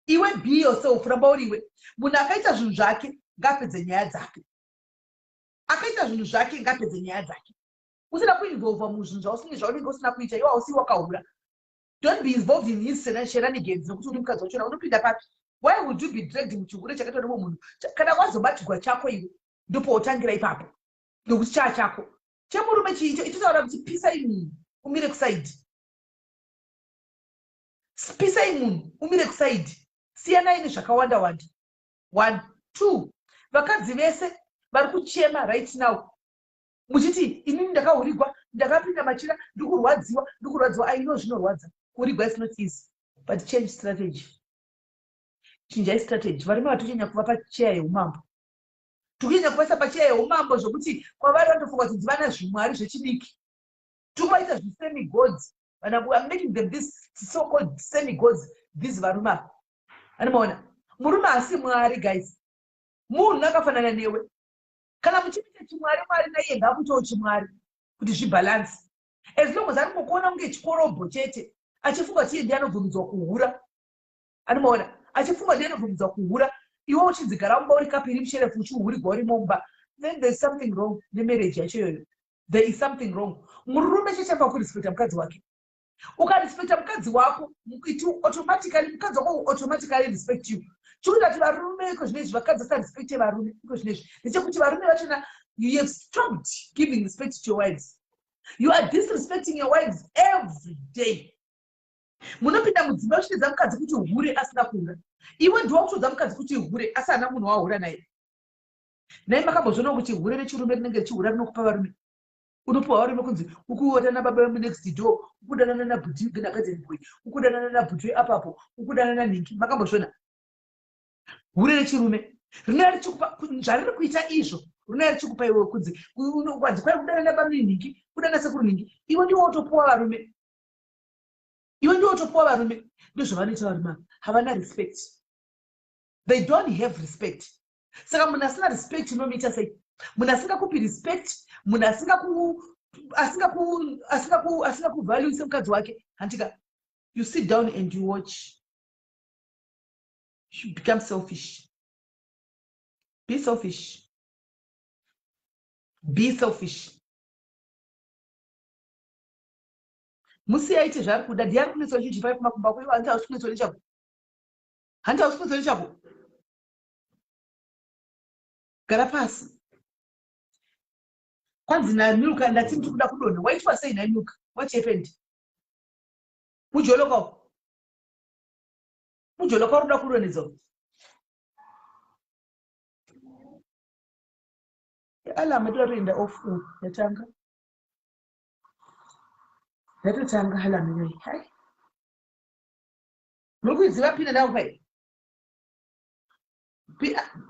iwe. Be yourself, ramba uriwe. Munhu akaita zvinhu zvake ngaapedze nyaya dzake. Akaita zvinhu zvake ngaapedze nyaya dzake. Usina kuinvolva muzvinhu zvausine, zvaunenge usina kuita iwe. Hausi wakahura. Don't be involved in his shenanigans, nokuti uri mukadzi wachona, unopinda papi? Why would you be dragged muchihure chakaitwa nemumwe munhu? Kana wazobatirwa chako iwe, ndopautangira ipapo, nokuti chaa chako. Chemurume chiito itotaura kuti pisai munhu umire kuside, pisai munhu umire kuside. Siyanai nezvakawanda wanda. One, two, vakadzi vese vari kuchema right now muchiti, "Inini ndakahurigwa, ndakapinda machira, ndikurwadziwa, ndikurwadziwa." Aino zvinorwadza kuurigwa. Is not easy, but change strategy. Chinjai strategy. Varume vatonyanya kuva pacheya yeumambo, tikunyanya kuvaisa pacheya yeumambo, zvokuti kwavari vanotofunga kuti ndivana zvimwari zvechidiki. Tikuvaita zvisemi-gods. Vana, I'm making them this so called semi gods, these varume ava. Anomaona, murume haasi mwari guys. Munhu akafanana newe. Kana muchiita chimwari mwari, naiye ngaakuitawo chimwari kuti zvibalance. As long as ari kungokuona kunge chikorobho chete, achifunga kuti iye ndiye anobvumidzwa kuhura, anomaona, achifunga ndiye anobvumidzwa kuhura, iwe uchinzi gara mumba uri kapiri musherefu, uchihurirwa uri mumba, then there is something wrong nemarriage yacho iyoyo. There is something wrong. Murume chechamba kurespecta mukadzi wake. Ukarespecta mukadzi wako, it automatically, mukadzi wako will automatically respect you. Chikuita kuti varume iko zvinezvi, vakadzi vasarespecte varume iko zvinezvi, ndechekuti varume vachona, you have stopped giving respect to your wives. You are disrespecting your wives every day. Munopinda mudzimba uchitedza mukadzi kuti hure asina kuhura. Iwe ndiwa kutodza mukadzi kuti hure, asi hana munhu wahura naye. Nai makambozviona kuti hure rechirume rinenge richihura rinokupa varume? Unopiwa varume kunzi ukuotana baba vemunext door, ukudanana nabhuti nagarden boy, ukudanana nabhuti weapapo, ukudanana nanhingi. Makambozviona hure rechirume rinouya richikupa zvariri kuita izvo? Rinouya richikupa iwe kunzi kwanzi kwai kudanana baminhingi, kudana sekuru nhingi. Iwe ndiwo wotopuwa varume, iwe ndiwo wotopuwa varume. Ndozvavanoita varume ava. Havana respect. They don't have respect. Saka munhu asina respect unomuita sei? Munhu asingakupi respect, munhu asingakuvalue semukadzi wake, handika? You sit down and you watch. You become selfish. Be selfish, be selfish. Musiye aite zvaari kuda. Ndiye ari kunetswa chinhu chipai kumakumba kweiwe. Hanti hausi kunetswa nechako? Hanti hausi kunetswa nechako? Gara pasi. Kwanzi naMilka, "Ndati ndiri kuda kudonha." Waitwa sei naMilka? What happened? Mujoloka, mujoloka uri kuda kudonhedza. Alarm itoda toenda off. Yatanga, yatotanga alarm iyoyi. Hai, muri kuiziva pin ndakupai?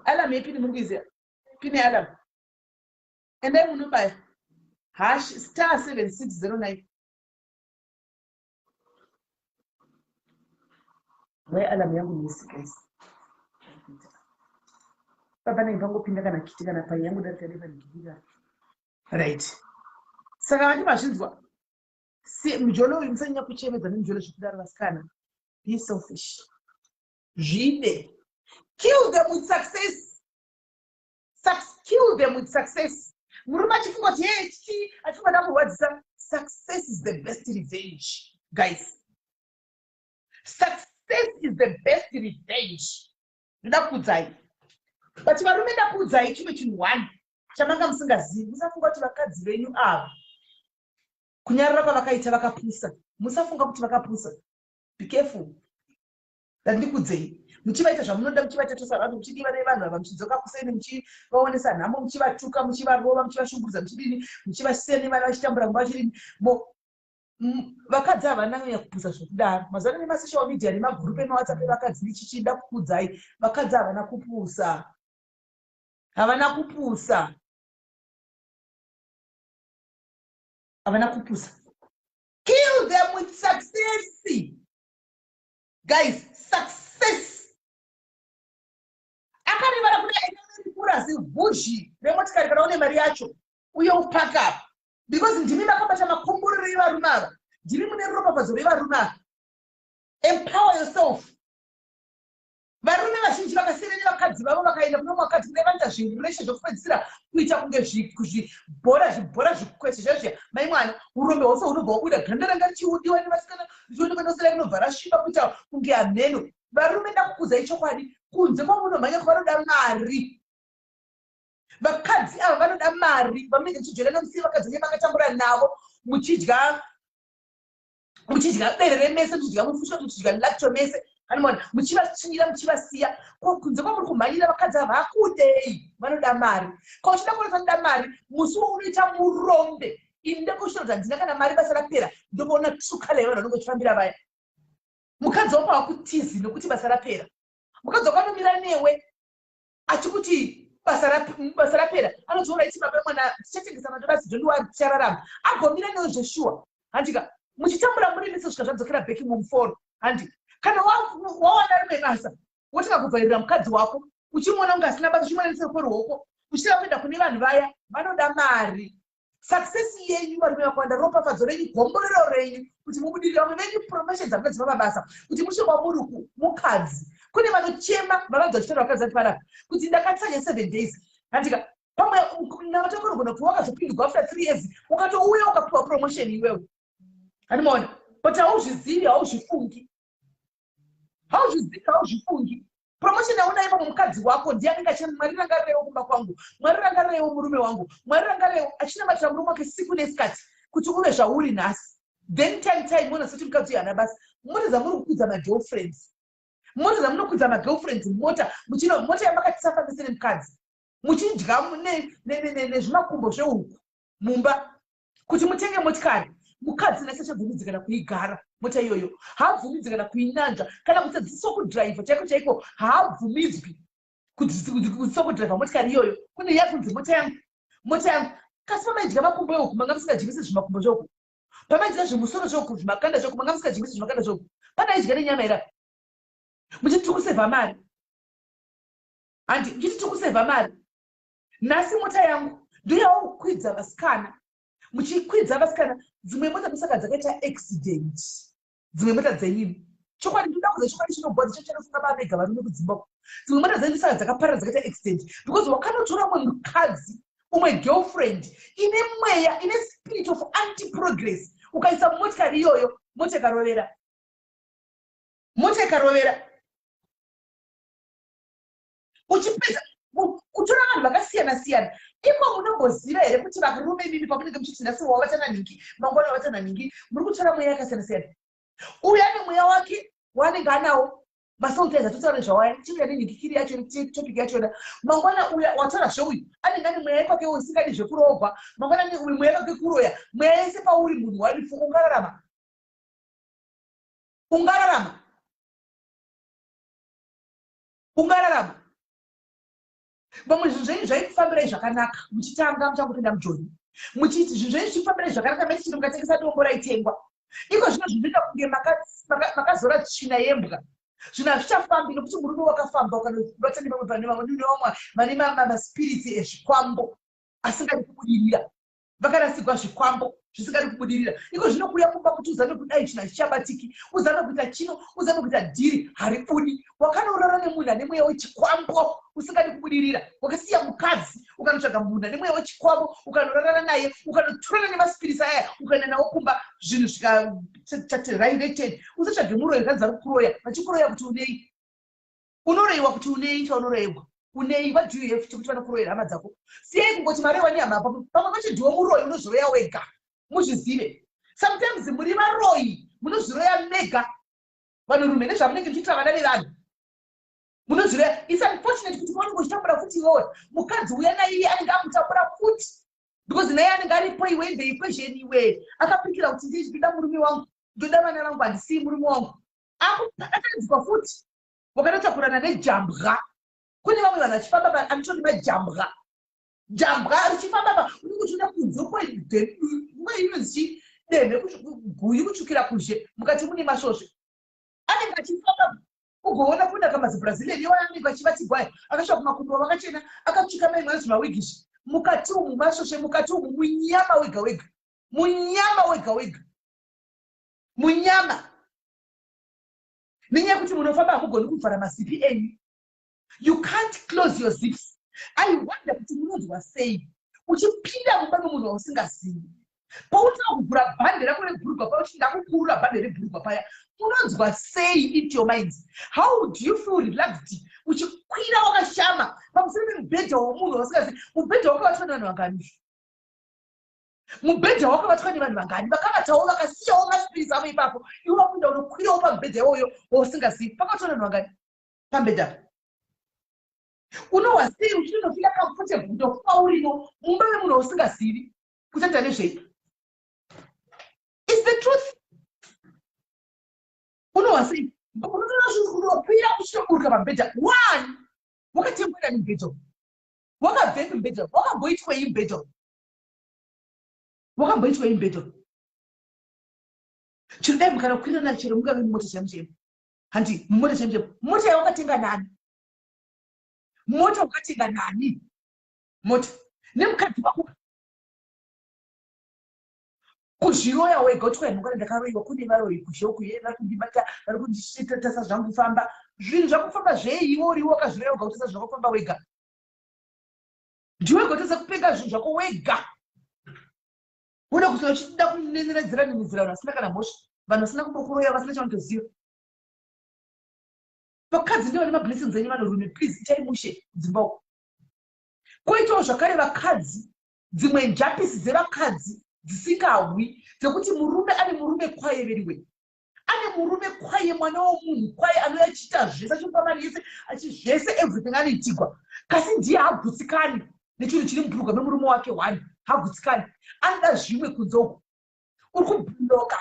Alarm yepin muri kuiziva? Pin yealarm, endai munobaya hash *7609. Vai alarm yangu misi guys. Papanenge pangopinda kana kiti kana pai yangu darika. Right, saka vati mazvinzwa. Mujolo uyu, musanyanya kuchemedza nemujolo zvekudaro vasikana. Be selfish. Zvide. Kill them with success. Kill them with success. Murume achifunga kuti hey, chichi achifunga ndamurwadzisa. Success is the best revenge, guys. Success is the best revenge. Ndoda kukuudzai. But varume, ndakuudzai chimwe chinhu one chamanga musingazivi. Musafunga kuti vakadzi venyu ava, kunyarara kwavakaita, vakapusa. Musafunga kuti vakapusa. Be careful. Ndandikudzei, muchivaita zvamunoda, muchivaita tosarado, muchidiva nevanhu ava, muchidzoka kuseni, muchivaonesa nhamo, muchivatuka, muchivarova, muchivashungurudza, muchidini, muchivasiya nevana vachitambura kumba, vachidini. Vakadzi havana nyanya kupusa zvekudaro. Mazuva ano nemasocial media nemagurupu emaWhatsApp evakadzi nechichida kukudzai, vakadzi havana kupusa, havana kupusa, havana kupusa. Kill them with success, guys. Success. Akarivara kudai, purazi vhuzhi remotikari kana une mari yacho, uye upack up, because ndimi makabata makomborero evarume ava, ndimi mune ropafadzo revarume ava. Empower yourself. Varume vazhinji vakasiyana nevakadzi vavo, vakaenda kune vakadzi, kune vanoita zvireshe zvokupedzisira, kuita kunge zvibhora, zvibhora, zvikweshe zvezviya. Mai mwana, urombe hwose hunobva wabuda, ganda ranga richiudiwa nevasikana richionekwa nosera, rinobva rasviba kuita kunge hameno. Varume, ndakukudzai chokwadi, kunze kwamunomhanya kwavanoda mari. Vakadzi ava vanoda mari. Vamunenge muchijoina nomusiye vakadzi venye makatambura navo, muchidya bere remese, muchidya mufushwa, muchidya lacto mese, anomaona muchivatsvinyira, muchivasiya. Kunze kwamuri kumhanyira vakadzi ava hakudei, vanoda mari. Ka uchida kuona vanoda mari, musi waunoita murombe, ini ndakusvira kuti handina kana mari, basa rapera, ndopaona true colour yevanhu vanonge uchifambira vaya. Mukadzi wako hakutizi nekuti basa rapera. Mukadzi wako anomira newe achikuti basa rapera, anoti, "Alright, baba mwana, tichatengesa madobasi, don't worry, tichararama." Agomira newe zveshuwa, handika? Muchitambura muri mese svika zvadzokera back mumuforo, handi? Kana wawana rimwe basa, wotanga kuvhairira mukadzi wako, uchimuona kunge asina basa, uchimuona nesekweruoko, uchitanga kuenda kune vanhu vaya vanoda mari. Success yenyu, varume vakawanda, ropafadzo renyu, gomborero renyu kuti mubudirire, vamwe venyu promotions dzamukadzi vamabasa kuti mushe kwamuri mukadzi. Kune vanochema vavanzi vachitaura vakadzi vati panapa kuti ndakatsanya 7 days, handika? Pamwe navatakorogona kuti wakazopindugwa after 3 years, ukatouya ukapiwa promotion iwewe, handimaona? But hauzvizivi, hauzvifungi, hauzvizivi, hauzvifungi. Promotion yaunayo pamwe mukadzi wako ndiye anenge achia, "Mwari, rangarirewo kumba kwangu. Mwari, rangarirewo murume wangu. Mwari, rangarirewo," achinamatira murume wake siku nesikati kuti uve zvauri nhasi. Then time mona sekuti mukadzi uyu haana basa. Mota dzamuri kukwidza magirlfriends, mota dzamunokwidza magirlfriends, mota muchino, mota yamakati nemukadzi, muchidya nezvimakumbo zvehuku mumba kuti mutenge motikari. Mukadzi nhasi achabvumidzi kana kuigara mota iyoyo, haabvumidzi kana kuinanzva, kana kusadzidziswa kudhiraivha chaiko chaiko haabvumidzwi kudzidziswa kudhiraivha motikari iyoyo. Kune yakunzi mota yangu, mota yangu. Kasi pamaidya makumbo ehuku, manga musingadyisi zvimakumbo zvehuku? Pamaidya zvimusoro zvehuku, zvimakanda zvehuku, manga musingadyisi zvimakanda zvehuku? Panaidya nenyama ira, muchiti tiri kusevha mari, handi? Muchiti tiri kusevha mari. Nhasi mota yangu ndoyaukwidza vasikana, muchikwidza vasikana. Dzimwe mota ndosaka dzakaita accident, dzimwe mota dzenyini. Chokwadi, ndoda kuza chokwadi chinogwadza cho chanofunga vavega varume kudzimba. Dzimwe mota dzenyu ndosaka dzakaparara, dzakaita accident, because wakanotora umwe mukadzi, umwe girlfriend ine mweya, ine spirit of anti progress, ukaisa mumotikari iyoyo, mota ikarovera, mota ikarovera. Uchipedza kutora vanhu vakasiyana siyana imo, munomboziva here kuti varume imimi, pamunenge muchiti nhasi wavatana nhingi, mangwana wavatana nhingi, muri kutora mweya yakasiyana siyana? Uyu ane mweya wake waanenge anawo, masoul ties atotaura nezvawaya, chiuya nenhingikiri yacho, topic yachona. Mangwana uya watora zveuyu anenge ane mweya ikwake usingadi zvekuroorwa. Mangwana ane uyu mweya wake kuroya. Mweya yese pauri, munhu warifu, ungararama? Ungararama? Ungararama? Vamwe zvinhu zvenyu zvaikufambirai zvakanaka muchitanga, muchangopinda mujoni, muchiti zvinhu zvenyu zvichifambirai zvakanaka, maiti mukatengesa dombo raitengwa. Iko zvino zvinoita kunge makazora tsvina yembwa. Zvinhu hazvichafambi nokuti murume wakafamba ukanobata nevamwe vane maspirits ezvikwambo asingadi kubudirira. Vakarasigwa zvikwambo zvisingadi kubudirira. Iko zvino kuuya kumba kuti uzame kudai, chinhu hachichabatiki. Uzame kuita chino, uzame kuita dhiri, haribudi. Wakanorara nemunhu ane mweya wechikwambo usingadi kubudirira. Wakasiya mukadzi, ukanotsvaga munhu ane mweya wechikwambo, ukanorarana naye, ukanotorana nemasipirisi aya, ukaenda nawo kumba, zvinhu zvikachati. Usatsvage muroyi. Kanzi vari kukuroya, vachikuroya kuti unei? Unoroyiwa kuti unei? Chaunoroyiwa unei? What do you have chekuti vanokuroyera hama dzako? Siyai kungoti maroyiwa nehama. Pamwe pacho ndiwo muroyi, unozviroya wega, muzvizive. Sometimes muri varoyi, munozviroya mega, vanhurume, nezvamunenge muchiitira vana vevanhu, munozviroya. It's unfortunate kuti paunenge uchitambura futi iwewe, mukadzi uya naiye anenge akutambura futi, because naye anenge aripo iwe in the equation. Iwe akapikira kuti ndinoda murume wangu, ndoda vana vangu, handisii murume wangu. Akubatanidzwa futi, wakatotakurana nejambwa. Kune vamwe vanhu vachifamba anotori majambwa, jambwa richifamba pa unenge uchienda kunze kwenguva inonzi chidemhe, guyu kutsvukira kuzhe, mukati mune masvosve. Anenge achifamba, ugoona kunaka maziBrazilian iwayo anenge achivatigwaya, akasvika kumakumbo vakachena, akatsvuka, maimwe anonzi mawigizvi. Mukati umu masvosve, mukati umu munyama wega wega, munyama wega wega, munyama. Nenyaya yekuti munofamba, hamugoni kuvhara mazipi enyu. You can't close your zips. I wonder kuti munonzwa sei uchipinda mumba memunhu wausingazivi, pautanga kugura bhande rako rebhurugwa paya, uchiti ndakukurura bhande rebhurugwa paya, unonzwa sei into your minds? How do you feel relaxed uchikwira wakashama pamusoro pemubhedha womunhu wausingazivi? Mubhedha wakabatwa nevanhu vangani? Mubhedha wakabatwa nevanhu vangani vakavatawo, vakasiyawo masipirisi avo ipapo? Iwe wapinda, unokwirawo pamubhedha iwoyo wausingazivi. Pakabatwa nevanhu vangani pamubhedha? Unohwa sei uchinonofeela comfortable ndokuva urimo mumba memunhu wausingazivi? Kutenda nezvei? Is the truth. Unohwa sei unokwira uchitoburuka pamubhedha one? Wakatengwera mubhedha? Wakabvepi mubhedha? Wakamboitwei mubhedha? Wakamboitwei mubhedha? Chero dai mukana kukwirana, chero mungave mumota chaimo chaimo, handi mumota chaimo chaimo, mota yawakatenga nani? Mota wakatenga nani? Mota nemukadzi wako. Kuzviroya wega, uti kwaimukana ndakaroyiwa, kune varoyi kuzhe uku, ye vari kundibata, vari kunditasa zvangu famba. Zvinhu zvakufamba zvei iwe uriwe wakazviroya wega? Kutasa zvakufamba wega, ndiwe gotasa kupenga zvinhu zvako wega. Uda kuti uchida kuneneredzera nemidzira vanhu vasina kana mhosva, vanhu vasina kumbokuroya, vasina chavanotoziva. Vakadzi ndivo vane mablessings enyu. Vanhurume, please, itai mushe dzimba uko. Koitawo zvakare vakadzi, dzimwe njapisi dzevakadzi dzisingahwi, dzekuti murume ane murume kwaye, veriwe ane murume kwaye, mwana womunhu kwaye, anouya achiita zvese, achimupa mari yese, achizvese, everything anoitigwa, kasi ndiye hagutsikani nechinhu chiri mubhurugwa memurume wake. One hagutsikani, anoda zvimwe kunze uko. Uri kublocka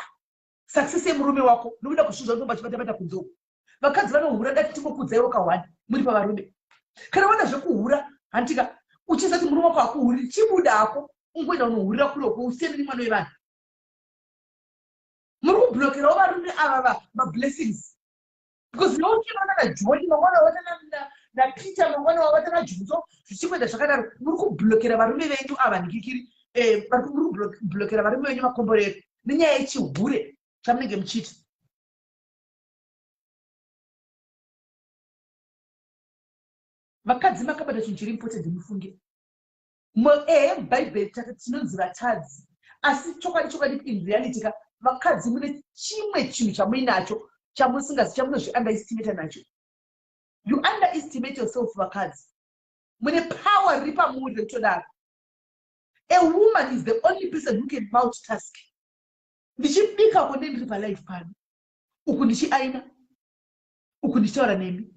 success yemurume wako nokuda kuzvinhu zvaunonga achibatabata kunze uko. Vakadzi vanohura, dati timbokudzaiwo kahwani muri pavarume. Kana wada zvekuhura, handika uchisati murume wako akuhuriri, chibudako ungoenda unohurira kure uko, usiyane nemwana wevanhu. Muri kublockerawo varume ava mablessings, because nouchivana naJoni, mangwana wavata naPeter, mangwana wavata naJunzo, zvichingoenda zvakadaro. Muri kublockera varume venyu ava nikikiri, muri kublockera varume venyu makomborero nenyaya yechihure chamunenge muchiita. Vakadzi, makabata chinhu chiri important, mufunge. Ehe, mubhaibheri tinonzi vatadzi, asi chokwadi chokwadi, in reality ka, vakadzi mune chimwe chinhu chamuinacho chamusingazi, chamunozviunderestimata nacho. You underestimate yourself. Vakadzi mune power riri pamuri rekutodaro. A woman is the only person who can multitask. Ndichibika uko, ndendiri palive pano, uku ndichiaina, uku ndichitaura nemi.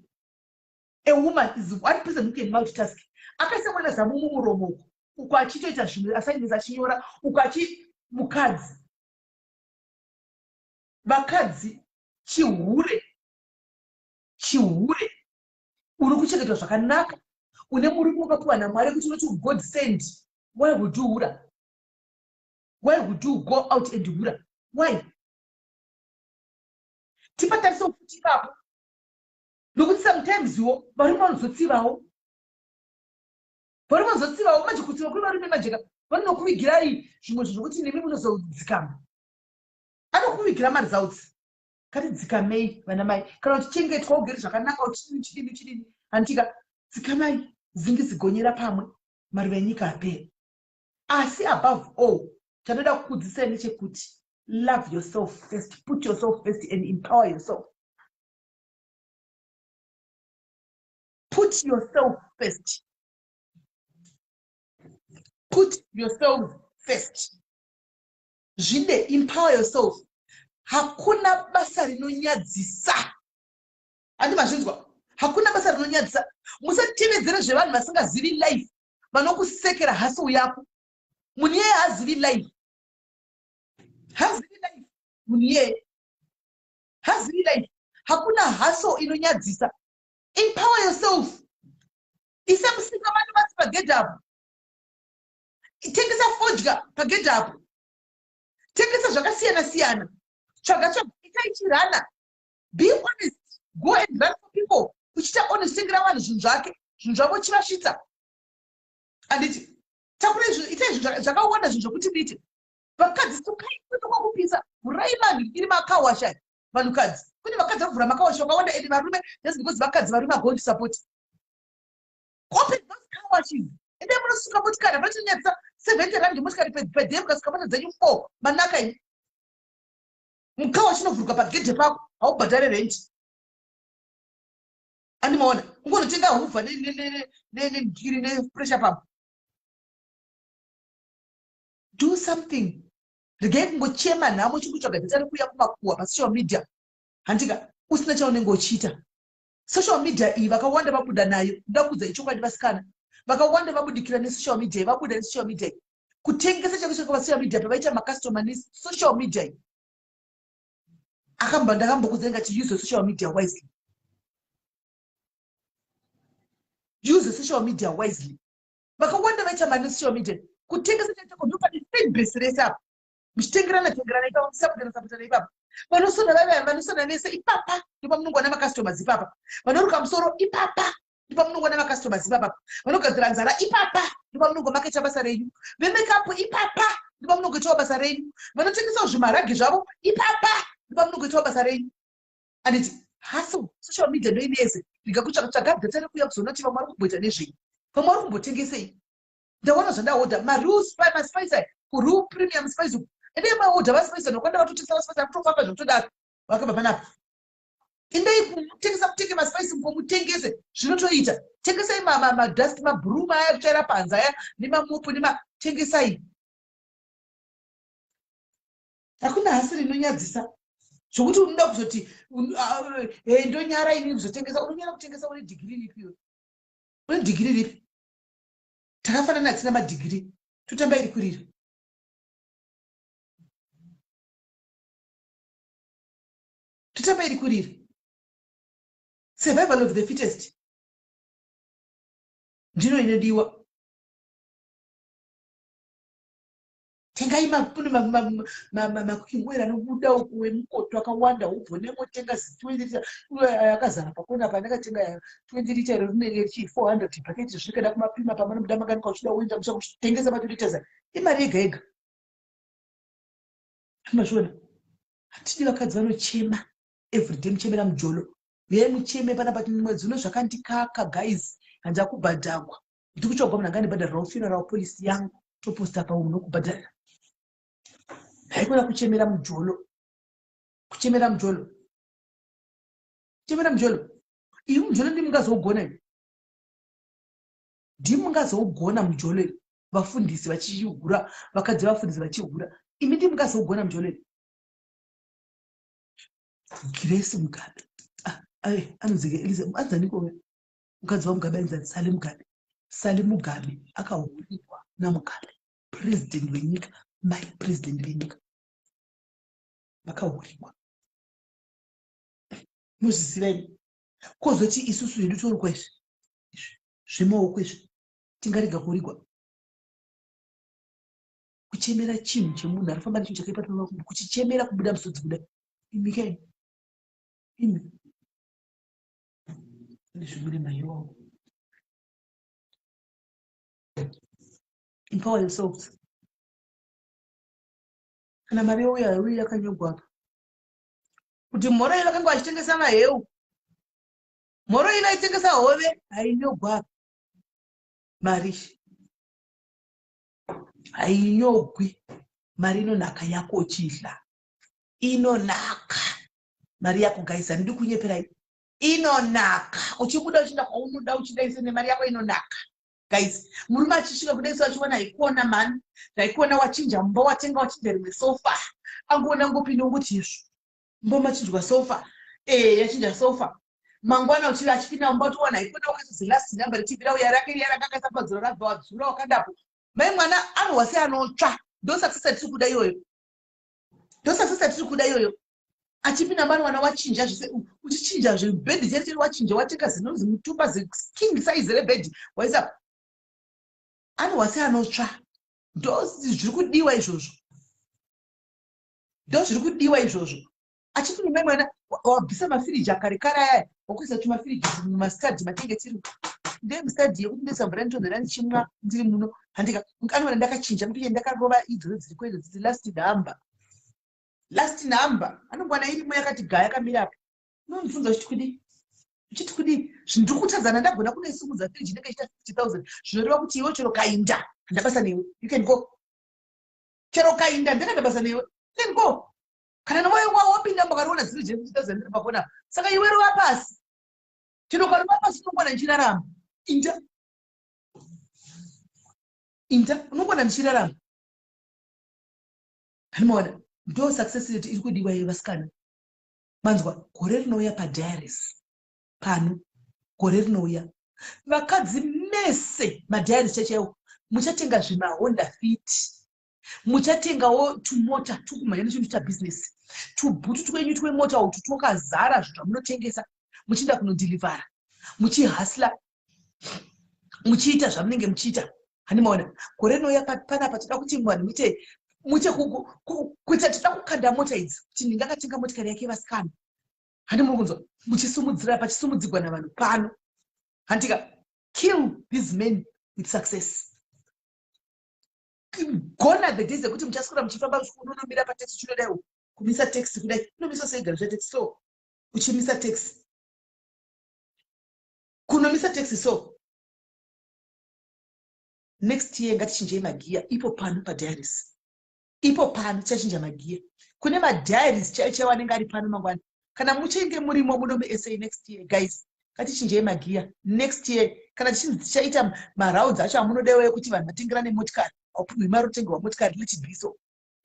A woman is one person who can multitask. Akaisa mwana zamu mumuromo uku, uku achitoita zvimwe assignments, achinyora uku, achi mukadzi. Vakadzi, chihure, chihure. Uri kuchengetwa zvakanaka, une murume wakapiwa naMwari kuti unoti God send. Why would you hura? Why would you go out and hura? Why? Tipatarisewo futi ipapo, nokuti sometimes wo varume vanozotsivawo, varume vanozotsivawo. Manje kutsiva kuri varume manjeka. Vanokuvigirai zvimwe zvinhu zvokuti nemi munozodzikama. Anokuvigira maresults. Katidzikamei vana mai. Kana uchichengetwa ugere zvakanaka uchidini uchidini uchidini. Handitika dzikamai zingi zigonyera pamwe maruva enyika apere. Asi above all chandoda kukudzidzisai ndechekuti love yourself first, put yourself first and empower yourself. Put yourself first. Put yourself first. Zvide, empower yourself. Hakuna basa rinonyadzisa. Handi mazvinzwa? Hakuna basa rinonyadzisa. Musatevedzere zvevanhu vasingazivi life, vanokusekera hustle yako. Munhu iyeye hazivi life. Hazivi life munhu iyeye. Hazivi life. Hakuna hustle inonyadzisa. Empower yourself. Isa musika madomasi pagedhi apo. Tengesa fodya pagedhi apo. Tengesa zvakasiyana siyana. Tsvaga tsvaga, itai chirana. Be honest. Go and run for people. Uchiita honest, tengera vanhu zvinhu zvake, zvinhu zvavo chivasvitsa. Anditi takura izvo, itai zvinhu zvakawanda, zvinhu zvokuti muite. Vakadzi sukai kwete kwakupisa. Vhurai vanhu iri makawasha aya. Vanhukadzi. Kune vakadzi vakuvhura makawasha vakawanda and varume just because vakadzi varume are going to support. Open those car washes. Endai munosuka motikari, hapana chinonyadzisa 70 rand motikari per day, mukasuka mota dzenyu 4 manaka imi. Mukawa chinovhurwa pagedhe pako, haubhadhare rent. Andimaona, ungonotenga huvha nendiri nepressure pump. Do something. Regai kungochema nhamo chikutsvaga data rekuuya kumakuhwa pasocial media. Handika usina chaunenge uchiita. Social media iyi vakawanda vabuda nayo. Ndoda kuudza ichokwadi vasikana. Vakawanda vabudikira nesocial media iyi, vabuda nesocial media iyi. Kutengesa chako chako pasocial media pavaita macustomer nesocial media iyi. Akamba ndakambokudza ndikati use your social media wisely. Use your social media wisely. Vakawanda vaita mari nesocial media. Kutengesa chako chako ndopane fan base rese apa. Muchitengerana tengerana ipapo, musapotana sapotana ipapo. Vanosona vaya vanosona vese ipapa ndipo munongoona macustomers ipapa. Vanoruka musoro ipapa ndipo munongoona macustomers ipapa. Vanogadzira nzara ipapa ndipo munongomaketa basa renyu. Vemakeup ipapa ndipo munongoitawo basa renyu. Vanotengesawo zvimaragi zvavo ipapa ndipo munongoitawo basa renyu. Anditi hustle social media ndoinese. Ndikakutsvaga tsvaga data rekuuya kuzoona kuti vamwe vari kumboita nezvei. Vamwe vari kumbotengesei. Ndaona zvandaodha mareal spice, maspice aya kureal premium spice uku. Endai maodha maspice anokwanda vatotengesa maspice akutofamba zvekutodaro. Vakabva panapa. Endai kutengesa mutenge maspice muko mutengese zvinotoita. Tengesai madust mabroom aya kutsvaira panze aya nemamopu nema tengesai. Hakuna hasi rinonyadzisa zvokuti unoda kuzoti ndonyara ini kuzotengesa. Unonyara kutengesa une dhigiri ripi iwe? Une dhigiri ripi? Takafanana hatina madhigiri, totamba iri kurira. Totamba iri kurira. Survival of the fittest ndino inodiwa. Tengai kune macooking oil anobuda uku wemukoto akawanda ubvo nemotenga 20 liter akazara pakona apa ndakatenga 20 liter iro rinenge richi 400 bucket zvirikada kumapima pamanobuda makanika uchida kuenda musha kuchitengesa ma 20 liters imari yega yega. Mazviona? Hatidi vakadzi vanochema everyday muchemera mujolo. Uyai mucheme panapa mwedzi uno zvakandikaka guys handina kubhadhagwa. Ndiri kutsvagwa munhu angandibhadharirawo funeral policy yangu toposta pa munhu okubhadharira. Haikona kuchemera mujolo. Kuchemera mujolo. Kuchemera mujolo. Iyi mujolo ndi mungazougona imi. Ndi mungazougona mujolo imi. Vafundisi vachihura, vakadzi vafundisi vachihura. Imi ndi mungazougona mujolo imi. Grace Mugabe. Anonzi Eliza, anonzi aniko? Mukadzi waMugabe ainzi Sally Mugabe. Sally Mugabe akahurirwa naMugabe, president wenyika, mai president wenyika. Vakahurirwa. Muzviziva imi? Kozoti isusu hedu torukwa izvi. Izvi zvemaoko izvi tingarega kurigwa. Kuchemera chinhu chemunhu arikufamba nechinhu chakaipa pamakumbo, kuchichemera kubuda musodzi kudai. Imi kai? Imi. Nezvimwe maiwawo. Empower yourselves. Kana mari youya haiuyi yakanyogwa apa. Kuti mhoro iyi vakanga vachitengesa maheu, mhoro iyi vaitengesa hove, hainyogwa apa. Mari hainyogwi. Mari inonaka yako uchidla, inonaka mari yako. Guys, handidi kunyeperai, inonaka. Uchibuda uchienda kwaunoda, uchidaise nemari yako, inonaka, guys. Murume achisvika kudaisa, achiona haikuona mani, haikuona wachinja mumba, watenga, wachinja rimwe sofa, angoona ngopinda ungoti izvo mumba machinjwa sofa. E, yachinja sofa. Mangwana uchiva achipinda mumba, utowana haikuona wakaisa zilast number reTV rauya rake riya ranga akaisa padzura, rabva wadzura wakandapo. Mai mwana anohwa seanotsva. Ndo success yatiri kuda iyoyo, ndo success yatiri kuda iyoyo. Achipinda mani wana wachinja zvese, uchichinja zvebhedhi cheri cheri, wachinja, watenga zinonzi mutumba, king size rebhedhi waisa, anohwa seanotsva. Ndo zviri kudiwa izvozvo, ndo zviri kudiwa izvozvo. Achipinda mai mwana wabvisa mafiriji akare kare ayaya, wakuisa tumafiriji mumastadhi matinge tiri. Ndemustadhi yekuti ndoisa mvura nditonhora ndichimwa ndiri muno, handika? Anoona ndakachinja mupiye, ndakarova idzodzo dziriko idzo dzidzi last number, last number. Anongwana irimo yakati gaya yakamira apa. Unonibvunza uchiti kudii, uchiti kudii? Zvindiri kutadzana, ndagona kunoisimudza firiji inenge ichiita 50,000. Zvinoreva kuti iwe chero kainda handabasa newe, you can go. Chero kainda ndakanda basa newe, you can go. Kana wapinda makariona ziri 50,000 riri pakona, saka iwe rova pasi. Chero ukarova pasi unongwana ndichirarama. Inda inda, unongwana ndichirarama. Hanimaona, ndo success rate iri kudiwa iyo, vasikana. Manzwa? Gore rinouya padiaries pano, gore rinouya, vakadzi mese, madiaries chaichaiwo, muchatenga zvimaHonda Fit, muchatengawo tumota tukumhanya nechinhu chabhizinesi, tubhutu twenyu twemota utu twakazara zvinhu zvamunotengesa, muchienda kunodhilivhara, muchihasla, muchiita zvamunenge muchiita. Handimaona, gore rinouya panapa toda kuti vanhu muite muite kuita, toda kukanda mota idzi kuti ndingakatenga motikari yake, vasikana. Handi muri kunzwa? Muchisumudzira, pachisumudzigwa navanhu pano, handika? Kill these men with success. Gone are the days ekuti muchaswera muchifamba, unonomira pataxi, chinodai kumisa taxi kudai, unomisa seigara zvataxi so, uchimisa taxi, kunomisa taxi so. Next year ngatichinjei magiya ipo pano padiaries. Ipo pano tichachinja magiya kune madiaries chaivo chaivo anenge ari pano mangwana. Kana muchinge murimo muno muSA next year, guys, ngatichinjei magiya next year. Kana tichinzi tichaita marounds acho amunodewa ekuti vanhu vatengerane motikari, aupiwi mari utengerwa motikari, let it be so.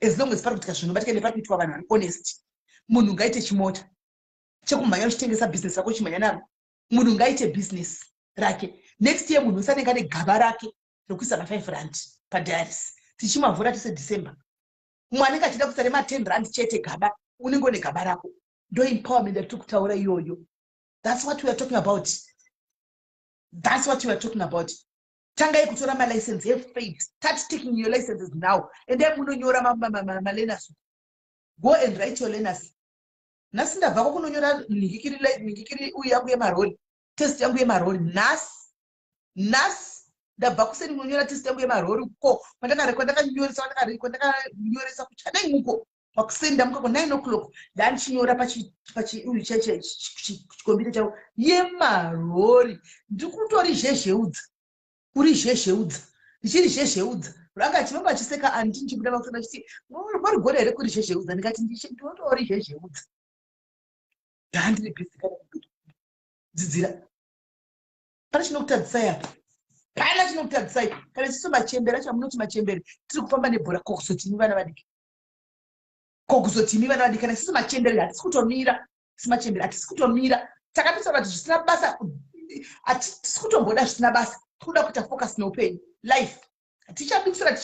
As long as pari kuitika zvinobatika ende pari kuitwa vanhu vari honest, munhu ngaite chimota chekumhanya uchitengesa bhizinesi rako, uchimhanya naro. Munhu ngaite bhizinesi rake next year. Munhu wese anenge ane gaba rake rekuisa ma5 rand padiaries, tichimavhura tise December. Mumwe anenge achida kuisa rema10 rand chete gaba, unenge une gaba rako. Ndo empowerment yatiri kutaura iyoyo. That's what we are talking about, that's what we are talking about. Tangai kutora malicense. Have faith, start taking your licenses now. Endai munonyora malearners. Go and write your learners. Nhasi ndabvako kunonyora nhingikiri uyu yangu yemarori, test yangu yemarori. Nhasi, nhasi ndabva kuseni kunonyora test yangu yemarori ko kwandakanyoresa kuchanai muko. Pakuseni ndamuka ku9 o'clock, ndandichinyora pachikombiyuta chavo yemarori. Ndiri kutori zhezheudza, kuri zhezheudza, ndichiri zhezheudza. Vanga vanga vachiseka andi ndichibuda makuseni vachiti, "Morigona here kuri zhezheudza?" Ndikati, "Ndinotori zhezheudza." Ndandiri busy kana kudzidzira. Pane chinokutadzisai apa? Pana chinokutadzisai? Kana isisu machembere acho amunoti machembere tiri kufamba nebhora, kokuzotimi vana vadiki? Kokuzotimi vana vadiki? Kana isisu machembere hatisi kutomira, isi machembere hatisi kutomira. Takatotaura kuti zvisina basa hatisi kutomboda, zvisina basa. Tikuda kuita focus neupenyu, life. Hatichadi kusara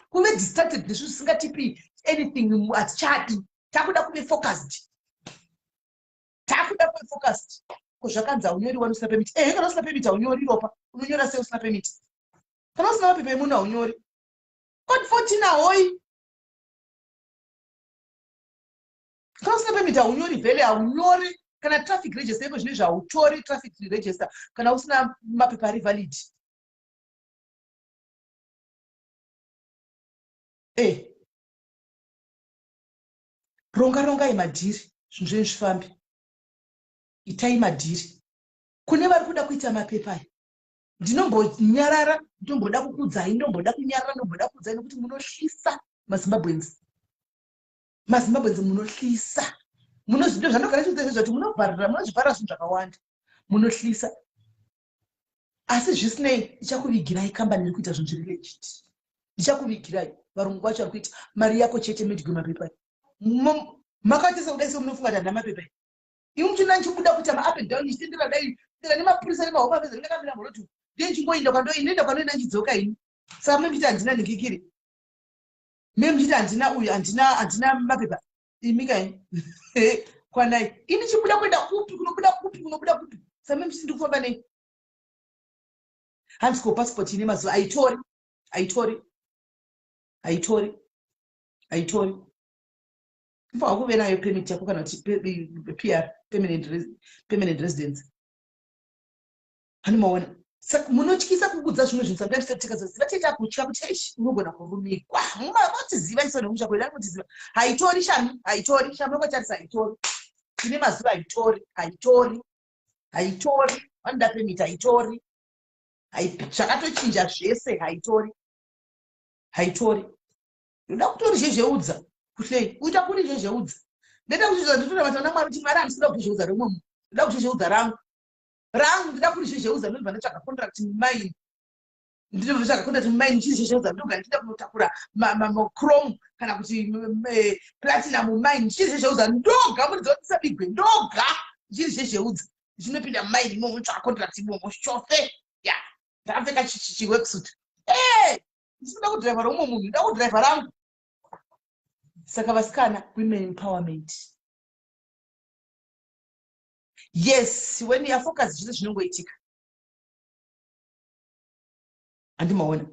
kuve distracted nezvinhu zvisingatipi anything. Hatichadi, takuda kuve focused, takuda kuve focused. Ko zvakanzi haunyori wani usina permit? Ehe, kana usina permit haunyori ropa. Unonyora sei usina permit? Kana usina mapepa emunhu haunyori. Code 14 ahoi. Kana usina permit haunyori vhele, haunyori. Kana traffic register iko zvinezvi, hautori traffic register kana usina mapepa ari valid. E. Ronga rongai madhiri zvinhu zvenyu zvifambe. Itai madhiri. Kune vari kuda kuita mapepa aya ndinombonyarara ndomboda kukudzai ndomboda kunyarara ndomboda kukudzai nekuti munohlisa mazimbabweans mazimbabweans munohlisa munozvido zvandogara chiudza izvozvo kuti munovharira munozvivharira zvinhu zvakawanda munohlisa asi zvisinei ndichakuvigirai kambani iri kuita zvinhu zviri legit ndichakuvigirai varungu vacho vari kuita mari yako chete medigwe mapepa makaita sekudai semunofunga kuti handina mapepa iwe muchina ndichibuda kuita maup and down ndichitendera dai tendera nemapurisa nemahome affairs ndakamira muroti ndiye ndichingoinda kwandoinda kwandoenda ndichidzoka ini saka mune muchiti handina nhikikiri me muchiti handina uyu handina handina mapepa imi kai kwanai ini chibuda kuenda kupi kunobuda kupi kunobuda kupi saka me muchiti ndikufamba nei hanzi ko passport ine mazuva aitori aitori aitori aitori unofanirwa kuve nayo permit yako kana kuti pr permanent residence hani maona saka munotyisa kukudza zvimwe zvinhu sometimes tikazoziva tiita kutya kuti eish unogona kurumikwa motiziva iso nemusha kwedu anotiziva haitori shami haitori shami wakatarisa haitori tine mazuva haitori haitori haitori vanoda permit haitori zvakatochinja zvese haitori haitori ndoda kutorizhezheudza kuhlei uita kurizhezheudza ndoda kuzvizva ndotoramata kuna mwari kuti mwari handisi kuda kuzhezheudza remwe munhu ndoda kuzhezheudza rangu rangu ndoda kurizhezheudza ndobva ndatsvaga contract mumaini ndinobva ndatsvaga contract mumaini ndichizhezheudza ndoga ndichida kunotakura machrome kana kuti platinum mumaini ndichizhezheudza ndoga muridzi wandisabigwe ndoga ndichizhezheudza ndichinopinda mumaini imomo tsvaga contract imomo shofe ya ndakapfeka chiworksuit e ndisikuda kudhiraivha reumwe munhu ndoda kudhiraivha rangu saka vasikana women empowerment yes when you are focus zvese zvinongoitika handimaona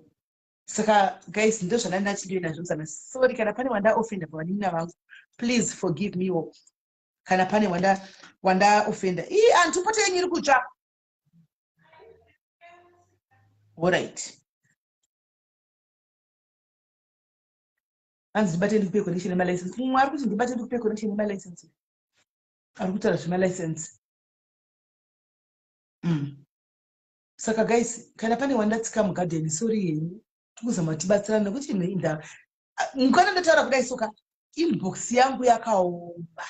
saka guys ndo zvandanga ndachindoi nazvo muzana sorry kana pane wanda offenda pavanin'ina vangu please forgive me wo kana pane wanda wanda offenda ii antu poto yenyu iri kutsva alright hanzi ndibate ndikupe connection yemalicense mumwe ari kuti ndibate ndikupe connection yemalicense ari kutaura zvemalicense mm. Saka guys kana pane wandatsika mugarden sorry yenyu tikuzama tibatsirana nekuti inda mukana ndataura kudai soka inbox yangu yakaoma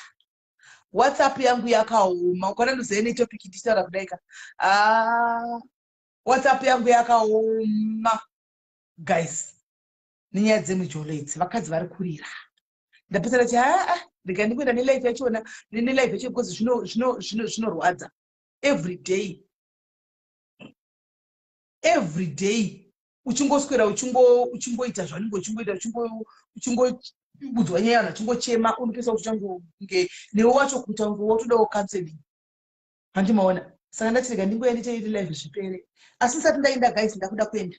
whatsapp yangu yakaoma ukana ndoziva netopic ndichitaura kudai ka ah, whatsapp yangu yakaoma guys nenyaya dzemujolo idzi vakadzi vari kurira ndapesana ti haa rega ndikuenda nelife yachona nelife yacho because zvinorwadza every day every day uchingoswera uchingoita zvaunenge uchingoita uchingoudzwa nyaya vanhu vachingochema unopesa kuti uchangonge newe wacho kuita kunge wotodawo counseling handimaona saka ndati rega ndingoya ndiite iri live zvipere asi ndisati ndaenda guys ndakuda kuenda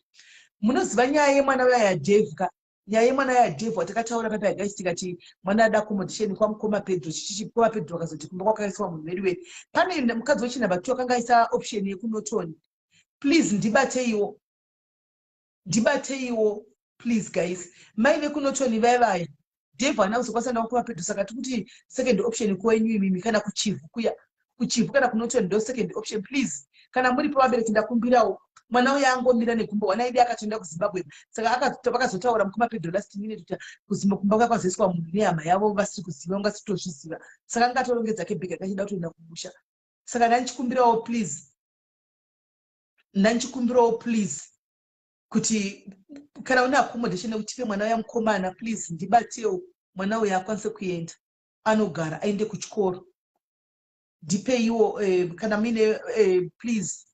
munoziva nyaya yemwana uya yadave ka nyaya yemwana yadave watakataura papa guys tikati mwana ada accommodation kwamukoma pedro chichichi mukoma pedro akazoti kumba kwakaiswa munhu veduwe pane mukadzi wechinumber two akanga aisa option yekunotoni please ndibateiwo ndibateiwo please guys mai vekunotoni vaya vaya dave haana kuzokwanisa ndakukoma pedro saka tikuti second option kwenyu imimi kana kuchivhu kuya kuchivhu kana kunotoni ndo second option please kana muripo vabereki ndakumbirawo mwana uya angomira negumbo wana idi akatoenda kuzimbabwe saka vakazotaura mukoma pedro last minute kuti kuzimbabwe kumba kwake kwazoiswa munhu nehama yavo vasiri kuziva ungasitozviziva saka angatorongedza kebhega kachida kutoenda kumusha saka ndandichikumbirawo please ndandichikumbirawo please kuti kana une accommodation yekuti tipe mwana uya mukomana please ndibatewo mwana uya akwanise kuenda anogara aende kuchikoro ndipeiwo eh, kana muine eh, please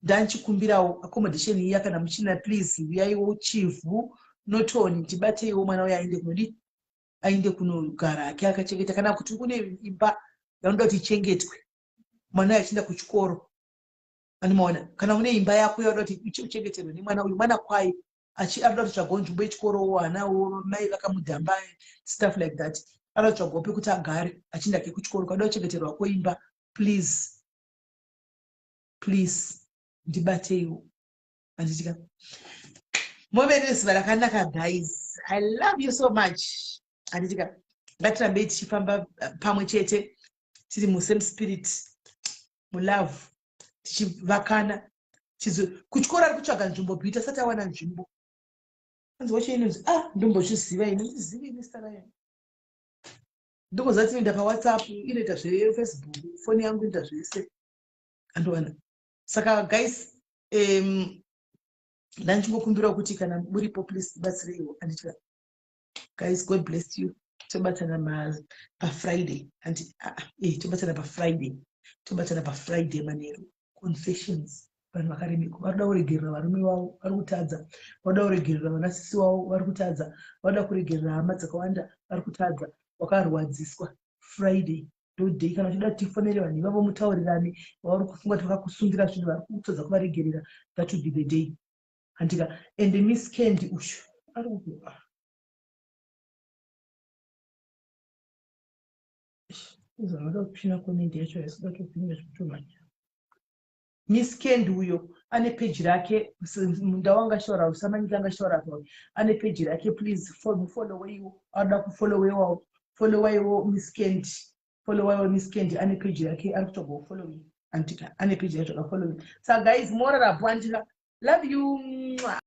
ndanchikumbirawo accommodation iya kana muchina please uyaiwo chivhu notoni ndibateiwo mwana uya aende kunodi aende kunogara ake akachengeta kana kuti kune imba yaunoda kuti ichengetwe mwana uya achienda kuchikoro animaona kana une imba yako yauda kuti uchengeterwe nemwana uyu mwana kwaye arikuda kutsvagawo nzvimbo yechikorowo hanawo mai vakamudhamba stuff like that arikuda kutsvagawo pekuti agare achienda ke kuchikoro kada kuchengeterwa kweimba please please ndibateiwo handitika move nezuva rakanaka guys i love you so much handitika. Ngatirambei tichifamba pamwe chete tiri musame spirit, mulove, tichivakana. Kutyora ari kutsvaga nzvimbo, Beauty asati awana nzvimbo. Anzi wacho inonzi, ah, ndombozviziva ini, ndizivi ini zita rayo. Ndongoziva tinoenda paWhatsApp, inoita zveFacebook, foni yangu inoita zvese, andowana. Saka guys, ndandichingokumbirawo kuti kana muripo, please tibatsireiwo, anditya. Guys, God bless you. Tobatana paFriday, andi ah, ah, tobatana paFriday, tobatana paFriday manheru. Confessions, vanhu vakaremekwa, vari kuda kuregerera varume vavo vari kutadza, vakuda kuregerera vanasisi vavo vari kutadza, vakuda kuregerera hama dzakawanda vari kutadza, wakarwadziswa. Friday ndo day. Kana uchida kuti tifonere vanhu ivavo, mutaurirane, vauri kufunga kuti vakakusungira zvinhu, vari kutadza kuvaregerera, that would be the day, handika? And Miss Candy ushu ari kupi? Izvanoda kupina comment yacho, haisida kutopinda zvekutomanya. Miss Candy uyo ane peji rake, munda wanga shaura, usamanyika anga shaura pa ane peji rake. Please mufolloweiwo, anoda kufollowewawo, followaiwo Miss Candy, followaiwo Miss Candy. Ane peji yake, ari kutsvagawo following, andika? Ane peji yake, tsvaga following. Saka guys, morarapo, andika? Love you. Mwah.